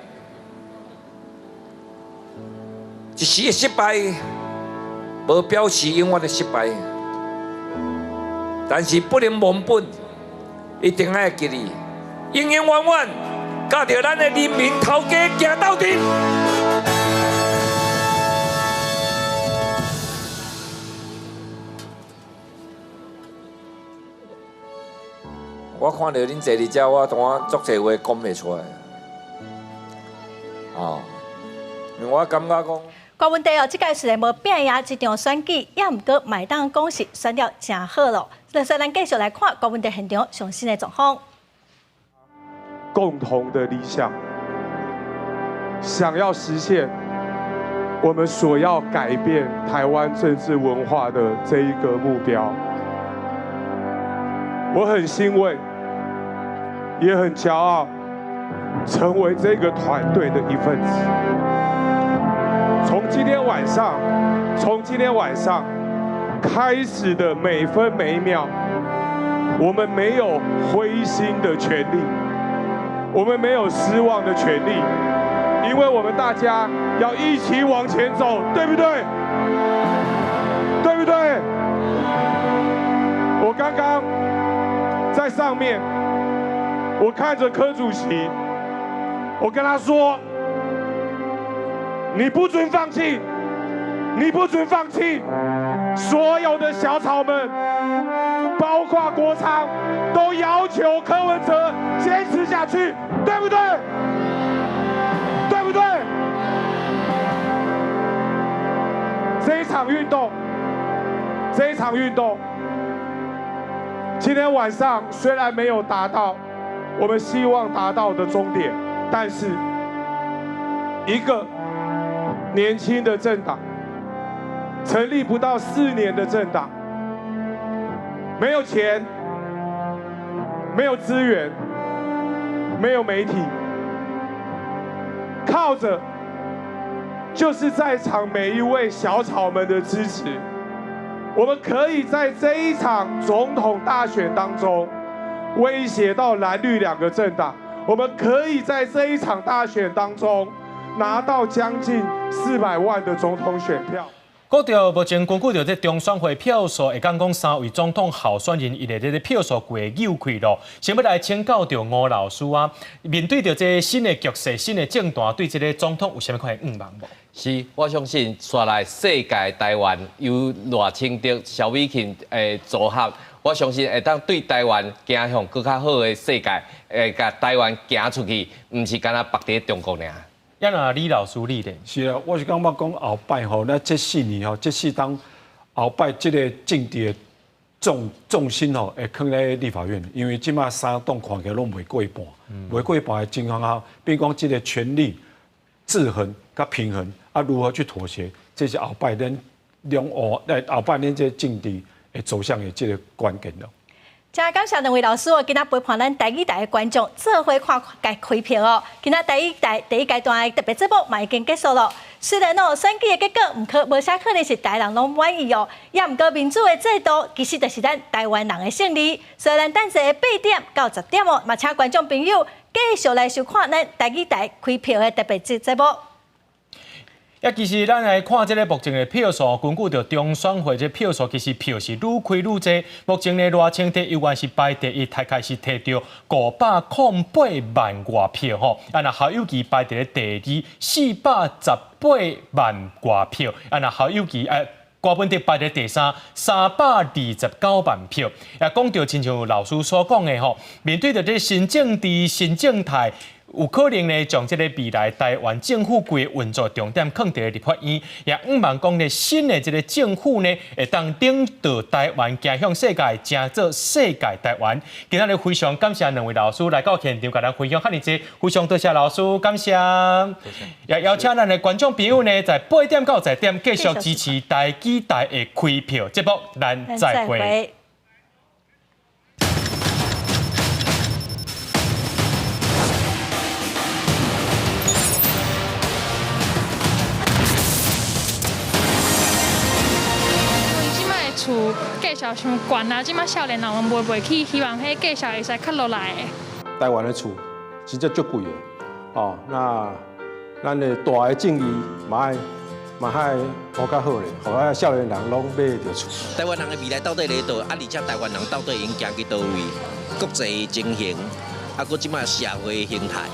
一時的失敗，無表示永遠的失敗。但是不能忘本，一定愛記得，永永遠遠，佮著咱的人民頭家行鬥陣。我看著恁坐佇遮，我當我足濟話講袂出來，哦，因為我感覺講。郭文帝哦，這屆雖然無拼贏這場選舉，也毋過嘛會當講是選了誠好咯。所以咱繼續來看郭文帝現場上新的狀況。共同的理想，想要實現我們所要改變台灣政治文化的這一個目標。我很欣慰，也很驕傲，成為這個團隊的一份子。從今天晚上，從今天晚上開始的每分每秒，我們沒有灰心的權利，我們沒有失望的權利，因為我們大家要一起往前走，對不對？對不對？我剛剛在上面，我看着柯主席，我跟他說：你不准放棄，你不准放棄！所有的小草們，包括國昌，都要求柯文哲堅持下去，對不對？對不對？這一場運動，這一場運動，今天晚上雖然沒有達到我們希望達到的終點，但是一個年輕的政黨，成立不到4年的政黨，沒有錢，沒有資源，沒有媒體，靠着就是在場每一位小草們的支持，我們可以在這一場總統大選當中威脅到藍綠兩個政黨，我們可以在這一場大選當中拿到將近400萬的總統選票。講到目前根據著這中選會票數，會講講三位總統候選人伊的這個票數規個扭開咯。先欲來請教著吳老師啊，面對著這個新的局勢、新的政壇，對這個總統有啥物款的願望無？是，我相信紲來世界台灣由賴清德、蕭美琴的組合，我相信會當對台灣走向閣較好的世界，會共台灣行出去，毋是干焦縛佇中國爾。啊，那李老師你咧？是啊，我是感覺講後擺吼，咱這4年吼，這4冬後擺這個政治的重心吼，會囥咧立法院，因為這馬三黨看起來攏袂過半，袂過半的情況下，變講這個權力制衡佮平衡，啊，如何去妥協，這是後擺咱兩岸，後擺咱這個政治會走向的這個關鍵咯。真感謝兩位老師哦，今仔陪伴咱台語台的觀眾做伙看共開票哦。今仔台語台第一階段的特別節目嘛已經結束了。雖然哦，選舉的結果毋可無啥可能是台人攏滿意哦，也毋過民主的制度其實就是咱台灣人的勝利。所以咱等下8點到10點哦，嘛請觀眾朋友繼續來收看咱台語台開票的特別節目。啊，其實咱來看這個目前的票數，根據著中選會這票數，其實票是愈開愈濟。目前呢，賴清德猶原是排第一，大概是摕著508萬外票吼。啊，若侯友宜排佇咧第二，418萬外票。啊，若侯友宜郭文德排佇第三，329萬票。啊，講著親像老師所講的吼，面對著這新政治、新政態。有可能呢，將這個未來台灣政府規個運作重點放佇立法院，也向望講呢，新的這個政府呢，會當領導台灣走向世界，成做世界台灣。今仔日非常感謝兩位老師來到現場，共咱分享遐爾濟，非常多謝老師，感謝。也邀請咱的觀眾朋友呢，在8點到10點繼續支持台語台的開票節目，咱再會。厝价数伤悬啊！这马少年人拢买袂起，希望彼价数会使较落来。台灣的厝真正足貴的，哦，那咱的大的正義嘛愛顧較好咧，予咱少年人攏買著厝。台灣人的未來到底佇佗？啊，而且台灣人到底應行去佗位？國際情形，啊，閣這馬社會形態，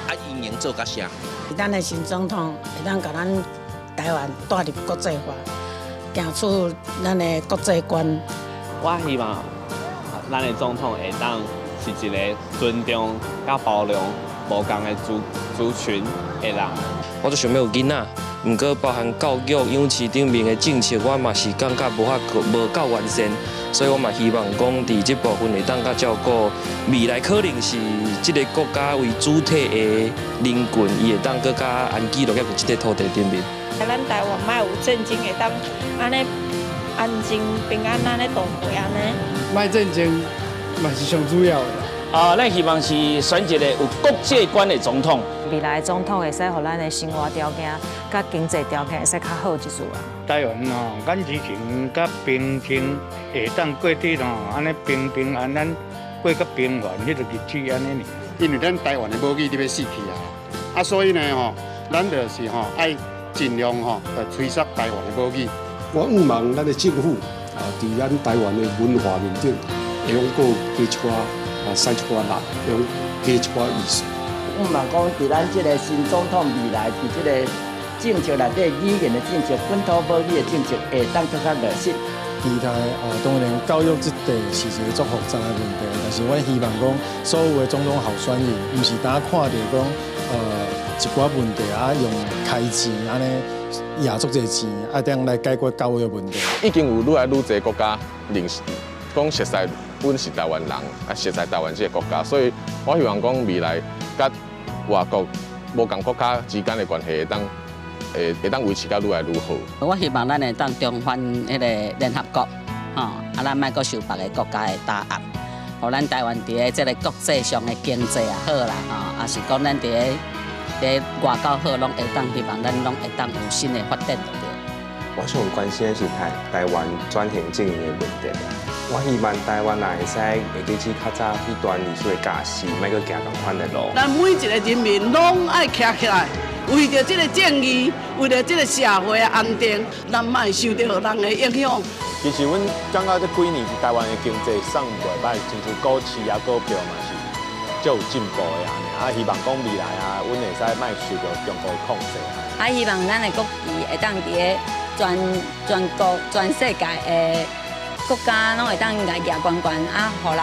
啊，應用做甲啥？咱的新總統會當共咱台灣帶入國際化。行出咱的國際觀。我希望咱的總統會當是一個尊重佮包容無仝的族族群的人。我足想欲有囡仔，毋過包含教育、養飼頂面的政策，我嘛是感覺無法無夠完善，所以我嘛希望講佇這部分會當較照顧未來，可能是這个國家為主體的人群，伊會當閣較安居樂業佇這个土地頂面。咱台灣莫有戰爭，會當按呢安靜平安按呢度過按呢。莫戰爭嘛是上主要的。啊，咱希望是選一个有國際觀的總統。未來總統會使予咱的生活條件佮經濟條件會使較好一絲啊。台灣吼，咱之前較平靜，會當過得吼，按呢平平安安過較平凡彼个日子按呢爾。因為咱台灣的母語咧欲死去啊，啊，所以呢吼，咱就是吼愛盡量吼來催促台灣的母語。我向望咱的政府啊，佇咱台灣的文化面頂，會用閣加一寡啊，使一寡力，會用加一寡意思。向望講，佇咱這个新總統未來，佇這个政策內底，語言的政策、本土母語的政策，會當閣較落實。其他啊，當然教育這塊是一个足複雜的問題，但是阮希望講，所有的總統候選人，毋是單看著講，一寡問題啊，用開錢按呢掖足濟錢，啊，這樣來解決教育問題。已經有愈來愈濟國家認識，講熟似阮是台灣人，啊，熟似台灣這个國家，所以我希望講未來佮外國無仝國家之間的關係會當會會當維持甲愈來愈好。我希望咱會當重返彼个聯合國，吼，啊，咱莫閣受別个國家的打壓，予咱台灣佇咧這个國際上的經濟也好啦，吼，抑是講咱佇咧佇外交好，攏會當希望咱攏會當有新的發展就對。我上關心的是台台灣轉型正義的問題。我希望台灣若會使會記起較早彼段歷史的教訓，莫閣行仝款的路。咱每一个人民攏愛徛起來，為著這个正義，為著這个社會的安定，咱莫受著人的影響。其實阮感覺這幾年台灣的經濟算袂䆀，親像股市啊、股票嘛是足有進步的啊。啊，希望講未來啊，阮會使莫受著中國的控制啊。啊，希望咱的國旗會當佇咧全全國、全世界的國家攏會當來舉懸懸，啊，予人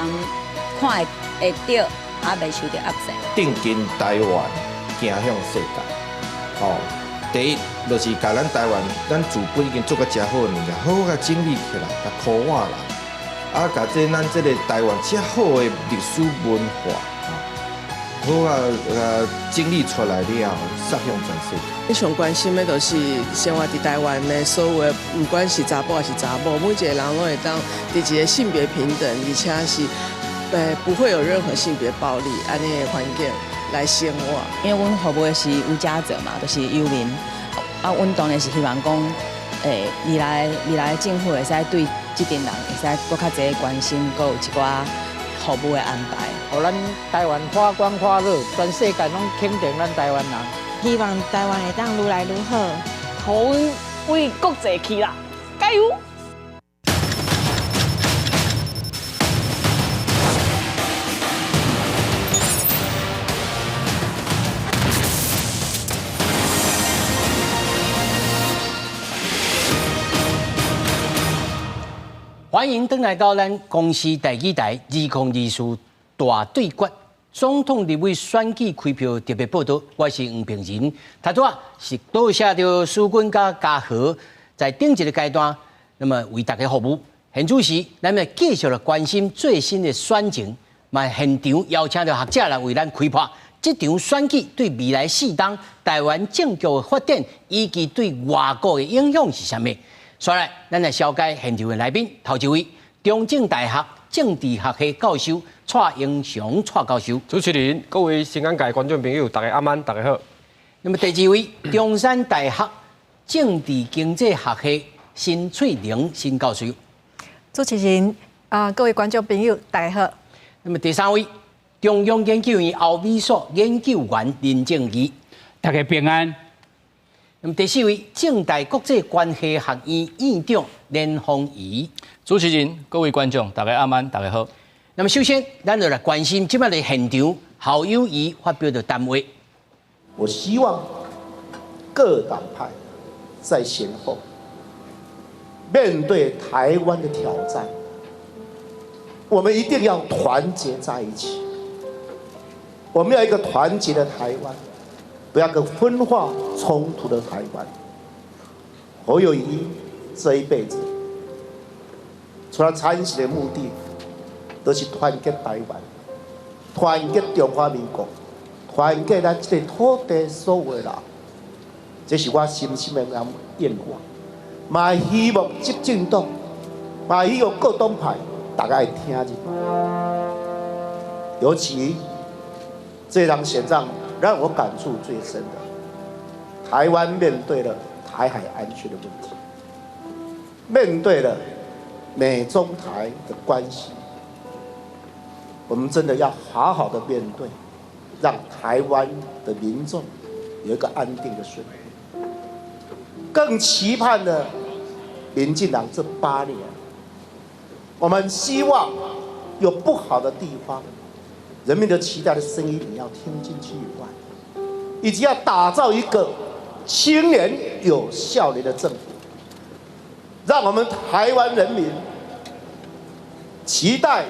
看會會著，啊，袂受著壓制。定今台灣行向世界，吼，第一就是共咱台灣，咱自本已經做甲誠好的物件，好好共整理起來，共箍活來，啊，共這咱這个台灣遮好的歷史文化，好啊，整理出來了後，殺向全世界。你上關心的，就是生活佇台灣的所有的，毋管是查埔抑是查某，每一个人攏會當佇一个性別平等，而且是不會有任何性別暴力按呢的環境來生活。因為阮服務的是無家者嘛，就是遊民。啊，阮當然是希望講，未來未來政府會使對這陣人會使閣較濟關心，閣有一寡服務的安排。予咱台灣發光發熱，全世界攏肯定咱台灣人。希望台灣會當愈來愈好，予阮為國際去啦，加油！歡迎轉來到咱公視台語台2024大對決總統立委選舉開票特別報導，我是黃平仁。頭拄仔是多謝著蘇軍佮嘉禾在頂一个階段，那麼為大家服務。現此時，咱來繼續來關心最新的選情，嘛現場邀請著學者來為咱開破這場選舉對未來四冬台灣政局的發展以及對外國的影響是啥物。紲來，咱來紹介現場的來賓，頭一位，中正大學政治學系教授蔡英祥蔡教授。主持人、各位新港界觀眾朋友，大家晚安，大家好。那麼第二位，中山大學政治經濟學系辛翠玲辛教授。主持人啊，各位觀眾朋友，大家好。那麼第三位，中央研究院歐美所研究員林正儀，大家平安。那麼第四位，政大國際關係學院院長連鳳儀。主持人、各位觀眾，大家晚安，大家好。那麼首先，咱就來關心這擺的現場，侯友宜發表的談話。我希望各黨派在選後，面對台灣的挑戰，我們一定要團結在一起，我們要一個團結的台灣，不要個分化衝突的台灣。侯友宜這一輩子，除了參選的目的，都是團結台灣，團結中華民國，團結咱這個土地所有的人。這是我深深的願望，嘛希望執政黨，嘛希望各黨派大家會聽入。尤其這場選戰讓我感觸最深的，台灣面對了台海安全的問題，面對了美中台的關係，我們真的要好好的面對，讓台灣的民眾有一個安定的生活。更期盼的，民進黨這8年，我們希望有不好的地方，人民的期待的聲音你要聽進去以外，以及要打造一個清廉有效率的政府，讓我們台灣人民期待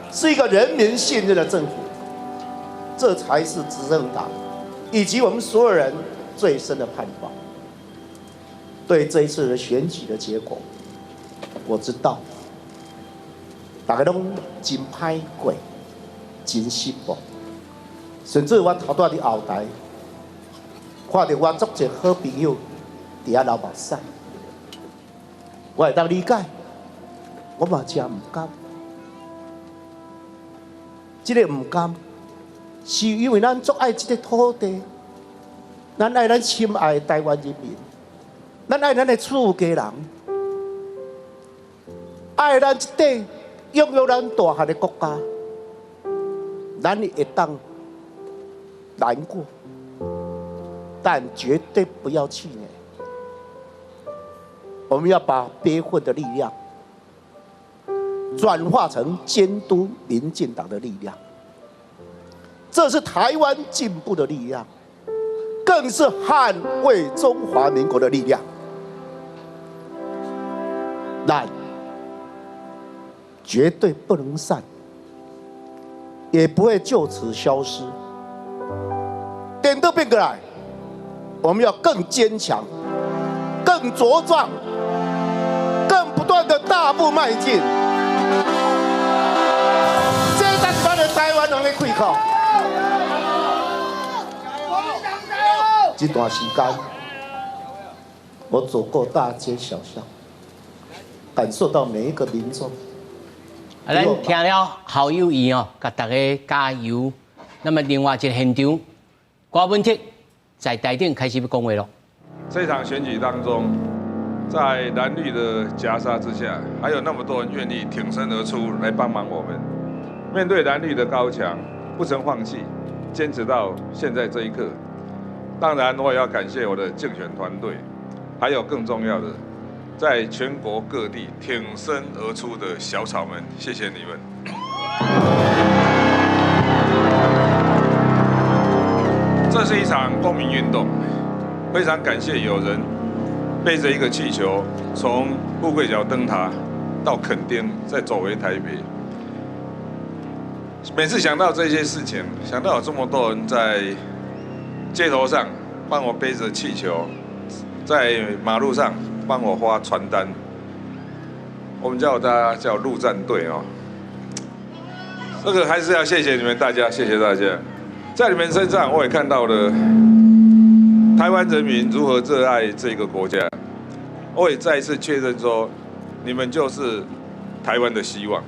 是一個人民信任的政府，這才是執政黨以及我們所有人最深的盼望。對這一次的選舉的結果，我知道，大家攏真歹過，真失望。甚至我頭拄仔佇後台，看著我足濟好朋友佇遐流目屎，我會當理解，我嘛誠毋甘。這個毋甘，是因為咱足愛這個土地，咱愛咱深愛的台灣人民。咱愛咱的厝家人，愛咱這塊養育咱大漢的國家，咱會當難過，但絕對不要氣餒。我們要把悲憤的力量轉化成監督民進黨的力量，這是台灣進步的力量，更是捍衛中華民國的力量。但絕對不能散，也不會就此消失。點都變過來，我們要更堅強、更茁壯、更不斷的大步邁進。這才是咱的台灣人的氣口。這段時間，我走過大街小巷，感受到每一個民眾。啊，咱聽了侯友宜哦，共大家加油。那麼另外一個現場，郭文哲在台頂開始欲講話囉。這場選舉當中，在藍綠的夾殺之下，還有那麼多人願意挺身而出來幫忙我們。面對藍綠的高牆，不曾放棄，堅持到現在這一刻。當然，我也要感謝我的競選團隊，還有更重要的，在全國各地挺身而出的小草們，謝謝你們。這是一場公民運動，非常感謝有人背着一個氣球從富貴角燈塔到墾丁，再走回台北。每次想到這些事情，想到有這麼多人在街頭上幫我背着氣球，在馬路上幫我發傳單，我們叫大家叫陸戰隊哦。這個還是要謝謝你們大家，謝謝大家。在你們身上，我也看到了台灣人民如何熱愛這個國家。我也再一次確認說，你們就是台灣的希望。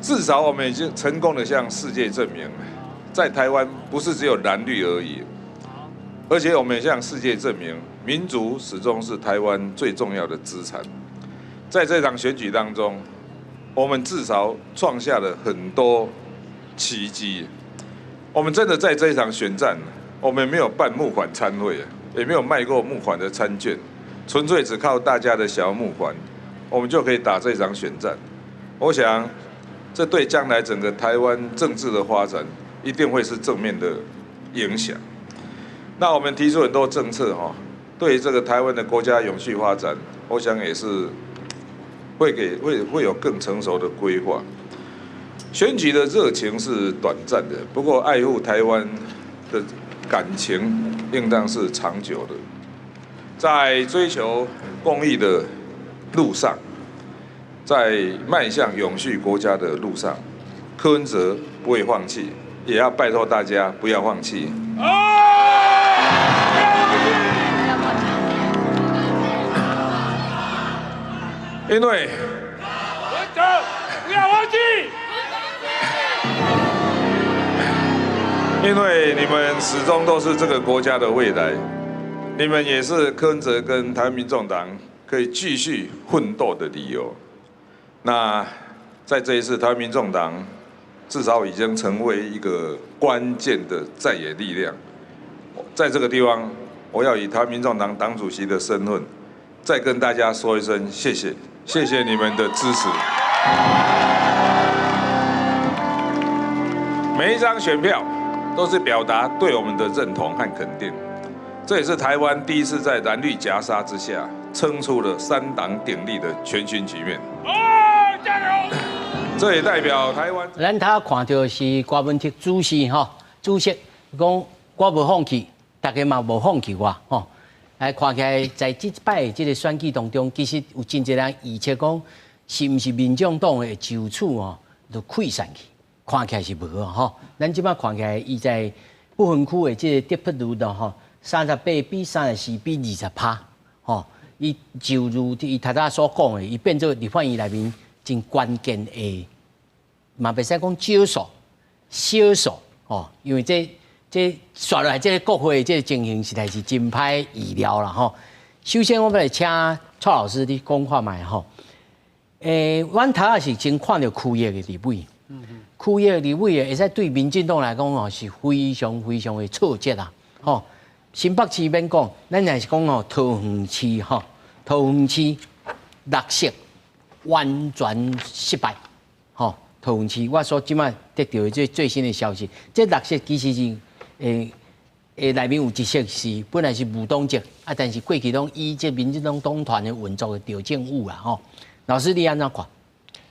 至少我們已經成功的向世界證明，在台灣不是只有藍綠而已，而且我們也向世界證明，民主始終是台灣最重要的資產。在這場選舉當中，我們至少創下了很多奇蹟。我們真的在這一場選戰，我們沒有辦募款餐會，也沒有賣過募款的餐券，純粹只靠大家的小募款，我們就可以打這場選戰。我想，這對將來整個台灣政治的發展，一定會是正面的影響。那我們提出很多政策，哈，對這個台灣的國家永續發展，我想也是會有更成熟的規劃。選舉的熱情是短暫的，不過愛護台灣的感情應當是長久的。在追求公益的路上，在邁向永續國家的路上，柯文哲不會放棄，也要拜託大家不要放棄。因為不要忘記，因為你們始終都是這個國家的未來，你們也是柯文哲跟台灣民眾黨可以繼續奮鬥的理由。那在這一次，台灣民眾黨至少已經成為一個關鍵的在野力量。在這個地方，我要以台灣民眾黨黨主席的身份，再跟大家說一聲謝謝，謝謝你們的支持。每一張選票都是表達對我們的認同和肯定，這也是台灣第一次在藍綠夾殺之下撐出了三黨鼎立的全新局面。加油！這也代表台灣。咱頭看到是郭文哲主席吼，主席講我無放棄，大家嘛無放棄我吼。來看起來，在這擺這個選舉當中，其實有真濟人預測講，是毋是民眾黨會就此吼就潰散去？看起來是無吼。咱這擺看起來，伊在不分區的這個得票率吼，38比34比20%，吼。伊就如伊頭拄所講的，伊變做立法院內面真關鍵的，嘛袂使講少數，少數吼，因為這煞落來，這個國會這個情形實在是真歹預料啦吼。首先，我欲來請蔡老師你講看覓吼。阮頭仔是先看著區域的立委，區域的立委會使對民進黨來講吼是非常非常的挫折啊。吼，新北市免講，咱若是講吼桃園市吼，桃園市綠色完全失敗，吼，桃園市我所這擺得著的這最新的消息，這綠色其實是。內面有一席是本來是無黨籍，啊，但是過去攏以這民進黨黨團的運作的趙政府啊，吼。老師你按怎看？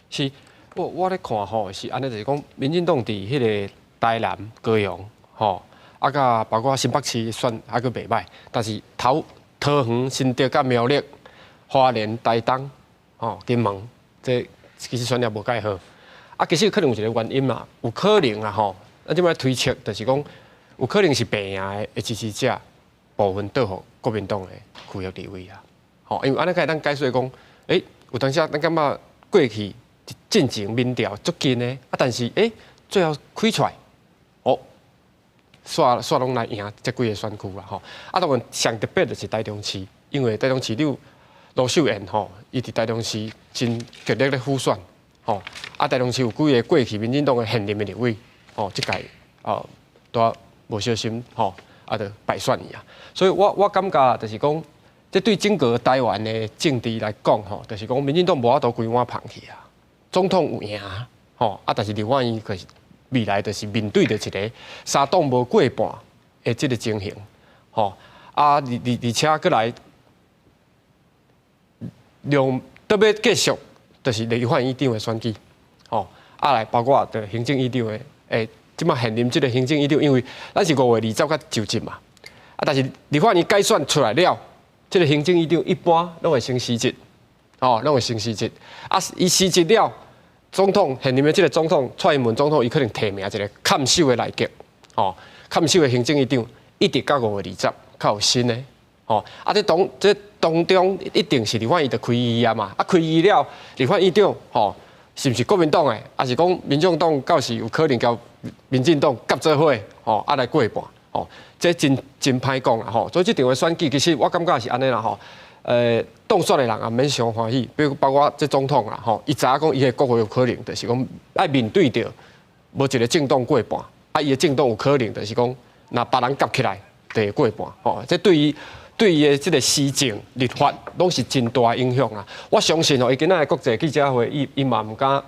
是，我咧看吼是按呢，就是講民進黨佇彼個台南、高雄，吼，啊，佮包括新北市選還閣袂䆀，但是桃園、新竹佮苗栗、花蓮、台東、吼、金門，這其實選得無蓋好。啊，其實可能有一個原因嘛，有可能啊吼，啊，這擺推測就是講。有可能是白營的支持者部分倒予國民黨的區域立委啊，吼，因為按呢才會當解釋講，有當時咱感覺過去進前民調足近的，啊，但是最後開出來，哦，煞煞攏來贏這幾個選區啦，吼，啊，當然上特別就是台中市，因為台中市長盧秀燕吼，伊佇台中市真極力咧輔選，吼，啊，台中市有幾個過去民進黨的現任的立委，吼，這屆哦，拄無小心吼，啊，就敗選去啊！所以我感覺就是講，這對整個台灣的政治來講吼，就是講民進黨無法度規碗捧去啊。總統有贏吼，啊，但是立法院可是未來就是面對著一個三黨無過半的這個情形，吼啊，而且閣來兩特別繼續就是立法院長的選舉，吼啊來包括著行政院長的這擺現任這個行政院長，因為咱是5月20才就職嘛，啊，但是立法院改選出來了，這個行政院長一般攏會先辭職，哦，攏會先辭職。啊，伊辭職了，總統現任的這個總統蔡英文總統，伊可能提名一個看守的內閣，哦，看守的行政院長，一直到5月20才有新的，哦，啊，這當中一定是立法院就開議啊嘛，啊，開議了，立法院長，吼。是毋是國民黨的，還是講民眾黨到時有可能佮民進黨合做伙，吼啊來過半，吼，這真歹講啦，吼。所以這場的選舉，其實我感覺是按呢啦，吼。當選的人也免傷歡喜，比如包括這總統啦，吼，伊知影講伊的國會有可能，就是講愛面對著無一個政黨過半，啊，伊的政黨有可能就是講，若別人夾起來就會過半，吼，這對伊的這個施政、立法，攏是真大影響啊！我相信吼，伊今仔的國際記者會，伊嘛毋敢，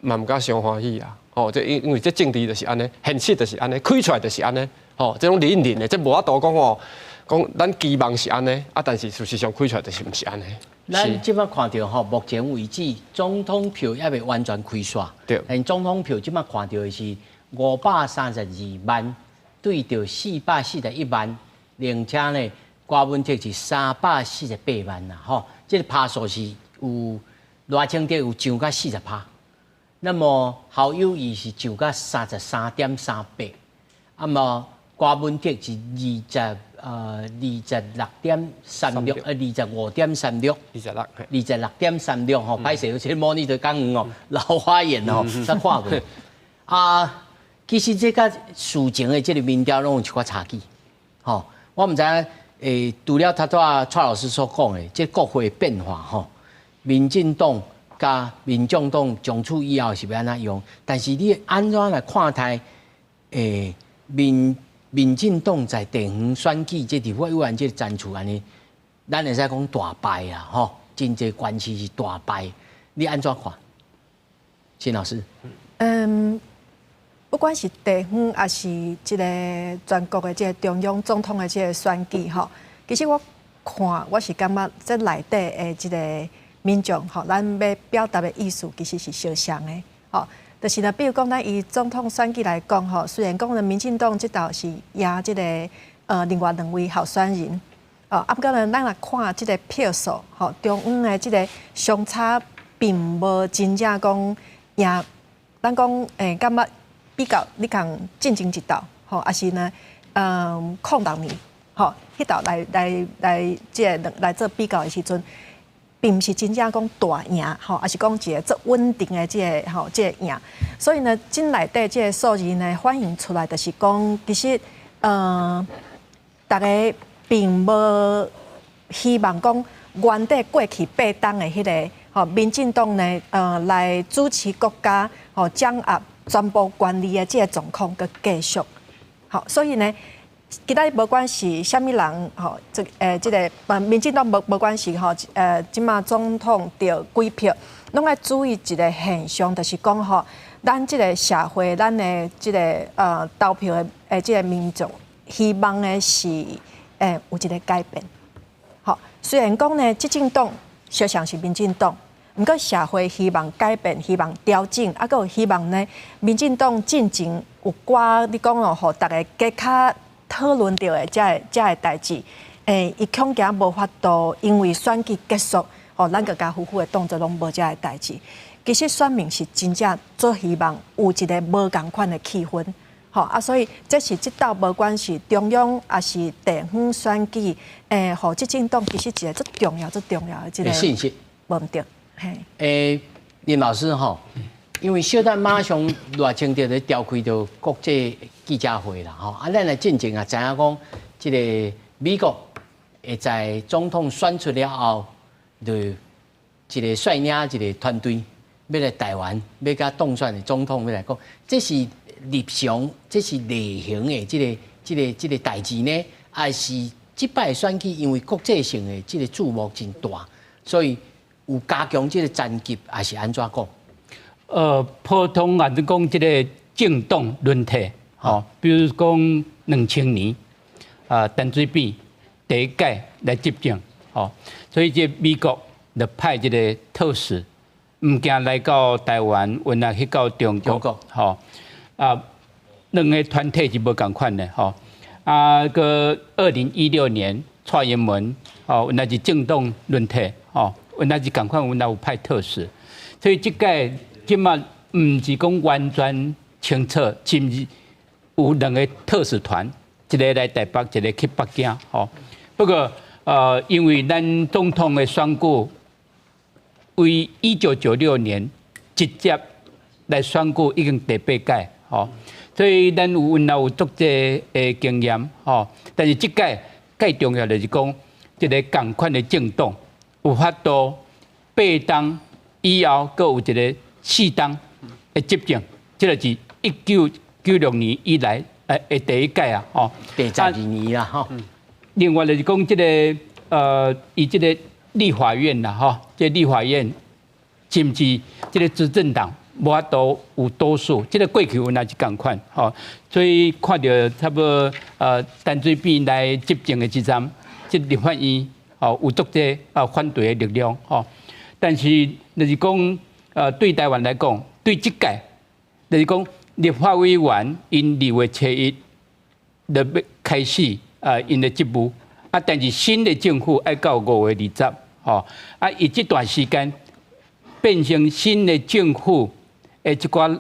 傷歡喜啊！吼，這因為這政治就是按呢，現實就是按呢，開出來就是按呢，吼，這種認認的，這無法度講吼。講咱期望是按呢，啊，但是事實上開出來就是毋是按呢。咱這擺看著吼，目前為止總統票猶未完全開煞。但總統票這擺看著的是532萬對著441萬，並且呢，柯文哲是348萬啦，吼，這个趴數是有賴清德有上甲40%，那麼侯友宜是上甲33.38，啊麼柯文哲是26.36，25.36，26，26.36吼，歹勢，這個 monitor 講遠哦，老花眼哦，才看過。啊，其實這佮事前的這个民調攏有一寡差距，吼，我毋知影，除了頭拄仔蔡老師所講的，這國會變化吼，民進黨佮民眾黨從此以後是欲按怎用？但是你按怎來看待？民進黨在地方選舉這立法委員這個層次按呢，咱會使講大敗啊！吼，真濟縣市是大敗，你按怎看？辛老師，不管是地方抑是這个全國的這个中央總統的這个選舉吼，其實我看我是感覺這內底的這个民眾吼，咱欲表達的意思其實是相像的，吼。就是呢，比如講，咱以總統選舉來講，吼，雖然講呢，民進黨這道是贏這个另外兩位候選人，哦，啊，毋過呢，咱來看這个票數，吼，中央的這个相差並無真正講贏，咱講感覺比較你講進前一道，吼，抑是呢，06年，吼，彼道來這个來做比較的時陣。並毋是真正講大贏，吼，抑是講一个足穩定的這个吼，這个贏。所以呢，這內底這个數字呢，反映出來就是講，其實，逐家並無希望講原底過去8冬的彼个吼，民進黨呢，來主持國家，吼，掌握全部權力的這个狀況閣繼續。好，所以呢。其他無管是啥物人吼，這个民進黨無關係吼，這馬總統得幾票，攏愛注意一个現象，就是講吼，咱這个社會，咱的這个投票的這个民眾，希望的是有一个改變。好，雖然講呢，執政黨相像是民進黨，毋過社會希望改變，希望調整，啊，閣有希望呢，民進黨進前有寡你講哦，予逐家加較討論著的這个代誌，伊恐驚無法度，因為選舉結束，吼，咱閣共呼呼的當作攏無這个代誌。其實選民是真正足希望有一個無仝款的氣氛，吼啊，所以這是這道無管是中央抑是地方選舉，予執政黨其實一個足重要、足重要的這个信息。無毋對，嘿。林老師吼，因為小等馬上賴清德咧召開著國際記者會啦，吼啊，咱來進前也知影講，這个美國會在總統選出了後，就一个率領一个團隊欲來台灣，欲佮當選的總統欲來講，這是日常，這是例行的這个代誌呢，抑是這擺選舉因為國際性的這个注目真大，所以有加強這个層級，抑是按怎講？普通啊，你講這个政黨輪替，吼，比如講2000年，啊，陳水扁第一屆來執政，吼，所以這美國就派這个特使，毋驚來到台灣，有若去到中國，吼，啊，兩个團體是無仝款的，吼，啊，閣2016年蔡英文，吼，原來是政黨輪替，吼，原來是仝款，原來有派特使，所以這屆。這馬毋是講完全清楚，是毋是有兩个特使團，一个來台北，一个去北京，吼。不過，因為咱總統的選舉，為1996年直接來選舉已經第八屆，吼，所以咱有原來有足濟的經驗，吼。但是這屆較重要就是講，這个仝款的政黨有法度8冬以後，閣有一个4冬的執政，這个是1996年以來的第一屆啊，吼，第12年啦，吼。另外就是講這个伊這个立法院啦，吼，這个立法院是毋是這个執政黨無法度有多數，這個過去有也是仝款，吼，所以看著差不多陳水扁來執政的這陣，這立法院吼有足濟反對的力量，吼，但是就是講對台灣來講，對這屆就是講立法委員𪜶2月初1就欲開始𪜶的職務，啊，但是新的政府愛到5月20，吼，啊，伊這段時間變成新的政府的一寡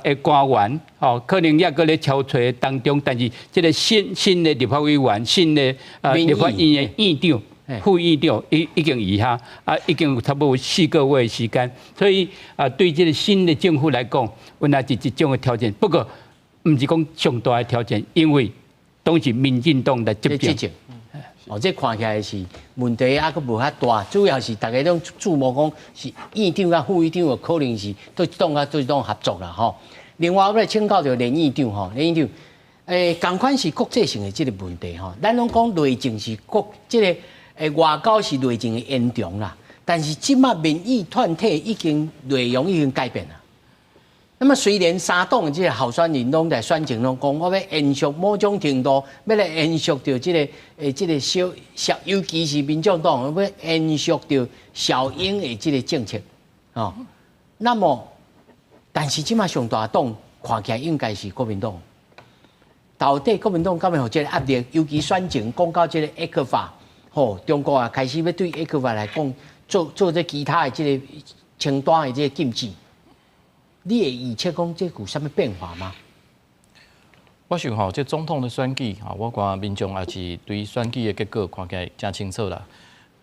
的官員，吼，可能猶閣咧籌揣當中，但是這個新的立法委員、新的立法院的院長、副院長已經佇遐，啊，已經有差不多有4個月時間，所以啊，對這個新的政府來講，原來是一種的挑戰。不過，毋是講上大的挑戰，因為都是民進黨來執政。哦，這看起來是問題猶閣無遐大，主要是大家攏注目講是院長佮副院長有可能是對黨佮對黨合作啦吼。另外，我來請教著連院長吼，連院長，仝款是國際性的這個問題吼，咱攏講內政是國，這個外交是內政的延長啦，但是這馬民意團體已經內容已經改變啦。那麼雖然三黨的這個候選人攏在選前攏講，我欲延續某種程度，欲來延續著這個小小，尤其是民眾黨欲延續著小英的這個政策，哦。那麼，但是這馬上大黨看起來應該是國民黨。到底國民黨敢會予這個壓力？尤其選前講到這個 ECFA，吼，中國啊開始欲對 ECFA 來講做做這其他的這個清單的這個禁止。你會預測講這有啥物變化嗎？我想吼，這總統的選舉吼，我看民眾也是對選舉的結果看起來誠清楚啦。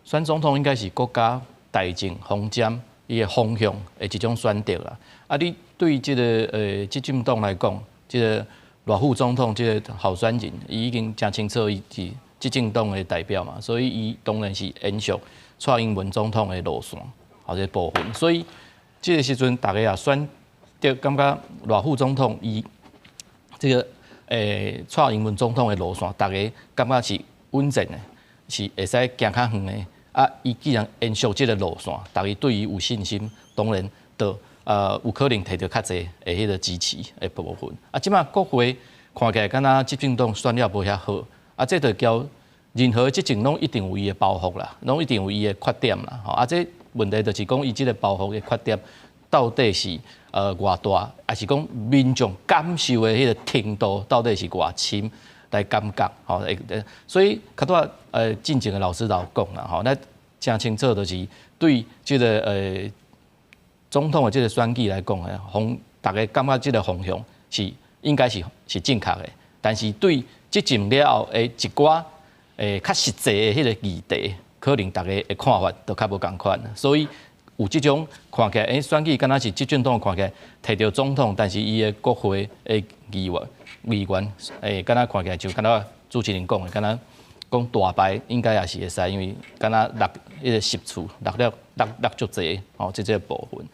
選總統應該是國家大政方針伊的方向的一種選擇啦。啊，你對這個執政黨來講，這個賴副總統這個候選人，伊已經誠清楚，伊是執政黨的代表嘛，所以伊當然是延續蔡英文總統的路線或者部分。所以這個時陣，大家也選擇感覺賴副總統伊這個蔡英文總統的路線，大家感覺是穩陣的，是會使行較遠的。啊，伊既然延續這個路線，大家對伊有信心，當然就有可能摕著較濟的彼個支持的部分。啊，這馬國會看起來敢若執政黨選了無遐好，啊，這就交任何執政攏一定有伊的包袱啦，攏一定有伊的缺點啦。吼，啊，這問題就是講伊這個包袱的缺點到底是偌大，抑是講民眾感受的彼個程度到底是偌深來感覺，吼，所以較拄仔進前的老師就有講啦，吼，咱誠清楚就是對這個總統的這個選舉來講咧，方大家感覺這個方向是應該是正確的，但是對執政了後的一寡較實際的彼個議題，可能大家的看法都較無仝款，所以有這種看起來，選舉敢若是執政黨看起來提著總統，但是伊的國會的議員，敢若看起來就敢若主持人講的，敢若講大敗應該也是會使，因為敢若落彼個席次落了落落足濟吼，這個部分。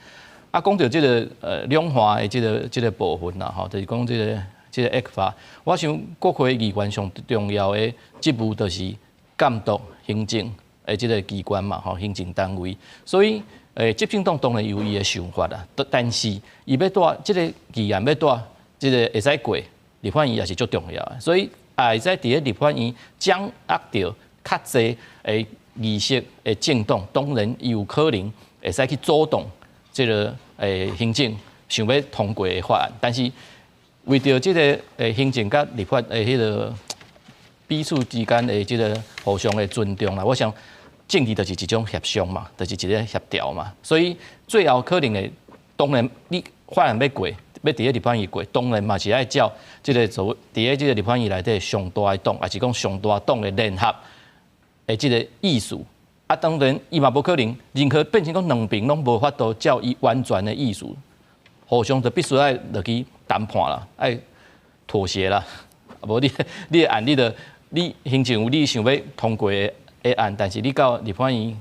啊，講著這個兩岸的這個部分啦，吼，就是講這個 ECFA，我想國會議員上重要的職務就是監督行政的這個機關嘛，吼，行政單位。所以，執政黨當然有伊的想法啦，但是伊欲帶這個議案欲帶這個會使過立法院也是足重要的，所以也會使佇咧立法院掌握著較濟的議席的政黨，當然伊有可能會使去阻擋這個行政想欲通過的法案，但是為著這個行政佮立法的彼個彼此之間的這個互相的尊重啦，我想政治就是一種協商嘛，就是一個協調嘛，所以最後可能會，當然你法案欲過，欲佇咧立法院過，當然嘛是愛照這個所謂佇咧這個立法院內底上大的黨，抑是講上大黨的聯合的這個意思。啊，當然伊嘛無可能任何變成講兩邊攏無法度照伊完全的意思，互相就必須愛落去談判啦，愛妥協啦。無你的案，你行政有你想欲通過的案，但是你到立法院，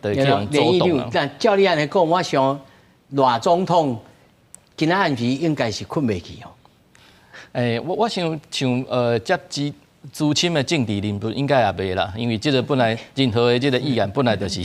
就去予阻擋啦。但照你按呢講，我想賴總統今仔暗時應該是睏袂去哦。我想像這資深的政治人物應該也袂啦，因為這個本來任何的這個議案本來就是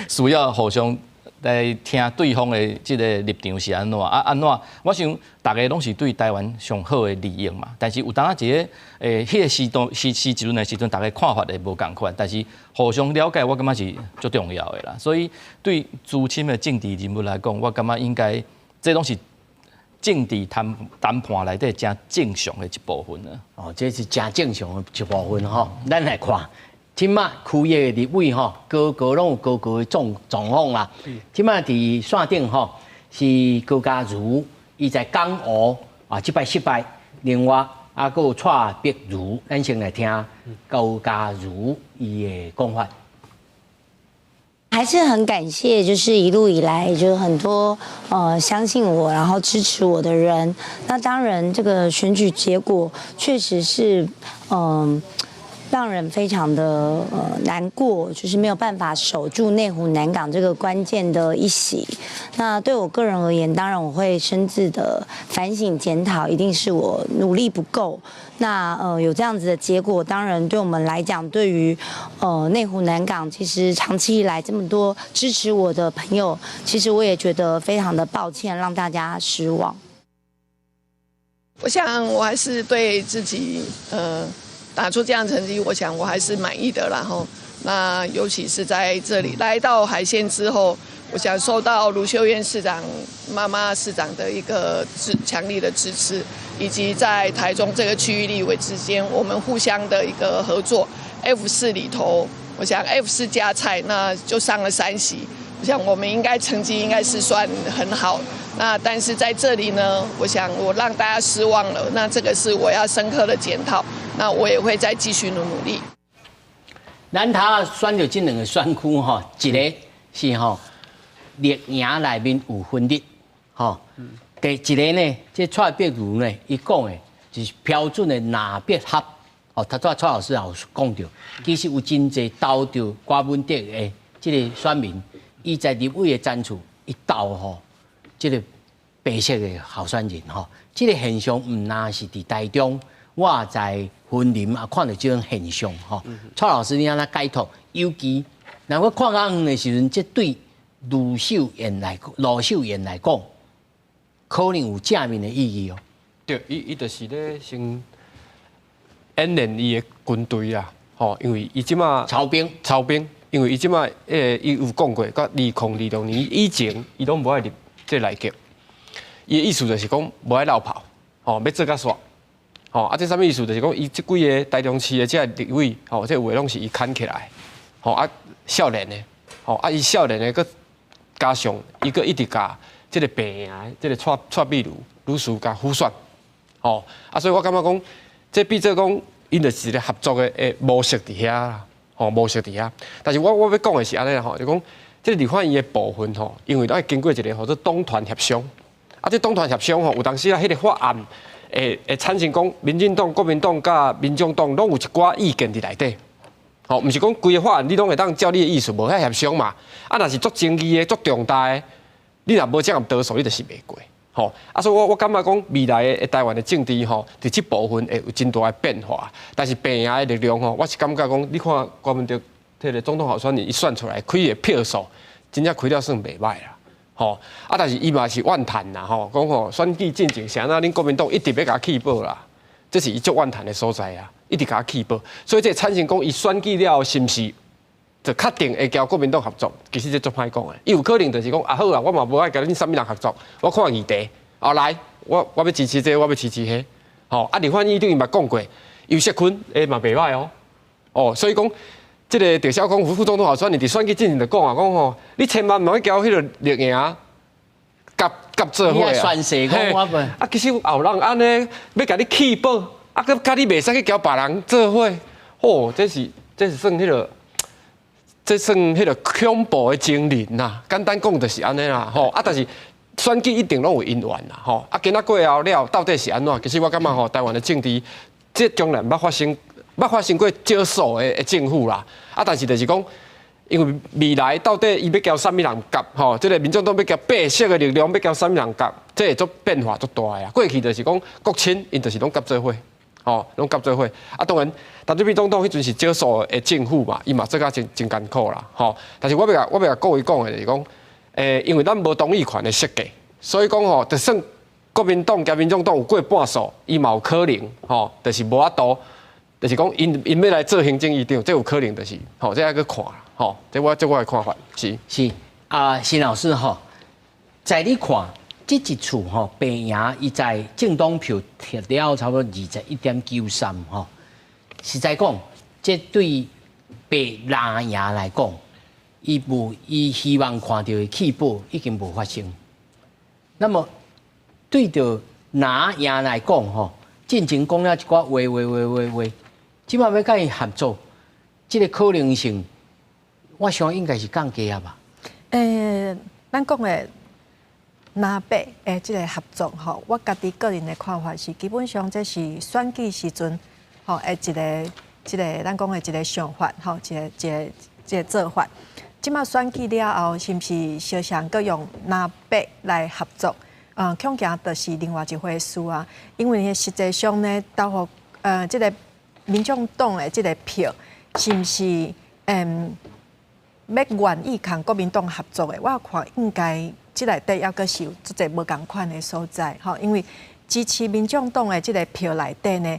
需要互相來聽對方的這个立場是按怎啊？按怎？我想逐家攏是對台灣上好的利益嘛。但是有當仔一个彼个時段時時陣的時陣，逐家看法會無仝款，但是互相了解，我感覺是足重要的啦。所以對資深的政治人物來講，我感覺應該這攏是政治談談判內底誠正常的一部分啊。哦，這是誠正常的一部分吼。咱來看。這馬區域的立委吼，個個攏有個個的狀狀況啦。這馬佇線頂吼是高嘉瑜，伊在港湖啊，這擺失敗。另外啊，閣有蔡碧如，咱先來聽高嘉瑜伊的講法。還是很感謝，就是一路以來，就是很多相信我，然後支持我的人。那當然，這個選舉結果確實是讓人非常的難過，就是沒有辦法守住內湖南港這個關鍵的一席。那對我個人而言，當然我會深自的反省檢討，一定是我努力不夠。那有這樣子的結果，當然對我們來講，對於內湖南港，其實長期以來這麼多支持我的朋友，其實我也覺得非常的抱歉，讓大家失望。我想我還是對自己打出這樣成績，我想我還是滿意的啦吼。那尤其是在這裡來到海線之後，我想受到盧秀燕市長、媽媽市長的一個強力的支持，以及在台中這個區域立委之間，我們互相的一個合作。F4裡頭，我想 F4 加菜，那就上了3席。我想我們應該成績應該是算很好。那但是在這裡呢，我想我讓大家失望了。那這個是我要深刻的檢討。那我也會再繼續努努力。咱頭仔選著這兩個選區吼，一個是吼綠營內面有分裂，吼，第一個呢，這蔡碧如呢，伊講的就是標準的藍白合，哦，頭拄仔蔡老師也有講著，其實有真濟投著柯文哲的這個選民，伊在立委的層次，伊投吼這個白色的候選人吼，這個現象毋但是佇台中，我在雲林也看著這種現象吼。蔡老師，你按怎解讀？尤其若我看較遠的時陣，這對盧秀燕來講，可能有正面的意義哦。對，伊就是咧先演練伊的軍隊啊，吼，因為伊這馬操兵，操兵，因為伊這馬伊有講過，佮2026年以前，伊攏無愛入這內閣。伊的意思就是講無愛落跑，吼，欲做甲煞。吼，啊，這啥物意思？就是講，伊這幾个台中市的這个立委，吼，這有的攏是伊牽起來，吼啊，少年的，吼啊，伊少年的，閣加上伊閣一直共這个白營的這个蔡壁如女士共輔選，吼啊，所以我感覺講，這變做講，𪜶就是一个合作的模式佇遐啦，吼，模式佇遐。但是我欲講的是按呢啦，吼，就講這个立法院的部分吼，因為愛經過一个號做黨團協商，啊，這黨團協商吼，有當時啊，彼个法案。會產生講，民進黨、國民黨佮民眾黨攏有一寡意見佇內底，吼，毋是講規个法案你攏會當照你的意思，無遐協商嘛。啊，若是足爭議的、足重大的，你若無這樣多數，你就是袂過，吼。啊，所以我感覺講未來的台灣的政治吼，佇這部分會有真大的變化。但是白營的力量吼，我是感覺講，你看柯文哲彼个總統候選人，伊選出來開的票數，真正開了算袂䆀啦。吼，啊！但是伊嘛是怨嘆啦，吼，講吼選舉進前，啥那恁國民黨一直欲共我棄保啦，這是伊足怨嘆的所在啊，一直共我棄保，所以這產生講伊選舉了後是毋是就確定會共國民黨合作？其實這足歹講的，伊有可能就是講啊好啊，我嘛無愛共恁啥物人合作，我看議題，啊來，我欲支持這個，我欲支持彼，吼，啊立法院長伊嘛講過，游錫堃嘛袂䆀哦，哦，所以講。這个鄭小講副總統候選人佇選舉進前就講啊，講吼，你千萬毋通共彼个綠營夾夾做伙啊！啊，其實後人按呢，欲共你棄保，啊，閣佮你袂使去共別人做伙，哦，這是算彼个，這算彼个恐怖的情人啦。簡單講就是按呢啦，吼啊，但是選舉一定攏有姻緣啦，吼啊，今仔過後了，到底是按怎？其實我感覺吼，台灣的政治，這將來毋捌發生。捌發生過少數的政府啦，啊，但是就是講，因為未來到底伊欲共啥物人夾吼，這个民眾黨欲共白色的力量欲共啥物人夾，這會足變化足大的啊。過去就是講國親，𪜶就是攏夾做伙，吼，攏夾做伙。啊，當然，陳水扁總統彼陣是少數的政府嘛，伊嘛做甲真真艱苦啦，吼。但是我欲共各位講的就是講，因為咱無同意權的設計，所以講吼，就算國民黨佮民眾黨有過半數，伊嘛有可能吼，就是無法度，就是講𪜶𪜶欲來做行政院長，這有可能就是吼，這愛閣看吼，這我的看法是。是啊，辛老師吼，在你看這一次吼，白贏伊在政黨票摕了差不多21.93吼，實在講，這對白藍營來講，伊無伊希望看著的棄保已經無發生。那麼對著藍營來講吼，進前講了一寡話話話話話，這擺欲佮伊合作，這個可能性，我想應該是降低啊吧。咱講的藍白的這個合作吼，我家己個人的看法是，基本上這是選舉時陣吼的一個這個咱講的一個想法吼，一個一個一個做法。這擺選舉了後，是毋是相像閣用藍白來合作？恐驚就是另外一回事啊。因為實際上呢，投予這個民眾黨的這個票，是毋是欲願意共國民黨合作的？我看應該這內底猶閣是有足濟無仝款的所在，吼。因為支持民眾黨的這個票內底呢，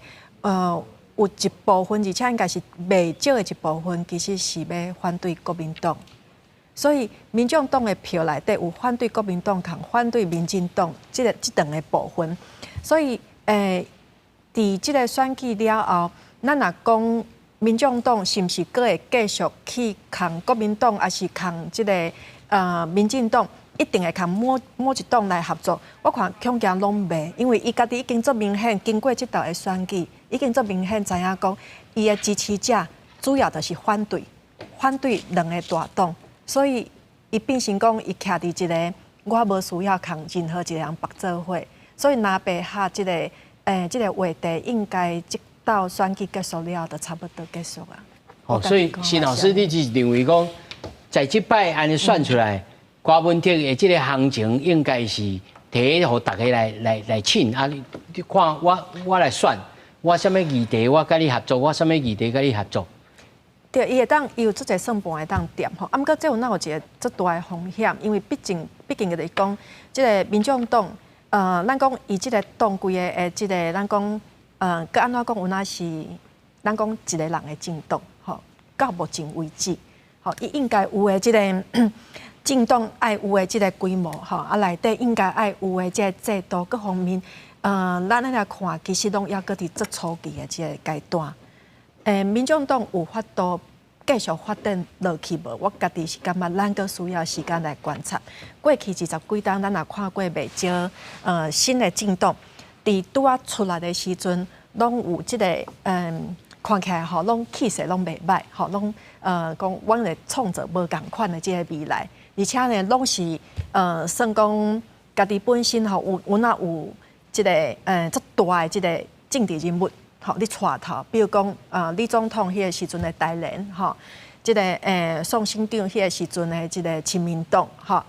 有一部分，而且應該是袂少的一部分，其實是欲反對國民黨。所以，民眾黨的票內底有反對國民黨佮反對民進黨這個這兩個部分。所以，佇這個選舉了後，咱若講民眾黨是毋是閣會繼續去共國民黨，抑是共這個民進黨，一定會共某某一黨來合作？我看恐驚攏袂，因為伊家己已經足明顯，經過這道的選舉，已經足明顯知影講，伊的支持者主要就是反對，反對兩个大黨。所以，伊變成講，伊徛佇一个我無需要共任何一個人縛做伙，所以藍白合這個這個話題應該這道選舉結束了後，就差不多結束啊。哦，所以辛老師，你是認為講，在這擺按呢選出來，柯文哲的這個行情應該是提予大家來選啊！你你看我我來選，我啥物議題我佮你合作，我啥物議題佮你合作。對，伊會當伊有足濟算盤會當掂吼，啊，毋過這有哪有一个足大的風險？因為畢竟畢竟就是講，這个民眾黨，咱講伊這个黨規个的這个，咱講，閣按怎講有哪是，咱講一個人的政黨，吼，到目前為止，吼，伊應該有的這个政黨愛有的這个規模，吼，啊內底應該愛有的這个制度各方面，咱按呢來看，其實攏猶閣佇足初期的這个階段。民眾黨有法度繼續發展落去無？我家己是感覺咱閣需要時間來觀察。過去二十幾冬，咱也看過袂少，新的政黨佇拄仔出來的時陣，攏有這个，看起來吼，攏氣勢攏袂䆀，吼，攏講阮會創造無仝款的這个未來，而且呢，攏是算講家己本身吼有有哪有這个足大的這个政治人物。吼，咧帶頭，比如講，李總統彼个時陣的台聯，吼，這个宋省長彼个時陣的這个親民黨，吼，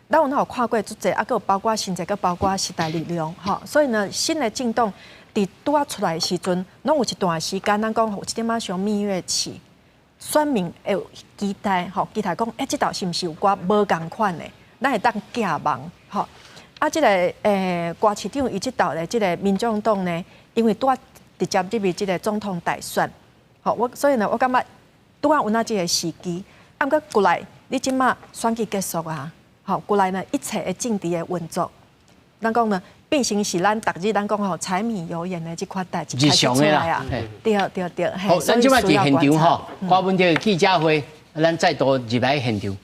咱有哪有看過足濟，啊，閣有包括甚至閣包括時代力量，吼，所以呢，新的政黨佇拄仔出來的時陣，攏有一段時間，咱講有一點仔像蜜月期，選民會有期待，吼，期待講，欸，這道是毋是有寡無仝款的，咱會當寄望，吼，啊，這个郭市長伊這道的這个民眾黨呢，因為拄仔直接入去這个總統大選，吼，我所以呢，我感覺拄仔有那這个時機，啊，毋過過來，你這馬選舉結束啊，吼，過來呢，一切的政治的運作，咱講呢，變成是咱逐日咱講吼柴米油鹽的這款代誌日常的啦，對對對。好，咱這馬佇現場吼，柯文哲記者會，咱再度入來現場。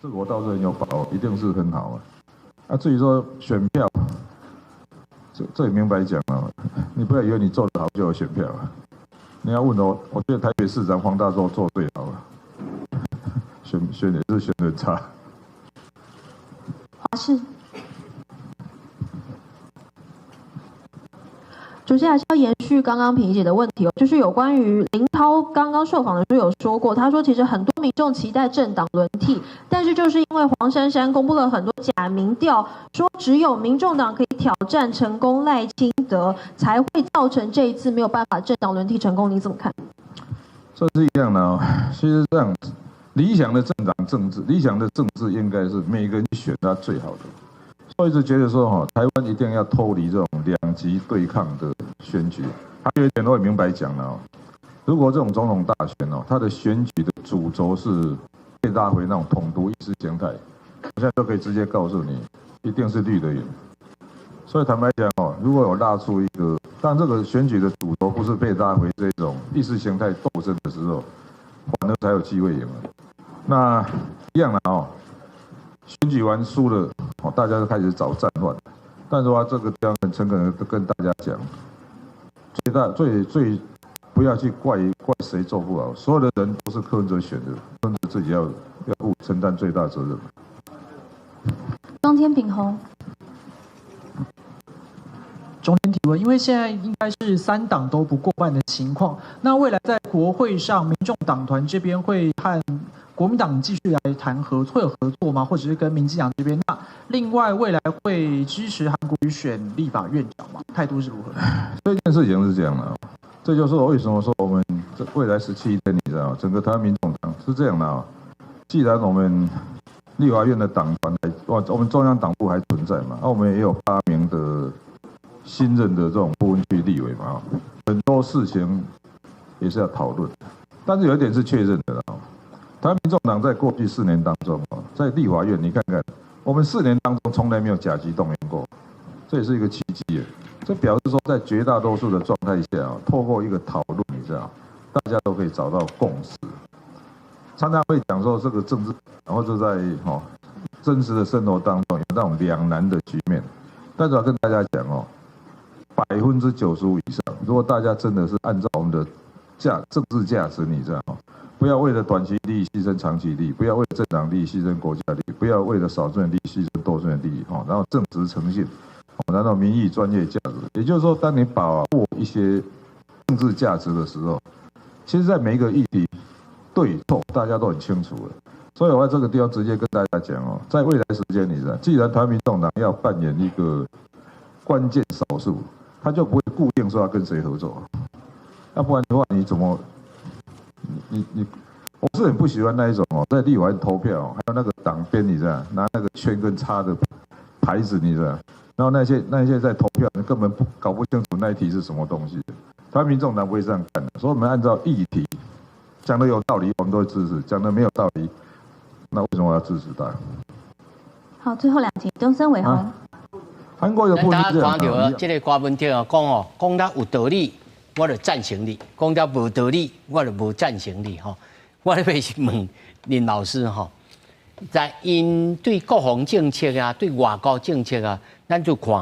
這個我倒是很有把握，一定是很好啊。啊，至於說選票。這也明白講了，你不要以為你做得好就有選票啊！你要問我，我覺得台北市長黃大洲做最好了，選也是選得差。華視。主席還是要延續剛剛平姐的問題哦，就是有關於林濤剛剛受訪的時候有說過，他說其實很多民眾期待政黨輪替，但是就是因為黃珊珊公布了很多假民調，說只有民眾黨可以挑戰成功賴清德，才會造成這一次沒有辦法政黨輪替成功。你怎麼看？這是一樣的哦，其實這樣，理想的政黨政治，理想的政治應該是每個人選他最好的。所以一直覺得說，哈，台灣一定要脫離這種兩極對抗的選舉。還有一點我也明白講了哦，如果這種總統大選哦，他的選舉的主軸是被拉回那種統獨意識形態，我現在都可以直接告訴你，一定是綠的贏。所以坦白講哦，如果有拉出一個，當這個選舉的主軸不是被拉回這種意識形態鬥爭的時候，反而才有機會贏。那一樣啦哦，選舉完輸了，哦，大家都開始找戰犯。但是話這個地方很誠懇的跟大家講，最大最最不要去怪誰做不好，所有的人都是柯文哲選的，柯文哲自己要負承擔最大責任。中天秉宏。中天提問，因為現在應該是三黨都不過半的情況，那未來在國會上，民眾黨團這邊會和國民黨繼續來談合，會有合作嗎？或者是跟民進黨這邊？那另外未來會支持韓國瑜選立法院長嗎？態度是如何？這件事情是這樣的，這就是我為什麼說我們這未來17天，你知道嗎？整個台灣民眾黨是這樣的啊。既然我們立法院的黨團還，我們中央黨部還存在嘛，那我們也有8名的新任的這種不分區立委嘛，很多事情也是要討論，但是有一點是確認的啦。台灣民眾黨在過去4年當中，在立法院，你看看，我們4年當中從來沒有甲級動員過，這也是一個奇蹟耶。這表示說，在絕大多數的狀態下，透過一個討論，你知道，大家都可以找到共識。常常會講說，這個政治，然後就在真實的生活當中有那種兩難的局面。但是我跟大家講哦，95%以上，如果大家真的是按照我們的政治價值，你知道嗎？不要為了短期利益犧牲長期利益，不要為了政黨利益犧牲國家利益，不要為了少數人利益犧牲多數人利益，然後正直誠信，然後民意專業價值。也就是說，當你把握一些政治價值的時候，其實，在每一個議題對錯，大家都很清楚了。所以我在這個地方直接跟大家講哦，在未來時間裡，既然台灣民眾黨要扮演一個關鍵少數，他就不會固定說要跟誰合作，要不然的話，你怎麼？你，我是很不喜歡那一種哦，在立法院投票，還有那個黨鞭，你知道，拿那個圈跟叉的牌子，你知道，然後那些在投票，你根本不搞不清楚那一題是什麼東西。台灣民眾黨不會這樣幹的，所以我們按照議題講的有道理，我們都會支持；講的沒有道理，那為什麼我要支持他？好，最後兩題，東森偉宏。韓國有。大家看到這個柯文哲哦，講哦，講得有道理，我就贊成你；講得無道理，我就無贊成你。吼，我咧欲問林老師吼，在𪜶對國防政策啊，對外交政策啊，咱就看，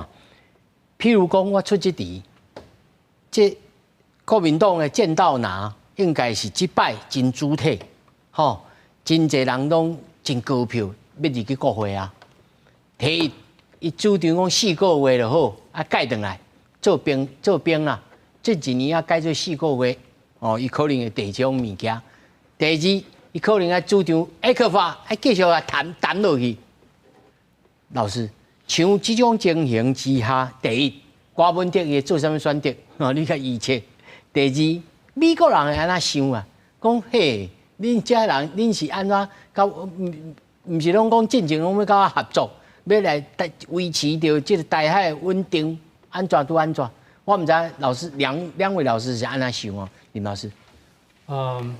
譬如講我出這題，這國民黨的見到拿應該是這擺真主體，吼，真濟人攏真高票欲入去國會啊。第一，伊主張講四個月就好，啊改轉來做兵做兵啊。這一年啊改做四個月，哦，伊可能會提這種物件。第二，伊可能愛主張 ECFA，愛繼續來談談落去。老師，像這種情形之下，第一，柯文哲伊會做啥物選擇？哦，你較預測。第二，美國人會按怎想啊？講嘿，恁這人，恁是按怎？佮毋是攏講進前攏欲佮我合作，欲來維持著這個台海穩定，按怎拄按怎？我毋知老師兩位老師是按怎想哦，林老師。嗯，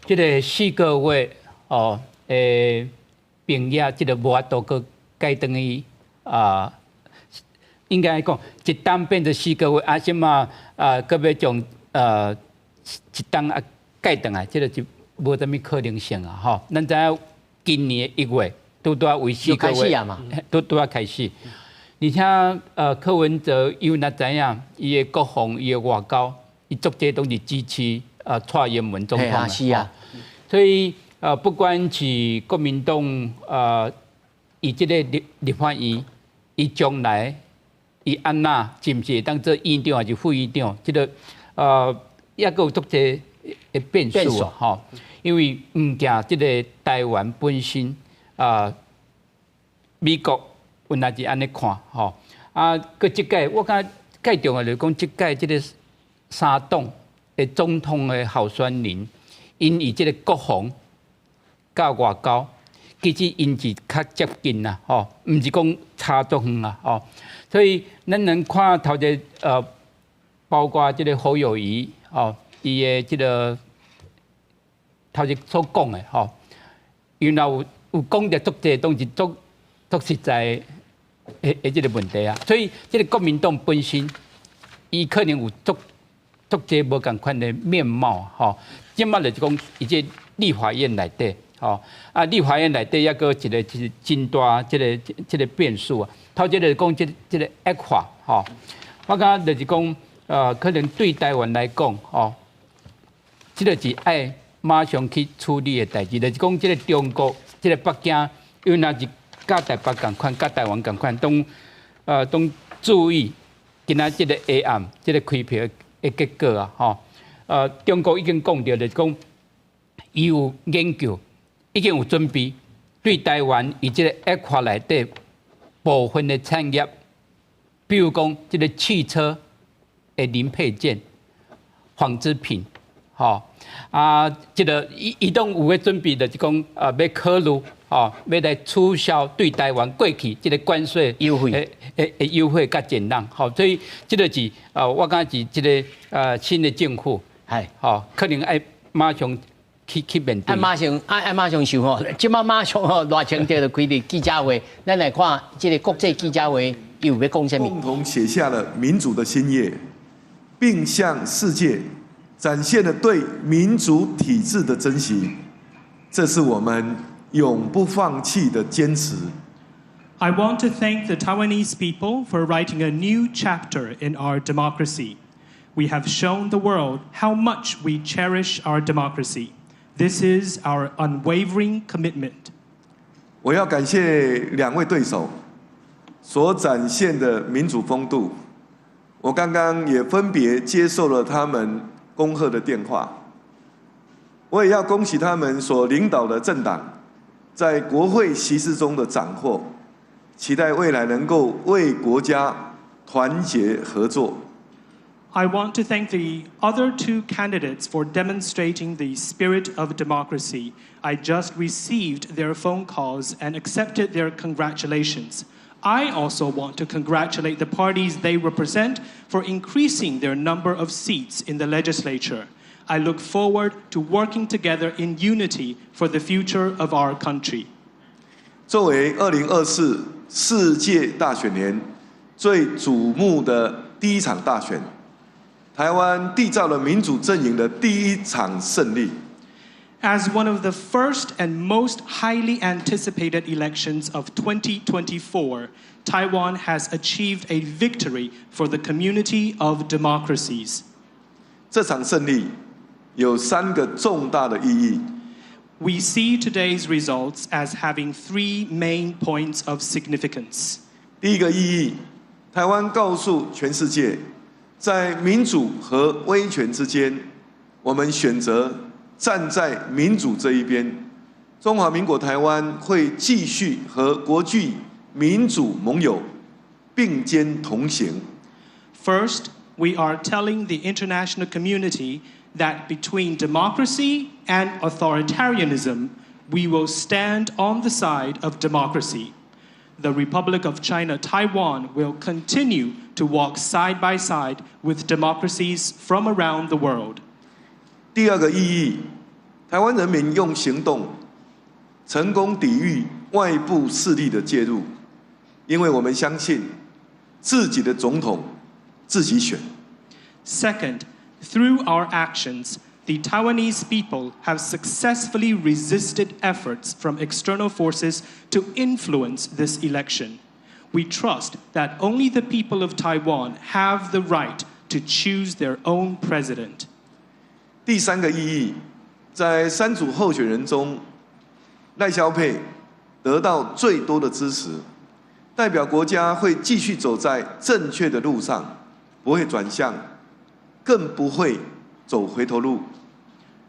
這個四個月哦，兵役這個無法度閣改轉去啊，應該講一冬變做四個月，啊，這馬啊，閣欲將一冬啊改轉來，這個就無啥物可能性啊，吼。咱知影今年1月拄拄仔為四個月，拄拄仔開始。而且，柯文哲因為咱知影，伊的國防、伊的外交，伊足濟攏是支持蔡英文總統啊。是啊。所以，不管是國民黨伊這個立法院，伊將來伊按怎是毋是會當做院長還是副院長？這個抑閣有足濟的變數吼。因為毋驚這個台灣本身啊，美國。原來是按呢看，吼啊！閣這屆我感覺較重要就是講，這屆這個三黨的總統的候選人，𪜶以這個國防佮外交，其實𪜶是較接近啦，吼，毋是講差足遠啦，吼。所以咱能看頭一個，包括這個侯友宜，吼，伊的這個頭一所講的，吼，伊若有講著足濟，攏是足足實在的這個問題啊。所以這個國民黨本身，伊可能有足足濟無仝款的面貌，吼。這擺就是講，伊這立法院內底，吼，啊，立法院內底抑閣有一個就是真大這個變數啊。頭一個講這個 ECFA，吼，我感覺就是講，可能對台灣來講，吼，這個是愛馬上去處理的代誌，就是講這個中國，這個北京，因為若是佮台北仝款，佮台灣仝款，攏注意今仔這個下暗，這個開票的結果啊，吼，中國已經講著，就是講，伊有研究，已經有準備，對台灣伊這個 ECFA 內底部分的產業，比如講這個汽車的零配件、紡織品，吼，啊，這個伊伊攏有咧準備，就是講欲考慮，吼，欲來取消對台灣過去這個關稅優惠的優惠佮減讓，吼，所以這個是我感覺是這個新的政府，吼，可能愛馬上去面對。愛馬上愛馬上想吼，這擺馬上吼，賴清德就開佇記者會，咱來看這個國際記者會伊有欲講啥物。共同寫下了民主的新頁，並向世界展現了對民主體制的珍惜，這是我們永不放棄的堅持。 I want to thank the Taiwanese people for writing a new chapter in our democracy. We have shown the world how much we cherish our democracy. This is our unwavering commitment. 我要感謝兩位對手所展現的民主風度。我剛剛也分別接受了他們恭賀的電話。我也要恭喜他們所領導的政黨在國會席次中的斬獲，期待未來能夠為國家團結合作。 I want to thank the other two candidates for demonstrating the spirit of democracy. I just received their phone calls and accepted their congratulations. I also want to congratulate the parties they represent for increasing their number of seats in the legislature. I look forward to working together in unity for the future of our country. 作為2024世界大選年最矚目的第一場大選，台灣締造了民主陣營的第一場勝利。 As one of the first and most highly anticipated elections of 2024, Taiwan has achieved a victory for the community of democracies. 這場勝利有三個重大的意義。 We see today's results as having three main points of significance. 第一個意義，台灣告訴全世界，在民主和威權之間，我們選擇站在民主這一邊。中華民國台灣會繼續和國際民主盟友並肩同行。 First, we are telling the international community that between democracy and authoritarianism, we will stand on the side of democracy. The Republic of China, Taiwan, will continue to walk side by side with democracies from around the world. 第二個意義，台灣人民用行動成功抵禦外部勢力的介入，因為我們相信自己的總統自己選。 Second, through our actions, the Taiwanese people have successfully resisted efforts from external forces to influence this election. We trust that only the people of Taiwan have the right to choose their own president. 第三個意義，在三組候選人中，賴蕭配得到最多的支持，代表國家會繼續走在正確的路上，不會轉向，更不會走回頭路。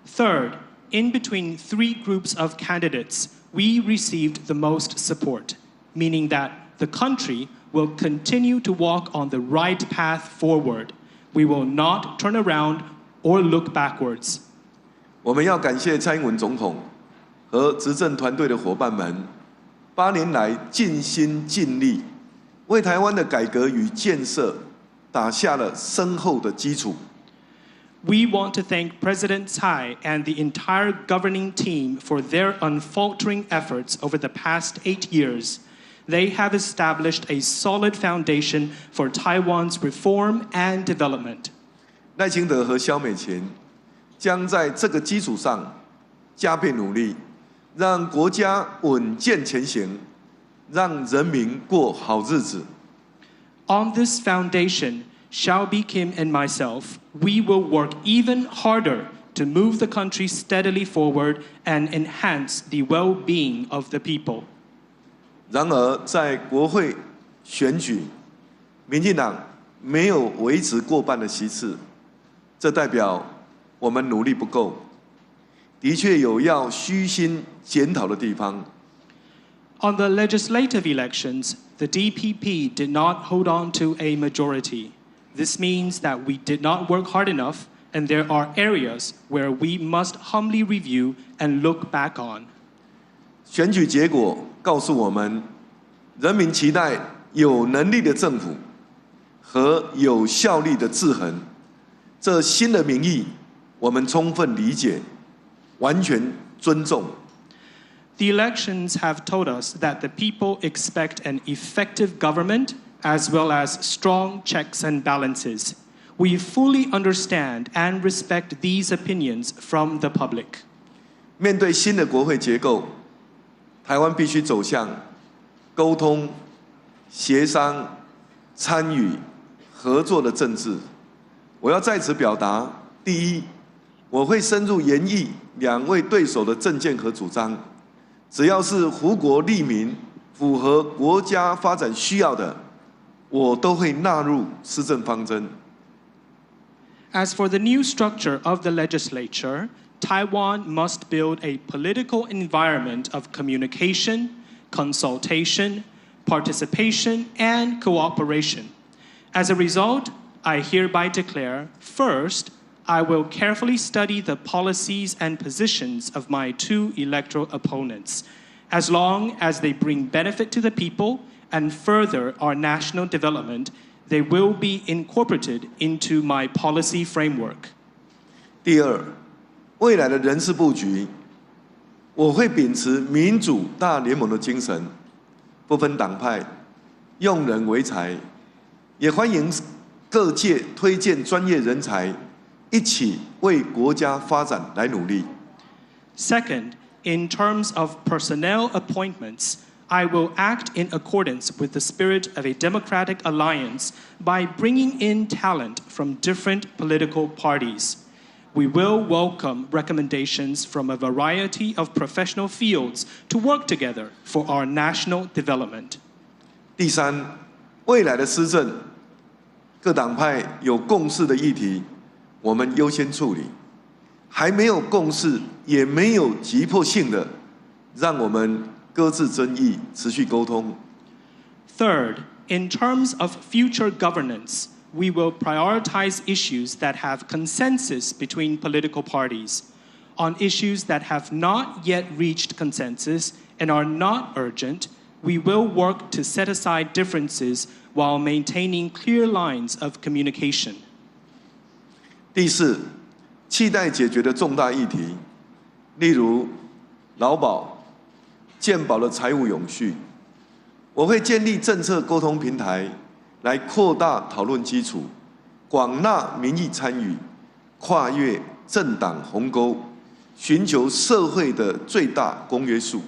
Third, in between three groups of candidates, we received the most support, meaning that the country will continue to walk on the right path forward. We will not turn around or look backwards. 我們要感謝蔡英文總統和执政团队的伙伴们，8年来尽心尽力，为台湾的改革与建设打下了深厚的基础。 We want to thank President Tsai and the entire governing team for their unfaltering efforts over the past 8 years. They have established a solid foundation for Taiwan's reform and development. 赖清德和萧美琴将在这个基础上加倍努力，让国家稳健前行，让人民过好日子。 On this foundation, Hsiao Bi-khim and myself, we will work even harder to move the country steadily forward and enhance the well-being of the people. 然而，在国会选举，民进党没有维持过半的席次，这代表我们努力不够，的确有要虚心检讨的地方。 On the legislative elections, the DPP did not hold on to a majority. This means that we did not work hard enough, and there are areas where we must humbly review and look back on. 选举结果告诉我们，人民期待有能力的政府和有效力的制衡。这新的民意，我们充分理解，完全尊重。 The elections have told us that the people expect an effective government as well as strong checks and balances. We fully understand and respect these opinions from the public. 面对新的国会结构，台湾必须走向沟通、协商、参与、合作的政治。我要在此表达：第一，我会深入研议两位对手的政见和主张，只要是福国利民、符合国家发展需要的，我都会纳入施政方针。 As for the new structure of the legislature, Taiwan must build a political environment of communication, consultation, participation, and cooperation. As a result, I hereby declare, first, I will carefully study the policies and positions of my two electoral opponents. As long as they bring benefit to the people and further our national development, they will be incorporated into my policy framework. 第二，未来的人事布局，我会秉持民主大联盟的精神，不分党派，用人唯才，也欢迎各界推荐专业人才，一起为国家发展来努力。 Second, in terms of personnel appointments, I will act in accordance with the spirit of a democratic alliance by bringing in talent from different political parties. We will welcome recommendations from a variety of professional fields to work together for our national development. 第三，未来的施政，各党派有共识的议题，我们优先处理；还没有共识，也没有急迫性的，让我们搁置争议，持续沟通。 Third, in terms of future governance, we will prioritize issues that have consensus between political parties. On issues that have not yet reached consensus and are not urgent, we will work to set aside differences while maintaining clear lines of communication. 第四，亟待解决的重大议题，例如劳保、健保的财务永续，我会建立政策沟通平台，来扩大讨论基础，广纳民意参与，跨越政党鸿沟，寻求社会的最大公约数。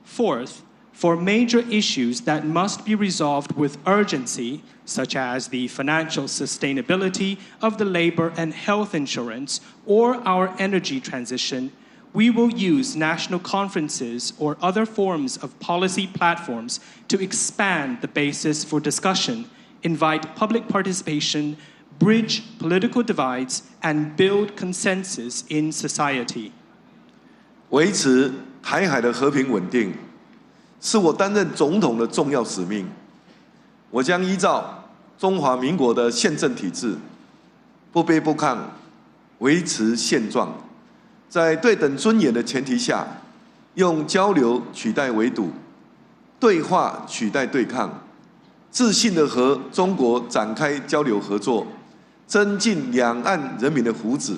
Fourth, for major issues that must be resolved with urgency, such as the financial sustainability of the labor and health insurance or our energy transition, we will use national conferences or other forms of policy platforms to expand the basis for discussion, invite public participation, bridge political divides, and build consensus in society. 维持台海的和平稳定，是我担任总统的重要使命。我将依照中华民国的宪政体制，不卑不亢，维持现状，在对等尊严的前提下，用交流取代圍堵，對話取代對抗，自信的和中國展開交流合作，增進兩岸人民的福祉，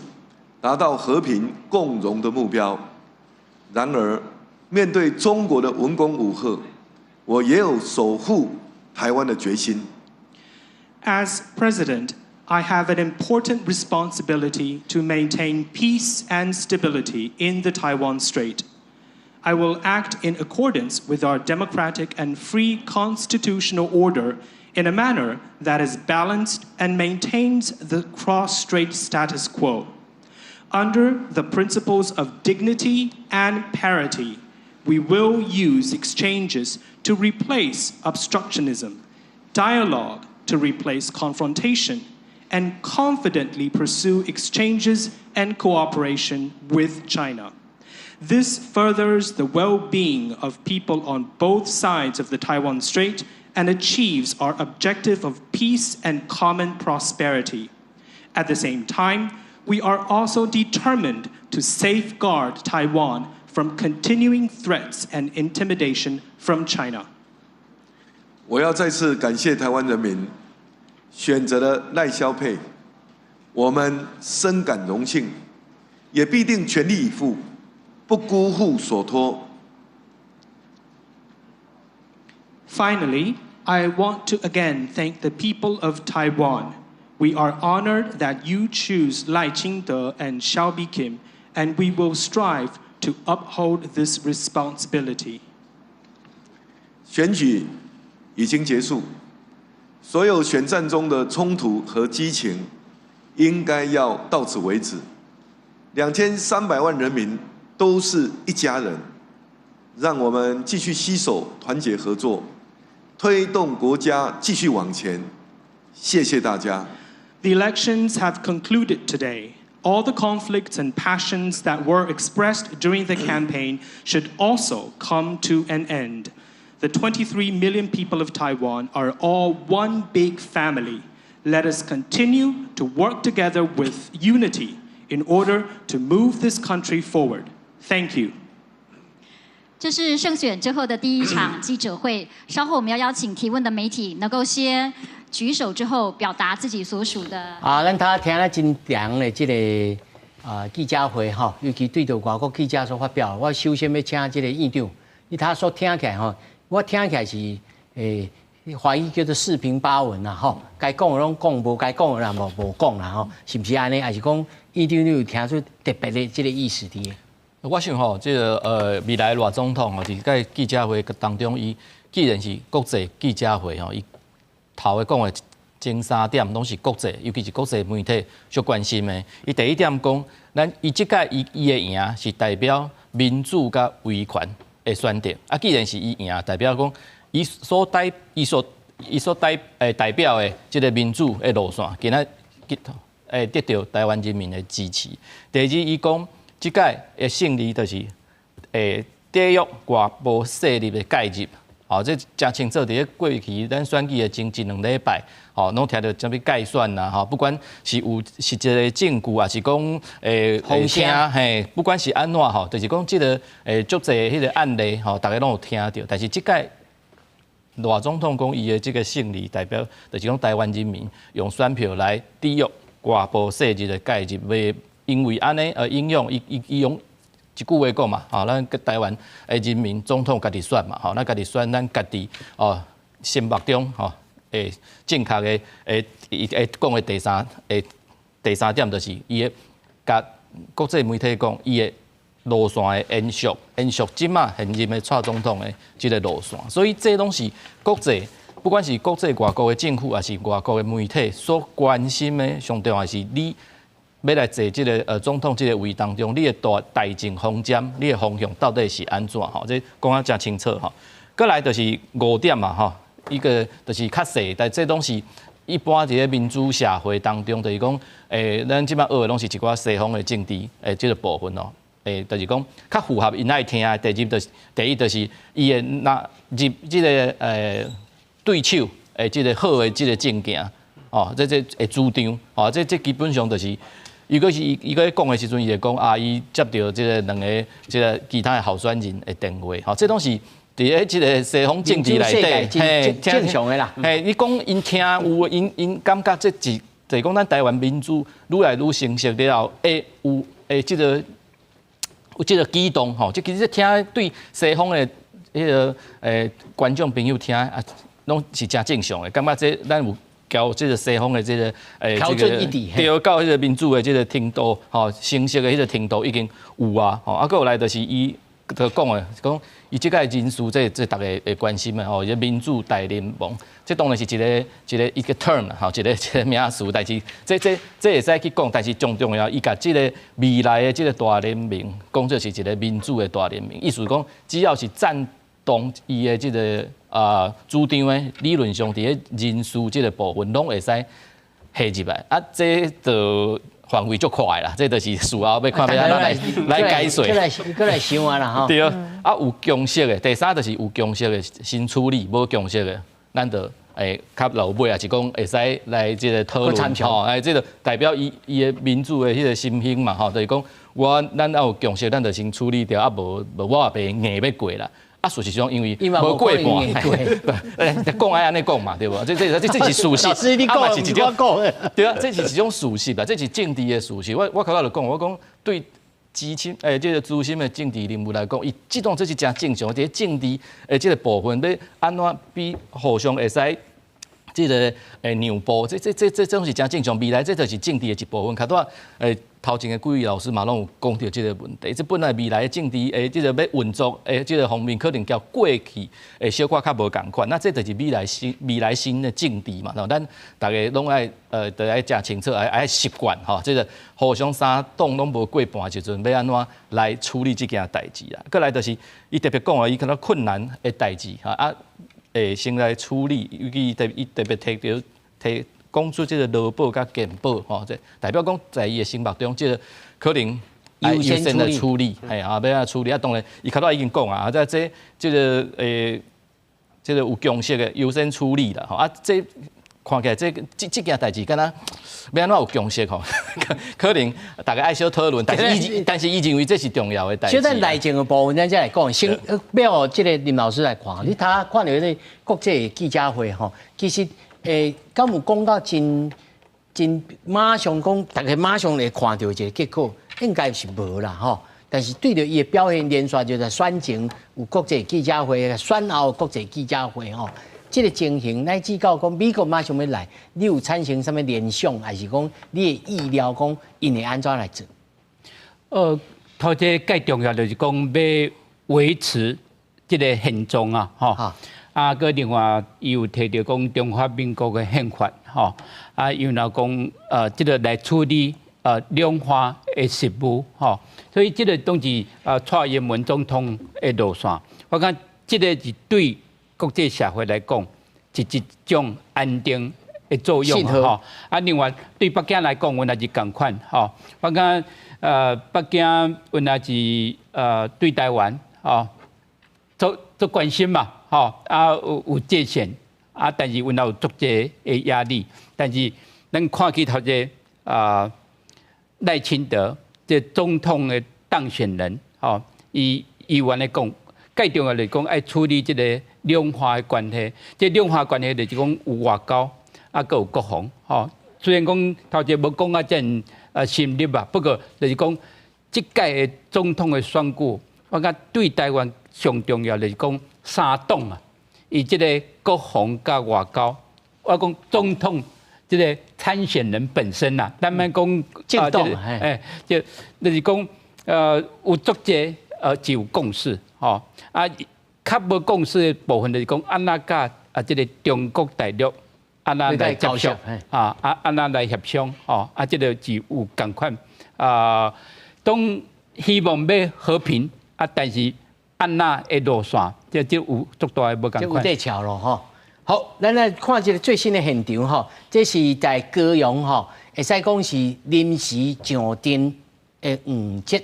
達到和平共榮的目標。然而，面對中國的文攻武嚇，我也有守護台灣的決心。 As president, I have an important responsibility to maintain peace and stability in the Taiwan Strait. I will act in accordance with our democratic and free constitutional order in a manner that is balanced and maintains the cross-strait status quo. Under the principles of dignity and parity, we will use exchanges to replace obstructionism, dialogue to replace confrontation, and confidently pursue exchanges and cooperation with China. This furthers the well being of people on both sides of the Taiwan Strait and achieves our objective of peace and common prosperity. At the same time, we are also determined to safeguard Taiwan from continuing threats and intimidation from China. 我要再次感謝台灣人民選擇了賴蕭配，我們深感榮幸，也必定全力以赴，不辜負所託。 Finally, I want to again thank the people of Taiwan. We are honored that you choose Lai Ching-te and Hsiao Bi-khim, and we will strive to uphold this responsibility. 選舉已經結束，所有選戰中的衝突和激情應該要到此為止。2300萬人民都是一家人，讓我們繼續攜手團結合作，推動國家繼續往前。謝謝大家。 The elections have concluded today. All the conflicts and passions that were expressed during the campaign should also come to an end. The 23 million people of Taiwan are all one big family. Let us continue to work together with unity in order to move this country forward. Thank you. 這是勝選之後的第一場記者會。稍後我們要邀請提問的媒體能夠先舉手之後表達自己所屬的。啊，咱頭聽了真長的這個記者會吼，尤其對著外國記者所發表。我首先欲請這個院長，你頭所聽起來吼，我聽起來是華語叫做四平八穩啦吼，該講的攏講，無該講的啦無講啦吼，是毋是按呢？抑是講院長你有聽出特別的這個意思佇？我想吼，這個未來賴總統吼，佇個記者會當中，伊既然是國際記者會吼，伊頭下講的前三點攏是國際，尤其是國際媒體足關心的。伊第一點講，咱伊這屆伊伊的贏是代表民主佮維權的選擇。啊，既然是伊贏，代表講伊所代表的這個民主的路線，今仔會得著台灣人民的支持。第二，伊講這屆的勝利就是抵禦外部勢力的介入。哦，這誠清楚，佇咧過去咱選舉的前一兩禮拜，吼，攏聽著啥物蓋選啦，吼，不管是有實際的證據，抑是講聽嘿，不管是按怎吼，就是講這個足濟彼個案例，吼，逐家攏有聽著。但是這屆賴總統講伊的這個勝利，代表就是講台灣人民用選票來抵禦外部勢力的介入，袂因為按呢而影響伊伊伊用一句話講嘛，吼，咱台灣的人民總統家己選嘛，吼，咱家己選，咱家己哦心目中吼會正確的會會講的第三點就是伊會共國際媒體講，伊的路線的延續，延續這馬現任的蔡總統的這個路線，所以這攏是國際，不管是國際外國的政府，抑是外國的媒體所關心的，上重要是你欲來坐這個總統這個位當中，你的大大政方針，你的方向到底是按怎吼？這講啊誠清楚吼。閣來就是五點嘛吼，一個就是較細，但這攏是一般佇咧民主社會當中，就是講咱這擺學的攏是一寡西方的政治的這個部分哦。就是講較符合𪜶愛聽的。第二就是第一就是伊會納入這個對手的這個好的這個政見，哦，這會主張，哦，這基本上就是。伊閣是伊閣講的時陣，伊會講啊，伊接著這个兩个這个其他的候選人的電話，吼，這攏是佇咧這个西方政治內底，嘿，正常的啦。嘿，你講𪜶聽有，𪜶感覺這是，就是講咱台灣民主愈來愈成熟了後，會有會這个有這个舉動，吼，這其實聽對西方的彼个觀眾朋友聽啊，攏是誠正常的，感覺這咱有交這个西方的這个這個對，到彼个民主的這个程度，吼，成熟的彼个程度已經有啊，吼，啊，閣落來就是伊就講的，講伊這屆人事，這逐家會關心的吼，這民主大聯盟，這當然是一個 term 啦，吼，一個名詞，但是這會使去講，但是上重要，伊共這个未來的這个大聯盟講做是一个民主的大聯盟，意思講只要是贊同伊的這个主張的，理論上佇咧人事這个部分攏會使加入來，啊，這就範圍足闊啦，這就是事後欲看欲按怎來解說。閣來想啊啦吼。對啊，有共識的，第三就是有共識的先處理，無共識的，咱就會較落尾，也是講會使來這个討論吼，哎，這个代表伊的民主的彼个心胸嘛吼，就是講咱愛有共識，咱就先處理掉，啊無我也袂硬欲過啦。啊，事實上，因為無過半，講愛按呢講嘛，對無？這是事實。老師，你講，是一種對啊，這是一種事實啦，這是政治的事實。我頭先就講，我講對資深這个資深的政治人物來講，伊這種這是誠正常。佇政治的這个部分，欲按怎比互相會使這个讓步，這種是誠正常。未來這就是政治的一部分。較拄仔頭前的幾位老師嘛，攏有講著這个問題。這本來未來的政治這个欲運作的這个方面，可能較過去會小可較無仝款。那這就是未來新的政治嘛。咱逐家攏愛著愛誠清楚，愛習慣吼。這个互相三黨攏無過半的時陣，欲按怎來處理這件代誌啊？閣來就是伊特別講啊，伊可能困難的代誌哈啊，會先來處理，尤其伊特別提著提講出這个勞保佮健保吼，這代表講在伊的心目中，這个可能優先來處理，嘿啊，欲按怎處理啊？當然，伊較早已經講啊，這個有共識的優先處理啦，吼啊，這看起來這件代誌，敢若欲按怎有共識吼？可能逐家愛小討論，但是伊認為這是重要的代誌。小等內政的部分，咱再來講。先欲予這个林老師來看，你頭看著彼个國際記者會吼，其實敢有講到真真馬上講，逐家馬上會看著一个結果，應該是無啦吼。但是對著伊的表現，連續就在選前有國際記者會，選後國際記者會吼。這个情形乃至到講美國馬上欲來，你有產生啥物聯想，還是講你的意料講𪜶會按怎來做？頭一个較重要就是講欲維持這个現狀啊，吼。啊，閣另外伊有提著講中華民國的憲法，吼。啊，又若講這个來處理兩岸的事務，吼。所以這个當是蔡英文總統的路線。我感覺這个是對國際社會來講是一種安定的作用，吼。啊，另外對北京來講，阮也是仝款，吼。我感覺北京阮也是對台灣，吼，足關心嘛，吼。啊，有界線，啊，但是阮也有足濟的壓力。但是咱看起頭一个賴清德這總統的當選人，吼，伊有按呢講，最重要就是講愛處理這个兩岸的關係。這兩岸關係就是講有外交，啊，閣有國防，吼。雖然講頭前無講啊遮爾深入啊，不過就是講這屆的總統的選舉，我感覺對台灣上重要就是講三黨啊，伊這个國防佮外交，我講總統這个參選人本身啊，咱莫講政黨，就是講有足濟就有共識，吼啊，較無共識的部分就是講按怎佮這个中國大陸按怎來接觸，啊按怎來協商，吼啊，這个是有仝款啊，當希望欲和平啊，但是按怎的路線，這有足大的無仝款。這有得喬囉吼。好，咱來看這个最新的現場吼，這是在高雄吼，會使講是臨時上陣的黃捷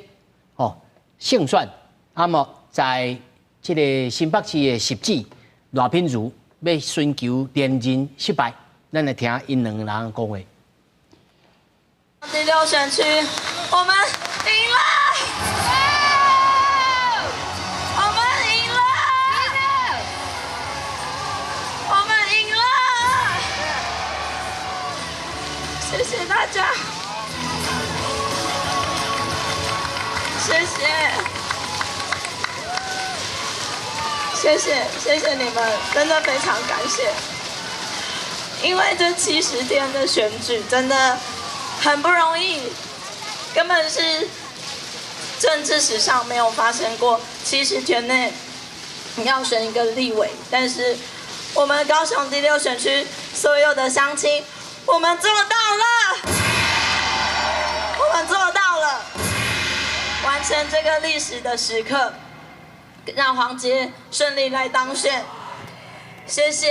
吼勝選，啊麼在這个新北市的席子賴品妤欲尋求連任失敗，咱來聽𪜶兩个人講話。第六選區，我們贏了！我們贏了！我們贏了！謝謝大家，謝謝，謝謝，謝謝你們，真的非常感謝。因為這70天的選舉真的很不容易，根本是政治史上沒有發生過70天內你要選一個立委，但是我們高雄第六選區所有的鄉親，我們做到了，我們做到了，完成這個歷史的時刻，讓黃捷順利來當選，謝謝。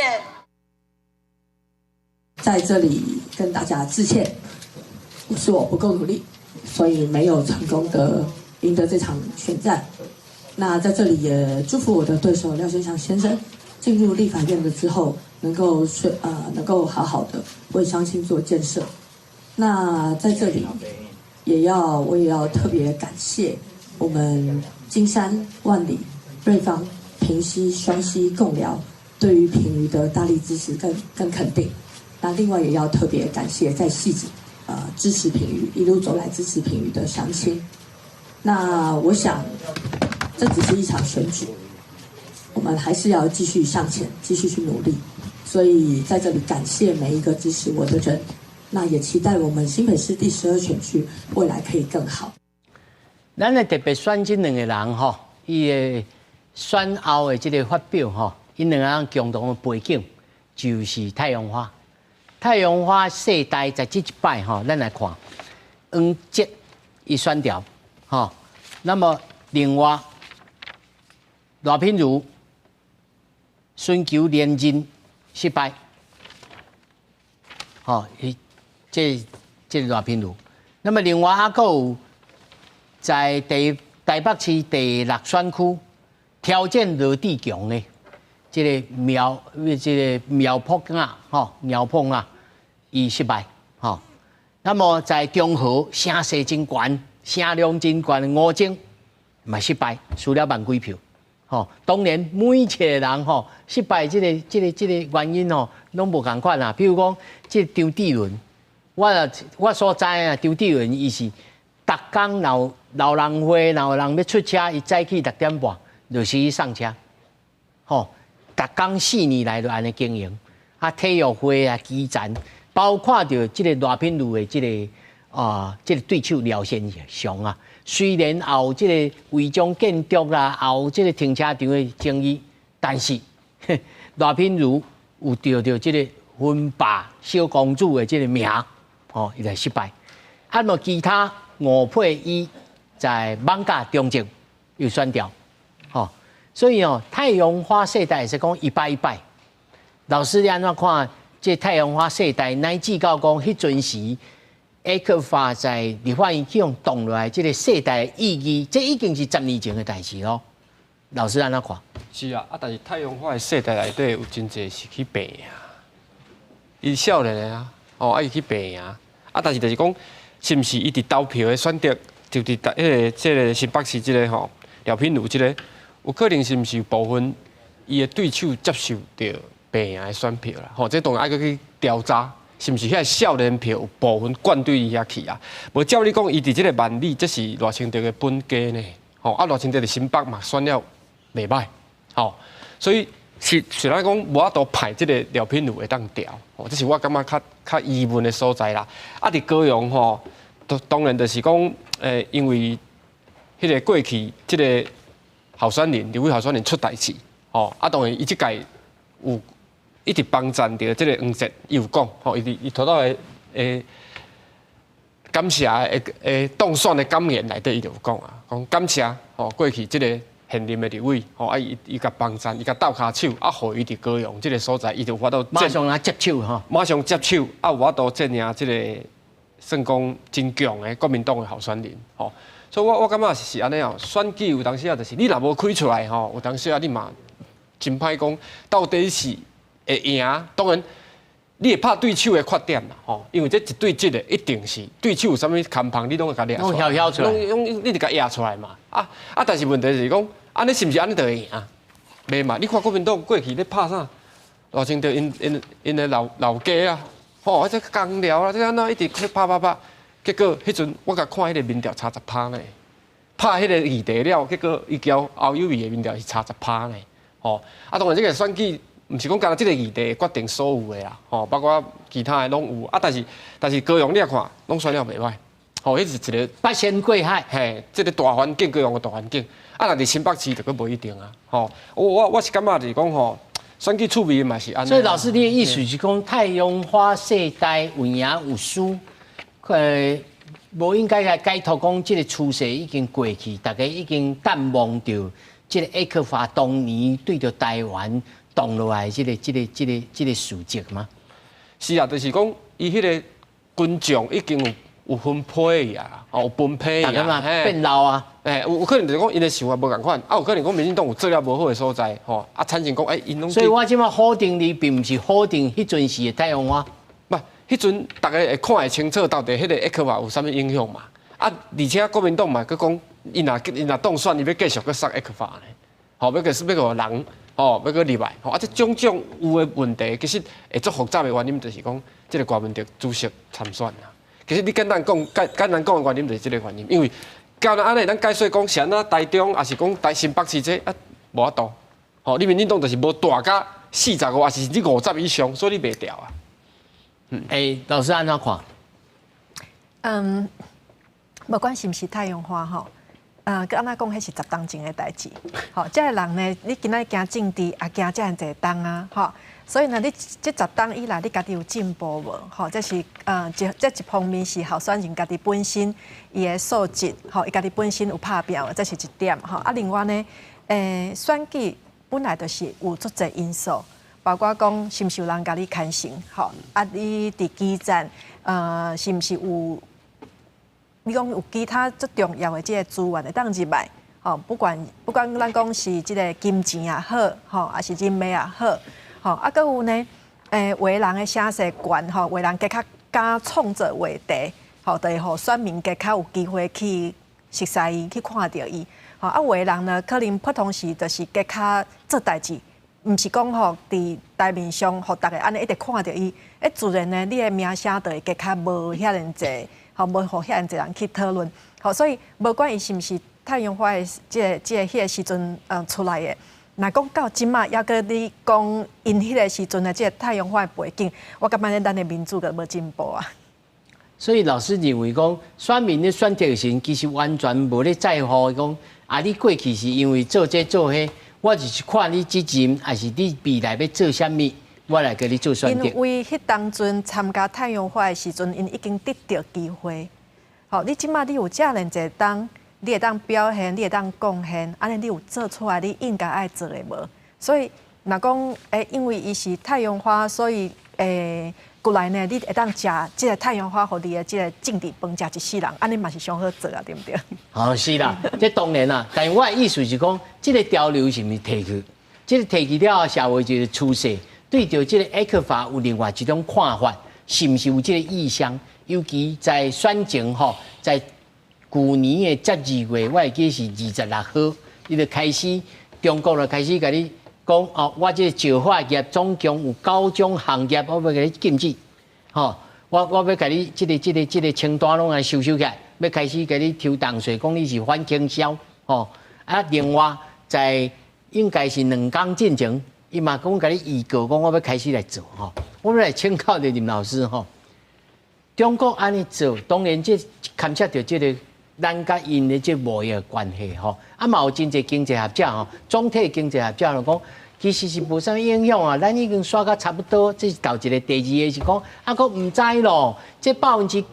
在這裡跟大家致歉，是我不夠努力，所以沒有成功的贏得這場選戰。那在這裡也祝福我的對手廖先祥先生進入立法院了之後，能夠好好的為鄉親做建設。那在這裡我也要特別感謝我們金山、萬里、瑞芳、平溪、雙溪、貢寮對於品妤的大力支持跟肯定。那另外也要特別感謝在汐止，支持品妤一路走來支持品妤的鄉親。那我想，這只是一場選舉，我們還是要繼續向前，繼續去努力。所以在這裡感謝每一個支持我的人，那也期待我們新北市第12選區未來可以更好。咱來特別選這兩個人吼，伊的選後的這個發表吼，𪜶兩個人共同的背景就是太陽花。太陽花世代在這一擺吼，咱來看黃捷伊選掉吼，那麼另外賴品妤尋求連任失敗，吼，伊這賴品妤，那麼另外還閣有在台北市第六選區挑戰羅智強的。這個苗圃啊，吼，苗圃啊，伊失敗，吼。那麼在中和聲勢真懸，聲量真懸的吳崢嘛失敗，輸了萬幾票，吼。當然每一個人吼失敗這個原因吼，攏無仝款啊。比如講，這個張志倫，我所知啊，張志倫伊是逐工若老人會，若有人欲出車，伊早起6點半就是去送車，吼。逐工4年來就按呢經營，啊，體育會啊，基層，包括著這個賴品妤的這個對手廖先祥啊，雖然也有這個違章建築啦，也有這個停車場的爭議，但是賴品妤有得著這個分霸小公主的這個名，吼，伊來失敗。啊，麼其他吳佩伊在艋舺中正又選掉，吼。所以哦，太陽花世代是講一擺一擺。老師你按怎看？這太陽花世代乃至到講彼陣時，ECFA 在立法院去予擋落來，這個世代意義，這已經是10年前的代誌咯。老師按怎看？是啊，啊，但是太陽花的世代內底有真濟是去白贏，伊少年的啊，哦，啊伊去白贏，啊，但是就是講，是毋是伊佇投票的選擇，就佇彼個這個新北市這個吼廖品妤這個。有可能是毋是有部分伊的對手接受著白贏的選票啦？吼，這當然愛閣去調查，是毋是遐少年票有部分灌對伊遐去啊？無照理講，伊佇這個萬里，這是賴清德的本家呢。吼，啊賴清德佇新北嘛選了袂歹，吼，所以是雖然講無法度派這個廖品妤會當調，吼，這是我感覺較疑問的所在啦。啊，佇高雄吼，當然就是講，因為彼個過去這個。候選人，立委候選人出代誌，吼，啊，當然伊這屆有一直幫贊著這個黃捷，伊有講，吼，伊頭頭的感謝的當選的感言內底，伊就有講啊，講感謝吼過去這個現任的立委，吼，啊伊伊共幫贊，伊共鬥跤手，啊，予伊佇高雄這個所在，伊就有法度馬上來接手吼，馬上接手，啊，有法度戰贏這個算講真強的國民黨的候選人，吼。所以我感覺是按呢哦，選舉有當時啊，就是你若無開出來吼，有當時啊，你嘛真歹講到底是會贏。當然，你會拍對手的缺點啦，吼，因為這一對一的一定是對手有啥物牽碰，你攏會共掠出來，攏你就共壓出來嘛。啊啊！但是問題是講，按呢是毋是按呢就會贏？袂嘛？你看國民黨過去咧拍啥？賴清德𪜶𪜶𪜶的老老家啊，吼，啊這工寮啊，這按怎一直去拍拍拍，結果彼陣我共看彼個民調差10%呢，拍彼個議題了，結果伊交侯友宜的民調是差10%呢，吼，啊當然這個選舉。毋是講干焦這個議題決定所有的啦，吼，包括其他的攏有啊。但是高雄你也看，攏選了袂䆀，吼，彼是一個八仙過海，嘿，這個大環境，高雄的大環境，啊，若佇新北市就閣無一定啊，吼。我是感覺就是講吼，選舉趣味嘛是按呢。所以老師，你的意思是講太陽花世代有贏有輸，無應該來解讀講這個趨勢已經過去，大家已經淡忘掉這個 ECFA 當年對著台灣動落來這個事跡嗎？是啊，就是講伊彼個群眾已經有分配啊，哦，有分配啊，變老啊，有可能就是講𪜶的想法無仝款，啊，有可能講民進黨有做了無好的所在，吼，啊，產生講，𪜶攏。所以我這擺否定你，並毋是否定彼陣時的太陽花。毋，彼陣逐家會看會清楚，到底彼個 ECFA 有啥物影響嘛？啊，而且國民黨嘛，閣講，𪜶若當選，伊欲繼續閣殺 ECFA 呢，吼，欲閣欲予人。吼，欲閣入來，吼，啊，這種種有的問題，其實會足複雜的原因，就是講這個柯文哲主席參選啦。其實你簡單講，簡單講的原因就是這個原因，因為敢若按呢，咱解說講是按怎台中，抑是講台新北市這啊，無法度。吼，你民進黨就是無大甲45，抑是甚至50以上，所以你袂牢啊。老師按怎看？無管是毋是太陽花吼。閣按怎講，彼是10冬前的代誌。吼，這个人呢，你今仔行政治，也行遮爾濟冬啊，吼。所以呢，你這10冬以來，你家己有進步無？吼，這一方面是候選人家己本身伊的素質，吼，伊家己本身有拍拚，這是一點。吼，啊，另外呢，選舉本來就是有足濟因素，包括講是毋是有人共你牽線，吼，啊，你佇基層，是毋是有？你講有其他足重要的這個資源會當入來，吼，不管咱講是這個金錢也好，吼，抑是人脈也好，吼，啊，閣有呢，有的人的聲勢懸，吼，有的人加較敢創造話題，吼，就會予選民加較有機會去熟似伊，去看著伊，吼，啊，有的人呢，可能普通時就是加較做代誌，毋是講吼佇台面上予逐家按呢一直看著伊，自然呢，你的名聲就會加較無遐爾濟。吼，無予遐爾濟人去討論，吼，所以無管伊是毋是太陽花的這個彼個時陣出來的，若講到這馬，猶閣你講𪜶彼個時陣的這個太陽花的背景，我感覺咱的民主閣無進步啊。所以老師認為講，選民咧選擇時，其實完全無咧在乎講，啊，你過去是因為做這做彼，我就是看你這任，抑是你未來欲做啥物。我來共你做選擇。因為彼當陣參加太陽花的時陣，𪜶已經得著機會。吼，你這馬你有遮爾濟冬，你會當表現，你會當貢獻，按呢你有做出來，你應該愛做的無？所以，若講因為伊是太陽花，所以過來呢，你會當食這個太陽花，予你的這個政治飯食一世人，按呢嘛是上好做啊，對毋對？好是啦，這當然啦。但是我的意思是講，這個潮流是毋是提去？這個提去了後，社會就是趨勢。對著這個 ECFA 有另外一種看法，是毋是有這個意向？尤其在選前吼，在舊年的12月，我會記是26號，伊就開始中國就開始共你講哦，我這個石化業總共有九種行業，我欲共你禁止，吼，我欲共你這個清單攏來收收起來，欲開始共你抽重稅，講你是反傾銷，吼。啊，另外在應該是2工進前。伊嘛講共你預告，講我欲開始來做吼，我欲來請教著林老師吼。中國按呢做，當然這牽涉著這個咱佮𪜶的這貿易關係吼，啊嘛有真濟經濟學者吼，總體經濟學者就講，其實是無啥物影響啊，咱已經煞甲差不多。這是頭一個，第二個是講，啊，閣毋知咯，這70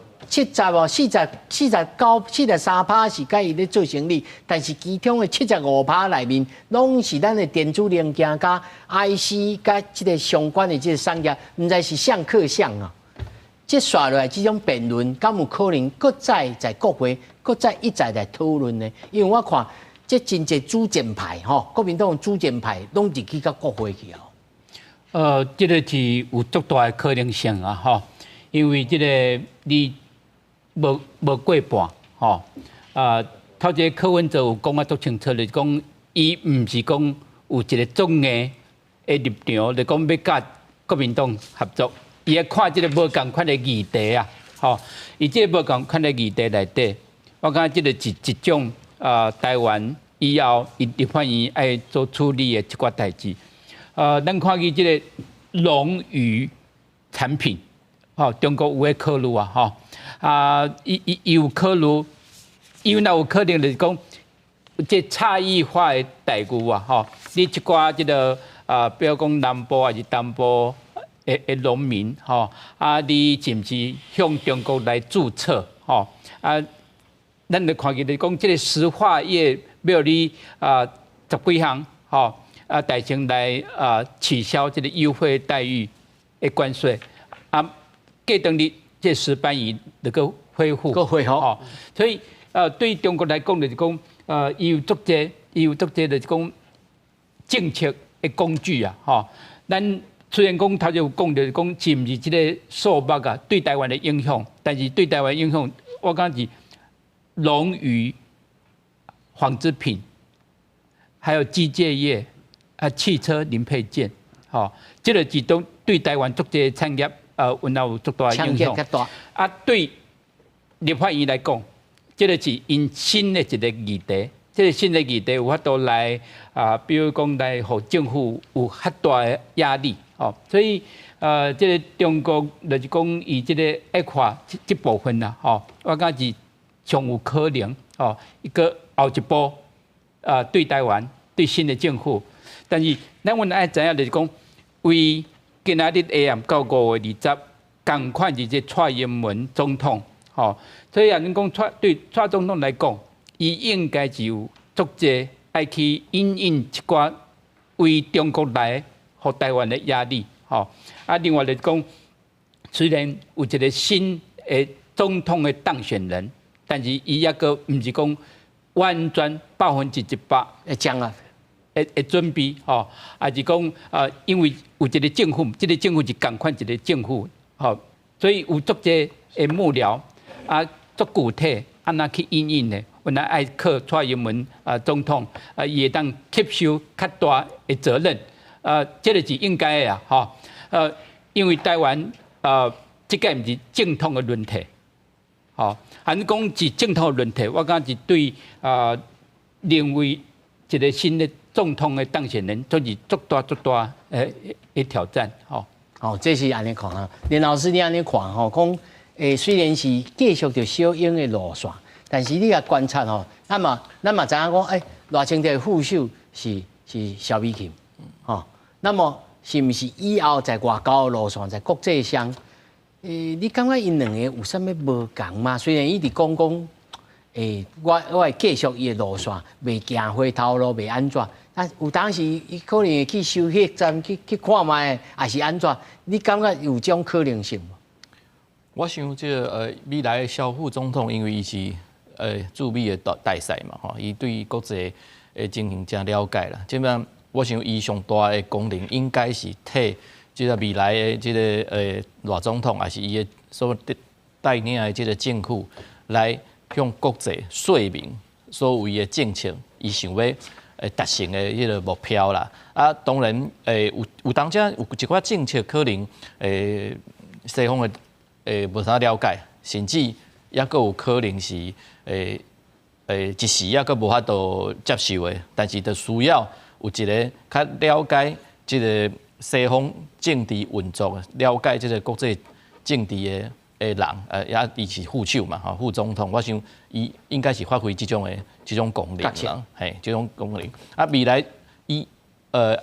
哦，49、43%是佮伊咧做生意，但是其中的75%內面，攏是咱的電子零件佮 IC 佮這個相關的這個產業，毋知是啥克啥啊。這煞落來這種辯論，敢有可能閣再在國會，閣再一再來討論呢？因為我看這真濟主戰派吼，國民黨主戰派攏入去到國會去哦。這個是有足大的可能性啊，吼，因為這個你無過半，吼，啊，頭一個柯文哲有講啊足清楚，就是講伊毋是講有一個足硬的立場，就講欲佮國民黨合作，伊愛看這個無仝款的議題啊，吼，伊這個無仝款的議題內底，我感覺這個是一種啊，台灣以後伊立法院愛做處理的一寡代誌。咱看見這個農漁產品，吼，中國有咧考慮啊，吼，啊，伊有考慮，伊若有可能就是講，這差異化的待遇啊，吼，你一寡這個啊，比如講南部抑是東部的農民，吼，啊，你是毋是向中國來註冊，吼，啊，咱就看見就是講，這個石化業欲予你啊十幾項，吼。啊，大清來啊取消這個優惠待遇的關稅，啊，過當日這石斑魚能夠恢復，閣恢復，吼，所以對中國來講就是講，伊有足濟，伊有足濟就是講政策的工具啊，吼。咱雖然講頭就有講就是講是毋是這個數目啊對台灣的影響，但是對台灣影響，我感覺是農漁、紡織品，還有機械業。啊，汽車零配件，吼，這個是都對台灣足濟產業，有那有足大的影響。啊，對立法院來講，這個是𪜶新的一個議題，這個新的議題有法度來啊，比如講來予政府有較大的壓力，吼，所以這個中國就是講伊這個 ECFA 這部分啦，吼，我感覺是上有可能，吼，一個後一步啊，對台灣對新的政府。但是，咱阮愛知影就是講，為今仔日下暗到5月20，仝款是這蔡英文總統，吼，所以啊，恁講蔡對蔡總統來講，伊應該是有足濟愛去因應一寡為中國來予台灣的壓力，吼。啊，另外就是講，雖然有一個新的總統的當選人，但是伊抑閣毋是講完全100%會講啊。會準備吼，抑是講啊，因為有一個政府，這個政府是仝款一個政府，吼，所以有足濟的幕僚啊，足具體按怎去因應的，阮愛靠蔡英文啊總統啊，伊會當吸收較大的責任，啊，這個是應該的啊，吼，因為台灣啊，這個毋是正統的輪替，吼，按講是正統的輪替，我感覺是對啊，另外一個新的總統的當選人，都是足大足大的挑戰，吼。哦，這是按呢看啊，連老師你按呢看吼，講雖然是繼續著小英的路線，但是你也觀察吼，那麼咱嘛知影講，賴清德的副手是蕭美琴，吼，那麼是毋是以後在外交的路線，在國際上，你感覺𪜶兩个有啥物無仝嗎？雖然伊直講講，我會繼續伊的路線，袂行回頭路，袂按怎？啊，有當時伊可能會去收彼站去看覓，抑是按怎？你感覺有這種可能性無？我想這個未來的蕭副總統，因為伊是駐美的大使嘛，吼，伊對國際的情形誠了解啦。這擺我想伊上大的功能應該是替這個未來的這個賴總統，抑是伊的所帶領的這個政府來向國際說明所謂的政策，伊想欲達成的彼個目標啦。啊，當然有當時有一寡政策可能西方的無啥了解，甚至抑閣有可能是一時抑閣無法度接受的，但是就需要有一個較了解這個西方政治運作、了解這個國際政治的人，也伊是副手嘛，吼，副總統，我想伊應該是發揮這種功能啦，嘿，這種功能。啊，未來伊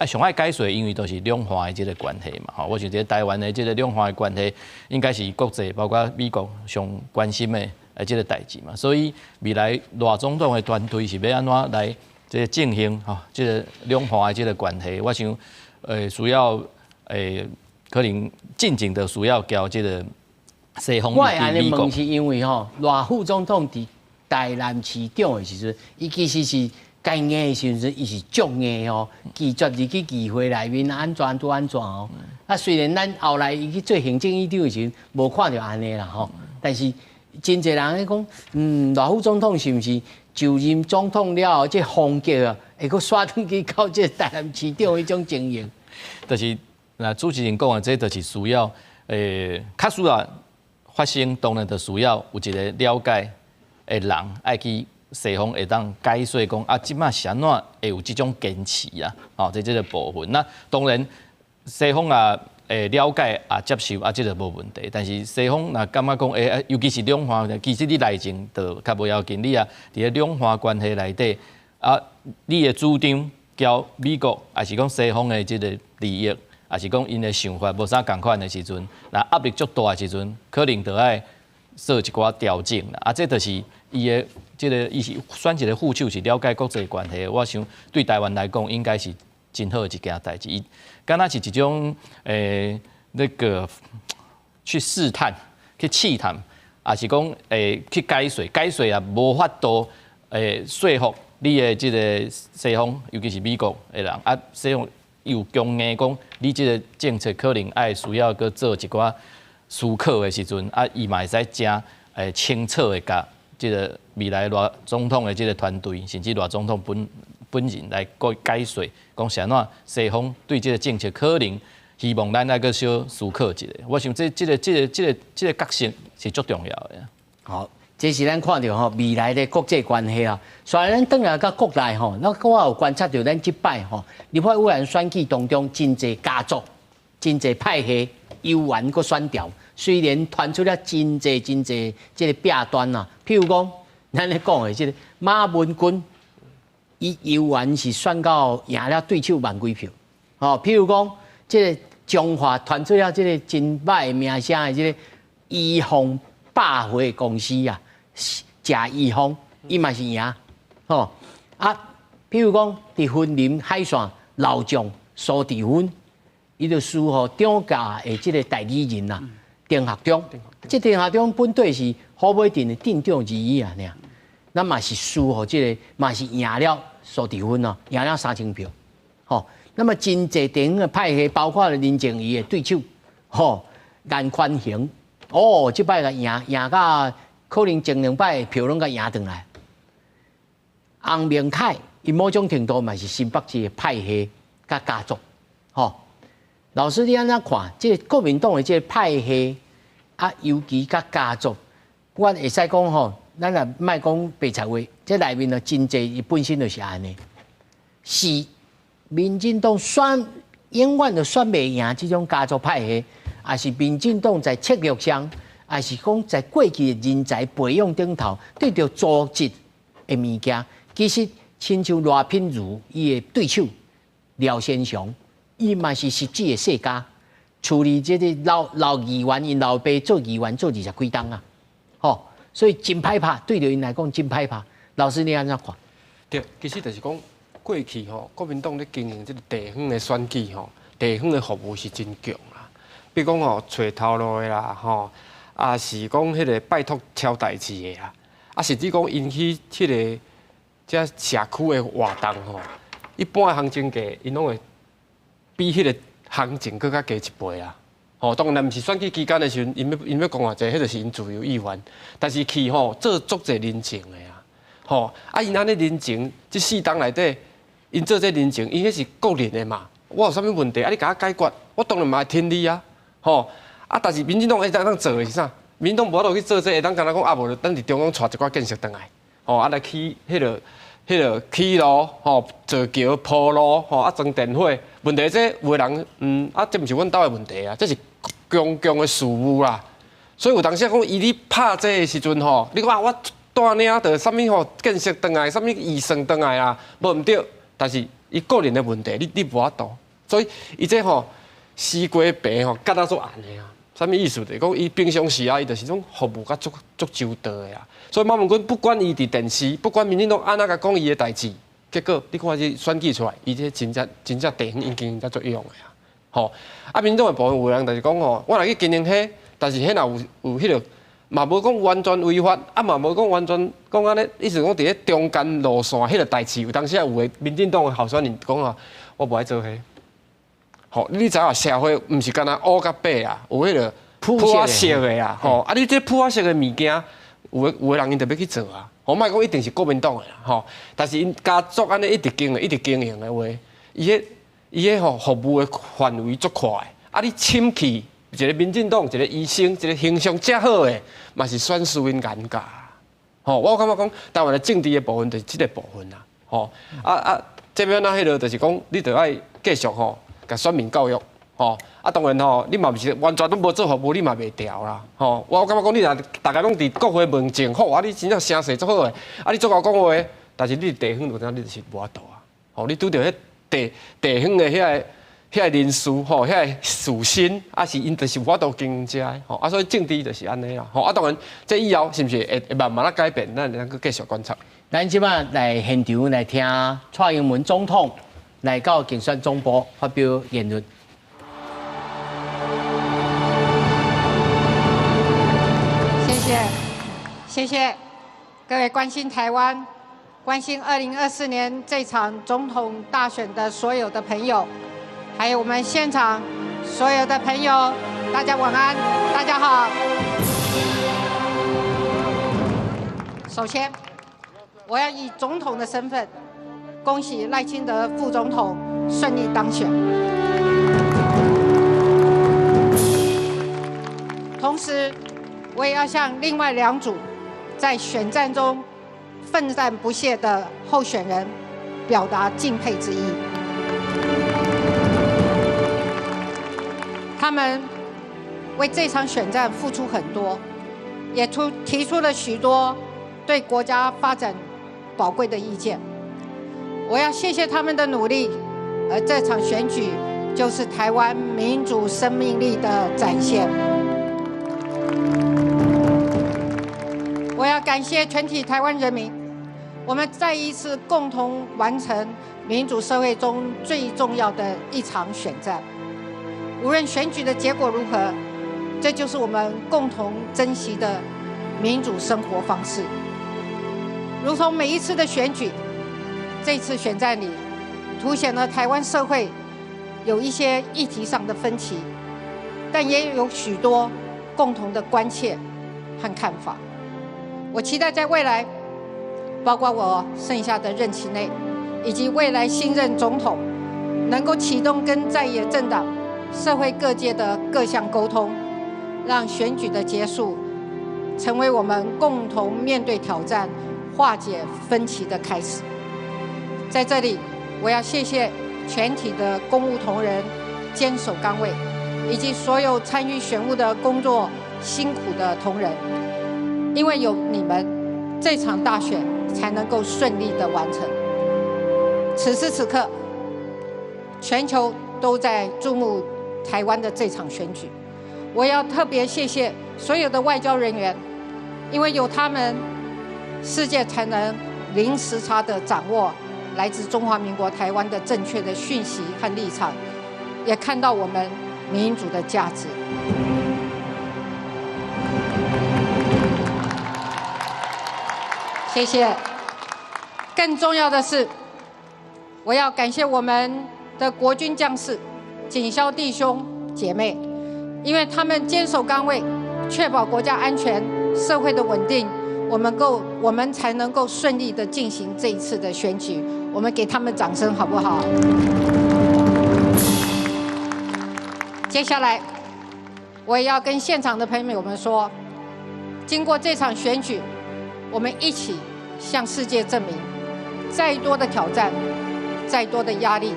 上愛解說，因為都是兩岸的這個關係嘛，吼，我想這個台灣的這個兩岸的關係，應該是國際包括美國上關心的這個代誌嘛，所以未來賴總統的團隊是欲按怎來這個進行吼，這個兩岸的這個關係，我想需要可能進前就需要交這個西方我會按呢問是因為吼，賴副總統佇台南市長的時陣，伊其實是該硬的時陣，伊是足硬哦，拒絕入去議會內面按怎按怎按怎哦。啊，雖然咱後來伊去做行政院長的時陣，無看著按呢啦吼，但是真濟人咧講，賴副總統是毋是就任總統了後，這風格啊，會閣煞轉去到這台南市長彼種情形？就是那主持人講的，這就是需要，較需要發生，當然就需要有一個了解的人，愛去西方會當解說講啊，這擺是按怎會有這種堅持啊？哦，這個部分，那當然西方也會了解也接受啊，這個無問題。但是西方若感覺講，尤其是兩岸，其實你內政就較無要緊，你啊佇咧兩岸關係內底啊，你的主張交美國，抑是講西方的這個利益，抑是講𪜶的想法無啥仝款的時陣，若壓力足大的時陣，可能就愛做一寡調整啦。啊，這就是伊的這個，伊是選一個副手是了解國際關係，我想對台灣來講應該是真好的一件代誌。伊敢若是一種那個去試探、去試探，抑是講去解說，解說也無法度說服你的這個西方，尤其是美國的人啊，西方又強硬講你這個政策可能愛需要閣做一寡思考的時陣，啊，伊嘛會使誠清楚的共這個未來賴總統的這個團隊，甚至賴總統本人來解說，講是按怎西方對這個政策可能希望咱愛閣小思考一下。我想這個角色是足重要的。好，這是咱看著吼未來的國際關係啊。所以咱轉來到國內吼，那我有觀察著咱這擺吼立法委員選舉當中，真濟家族、真濟派系幽員閣選調，雖然傳出了真濟真濟這個弊端啊，譬如講，咱咧講的這個馬文君，伊猶原是選到贏了對手萬幾票，吼，譬如講，這個彰化傳出了這個真歹的名聲的這個怡豐百貨公司啊，謝怡豐，伊嘛是贏，吼啊，譬如講，佇雲林海線老將蘇治芬，伊就輸予漲價的這個代理人啊，丁學中，這丁學中本底是虎尾鎮的鎮長而已啊，爾，咱嘛是輸予這個，嘛是贏了蘇治芬啊，贏了3000票，吼。那麼真濟地方的派系，包括了林靜儀的對手，吼顏寬恆，哦，這擺共贏贏甲可能前兩擺票攏共贏轉來。洪明凱，伊某種程度嘛是新北市的派系佮家族，吼。老師你按怎看？這個國民黨的這個派系啊，尤其佮家族，我會使講吼，咱也莫講白賊話，這內面呢真濟伊本身就是按呢，是民進黨選永遠都選袂贏這種家族派系，抑是民進黨在策略上，抑是講在過去的人才培養頂頭，對著組織的物件，其實親像賴品妤伊的對手廖先祥，伊嘛是實質的世家，處理這個老議員，𪜶老爸做議員做20幾冬啊，吼，所以真歹拍，對著𪜶來講真歹拍。老師你按怎看？對，其實就是講過去吼，國民黨咧經營這個地方的選舉吼，地方的服務是真強啦。比如講吼，揣頭路的啦，吼，啊是講彼個拜託超代誌的啦，啊甚至講𪜶去彼個這社區的活動吼，一般的行情價，𪜶攏會比彼個行情閣較低一倍啊！吼，當然毋是選舉期間的時陣，𪜶欲講偌濟，彼就是𪜶自由意願。但是去吼做足濟人情的啊，吼啊！𪜶按呢人情，這四冬內底，𪜶做這人情，𪜶彼是個人的嘛。我有啥物問題啊？你共我解決，我當然嘛會聽你啊！吼啊！但是民進黨會當做的是啥？民進黨無法度去做這個，會當干焦講啊無，咱佇中央帶一寡建設轉來，吼啊來起彼個起路，吼造橋鋪路，吼啊裝電火。問題這有的人，啊這毋是阮兜的問題啊，這是公共的事務啦。所以有當時講伊咧拍這個時陣吼，你講啊我帶領著啥物吼建設轉來，啥物預算轉來啊，無毋對。但是伊個人的問題，你無法度。所以伊這吼西瓜皮吼割到足硬的啊。啥物意思？就是講伊平常時啊，伊就是種服務較足足周到的啊。所以馬文君不管伊佇電視，不管民進黨按怎共講伊的代誌，結果你看這選舉出來，伊這真正真正地方經營才足勇的啊。吼，啊，民進黨的部分有人就是講吼，我若去經營彼，但是彼若有彼個嘛無講完全違法，啊嘛無講完全講按呢，意思講佇咧中間路線彼個代誌，有當時啊有的民進黨的候選人講啊，我無愛做彼，吼，你知影社會毋是干焦烏佮白啊，有彼個普色的啊，吼，啊你這普色的物件，有的人𪜶就欲去做啊，我莫講一定是國民黨的啦，吼，但是𪜶家族按呢一直經營、一直經營的話，伊彼吼服務的範圍足闊的，啊你侵去一個民進黨，一個醫生，一個形象遮好的，嘛是選輸𪜶尷尬。吼，我感覺講台灣的政治的部分就是這個部分啦。吼，啊，這邊啊，彼個就是講，你著愛繼續吼，共選民教育。吼，啊當然吼，你嘛毋是完全攏無做服務，你嘛袂牢啦。吼，我感覺講你若逐家攏佇國會問政府，啊你真正聲勢足好的，啊你足𠢕講話，但是你地方就知你就是無法度啊。吼，你拄著彼地方的遐個人事吼，遐個士紳，啊是𪜶就是有法度經營遮的吼，啊所以政治就是按呢啦，吼啊當然，這以後是毋是會慢慢仔改變，咱會當閣繼續觀察。咱這擺來現場來聽蔡英文總統來到競選總部發表言論。謝謝，謝謝各位關心台灣、關心2024年這場總統大選的所有的朋友。還有我們現場所有的朋友，大家晚安，大家好。首先，我要以總統的身份，恭喜賴清德副總統順利當選。同時，我也要向另外兩組在選戰中奮戰不懈的候選人表達敬佩之意。他們為這場選戰付出很多，也提出了許多對國家發展寶貴的意見。我要謝謝他們的努力，而這場選舉就是台灣民主生命力的展現。我要感謝全體台灣人民，我們再一次共同完成民主社會中最重要的一場選戰。無論選舉的結果如何，這就是我們共同珍惜的民主生活方式。如同每一次的選舉，這次選戰裡，凸顯了台灣社會有一些議題上的分歧，但也有許多共同的關切和看法。我期待在未來，包括我剩下的任期內，以及未來新任總統，能夠啟動跟在野政黨、社會各界的各項溝通，讓選舉的結束成為我們共同面對挑戰、化解分歧的開始。在這裡，我要謝謝全體的公務同仁堅守崗位，以及所有參與選務的工作辛苦的同仁，因為有你們，這場大選才能夠順利的完成。此時此刻，全球都在注目台灣的這場選舉，我要特別謝謝所有的外交人員，因為有他們，世界才能零時差的掌握來自中華民國台灣的正確的訊息和立場，也看到我們民主的價值。謝謝。更重要的是，我要感謝我們的國軍將士、警消弟兄姐妹，因為他們堅守崗位，確保國家安全、社會的穩定，我們才能夠順利的進行這一次的選舉。我們給他們掌聲，好不好？接下來，我也要跟現場的朋友們說，經過這場選舉，我們一起向世界證明，再多的挑戰，再多的壓力，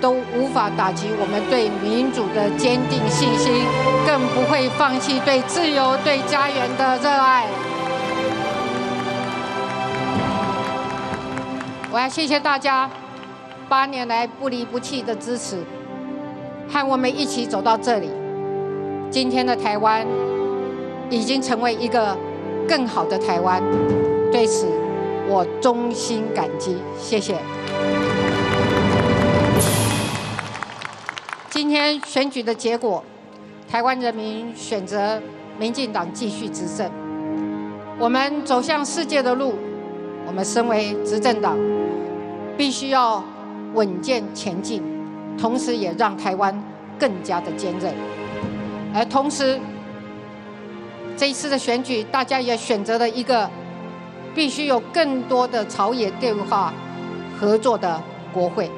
都無法打擊我們對民主的堅定信心，更不會放棄對自由、對家園的熱愛。我要謝謝大家8年來不離不棄的支持，和我們一起走到這裡。今天的台灣已經成為一個更好的台灣，對此我衷心感激，謝謝。今天選舉的結果，台灣人民選擇民进党继续执政。我们走向世界的路，我们身为执政党，必须要稳健前进，同时也让台湾更加的坚韧。而同时，这一次的选举，大家也选择了一个必须有更多的朝野对话合作的国会。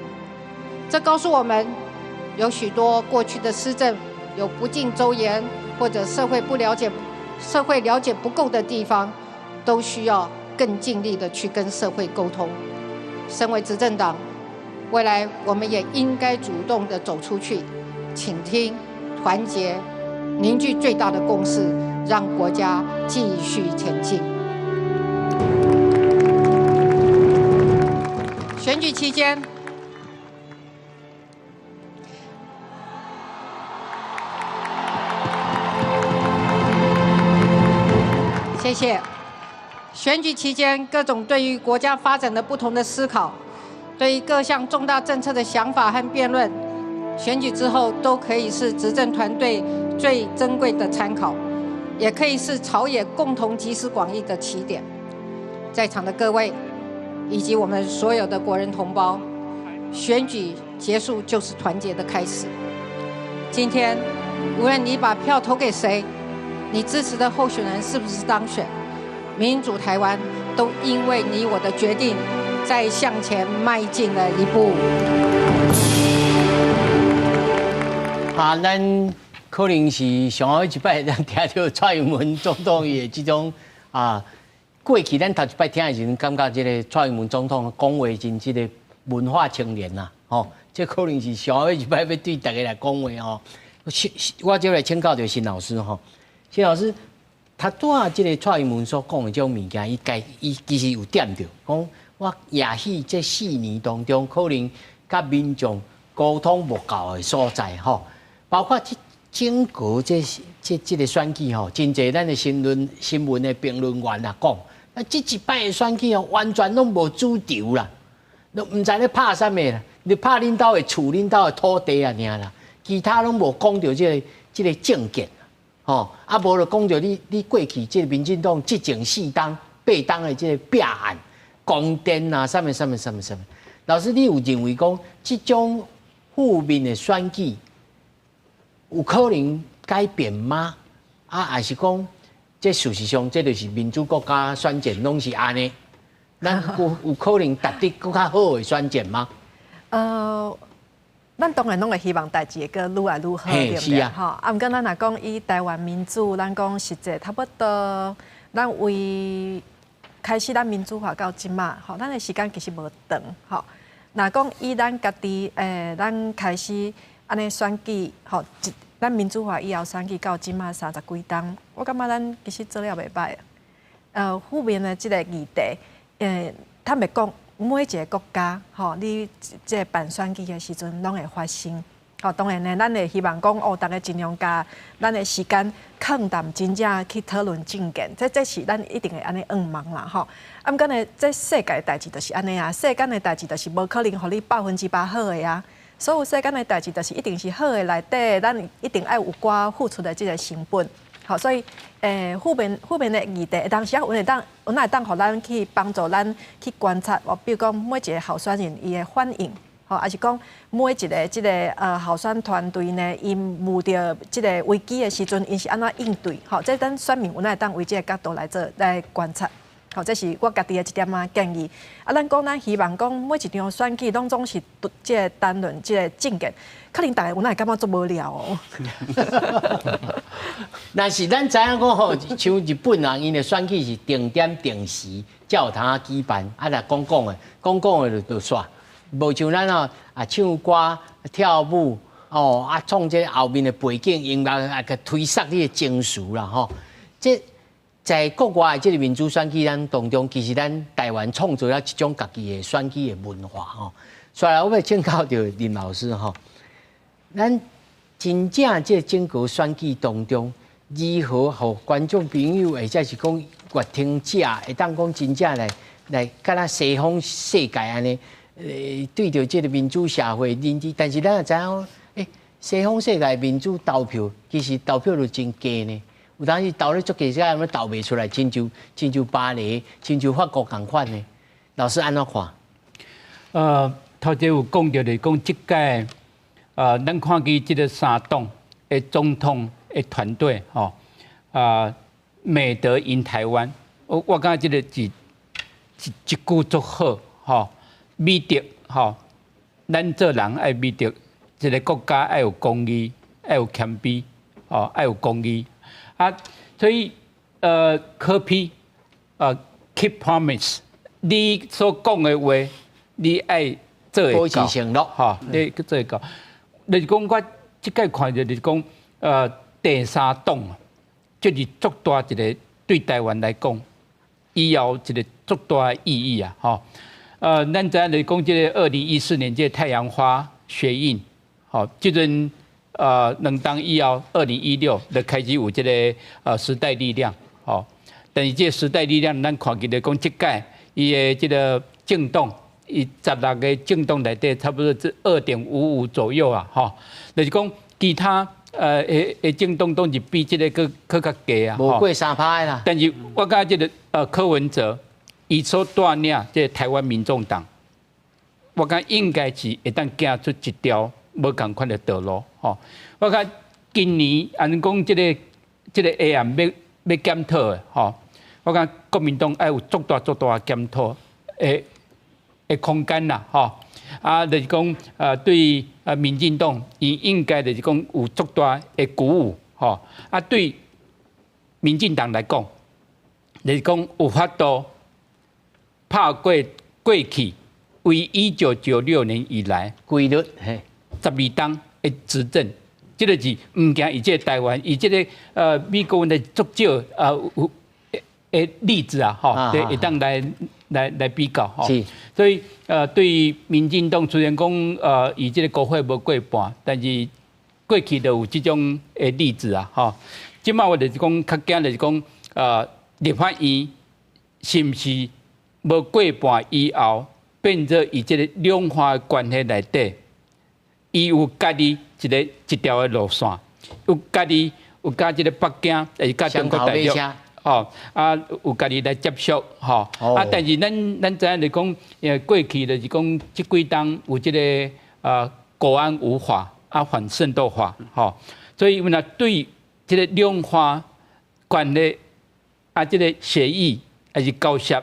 这告诉我们，有许多过去的施政有不尽周延，或者社会不了解、社会了解不够的地方，都需要更尽力的去跟社会沟通。身为执政党，未来我们也应该主动的走出去，倾听、团结、凝聚最大的共识，让国家继续前进。选举期间，谢谢。选举期间，各种对于国家发展的不同的思考，对于各项重大政策的想法和辩论，选举之后都可以是执政团队最珍贵的参考，也可以是朝野共同集思广益的起点。在场的各位，以及我们所有的国人同胞，选举结束就是团结的开始。今天，无论你把票投给谁，你支持的候选人是不是当选，民主台湾都因为你我的决定，再向前迈进了一步。啊，咱可能是上后一摆咱听著蔡英文总统伊的这种啊，过去咱头一摆听的时阵，感觉这个蔡英文总统讲话真这个文化青年啦，吼，这可能是上后一摆欲对大家来讲话吼。我就来请教著辛老师吼，辛老师，他拄仔这个蔡英文所讲的这种物件，伊家伊其实有点著，讲我也许这4年当中，可能佮民众沟通无够的所在吼，包括这整个这个选举吼，真济咱的新闻的评论员啊讲，啊这一摆的选举哦，完全拢无主轴啦，拢毋知咧拍啥物啦，你拍恁兜的厝、恁兜的土地啊尔啦，其他拢无讲著这个政见。吼，啊，无就讲著你过去这个民进党执政4冬、8冬的这个弊案、光电啊，啥物啥物啥物啥物。老师，你有认为讲这种负面的选举有可能改变吗？啊，还是讲这事实上这就是民主国家选战拢是按呢？咱有可能达得阁较好的选战吗？咱当然拢会希望代志会阁愈来愈好，对不对？吼，啊，毋过咱若讲以台湾民主，咱讲实际差不多，咱为开始咱民主化到这马，吼，咱的时间其实无长，吼。若讲以咱家己，咱开始按呢选举，吼，咱民主化以后选举到这马30几冬，我感觉咱其实做了袂䆀。负面的这个议题，坦白讲，每一个国家，吼，你这个办选举的时阵，拢会发生。吼，当然呢，咱会希望讲，哦，逐家尽量共咱的时间空谈，真正去讨论政见，这是咱一定会按呢愿望啦，吼。啊，毋过呢，这世界的代志就是按呢啊，世间的代志就是无可能予你100%好的啊。所有世间的代志就是一定是好的内底，咱一定爱有寡付出的这个成本。好，所以，负面的议题，当时啊，阮会当予咱去帮助咱去观察，哦，比如讲每一个候选人伊的反应，吼，抑是讲每一个这个候选团队呢，𪜶遇著这个危机的时阵，𪜶是按怎应对？吼，这咱选民阮会当为这个角度来做来观察。吼，这是我家己的一点仔建议。啊，咱讲咱希望讲每一场选举拢总是这个谈论这个政见，可能逐家有哪会感觉足无聊哦。但是咱知影讲吼，像日本人𪜶的选举是定点定时才有通举办，啊，若讲讲的，讲讲的就煞，无像咱哦啊唱歌跳舞哦啊创这后面的背景音乐啊，去推捒你的情绪啦吼，这。在国外的这个民主选举咱当中，其实咱台湾创造了一种家己的选举的文化吼。所以我欲请教著林老师吼，咱真正这整个选举当中，如何予观众朋友或者是讲阅听者，会当讲真正来敢若西方世界按呢，对著这个民主社会认知，但是咱也知影，西方世界民主投票，其实投票率真低呢。有當時鬥咧足濟，這個鬥袂出來，親像巴黎，親像法國仝款的。老師按怎看？頭前有講著，就是講這屆，咱看見這个三黨的總統的團隊，吼，啊，Made in 台灣，我感覺這个是一句足好，吼，美德，吼，咱做人愛美德，一个國家愛有公義，愛有謙卑，吼，愛有公義。啊，所以柯 P，keep promise，你所講的話，你愛做會到，吼，你去做會到。就是講我這擺看著就是講，第三黨，這是足大一个對台灣來講，以後一个足大的意義啊，吼。咱知影就是講，這个2014年這个太陽花學運，吼，這陣2冬以後，2016就開始有這个時代力量，吼。但是這个時代力量，咱看見來講，這擺伊的這个政黨，伊16个政黨內底，差不多是2.55左右啊，吼。就是講其他的政黨都是比這个閣較低啊，無過3%啦。但是我感覺這个柯文哲，伊所帶領這个台灣民眾黨，我感覺應該是會當行出一條無仝款的道路，吼。我感覺今年按呢講，這个下案欲檢討的，吼。我感覺國民黨愛有足大足大的檢討的空間啦，吼。啊，就是講對民進黨，伊應該就是講有足大的鼓舞，吼。啊，對民進黨來講，就是講有法度拍過去，為1996年以來規律，嘿， 12冬的執政，這个是毋驚伊這个台灣，伊這个美國的足少有的例子啊，吼，對，會當來比較吼。所以對民進黨雖然講伊這个國會無過半，但是過去就有這種的例子啊，吼。這擺我就是講較驚就是講立法院是毋是無過半以後，變做伊這个兩岸的關係內底，伊有家己一條的路線，有家己有佮這个北京，抑是佮中國大陸，吼啊，有家己來接觸，吼啊，但是咱知影就講，過去就是講這幾冬有這个國安無法啊，反滲透法，吼，所以阮若對這个兩岸關係啊，這个協議抑是交涉，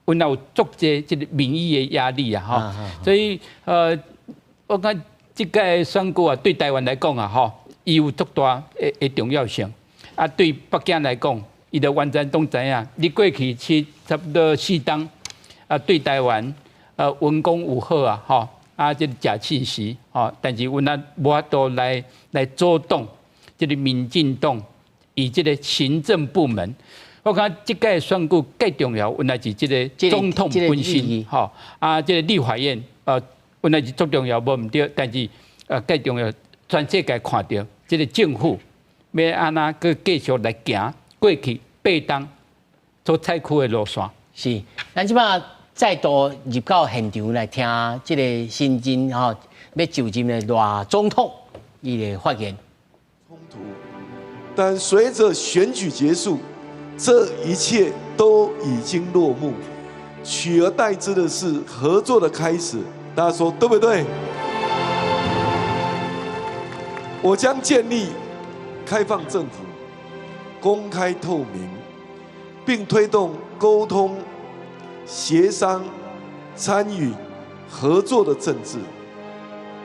阮也有足濟這个民意的壓力啊，吼，所以我感覺這屆選舉啊，對台灣來講啊，吼，伊有足大的重要性。啊，對北京來講，伊就完全攏知影，你過去去差不多4冬，啊，對台灣文攻武嚇啊，吼，啊，這个假訊息，吼，但是阮也無法度來阻擋這个民進黨以這个行政部門。我感覺這屆選舉最重要，原來是這个總統本身，吼，啊，這个立法院，原來是足重要，無毋對，但是最重要，全世界看著這个政府欲按怎閣繼續來行過去8冬所採取的路線。是，咱這擺再度入到現場來聽這个新任吼欲就任的賴總統伊的發言。衝突，但隨着選舉結束，這一切都已經落幕，取而代之的是合作的開始。大家說對不對？我將建立開放政府、公開透明，並推動溝通、協商、參與、合作的政治。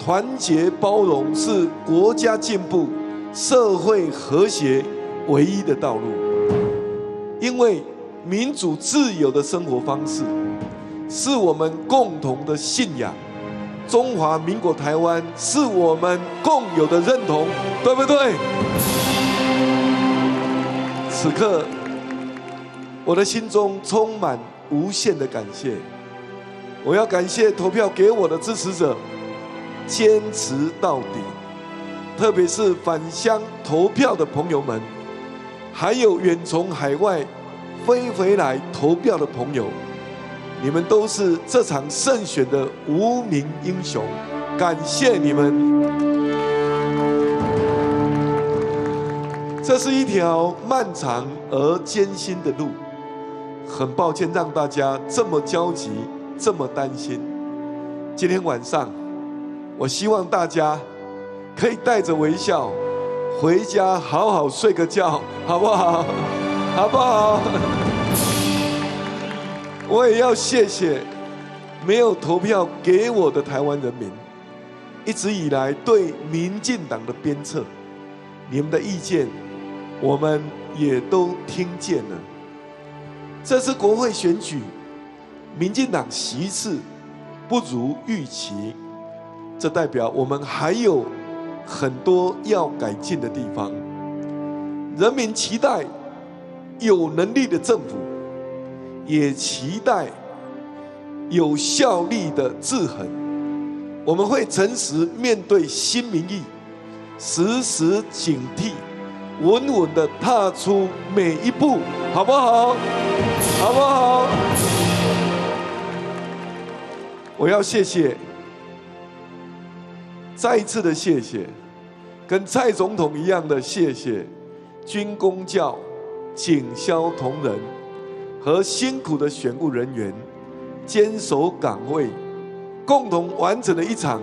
團結包容是國家進步、社會和諧唯一的道路。因為民主自由的生活方式是我們共同的信仰，中華民國台灣是我們共有的認同，對不對？此刻，我的心中充滿無限的感謝。我要感謝投票給我的支持者，堅持到底，特別是返鄉投票的朋友們，還有遠從海外飛回來投票的朋友，你們都是這場勝選的無名英雄，感謝你們。這是一條漫長而艱辛的路，很抱歉讓大家這麼焦急，這麼擔心。今天晚上，我希望大家可以帶着微笑回家，好好睡個覺，好不好？好不好？我也要謝謝沒有投票給我的台灣人民，一直以來對民進黨的鞭策，你們的意見我們也都聽見了。這次國會選舉，民進黨席次不如預期，這代表我們還有很多要改進的地方。人民期待有能力的政府，也期待有效力的制衡。我們會誠實面對新民意，時時警惕，穩穩的踏出每一步，好不好？好不好？我要謝謝，再一次的謝謝，跟蔡總統一樣的謝謝，軍公教、警消同仁和辛苦的選務人員，堅守崗位，共同完成了一場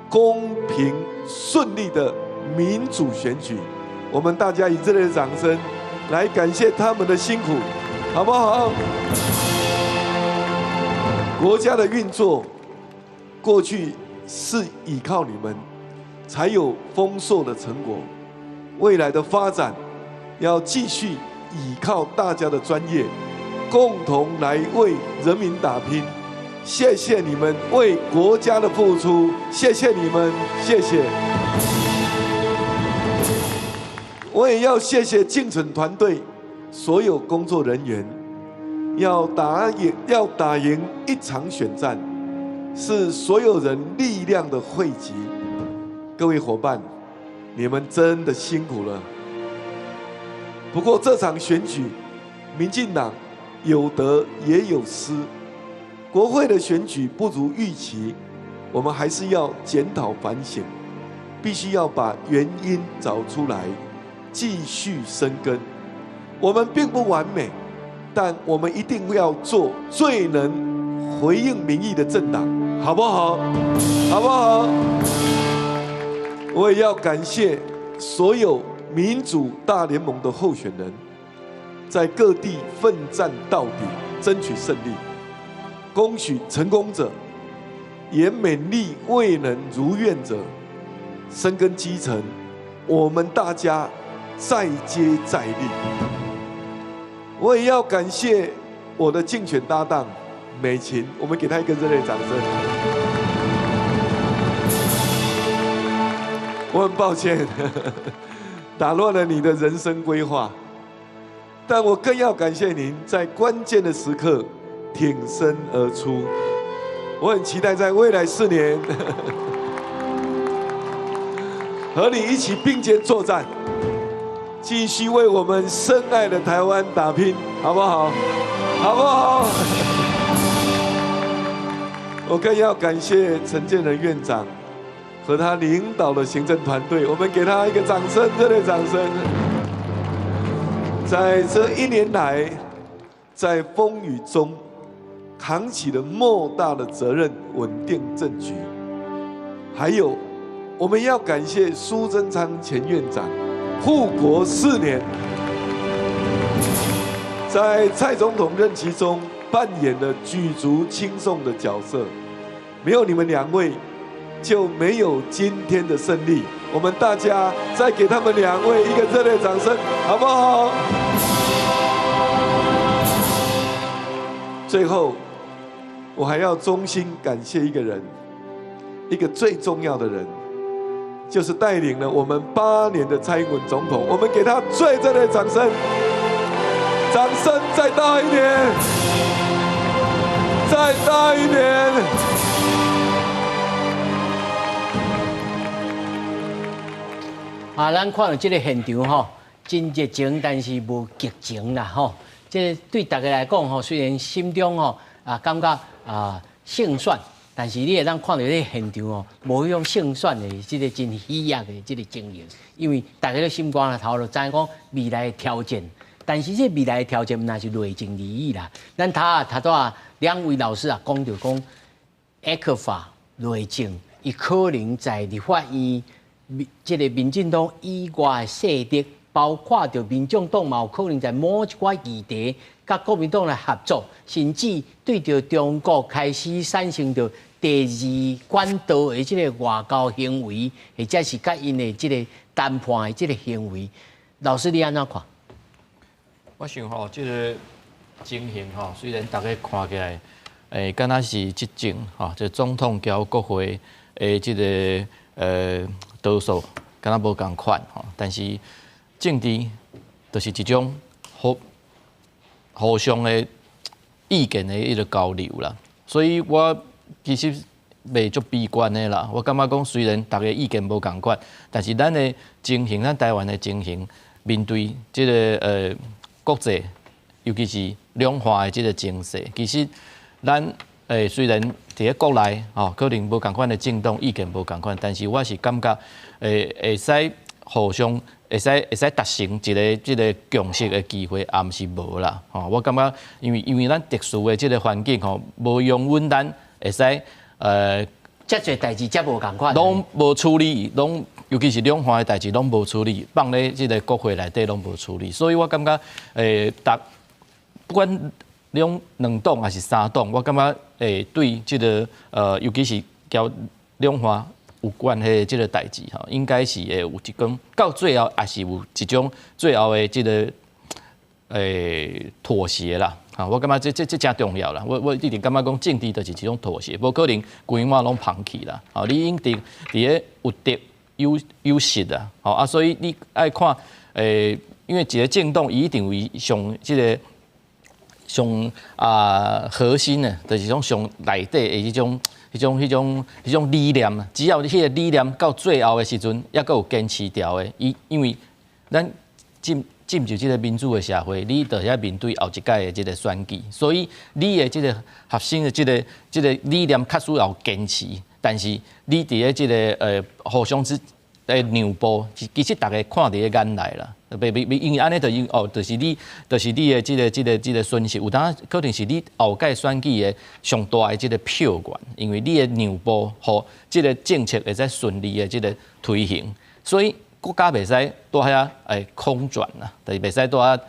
公平順利的民主選舉。我們大家以熱烈的掌聲來感謝他們的辛苦，好不好？國家的運作，過去是依靠你們，才有豐碩的成果。未來的發展，要繼續依靠大家的專業，共同來為人民打拼。謝謝你們為國家的付出，謝謝你們，謝謝。我也要謝謝競選團隊所有工作人員，要打贏一場選戰，是所有人力量的匯集。各位夥伴，你們真的辛苦了。不過這場選舉，民進黨有得也有失，國會的選舉不如預期，我們還是要檢討反省，必須要把原因找出來，繼續深耕。我們並不完美，但我們一定要做最能回應民意的政黨，好不好？好不好？我也要感謝所有民主大聯盟的候選人，在各地奮戰到底，爭取勝利。恭喜成功者，也勉勵未能如願者，深耕基層，我們大家再接再厲。我也要感謝我的競選搭檔美琴，我們給她一個熱烈掌聲。我很抱歉，打亂了你的人生規劃，但我更要感謝您在關鍵的時刻挺身而出。我很期待在未來4年和你一起並肩作戰，繼續為我們深愛的台灣打拼，好不好？好不好？我更要感謝陳建仁院長和他領導的行政團隊，我們給他一個掌聲，熱烈掌聲。在這一年來，在風雨中扛起了莫大的責任，穩定政局。還有，我們要感謝蘇貞昌前院長，護國4年，在蔡總統任期中扮演了舉足輕重的角色。沒有你們兩位，就沒有今天的勝利。我們大家再給他們兩位一個熱烈掌聲，好不好？最後，我還要衷心感謝一個人，一個最重要的人，就是帶領了我們8年的蔡英文總統。我們給他最熱烈的掌聲，掌聲再大一點，再大一點。啊，咱看到這個現場吼，真熱情，但是無激情啦吼。這對大家來講吼，雖然心中吼啊感覺啊勝算但是你會當看著這現場哦，無彼種勝選的這个真喜悅的這个情形，因為大家都心肝頭就知影講未來的挑戰，但是這未來的挑戰毋但是內政而已啦。咱頭拄仔兩位老師啊講著講，ECFA 內政，伊可能在立法院這个民進黨以外的勢力，包括著民眾黨嘛有可能在某一寡議題佮國民黨來合作，甚至對著中國開始產生著第二管道的這个外交行為，或者是佮𪜶的這个談判的這个行為，老師你按怎看？我想吼，這个情形吼，雖然大家看起來，敢若是執政吼，這總統交國會的這个多數，敢若無仝款吼，但是政治就是一種互相的意見的一个交流啦，所以我其實袂足悲觀的啦。我感覺講，雖然大家意見無仝款，但是咱的情形，咱台灣的情形，面對這个國際，尤其是兩岸的這个情勢，其實咱雖然佇咧國內吼，可能無仝款的政黨意見無仝款，但是我是感覺會使互相會使達成一个這个共識的機會，也毋是無啦。吼，我感覺因為咱特殊的這个環境吼，無容允咱會使遮濟代誌遮無仝款，攏無處理，攏尤其是兩岸的代誌攏無處理，放咧這个國會內底攏無處理，所以我感覺不管兩黨還是三黨，我感覺對這个尤其是交兩岸有關係的這个代誌吼，應該是會有一種到最後也是有一種最後的這个妥協啦。啊，我感覺這誠重要啦。我一直感覺講政治就是一種妥協，無可能規碗攏放棄啦。哦，你一定佇咧有得有失啊。吼啊，所以你愛看因為一个政黨伊一定為上這个上核心的，就是講上內底的彼種理念。只要你彼个理念到最後的時陣，猶閣有堅持牢的，伊因為咱進入這个民主的社會，你就愛面對後一屆的這个選舉，所以你的這个核心的這个理念確實有堅持，但是你佇咧這个互相之的讓步，其實大家看佇咧眼內啦。袂袂袂，因為按呢就哦，就是你的這个損失，有當可能是你後屆選舉的上大的這个票源，因為你的讓步，予這个政策會使順利的這个推行，所以國家袂使蹛遐空轉啦，就是袂使蹛遐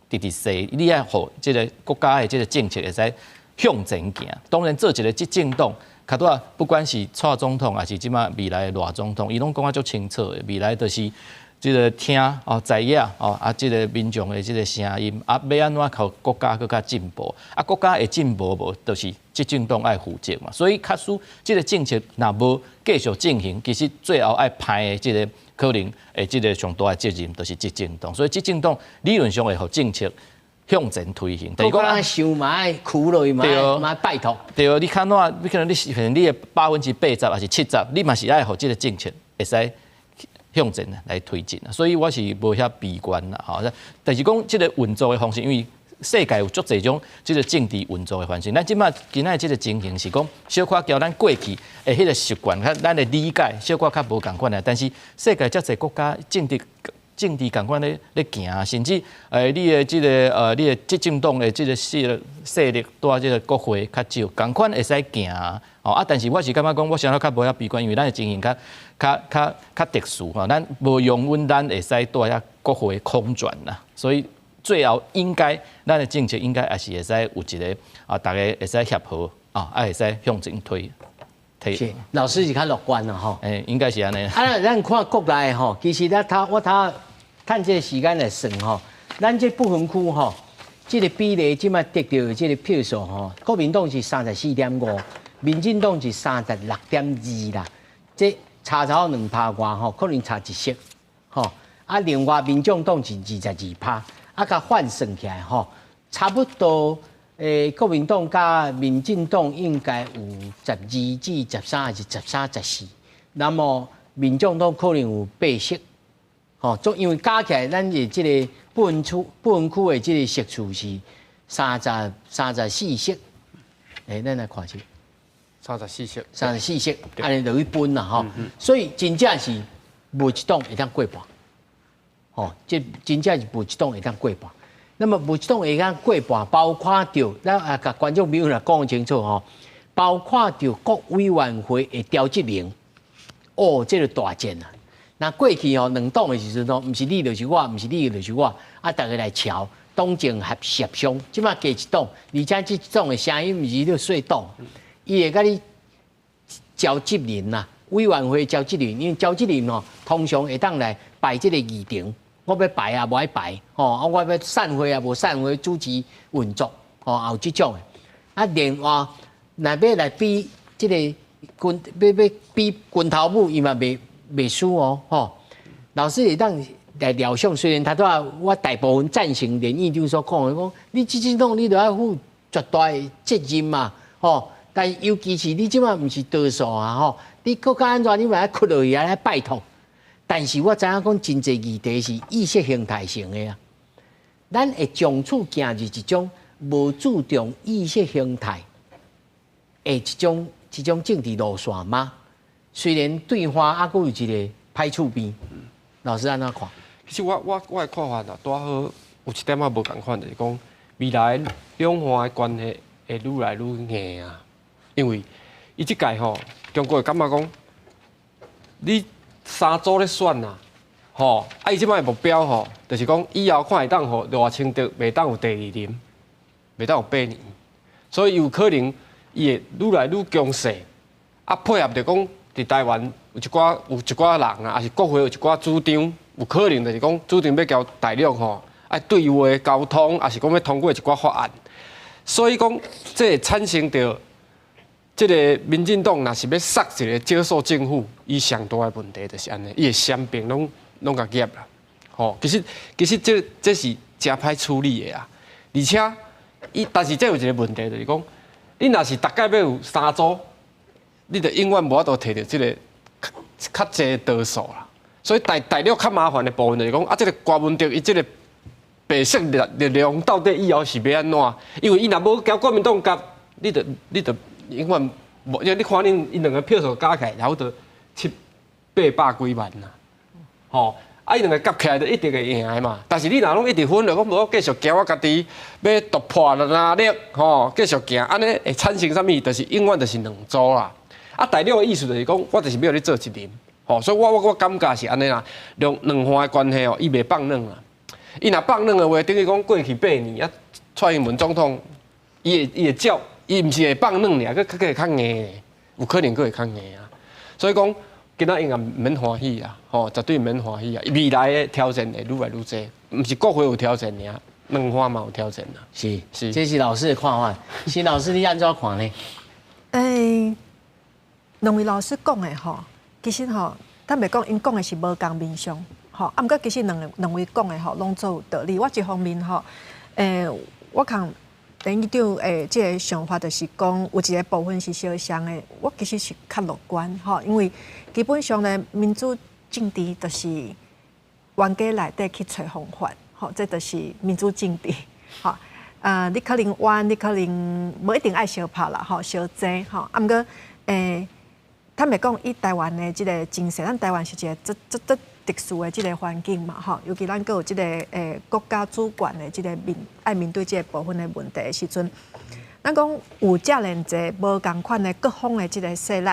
直直踅，你愛予這个國家的這个政策會使向前行。當然做一个執政黨，較拄仔不管是蔡總統，還是這馬未來的賴總統，伊攏講甲足清楚的，未來就是這个聽哦，在野哦啊，這个民眾的這个聲音啊，欲按怎予國家閣較進步啊？國家會進步無，就是執政黨愛負責嘛。所以假使這个政策若無繼續進行，其實最後愛判的這个可能會這个上大的責任，就是執政黨。所以執政黨理論上會予政策向前推行。就是講想嘛愛屈落去嘛，嘛拜託。對，你較怎？你可能你是可能你的80%還是70%，你嘛是愛予這个政策會使向前來推進，所以我是無遐悲觀啦，吼。但是講這个運作的方式，因為世界有足濟種這个政治運作的方式，咱這馬今仔這个情形是講，小可交咱過去的彼个習慣，較咱的理解小可較無仝款啦。但是世界遮濟國家政治仝款咧行，甚至你的執政黨的這个勢力蹛這个國會較少，仝款會使行。哦啊，但是我是感覺講，我相對較無遐悲觀，因為咱的情形較特殊吼，咱無容允咱會使蹛遐國會空轉啦，所以最後應該咱的政策應該也是會使有一个啊，大家會使協和啊，會使向前推。是，老師是較樂觀啦吼。應該是按呢。啊，咱看國內吼，其實咱頭我頭趁這个時間來算吼，咱這不分區吼，這个比例這馬得著這个票數吼，國民黨是34.5。民進黨是36.2啦，這差差2%外吼，可能差一席，吼。啊，另外民眾黨是22%，啊，共換算起來吼，差不多，國民黨佮民進黨應該有12至13，還是13、14，那麼民眾黨可能有8席，吼，總因為加起來，咱的這个不分區的這个席次是34席，咱來看一下。34席，34席，按呢落去分啦吼。所以真正是無一黨會當過半，吼，這真正是無一黨會當過半。那麼無一黨會當過半，包括著咱啊，共觀眾朋友來講清楚吼，包括著國委員會的調職能，哦，這個大戰啊！那過去吼兩黨的時陣吼，毋是你就是我，毋是你就是我，啊，逐家來喬，黨政合協商。這擺加一黨，而且這一黨的聲音毋是咧細黨，伊會共你交職能啦，委員會交職能，因為交職能吼，通常會當來排這個議程，我欲排啊，無愛排，吼，啊，我欲散會啊，無散會主持運作，吼，也有這種的。啊，另外，若欲來比這個拳，欲比拳頭母，伊嘛袂輸哦，吼。老師會當來料想，雖然頭拄仔我大部分贊成連院長所講的，講你這種黨你著愛負絕大的責任嘛，吼。但尤其是你這擺毋是多數啊，吼，你閣較按怎，你嘛愛屈落去啊來拜託。但是我知影講真濟議題是意識形態性的啊，咱會從此行入一種無注重意識形態的一種政治路線嗎？雖然對岸猶閣有一個歹厝邊，老師按怎看？其實我的看法啦，拄好有一點仔無仝款，就是講未來兩岸的關係會愈來愈硬啊。因為伊這屆吼，中國會感覺講，你三組咧選啊，吼，啊伊這擺的目標吼，就是講以後看會當予賴清德袂當有第二任，袂當有8年，所以有可能伊會愈來愈強勢，啊配合著講佇台灣有一寡人啊，抑是國會有一寡主張，有可能就是講主張欲共大陸吼，愛對話溝通，抑是講欲通過一寡法案，所以講這會產生著。這個民進黨若是欲殺一個少數政府，伊上大的問題就是按呢，伊會雙邊攏共夾啦，吼，其實這是誠歹處理的啊，而且伊但是這有一個問題就是講，你若是逐擺欲有三組，你就永遠無法度提著這個較濟多數啦。所以大陸較麻煩的部分就是講，啊，這個郭文德伊這個白色力量到底以後是欲按怎？因為伊若無共國民黨夾，你就永遠無，因為你看恁𪜶兩个票數加起來，差不多七八百幾萬啦，吼，啊，伊兩个夾起來就一定會贏的嘛。但是你若攏一直分，就講無我繼續行我家己，欲突破哪力，吼，繼續行，按呢會產生啥物？就是永遠就是兩組啦。啊，大陸的意思就是講，我就是欲予你做一任，吼，所以我感覺是按呢啦，兩岸的關係哦，伊袂放軟啦。伊若放軟的話，等於講過去8年啊，蔡英文總統，伊會照。伊毋是會放軟爾，閣會較硬，有可能閣會較硬啊。所以講，今仔應該毋免歡喜啊，吼，絕對毋免歡喜啊。未來的挑戰會愈來愈濟，毋是國會有挑戰爾，兩岸嘛有挑戰啊。是是，這是老師的看法。辛老師，你按怎看呢？兩位老師講的吼，其實吼，坦白講，𪜶講的是無仝面相，吼，啊，毋過其實兩位講的吼，攏足有道理。我一方面吼，我看。連院長這个想法就是講，有一个部分是相像的。我其實是較樂觀吼，因為基本上呢，民主政治就是冤家內底去揣方法，吼，這就是民主政治，吼。啊，你可能冤，你可能無一定愛相拍啦，吼，相爭，吼。啊，毋過坦白講，以台灣的這个情勢，咱台灣是一个足足足特殊的這个環境嘛，吼，尤其咱閣有這个國家主權的這个面愛面對這个部分的問題的時陣，咱講有遮爾濟無仝款的各方的這个勢力，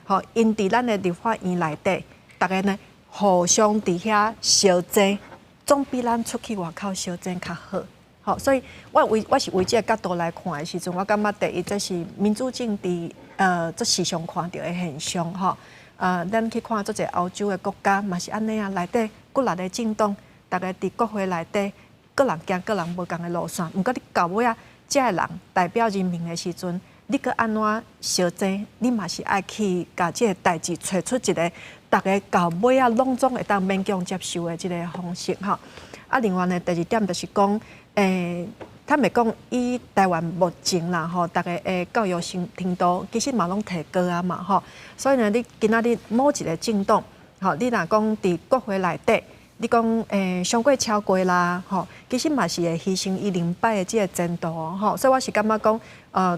吼，𪜶佇咱的立法院內底，逐家呢互相佇遐相爭，總比咱出去外口相爭較好。吼，所以我是為這个角度來看的時陣，我感覺第一這是民主政治足時常看著的現象，吼。咱去看足濟歐洲的國家嘛是按呢啊，內底幾若个政黨，逐家佇國會內底，各人行各人無仝的路線。毋過你到尾仔，這个人代表人民的時陣，你閣按怎相爭，你嘛是愛去共這个代誌揣出一个，逐家到尾仔攏總會當勉強接受的這个方式吼。啊，另外呢，第二點就是講，坦白講，以台灣目前啦吼，逐家的教育程度其實嘛攏提高啊嘛吼，所以呢，你今仔日某一个政黨，吼，你若講佇國會內底，你講傷過超過啦，吼，其實嘛是會犧牲伊兩擺的這个前途吼，所以我是感覺講，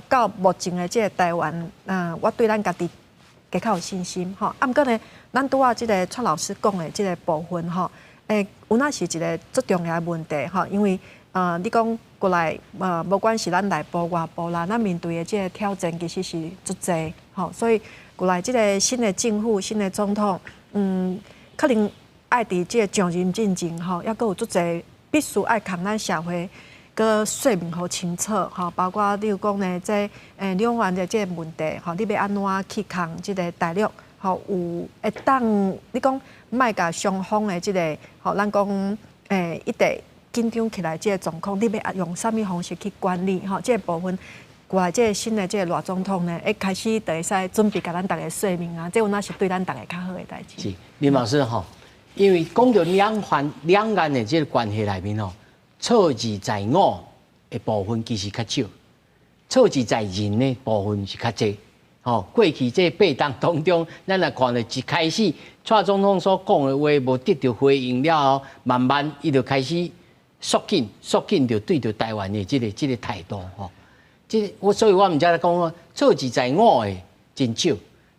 到目前的這个台灣，我對咱家己加較有信心，吼。啊，毋過呢，咱拄仔這个蔡老師講的這个部分，吼，有那是一个足重要的問題，吼，因為你講過來，無管是咱內部外部啦，咱面對的這个挑戰其實是足濟，吼，所以過來這个新的政府、新的總統，可能愛佇這个上任進前吼，猶閣有足濟必須愛共咱社會閣說明予清楚，吼，包括例如講呢，這兩岸的這个問題，吼，你欲按怎去控這个大陸，吼，有會當你講莫共雙方的這个，吼，咱講一直緊張起來這个狀況，你欲用啥物方式去管理，吼，這个部分。過來這个新的這个賴總統呢，會開始就會使準備共咱逐家說明啊，這有那是對咱逐家較好的代誌。是林老師吼，因為講到兩岸的這个關係內面吼，錯字在我的部分其實較少，錯字在人的部分是較濟。吼，過去這8冬當中，咱來看著一開始蔡總統所講的話無得著回應了後，慢慢伊就開始縮緊，縮緊著對著台灣的這个態度吼。這我所以我毋才咧講，錯字在我的真少，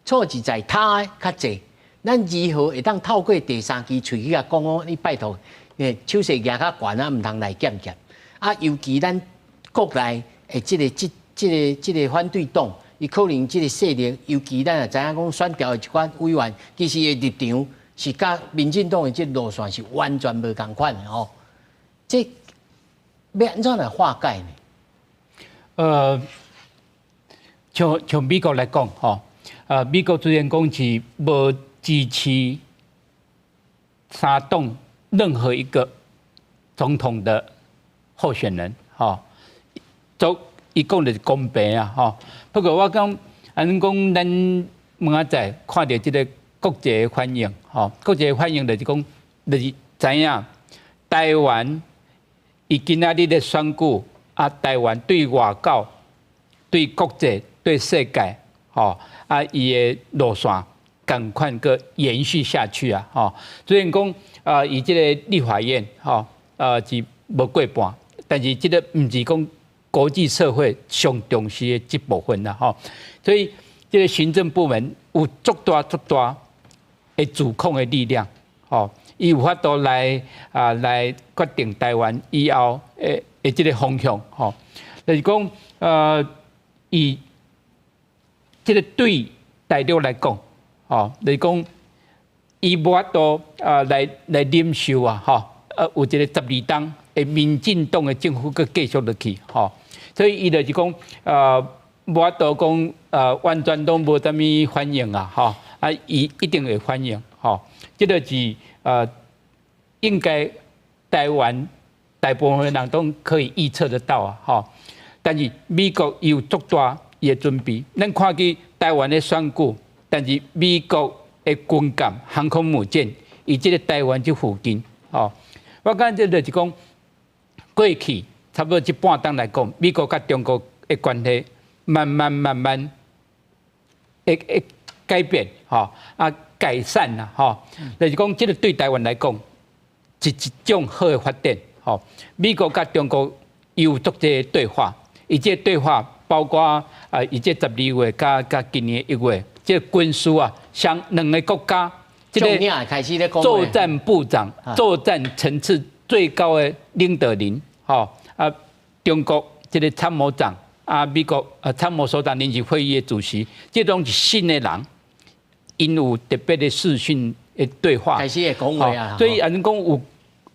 錯字在他的較濟。咱如何會當透過第三支喙去共講講？你拜託，手勢舉較懸啊，毋通來劍劍。啊，尤其咱國內的這個反對黨，伊可能這个勢力，尤其咱也知影講選調的一寡委員，其實的立場是佮民進黨的這路線是完全無仝款的吼。這欲按怎來化解呢？像美國來講，吼，美國雖然講是無支持三黨任何一個總統的候選人，吼，做伊講的是公平啊，吼。不過我講，按講咱明仔載看著這个國際的反應，吼，國際的反應就是講，就是知影台灣伊今仔日咧選舉。啊，台灣對外交、對國際、對世界，吼啊，伊的路線仝款閣延續下去啊，吼。雖然講啊，伊這个立法院，吼，是無過半，但是這个毋是講國際社會上重視的這部分啦，吼。所以這个行政部門有足大足大的主控的力量，吼，伊有法度來啊來決定台灣以後的這个方向，吼，就是講，以這个對大陸來講，吼，就是講，伊無法度啊來忍受啊，吼，有一个12冬的民進黨的政府閣繼續落去，吼，所以伊就是講，無法度講，完全攏無啥物反應啊，吼，啊，伊一定會反應，吼，這个是應該台灣大部分人都可以預測得到啊，吼！但是美國有足大伊的準備，咱看見台灣的選舉，但是美國的軍艦、航空母艦，佇這个台灣這附近，吼！我感覺就是講，過去差不多這半冬來講，美國佮中國的關係慢慢慢慢會改變，吼啊改善啦，吼！就是講，這个對台灣來講是一種好的發展。吼，美國佮中國有足濟對話，伊這個對話包括啊，伊這12月佮今年1月，這个軍事啊，像兩个國家，這个作戰部長、作戰層次最高的領導人，吼啊，中國這个參謀長啊，美國啊參謀首長聯席會議的主席，這攏是信的人，𪜶有特別的視訊的對話，開始會講話啊，所以按講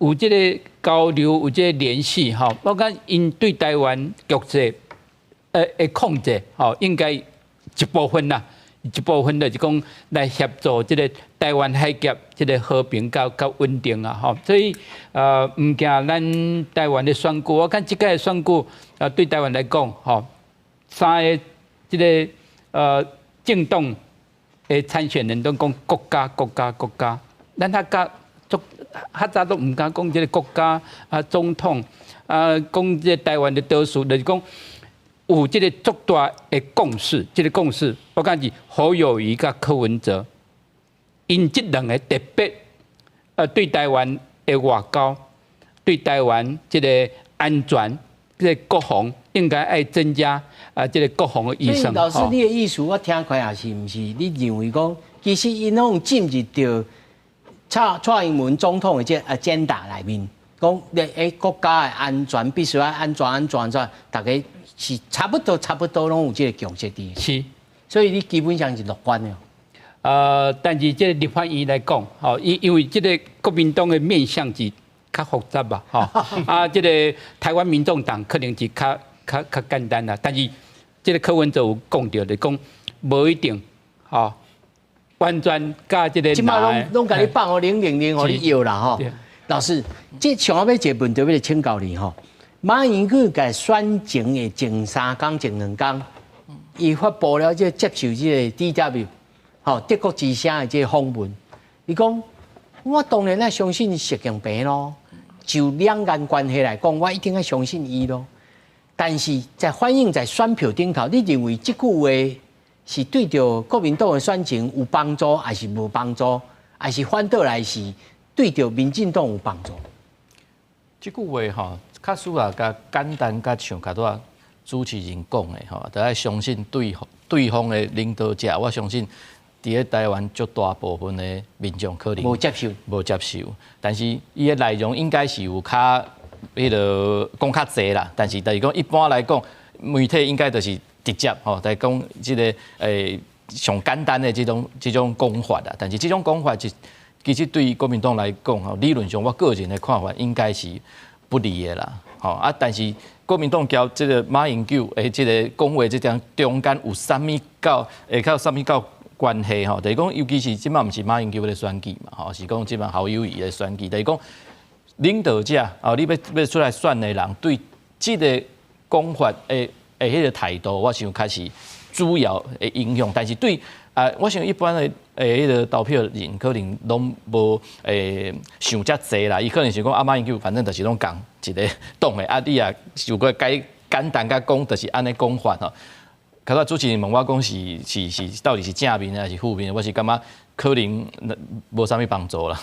有這个交流，有這个聯繫，吼，我感覺𪜶對台灣局勢的控制，吼，應該一部分啦，一部分就是講來協助這个台灣海峽這个和平佮穩定啊，吼，所以毋驚咱台灣的選舉，我看這擺的選舉啊，對台灣來講，吼，三个這个政黨的參選人攏講國家、國家、國家，咱較較足較早都毋敢講這个國家啊，總統啊，講這个台灣的多數，就是講有這个足大的共識，這个共識，我感覺侯友宜佮柯文哲，𪜶這兩个特別對台灣的外交，對台灣這个安全、這个國防應該愛增加啊，這个國防的預算。老師，你的意思我聽起來是毋是？你認為講，其實𪜶攏進入著蔡英文總統的這 agenda 內面，講國家的安全必須愛安怎安怎安怎，大家是差不多差不多攏有這个共識佇。是，所以你基本上是樂觀的。但是這个立法院來講，吼，因為這个國民黨的面向是較複雜吧，吼，啊，這个台灣民眾黨可能是較簡單啦，但是這个柯文哲有講著，就講無一定，吼，完全佮這个。這擺攏攏共你放予000，予你搖啦，吼。老師，這上後尾一個問題欲來請教你吼。馬英九佇選前的前三工、前兩工，伊發布了這個接受這個 DW，吼德國之聲的這個訪問，伊講我當然愛相信習近平咯。就兩岸關係來講，我一定愛相信伊咯。但是在反映在選票頂頭，你認為這句話是對著國民黨的選情有幫助，還是無幫助？還是反倒來是對著民進黨有幫助？這句話吼，確實啊，較簡單，較像較拄仔主持人講的吼，著愛相信對方的領導者。我相信佇咧台灣足大部分的民眾可能無接受，無接受。但是伊的內容應該是有較彼个講較濟啦。但是就是講一般來講，媒體應該就是直接吼，來講這个上簡單的這種講法啦。但是這種講法是其實對國民黨來講吼，理論上我個人的看法應該是不利的啦。吼啊，但是國民黨交這个馬英九的這个講話，這張中間有啥物到會較啥物到關係吼？就是講，尤其是這擺毋是馬英九咧選舉嘛，吼，是講這擺侯友宜咧選舉，就是講領導者哦，你欲出來選的人對這个講法的彼个態度，我想較是主要的影響。但是對啊，我想一般的彼个投票人可能攏無想遮濟啦，伊可能是講啊馬英九反正就是攏仝一个黨的，啊你也想過改簡單共講，就是按呢講法吼。較早主持人問我講是到底是正面還是負面，我是感覺可能無啥物幫助啦，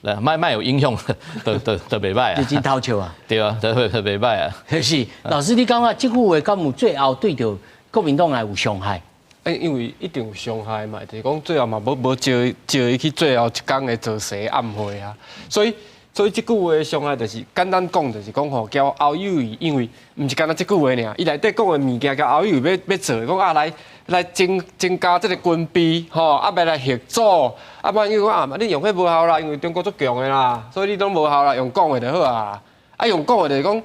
來莫有影響，都袂䆀啊。你真偷笑啊？對啊，都袂䆀啊。是，老師，你感覺這句話敢有最後對著國民黨來有傷害？因為一定有傷害嘛，就是講最後嘛，無招伊去最後一工的造勢暗會啊，所以這句話的傷害就是簡單講，就是講吼，交侯友宜，因為毋是干焦這句話爾，伊內底講的物件，交侯友宜欲做，講啊來增加這个軍備，吼，啊欲來嚇阻，啊馬英九講啊，你用彼無效啦，因為中國足強的啦，所以你攏無效啦，用講的就好啊，啊用講的就是講。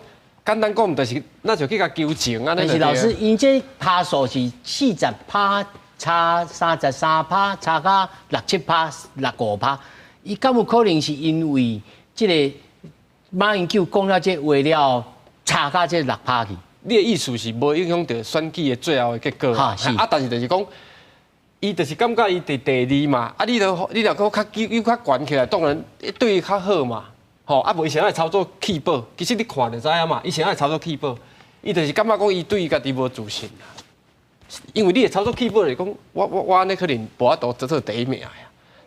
簡單講，就是那就去共求情按呢。但是老師，𪜶這趴數是40%差33%，差到6、7%、6、5%，伊敢有可能是因為這个馬英九講了這話了後，差到這6%去？你的意思是無影響著選舉的最後的結果？哈，是。啊，但是就是講，伊就是感覺伊佇第二嘛，啊，你著你若閣較又較懸起來，當然對伊較好嘛。吼，啊無伊是按怎操作棄保，其實你看就知影嘛，伊是按怎操作棄保，伊就是感覺講伊對伊家己無自信啦。因為你會操作棄保就是講，我按呢可能無法度得做第一名啊，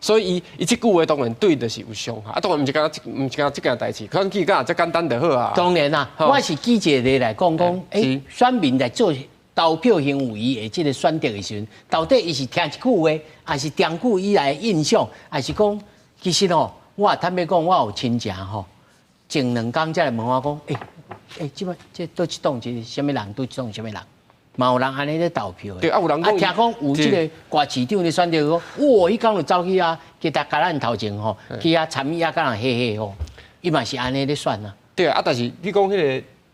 所以伊這句話當然對就是有傷害，啊當然毋是干焦這件代誌，選舉敢若遮簡單就好啊。當然啦，我是舉一個例來講講，選民在做投票行為的這个選擇的時陣，到底伊是聽一句話，還是長久以來的印象，還是講其實吼？我坦白講，我有親情吼，前兩工才來問我講，這擺這佗一黨是啥物人？佗一黨啥物人？嘛有人按呢咧投票的。對啊，有人講，啊，聽講有這个掛市長咧選擇講，哇，彼工就走去啊，去共咱頭前吼，去遐參與啊，共人嘿嘿吼，伊嘛是按呢咧選啊。對啊，但是你講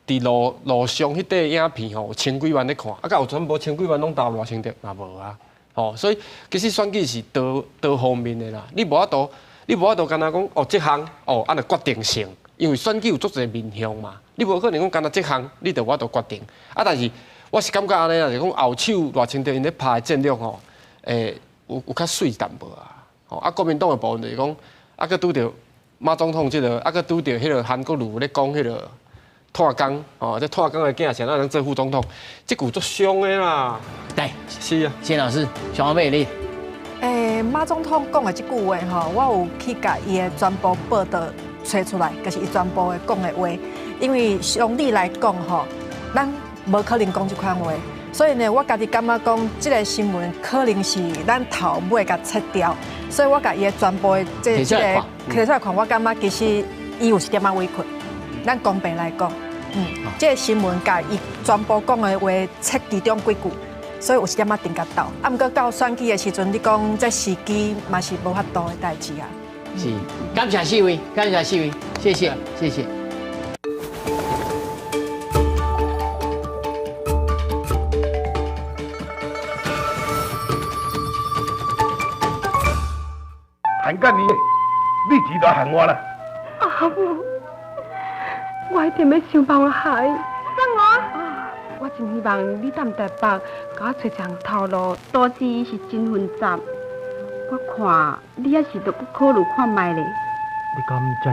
彼个佇路上彼塊影片吼，有千幾萬咧看，啊，敢有全部千幾萬攏投賴清德嘛無啊，吼，所以其實選舉是多方面的啦，你無法度。你無法度干焦講哦，這項哦，按呢決定性，因為選舉有足濟面向嘛，你無可能講干焦這項，你就無法度決定。啊，但是我是感覺按呢啦，就是講後手賴清德𪜶咧拍的戰略吼，有較媠淡薄啊。吼，啊，國民黨的部分就是講，啊，閣拄著馬總統這个，啊，閣拄著彼个韓國瑜咧講彼个拓江，吼，這拓江的囝誰能做副總統？這句足傷的啦。對，是啊。謝老師，上後尾你。馬總統講的這句話吼，我有去共伊的全部報道揣出來，就是伊全部的講的話。因為常理來講吼，咱無可能講這款話，所以呢，我家己感覺講，這個新聞可能是咱頭尾共切掉，所以我共伊的全部的這個提出來看，我感覺其實伊有一點仔委屈。咱公平來講，這個新聞共伊全部講的話切其中幾句，所以有一點仔定較鬥。啊，毋過到選舉的時陣，你講這時機嘛是無法度的代誌啊。是，感謝四位，感謝四位，謝謝，謝謝。恨甲你，你錢都恨我啦。阿母，我一定欲想辦法害伊。放我！我真希望你踮台北，共我揣一項頭路。多士是真混雜，我看你猶是著閣考慮看覓咧。你敢這